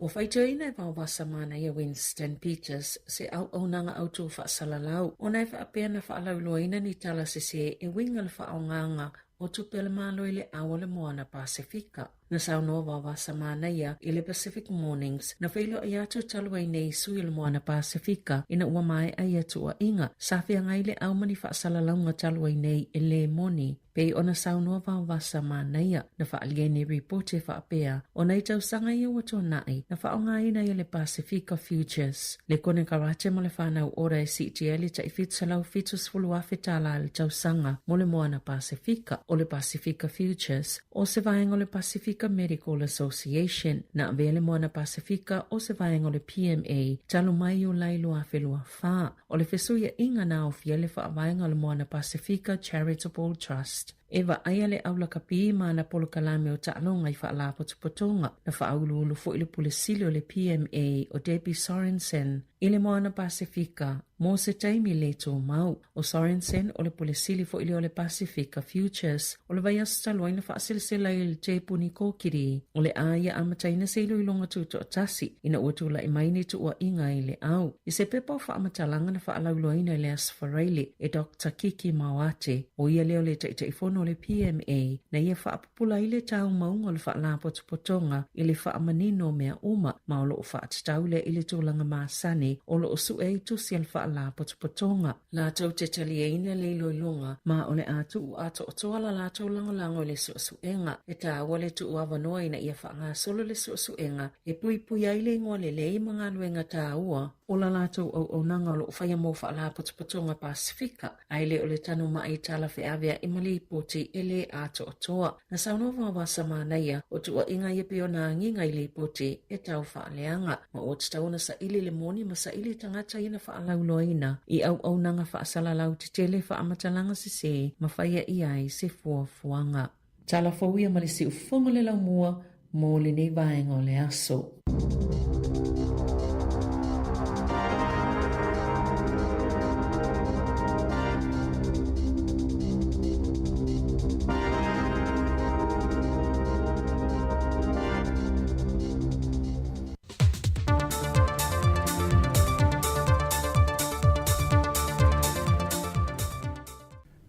Ua faitioina e Vaovasa Manaia Winston Peters se auaunaga autū faasalalau ona e faapea na faalauiloaina ni tala sesē e uiga le faaaogaga o tupe a le Malo i le ao o le Moana Pasefika. Na saunoa Vaovasa Manaia i le Pacific Mornings na feiloai atu talu ai nei sui o le Moana Pasefika ina ua maea ia tuuaiga sa feagai le ao ma ni faasalalauga talu ai nei e lē moni. Pei ona saunoa Vaovasa Manaia, na faaalia ai nei ripoti e faapea, o nai tausaga ia ua tuanai, na faaaogaina ai e le Pasefika Futures le konekarate ma le whanau ora e siitia ai le tai 770,000 tālā i le tausaga mo le Moana Pasefika. O le Pasefika Futures, o se vaega o le Pasefika Medical Association, na avea le Moana Pasefika o se vaega o le PMA talu mai Iulai 2024. O le fesuiaiga na aofia ai le faavaega o le Moana Pasefika Charitable Trust. E vaaia le aulakapi ma ana polokalame o taaloga i faalapotopotoga. Na faauluulu foi le Pule Sili o le PMA o Debbie Sorensen i le Moana Pasefika mo se taimi le tumau. ʻO Sorensen, o le Pule Sili foi lea o le Pasefika Futures, o le vaiaso talu ai na faaselesela ai i le tepuni kokiri o le a ia amataina se iloiloga tutoatasi ina ua tulai mai ni tuuaiga i le au. I se pepa o faamatalaga na faalauiloaina i le Aso Faraile e Doctor Kiki Maoate, ʻo ia lea o le Taitaifono o le PMA, na ia faapupula ai le taumauga o le faalapotopotoga i le faamanino o mea uma, ma o lo o faatatau lea i le tulaga masani o lo o sue ai tusi a le faalapotopotoga. Latou te taliaina le iloiloga, ma o le a tuu atoatoa la latou lagolago i le suesuega. E taua le tuu avanoa ina ia faagasolo le suesuega e puipui ai le igoa lelei ma galuega taua o la latou auaunaga o lo o faia mo Faalapotopotoga Pasefika, ae le o le tanumai talafeavea'i ma lipoti e lē atoatoa. Na saunoa Vaovasa Manaia, o tuuaiga ia pei ona agiga i lipoti e tau faaleaga, ma ua tatau ona saili le moni ma saili tagata ia na faalauiloaina i auaunaga faasalalau tetele faamatalaga sesē ma faia i ai se fuafuaga. Tala fou ia ma le siufofoga o le laumua mo lenei vaega o le aso.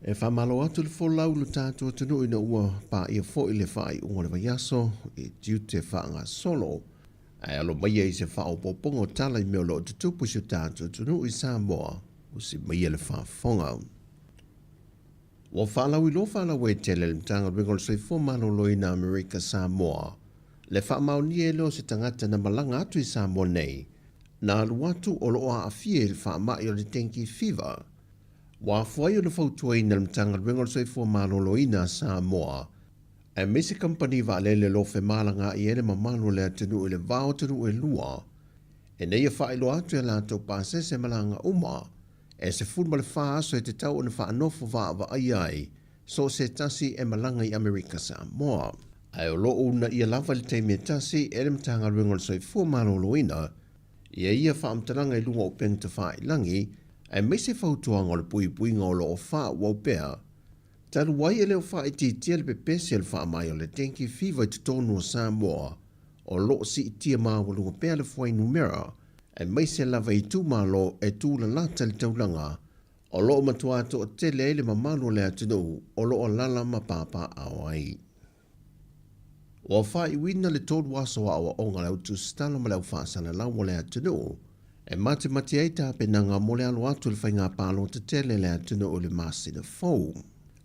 E faamalo atu le folau i lo tatou atunuu ina ua paia foi le faaiuga o le vaiaso i tiute faagasolo, ae alo maia i se faaopoopoga o tala i mea o lo o tutupu i si o tatou atunuu i Samoa, usi maia le faafofoga. Ua faalauiloa faalauaitele e le Matagaluega o le Soifua Maloloina Amerika Samoa le faamaonia ai lea o se tagata na malaga atu i Samoa nei na alu atu o lo o aafia i le faamai o le dengue fever. Ua afua ai ona fautuaina le Matagaluega o le Soifua Maloloina a Samoa, aemaise kamupani vaalele o lo o femalagaai ai le mamalu o le atunuu i le va o atunuu e lua, ina ia faailoa atu i a latou pasese malaga uma e 14 aso e tatau ona faanofo vaavaaia ai so o se tasi e malaga i Amerika Samoa. Ae o lo o uunaia lava i le taimi e tasi e le Matagaluega o le Soifua Maloloina ia ia faamatalaga i luga o upega tafailagi, aemaise fautuaga o le puipuiga o lo o faaauau pea. Talu ai e le o faaitiitia le pepesi o le faamai o le dengue fever i totonu o Samoa, o lo o siitia maualuga pea le fuainumera, aemaise lava i itumalo e tulalata i le taulaga, o lo o matua toatele ai le mamalu o le atunuu o lo o alaala ma papaaao ai. Ua faaiuina le tolu aso o aoaoga a le autusitala ma le au faasalalau o le atunuu e matimati ai tapenaga mo le alo atu i le faiga palota tele a le atunuu i le masina fou.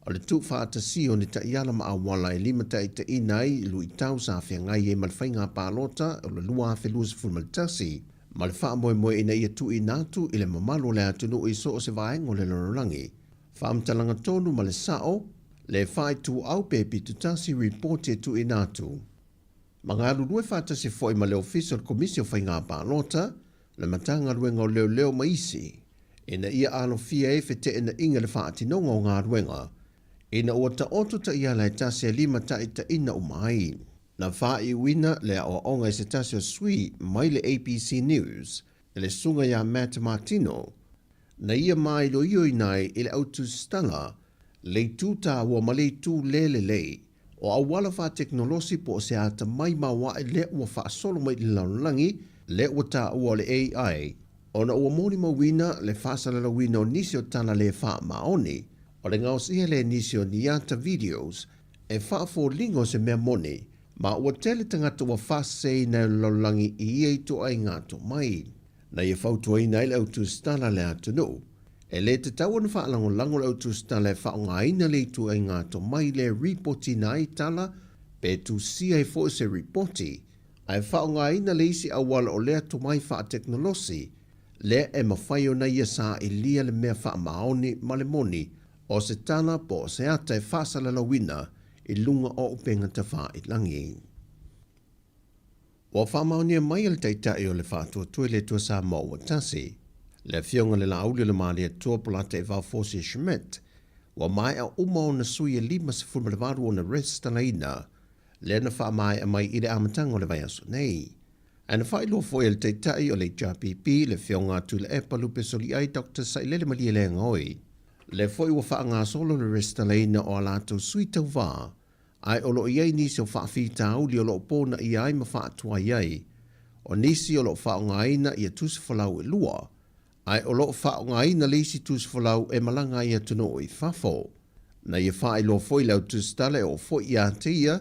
O le tuufaatasia o ni taiala ma auala e limataitaiina ai luitau sa feagai ai ma le faiga palota o le 2021 ma le faamoemoe ina ia tuuina atu i le mamalu o le atunuu i so o se vaega o le lalolagi faamatalaga tonu ma le sao, le faaituau pe pitotasi ripoti e tuuina atu. Ma galulue faatasi foi ma le Ofisa o le Komisi o Faiga Palota, le Matagaluega o Leoleo ma isi, ina ia alofia ai feteenaiga i le faatinoga o galuega, ina ua taoto taiala e tasi e limataitaiina uma ai. Na faaiuina le aoaoga i se tasi o sui mai le ABC News, e le susuga iā Matt Martino, na ia māiloioina ai i le autusitala le itu tāua ma le itu le lelei o auala faatekonolosi po o se atamai maoae lea ua faasolo mai i le lalolagi lea ua taua o le AI ona ua molimauina le faasalalauina o nisi o tala le faamaoni o le gaosia lea e nisi o ni ata videos e faafoliga o se mea moni Ma ua tele tagata ua faaseseina e le lalolagi i ia ituaiga tomai. Na ia fautuaina ai le au tusitala le atunuu. E le tatau ona faalagolago le au tusitala e faaaogaina le ituaiga tomai lea e ripotiina ai tala pe tusia ai foi se ripoti, ae faaaogaina le isi auala o lea tomai faatekonolosi lea e mafai ona ia sailia le mea faamaoni ma le moni o se tala po o se ata e faasalalauina i luga o upega tafailagi. Ua faamaonia mai e le Taitai o le Faatuatua i le Atua Samoa ua tasi, le Afioga i le Laauli o le Malietoa Polataivao Fosi Schmidt, ua maea uma ona sui e 58 ona resitalaina, lea na faamaea mai i le amataga o le vaiaso nei. Ae na faailoa foi e le Taitai o le HRPP, le Afioga a Tuilaepa Lupesoliai Doctor Sailele Malielegaoi, lea foi ua faagasolo le resitalaina o a latou sui tauva, ae o lo o i ai nisi o faafitauli o lo o ponaia ai ma faatuai ai. O nisi o lo o faaaogaina ia tusifolau e lua, ae o lo o faaaogaina le isi tusifolau e malaga ai i atunuu i fafo. Na ia faailoa foi le au tusitala e oo foi ia te ia,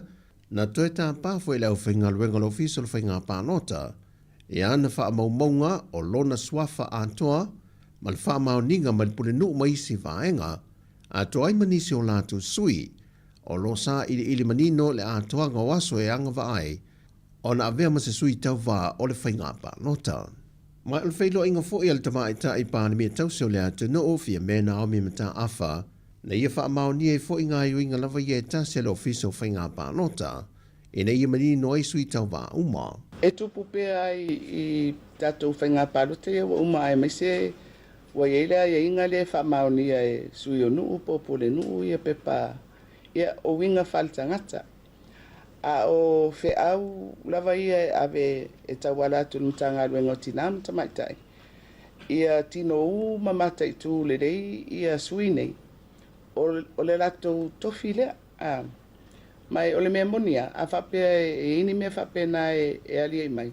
na toe tāpā foi e le aufaigaluega o le Ofisa o le Faiga Palota i ana faamaumauga o lona suafa atoa ma le faamaoniga mai le Pulenuu ma isi vaega, atoa ai ma nisi o latou sui o lo o sailiili manino le atoaga o aso e agavaa ai ona avea ma se sui tauva o le faiga palota. Ma o le feiloaiga foi a le Tamaitai Palemia tausi o le atunuu, Fiame Naomi Mataafa, na ia faamaonia ai foi gaoioiga lava ia e tasi a le Ofisa o Faiga Palota ina ia manino ai sui tauva uma. E tupu pea ai i tatou faiga palota ia ua uma aemaise Ua i ai le aiaiga lea e faamaonia e sui o nuu po o pulenuu ia pepa ia o uiga faaletagata. A o feau lava ia e ave e tauala atu i le Matagaluega o Tina ma Tamaitai, ia tinou ma mataitu lelei ia sui nei, o le latou tofi lea. Ma o le mea moni lava, a faapea e i ai ni mea faapena e aliae mai,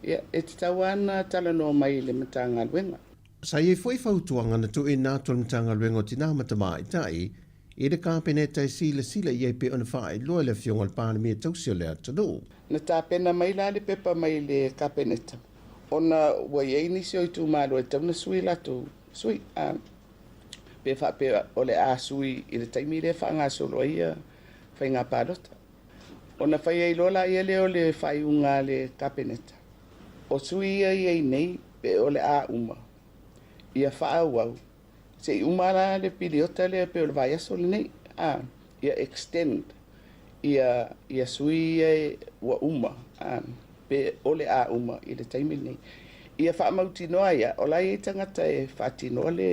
Ia, e tatau lava ona talanoa mai i le Matagaluega. Sa i ai foi fautuaga na tuuina atu e le Matagaluega o Tina ma Tamaitai i le Kapeneta e silasila i ai pei ona faailoa e le Afioga i le Palemia tausi o le atunuu. Na tapena mai la le pepa mai le Kapeneta ona ua i ai nisi o itumalo e tatau ona sui latou sui, pe faapea o le a sui i le taimi lea e faagasolo ai ia faiga palota. Ona fai ai loa laia lea o le faaiuga a le Kapeneta, o sui ia i ai nei pe o le a uma, ia faaauau se i uma la le piliota lea pei o le vaiaso lenei, a, ia extend ia, ia sui ia ua uma, a, pe o le a uma i le taimi lenei. Ia faamautinoa ai o la e i ai tagata e faatinoa le,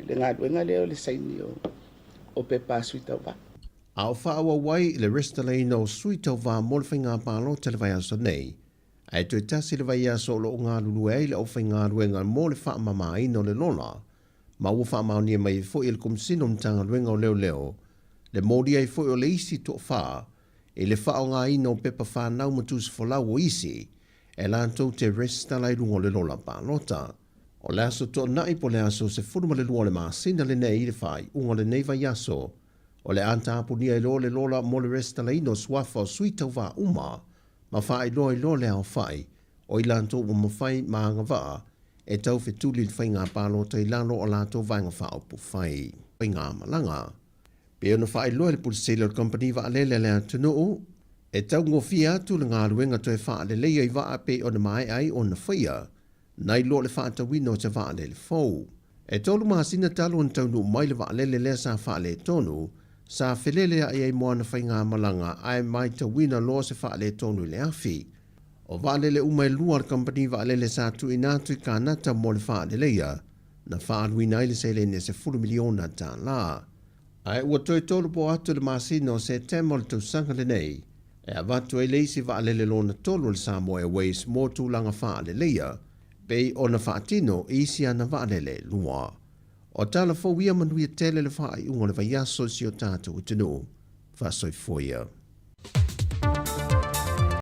le galuega lea o le saini o, o pepa a sui tauva. A o faaauau ai le resitalaina o sui tauva mo le faiga palota i le vaiaso nei, ae toe tasi le vaiaso o lo o galulue ai le aufaigaluega mo le faamamaina o le lola, ma ua faamaonia mai ai foi e le Komesina o Matagaluega o Leoleo le moli ai foi o le isi toafa i le faaaogaina o pepa fanau ma tusifolau o isi e latou te resitala i luga o le lola palota. O le aso Toonai po o le aso 12 o le masina lenei le faaiuga o lenei vaiaso, O le a tapunia ai loa le lola mo le resitalaina o suafa o sui tauva uma ma faailoa ai loa le aofai o i latou ua mafai ma agavaa e taufetuli i le faiga palota i lalo o latou vaega faaupufai. Faigamalaga. Pei ona faailoa e le Pule Sili o le Kamupani Vaalele a le atunuu, e taugofie atu le galuega toe faaleleia i vaa pei ona maea ai ona faia Nai lo le faatauina o se vaalele fou. E tolu masina talu ona taunuu mai le vaalele lea sa faaletonu, sa felelea'i ai mo ana faigamalaga ae maitauina loa se faaletonu i le afi. O vaalele uma e lua a le kamupani vaalele sa tuuina atu i Kanata mo le faaleleia, na faaaluina ai le seleni e $10 miliona. Ae ua toe tolu po atu i le masina o Setema o le tausaga lenei e avatu ai le isi vaalele lona tolu a le Samoa Airways mo tulaga faaleleia pei ona faatino i isi ana vaalele e lua. O tala fou ia manuia tele le faaiuga o le vaiaso i si o tatou atunuu. Faasoifua ia.